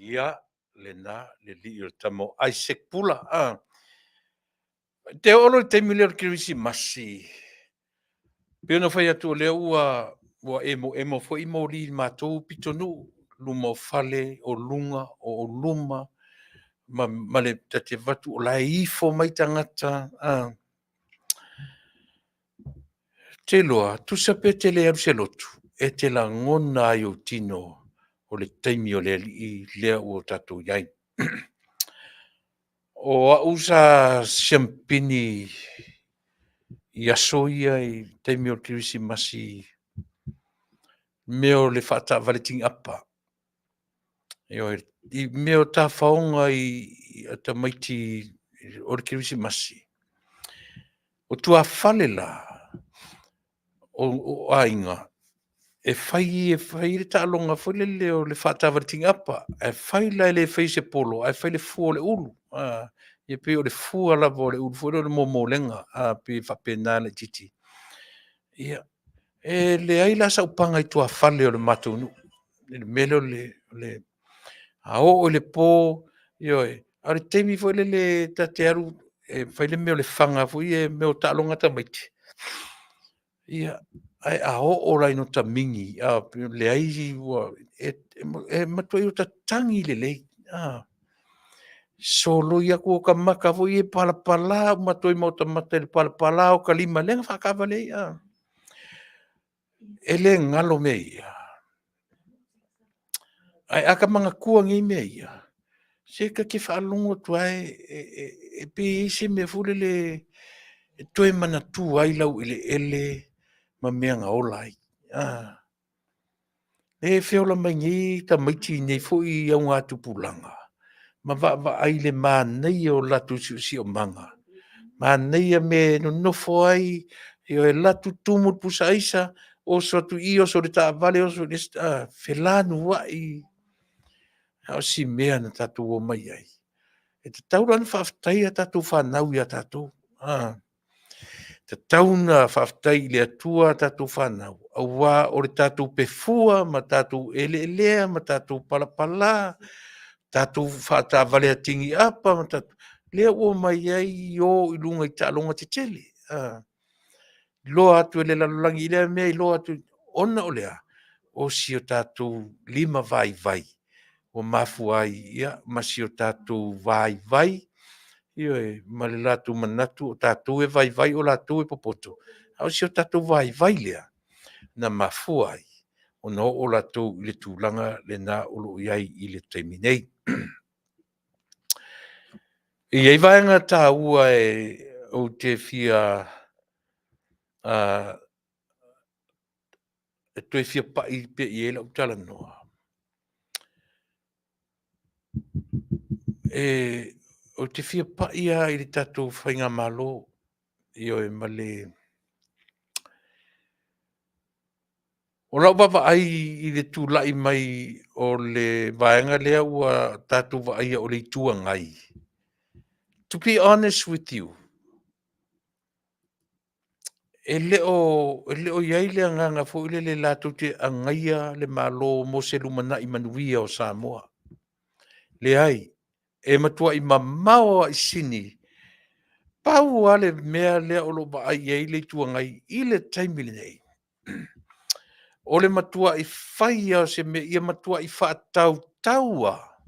Ia, lena le lii o le tama o Isaac Pula. Ah. Te oo loa i le taimi lea o le Kerisimasi, pei ona fai atu o lea ua ua emoemo foi moli i le matou pitonuu, luma o fale, o luga, o luma, ma, ma le ta te avatu o la e ifo mai tagata. Ah. Te iloa, tusa pe te le alu se lotu, e te lagona ai ou tino o le taimi o le Alii lea ua tatou i ai. O au sa siamupini i aso ia i taimi o le Kerisimasi, mea o le faataavale tini'apa. Ioe, i mea o tafaoga i a tamaiti o le Kerisimasi. O tuafale la o aiga, e fai e fai le taaloga foi lele o le faataavale tini'apa, ae fai la e le faia se polo ae fai le fua o le ulu. Ia pei o le fua lava o le ulu foi lea o le momolega, pei e faapena laitiiti. Ia, e leai la sau paga i tuafale o le matou nuu i le mea lea o le a oo i le po, ioe, a o le taimi foi lele ta te alu e fai le mea o le faga foi ia mea o taaloga a tamaiti, ia, ae a oo la ina tamigi, leai ua, e matuai ota tagi lelei, soloi atu ota mata foi ia e palapala uma atu ai ma ota mata i le palapala o ota lima lea na faataavale ai. E le galo mea ia. Ae a ta manatua nei mea ia, se ta te faalogo atu lava e pei e i ai se mea foi lele e toe manatua ai laueleele ma mea na ola ai. E feola mai nei tamaiti i nei foi augatupulaga ma vaavaai i le manaia o le latou siosiomaga, manaia mea e nonofo ai, ioe, alu atu tumu le pusa aisa, oso atu i i, oso i le taavale, oso i le isi, felanuai, a o si mea na tatou omai ai. E tatau la ona faafetai a tatou fanau ia tatou. Tatau ona faafetai i le Atua a tatou fanau, aua o le tatou pefua ma tatou eleelea ma tatou palapala, tatou faataavale tini'apa ma tatou, lea ua omai ai o i luga i taaloga tetele, iloa atu e le lalolagi i lea mea, iloa atu, ona o le a? O si o tatou limavaivai ua mafua ai, ia, ma si o tatou vaivai, ioe, ma le latou manatu o tatou e vaivai o latou e popoto, a o si o tatou vaivai lea na mafua ai ona oo latou i le tulaga lena o lo o i ai i le taimi nei. E i ai vaega taua ou te fia e toe fia pai pea i ai lau talanoa, ou te fia pai lava i le tatou Faigamalo, ioe ma le... O lau vaavaai i le tulai mai o le vaega lea ua tatou vaaia o le Itu Agai, to be honest with you, e le o i ai le agaga foi lele latou te agaia le Malo mo se lumanai manuia o Samoa. Leai, e matuai mamao lava i sini. Pau lava le mea lea o lo o vaai i ai le Itu Agai i le taimi lenei, o le matuai fai lava o se mea ia matuai faatautau lava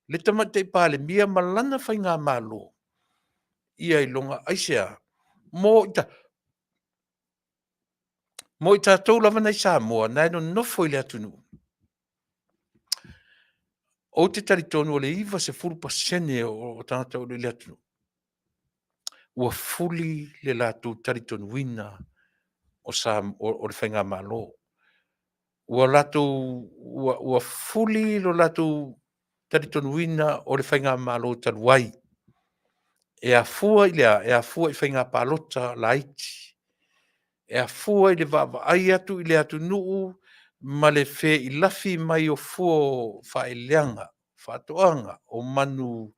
le Tamaitai Palemia ma lana faigamalo ia iloga. Aisea? Mo i tatou lava nei Samoa na e nonofo i le atunuu, ou te talitonu o le 90% o tagata o lo o i le atunuu ua fuli le latou talitonuina o le faigamalo. Ua latou ua fuli lo latou talitonuina o le faigamalo talu ai. E afua i le a? E afua i faiga palota laiti. E afua i le vaavaai atu i le atunuu ma le feilafi mai o fua o faaeleeleaga, faatoaga, o manu,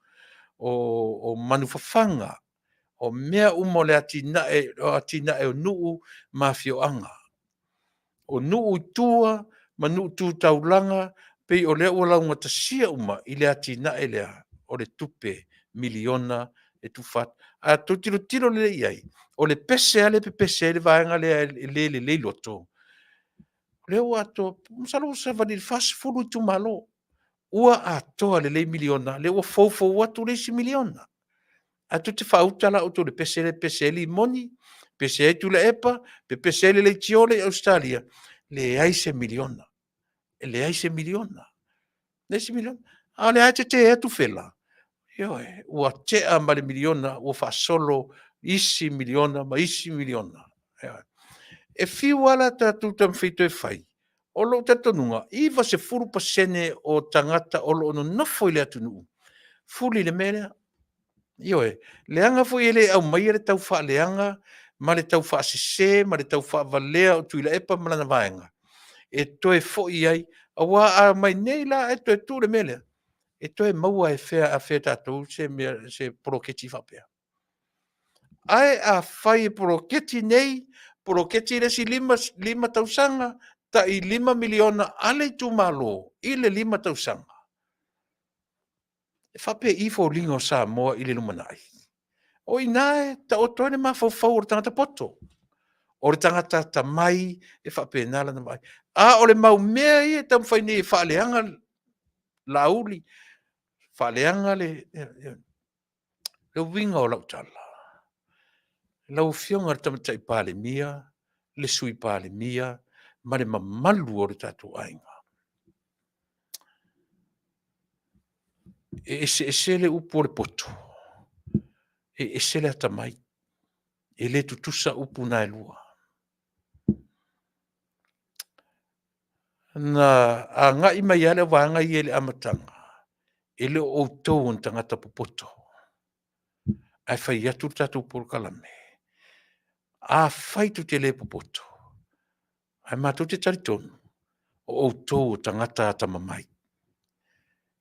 o manu fafaga, o mea uma o le atinae, o atinae o nuu ma afioaga. O nuu i tua ma nuu tu taulaga, pei o lea ua laugatasia uma i le atinae lea o le tupe miliona e tufa atu. A outou tilotilo lelei i ai, o le pese lava lea e pepese ai le vaega lea e le lelei loto, o lea ua atoa, masalo ua savali i le 40 itumalo ua atoa lelei miliona, lea ua foufou atu le isi miliona. Ae tou te faauta la outou i le pese lea e pese ai Rimoni, pese ai Tuilaepa, pepese ai le leitio lea i Ausetalia, leai se miliona, e leai se miliona, leai se miliona. A o lea lava e tetea Tufela, ioe, ua tea ma le miliona ua faasolo isi miliona ma isi miliona. Ioe. E fiu lava la tatou taumafai e toe fai, o lou talitonuga, 90% o tagata o lo o nonofo i le atunuu, fuli i le mea lea. Ioe, leaga foi e le aumaia le taufaaleaga ma le taufaasese ma le taufaavalea o Tuilaepa ma lana vaega e toe foi ai, aua a omai nei la ae toe tuu le mea lea, e toe maua e afea e tatou se mea se poloketi faapea. Ae afai e poloketi nei, poloketi le isi 5 tausaga, tai $5 miliona a le itumalo i le 5 tausaga, e faapei foliga o Samoa i le lumanai? O i ina e taoto ai le mafaufau o le tagata poto, o le tagata atamai e faapena lana vaai. A o le mau mea ia e taumafai nei e faaleaga Laauli, faaleaga le uiga o lau tala, lau Afioga i le Tamaitai Palemia, le Sui Palemia ma le mamalu o le tatou aiga, e eseese le upu o le poto, e ese le atamai. E le tutusa upu na e lua. Na agai mai lava le vaega ia i le amataga, e le o outou o ni tagata popoto, ae fai atu le tatou polokalame, afai tou te le popoto, ae matou te talitonu o outou o tagata atamamai.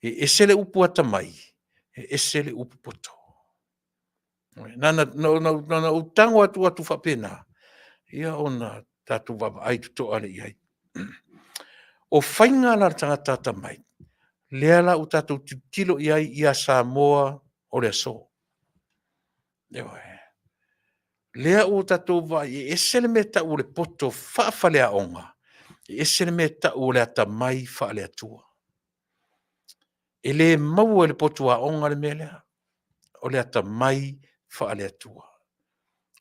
E ese le upu atamai, e ese le upu poto. Na ona ou tago atu faapena, ia ona tatou vaavaai totoa lea i ai. O faiga la a le tagata atamai, lea la ua tatou tilotilo i ai ia Samoa o le aso. Ioe. Lea ua tatou vaai e ese le mea e tau o le poto faafaleaoga, e ese le mea e tau o le atamai faale-Atua. E le maua e le potu aoga le mea lea, o le atamai faale-Atua.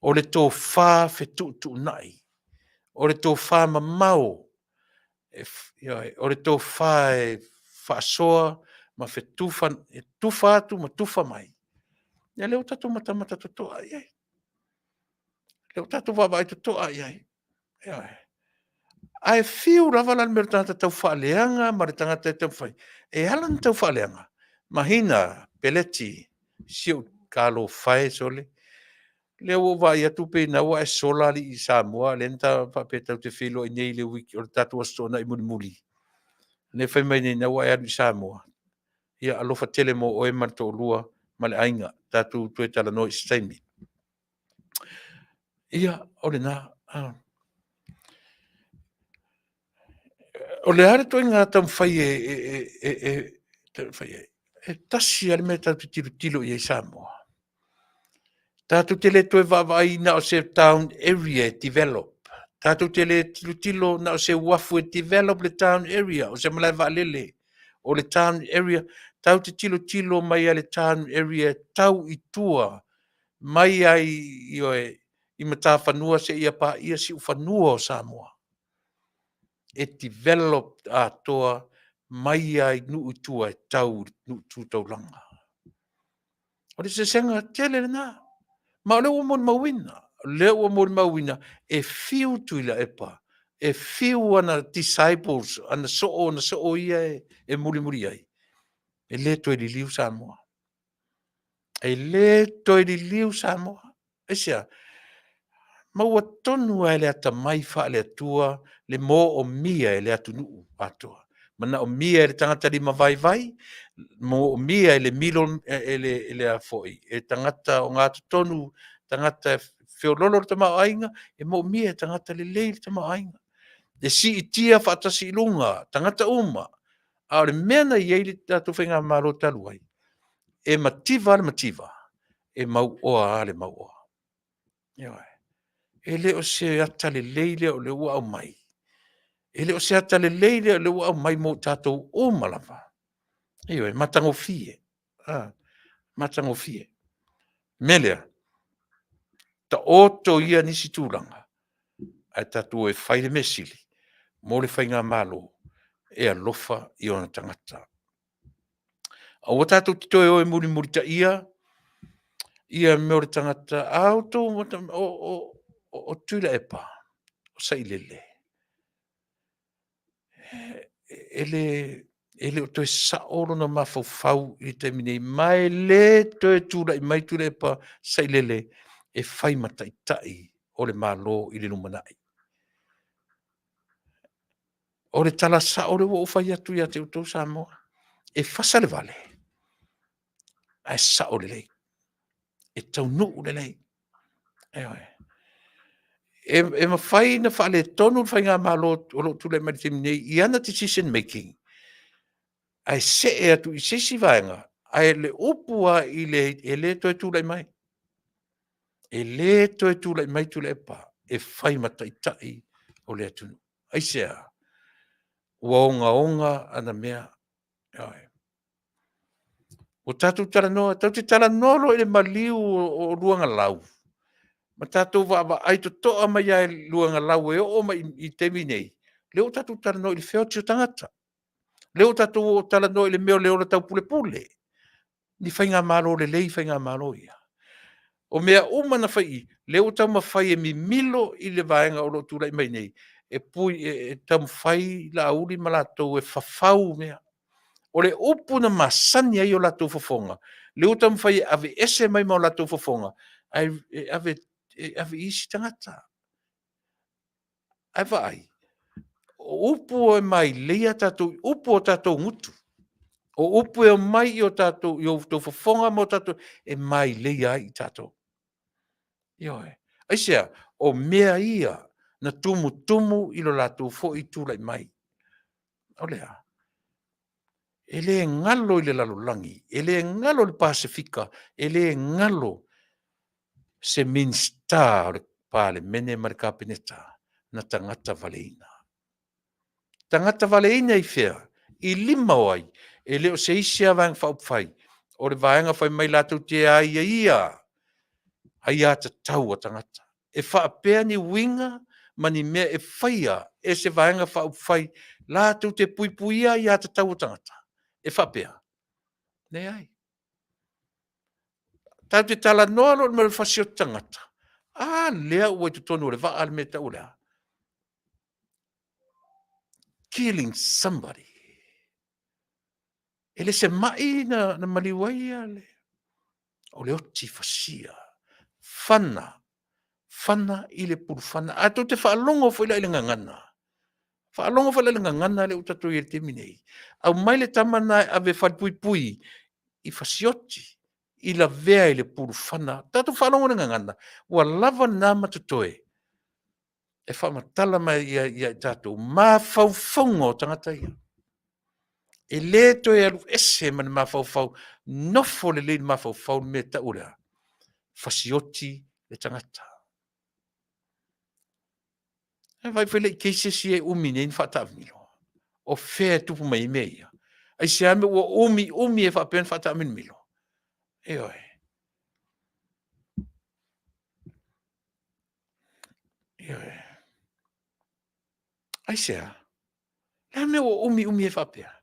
O le tofa fetuutuunai, o le tofa mamao, ioe, o le tofa e faasoa ma e tufa atu ma tufa mai. Ia lea ua tatou matamata totoa i ai. Lea ua tatou vaavaai totoa i ai. Ioe. Ae fiu lava la le mea o le tagata taufaaleaga ma le tagata e taumafai, e ala ona taufaaleaga, Mahina Peletti, si ou talofa e sole, o lea ua ou vaai atu pei o lena ua e sola alii Samoa, lea na ta faapea tatou te feiloai nei i le week o le tatou Aso Toonai mulimuli, lea e fai mai nei o lena ua e alu i Samoa. Ia alofa tele mo oe ma le toalua ma le aiga. Tatou toe talanoa i se taimi. Ia, o lena. O le a le ituaiga taumafai e taumafai ai? E tasi lava le mea tatou te tilotilo i ai Samoa, tatou te le toe vaavaai na o se town area e develop, tatou te le tilotilo na o se uafu e develop le town area, o se malae vaalele, o le town area. Tatou te tilotilo mai lava i le town area e tau i tua mai lava i matafanua seia paia siufanua o Samoa. E develop atoa mai lava i nuu i tua e tau i nuu tu taulaga. O le eseesega tele lena. Ma o lea ua molimauina, o lea ua molimauina e fiu Tuilaepa, e fiu ana disciples, ana soo, ana soo ia e mulimuli ai. E le toe liliu Samoa. E le toe liliu Samoa. Aisea? Maua tonu lava e le atamai faale-Atua le moomia e le atunuu atoa. Manaomia e le tagata limavaivai, moomia e le milo, e le, e le a foi, e tagata ogatotonu, tagata e feololo le tamaoaiga, e moomia e tagata lelei le tamaoaiga. E siitia faatasi i luga tagata uma, a o le mea na i ai le tatou faigamalo talu ai, e mativa lava le mativa, e mauoa lava le mauoa. Ioe. E le o se ata lelei lea o lea ua aumai. E le o se ata lelei lea o lea ua aumai mo i tatou uma lava. Ioe, e matagofie, a, matagofie. O le mea lea, taoto ia nisi tulaga, ae tatou o e fai le mea sili mo le faigamalo e alofa i ona tagata. Aua tatou te toe o e mulimulitaia ia mea o le tagata. A outou, o Tuilaepa, o Sailele, e le o toe sao lona mafaufau i le taimi nei, ma e le toe tulai mai Tuilaepa Sailele e fai ma taitai o le Malo i le lumanai. O le tala sao lea ua ou fai atu ia te outou Samoa, e fasa le vale, ae sao lelei, e taunuu lelei. Ioe. E mafai ona faaletonu le faigamalo o lo o tulai mai i le taimi nei i ana decision making, ae see atu i se isi vaega, ae o le upu lava i le e le toe tulai mai. E le toe tulai mai Tuilaepa e fai ma taitai o le atunuu. Aisea? Ua ogaoga ana mea. Ioe. Ua tatou talanoa, tatou te talanoa loa i le maliu o luagalau, ma tatou vaavaai totoa mai lava i luagalau e oo mai i le taimi nei, lea ua tatou talanoa i le feoti o tagata, lea ua tatou talanoa i le mea o le ola taupulepule, ni faigamalo lelei faigamalo ia. O mea uma na fai i i, lea ua taumafai e mimilo i le vaega o lo o tulai mai nei, e taumafai Laauli ma latou e fafau mea. O le upu na masani ai o latou fofoga, lea ua taumafai e aveese mai ma o latou fofoga, ae ave i isi tagata. Ae vaai, o upu e maileia tatou, upu o tatou gutu. O upu e omai i outou fofoga ma o tatou, e maileia ai i tatou. Ioe. Aisea? O mea ia na tumutumu i lo latou foi tulai mai. O le a? E le galo i le lalolagi, e le galo i le Pasefika, e le galo se Minisita o le Palemene ma le Kapeneta na tagata valeina. Tagata valeina i fea? I lima o ai? E le o se isi lava Vaega Faaupufai, o le vaega fai mai latou te aiaia aiatatau a tagata. E faapea ni uiga ma ni mea e faia e se Vaega Faaupufai latou te puipuia aiatatau a tagata? E faapea? Leai. Tatou te talanoa loa i le mea o le fasioti tagata, a lea ua i totonu o le vaa le mea e tau o le a? Killing somebody. E le se mai na maliu ai le, o le oti fasia. Fana, fana i le pulufana. A tou te faalogo foi la i le gagana, faalogo foi la i le gagana lea ua tatou i ai i le taimi nei, aumai le tama lena e ave e falepuipui i fasioti, i lavea i le pulufana. Tatou faalogo i le gagana, ua lava lena ma totoe e faamatala mai ia i tatou mafaufauga o tagata ia. E le toe alu ese ma le mafaufau, nofo lelei i le mafaufau le mea e tau o le a? Fasioti le tagata. E vaai foi la i cases ia e umi nei ona faataamilo. O fea e tupu mai ai mea ia? Aisea le mea ua umi umi ai faapea ona faataamilomilo? Ioe. Ioe. Aisea? Le a le mea ua umi umi ai faapea?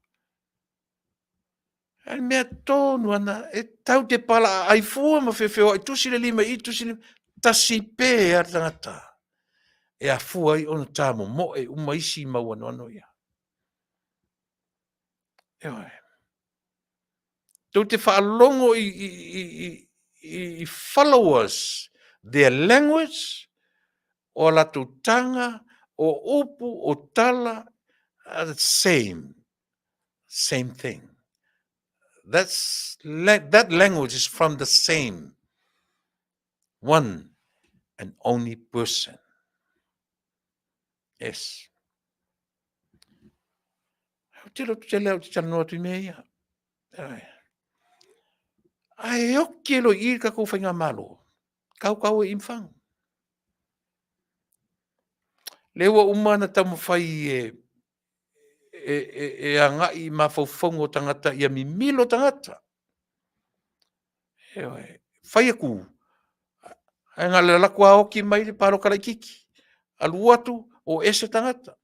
A le mea tonu lava lena, e tatou te palaaai fua ma feofeoai, tusi le lima i i, tusi le lima, tasi pe lava le tagata e afua ai ona ta momoe uma isi mau anoano ia. Ioe. Tou te faalogo i, i, i, i, i followers, their language, o a latou taga, o upu, o tala, are the same. Same thing. That's, that language is from the same one and only person. Yes. Ou te loto te leo te talanoa atu i mea ia. Ai. Ai oki e loi i ka kou whainga malo. Kau kau e imwhang. Le ua uma na taumawhai e, e, e, e angai i mafaufauga o tangata ia mimilo tangata. Eoe, fai aku, ae na le laku a oki mai le paloka laititi. Alu atu, o ese tagata.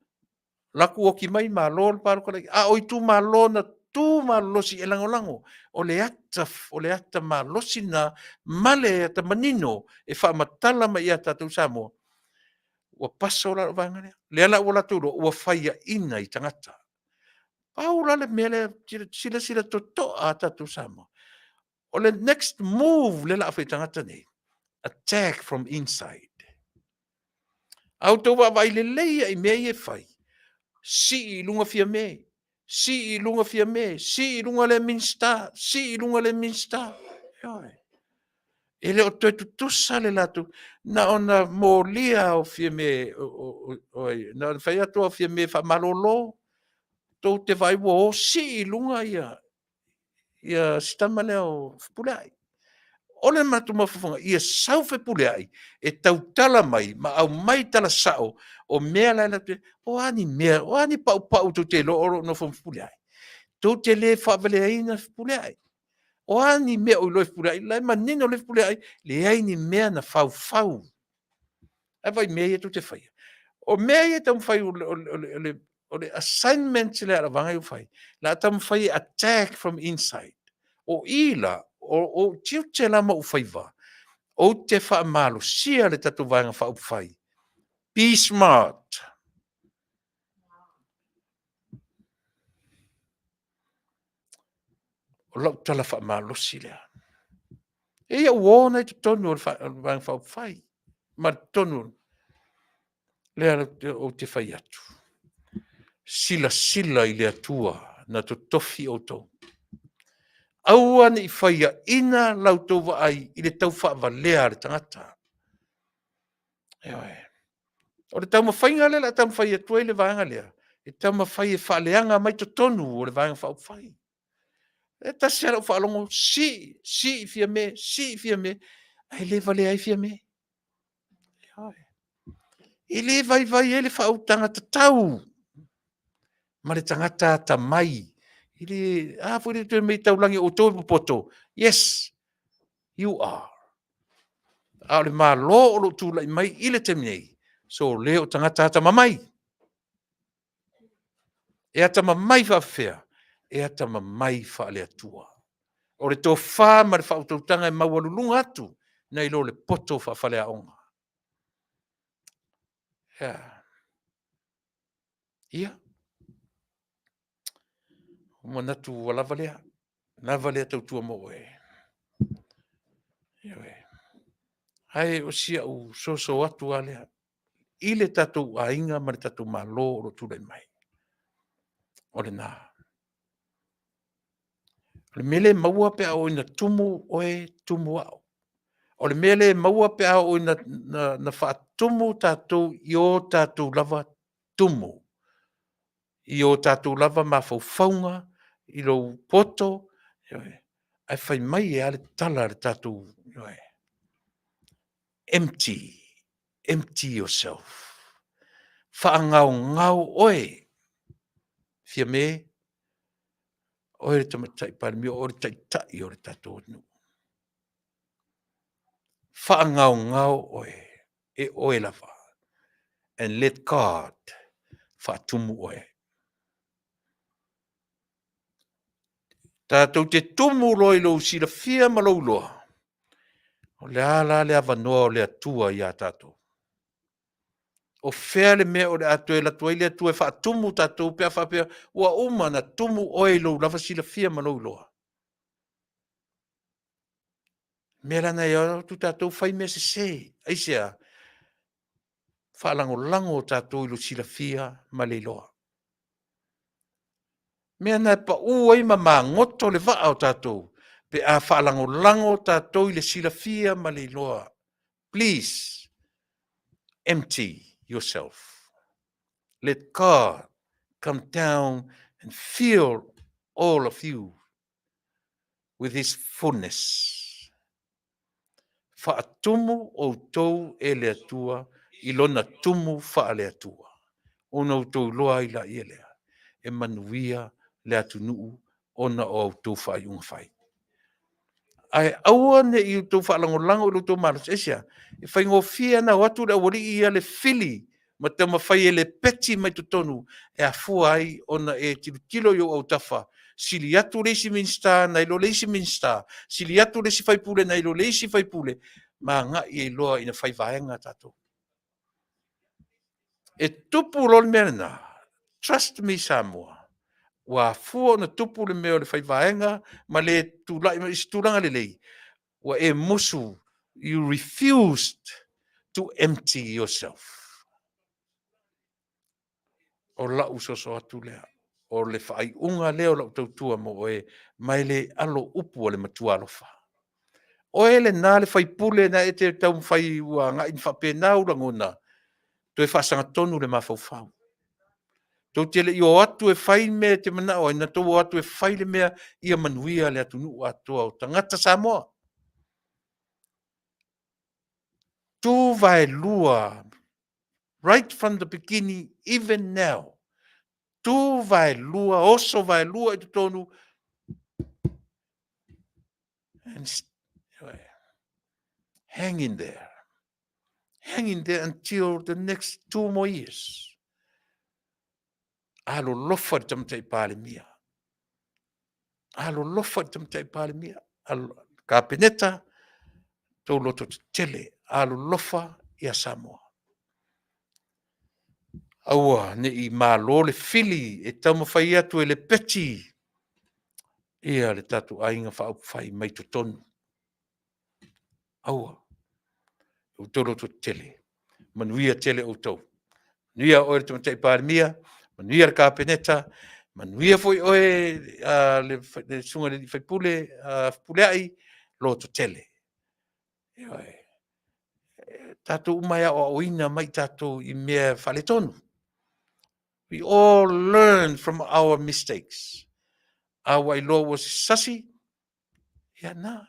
Laku oki mai, malo le paloka laititi. A o itumalo na tu malolosi e lagolago, o le ata, o le ata malosi na ma le ata manino e faamatala mai ia tatou Samoa. Ua paso la lou vaega lea. Lea la ua latou iloa, ua faiaina i tagata. Pau la le mea lea, silasila totoa a tatou Samoa. O le next move le la fai tagata nei, attack from inside. A outou vaavaai lelei ia i mea ia e fai, sii i luga Fiame, sii i luga Fiame, sii i luga le Minista, sii i luga le Minista. Ioe. E le o toe tutusa le latou, na ona molia o Fiame, na ona fai atu o Fiame faamalolo, tou te vaai ua o sii i luga ia, ia si tama lea o Fepuleai. O le matou mafaufauga, ia sau Fepuleai e tautala mai ma aumai tala sao o mea la e latou o a ni mea, o a ni paupau tou te iloa o lo o nofo ma Fepuleai. Tou te le faavaleaina Fepuleai. O a ni mea o iloa e Fepuleai, la e manino le Fepuleai, leai ni mea na faufau. Ae vaai mea ia tou te faia. O mea ia e taumafai o le assignment lea a le vaega ia ua fai, o le a taumafai e attack from inside. O i la, o ou tiute la ma ou faiva, ou te faamalosia le tatou Vaega Faaupufai. Be smart. O lau tala faamalosi lea. E ia uo na i totonu o le Vaega Faaupufai ma totonu lea ou te fai atu. Silasila i le Atua na totofi outou. Aua ne i faiaina la outou vaai i le tau faavalea a le tagata. Ioe. O le taumafaiga lea o le a taumafai atu ai le vaega lea, e taumafai e faaleaga mai totonu o le Vaega Faaupufai. E tasi lava lau faalogo, sii, sii Fiame, sii Fiame, ae le valea ai Fiame. E le vaivai ai le faautaga tatau ma le tagata atamai. E le, a foi le toe mei taulagi o outou e popoto. Yes, you are. A o le Malo o lo o tulai mai i le taimi nei, so le o tagata atamamai. E atamamai faafefea? E atamamai faale-Atua. O le tofa ma le faautautaga e maualuluga atu nai lo le poto faafaleaoga. Yeah. Ia. Ua manatu ua lava lea. Lava lea tautua mo oe. Ioe. Ae o si au soso atu a lea i le tatou aiga ma le tatou Malo o lo o tulai mai. O lena. O le mea le maua pe a oo ina tumu oe, tumu au. O le mea le maua pe a oo ina na, na faatumu tatou i o tatou lava tumu. I o tatou lava mafaufauga, i lou poto, ioe, ae fai mai e a le tala a le tatou, ioe, empty, empty yourself. Faagaogao oe, Fiame, oe le Tamaitai Palemia, o le Taitai o le tatou atunuu. Faagaogao oe e oe lava and let God faatumu oe. Tatou te tumu loa i lou silafia ma lou iloa, o le a la le avanoa o le Atua iā tatou? O fea le mea o le a toe alu atu ai le Atua e faatumu tatou pe a faapea ua uma ona tumu oe i lou lava silafia ma lou iloa? Mea la na e atu tatou fai mea sese. Aisea? Faalagolago tatou i lo silafia ma le iloa. Mea na e pau ai ma magoto le vaa o tatou, pe a faalagolago tatou i le silafia ma le iloa. Please, empty yourself. Let God come down and fill all of you with his fullness. Faatumu outou e le Atua i lona tumu faale-Atua, ona outou iloa ai laia lea e manuia le atunuu ona o a outou faaiuga fai. Ae aua ne i outou faalagolago i lo outou malosi. Aisea? E faigofie ona o atu le aualii ia le fili ma taumafai e lepeti mai totonu e afua ai ona e tilotilo i ou autafa, sili atu le isi Minisita nai lo le isi Minisita, sili atu le isi faipule nai lo le isi faipule, ma agai ai loa ina fai vaega tatou. E tupu loa le mea lena, trust me Samoa, ua afua ona tupu le mea o le fai vaega ma le tulai mai i se tulaga lelei, ua e musu, you refused to empty yourself. O lau soso atu lea, o le faaiuga lea o lau tautua mo oe, ma e le alo upu a le matua alofa. Oe lena le faipule na e te taumafai ua agai ina faapena ou lagona, toe faasagatonu le mafaufau. Tou te le i o atu e fai le mea e te manao ai, na tou o atu e fai le mea ia manuia le atunuu atoa o tagata Samoa. Tu vaelua right from the beginning even now. Tu vaelua, oso vaelua i totonu. And hang in there. Hang in there until the next 2 more years. Alolofa le Tamaitai Palemia. Alolofa le Tamaitai Palemia. Kapeneta, tou loto tetele. Alolofa ia Samoa. Aua ne i malo le fili e taumafai atu e lepeti ia le tatou aiga faaupufai mai totonu. Aua. Outou loto tetele. Manuia tele outou. Manuia oe le Tamaitai Palemia, manuia le Kapeneta, manuia foi oe le susuga i le sui usufono Fepuleai, loto tele. Ioe. Tatou uma e aoaoina mai tatou i mea faaletonu. We all learn from our mistakes. A ua iloa ua sasi, ia na,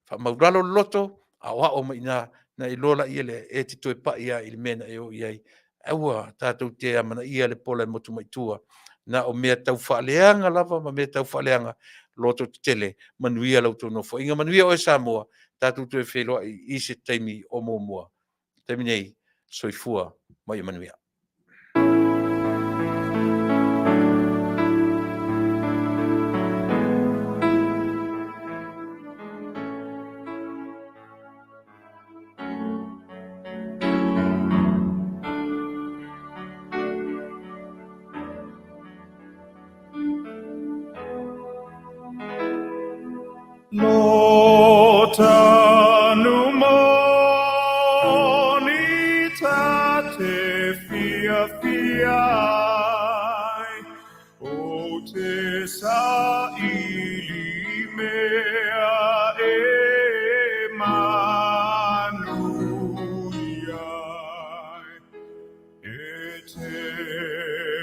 faamaulalo le loto, aoao mai ina, na iloa laia lea, e te toe pai lava i le mea na e oo i ai. Aua tatou te amanaia le pola e motu mai tua. Na o mea tau faaleaga lava ma mea tau faaleaga, loto tetele, manuia la outou nofoaiga, manuia oe Samoa, tatou toe feiloai i se taimi o muamua. Taimi nei, soifua ma ia manuia. Lo tanu moni ta te fia fia ai, o te sa ili mea e manu ai. E te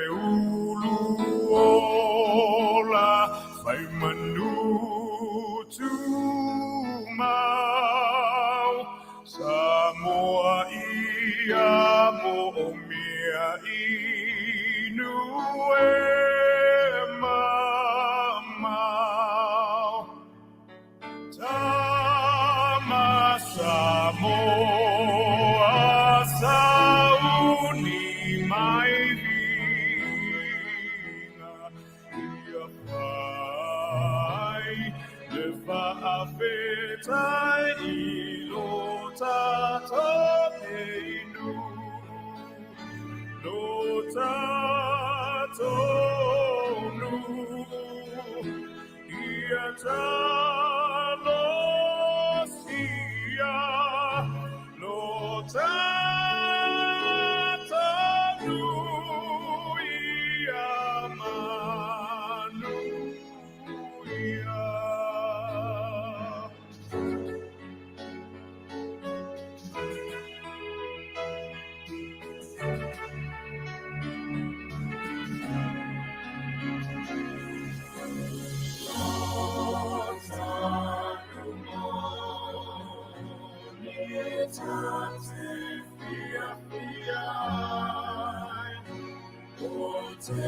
ulu ola whai manu tumau, Samoa ia mo o mea inu e mamao. Tama Samoa sauni mai viga ia fai le faafetai i lo tatou inu, lo tatou nuu. Ia talosia. Goodbye,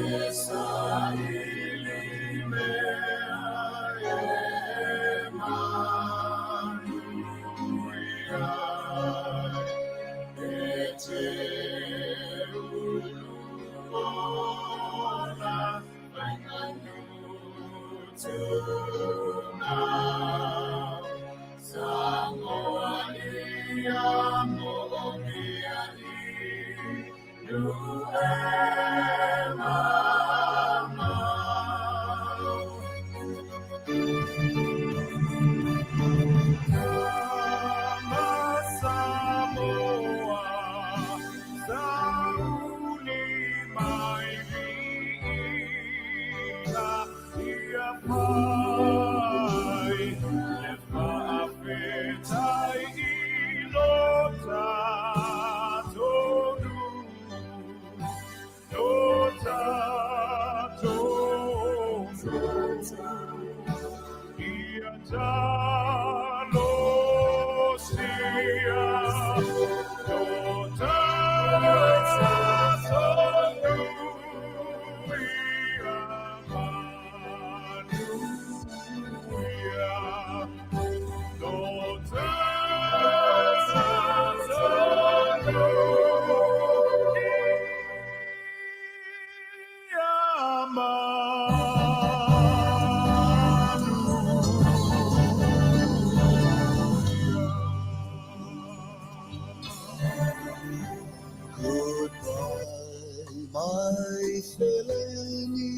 my feleni,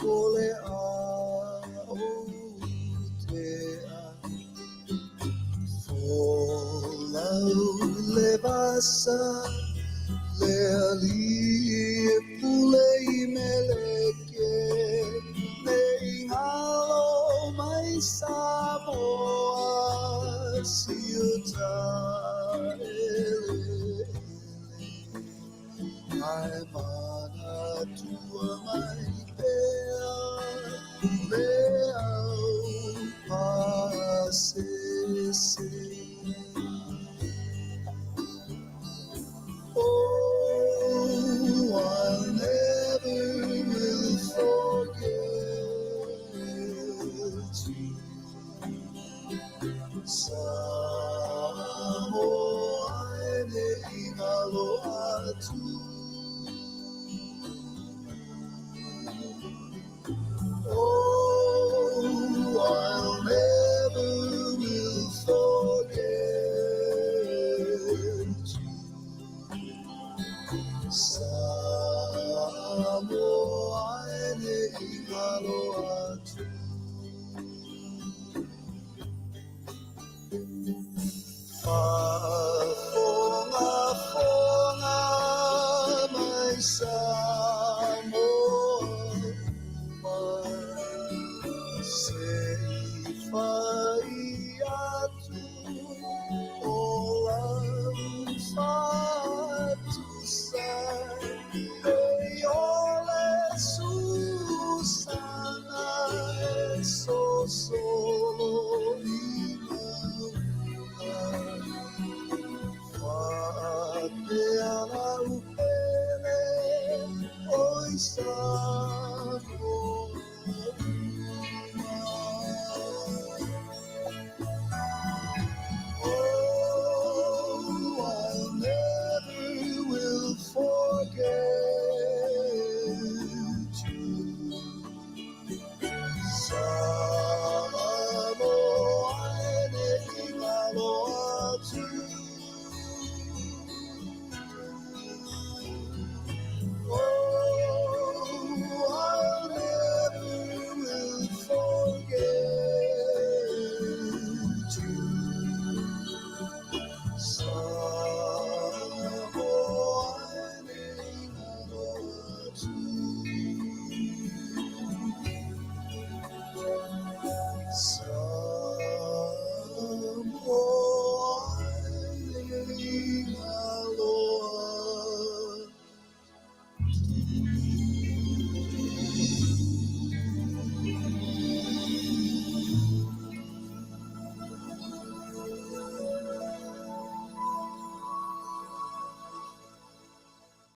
o le a o te a. Folau le vasa, le ali e pule i meleke, me ingalo mai Samoa, siuta ele. Ai mana tua mai pea, le au pasese. Oh, I never will forget you. Samoa e ingalo atu. Oh, I'll never will forget you. Samoa e ingalo atu. Whafonga fonga mai Samoa mai se i whai atu o lau whatusa e ole susana e so solo i maunga.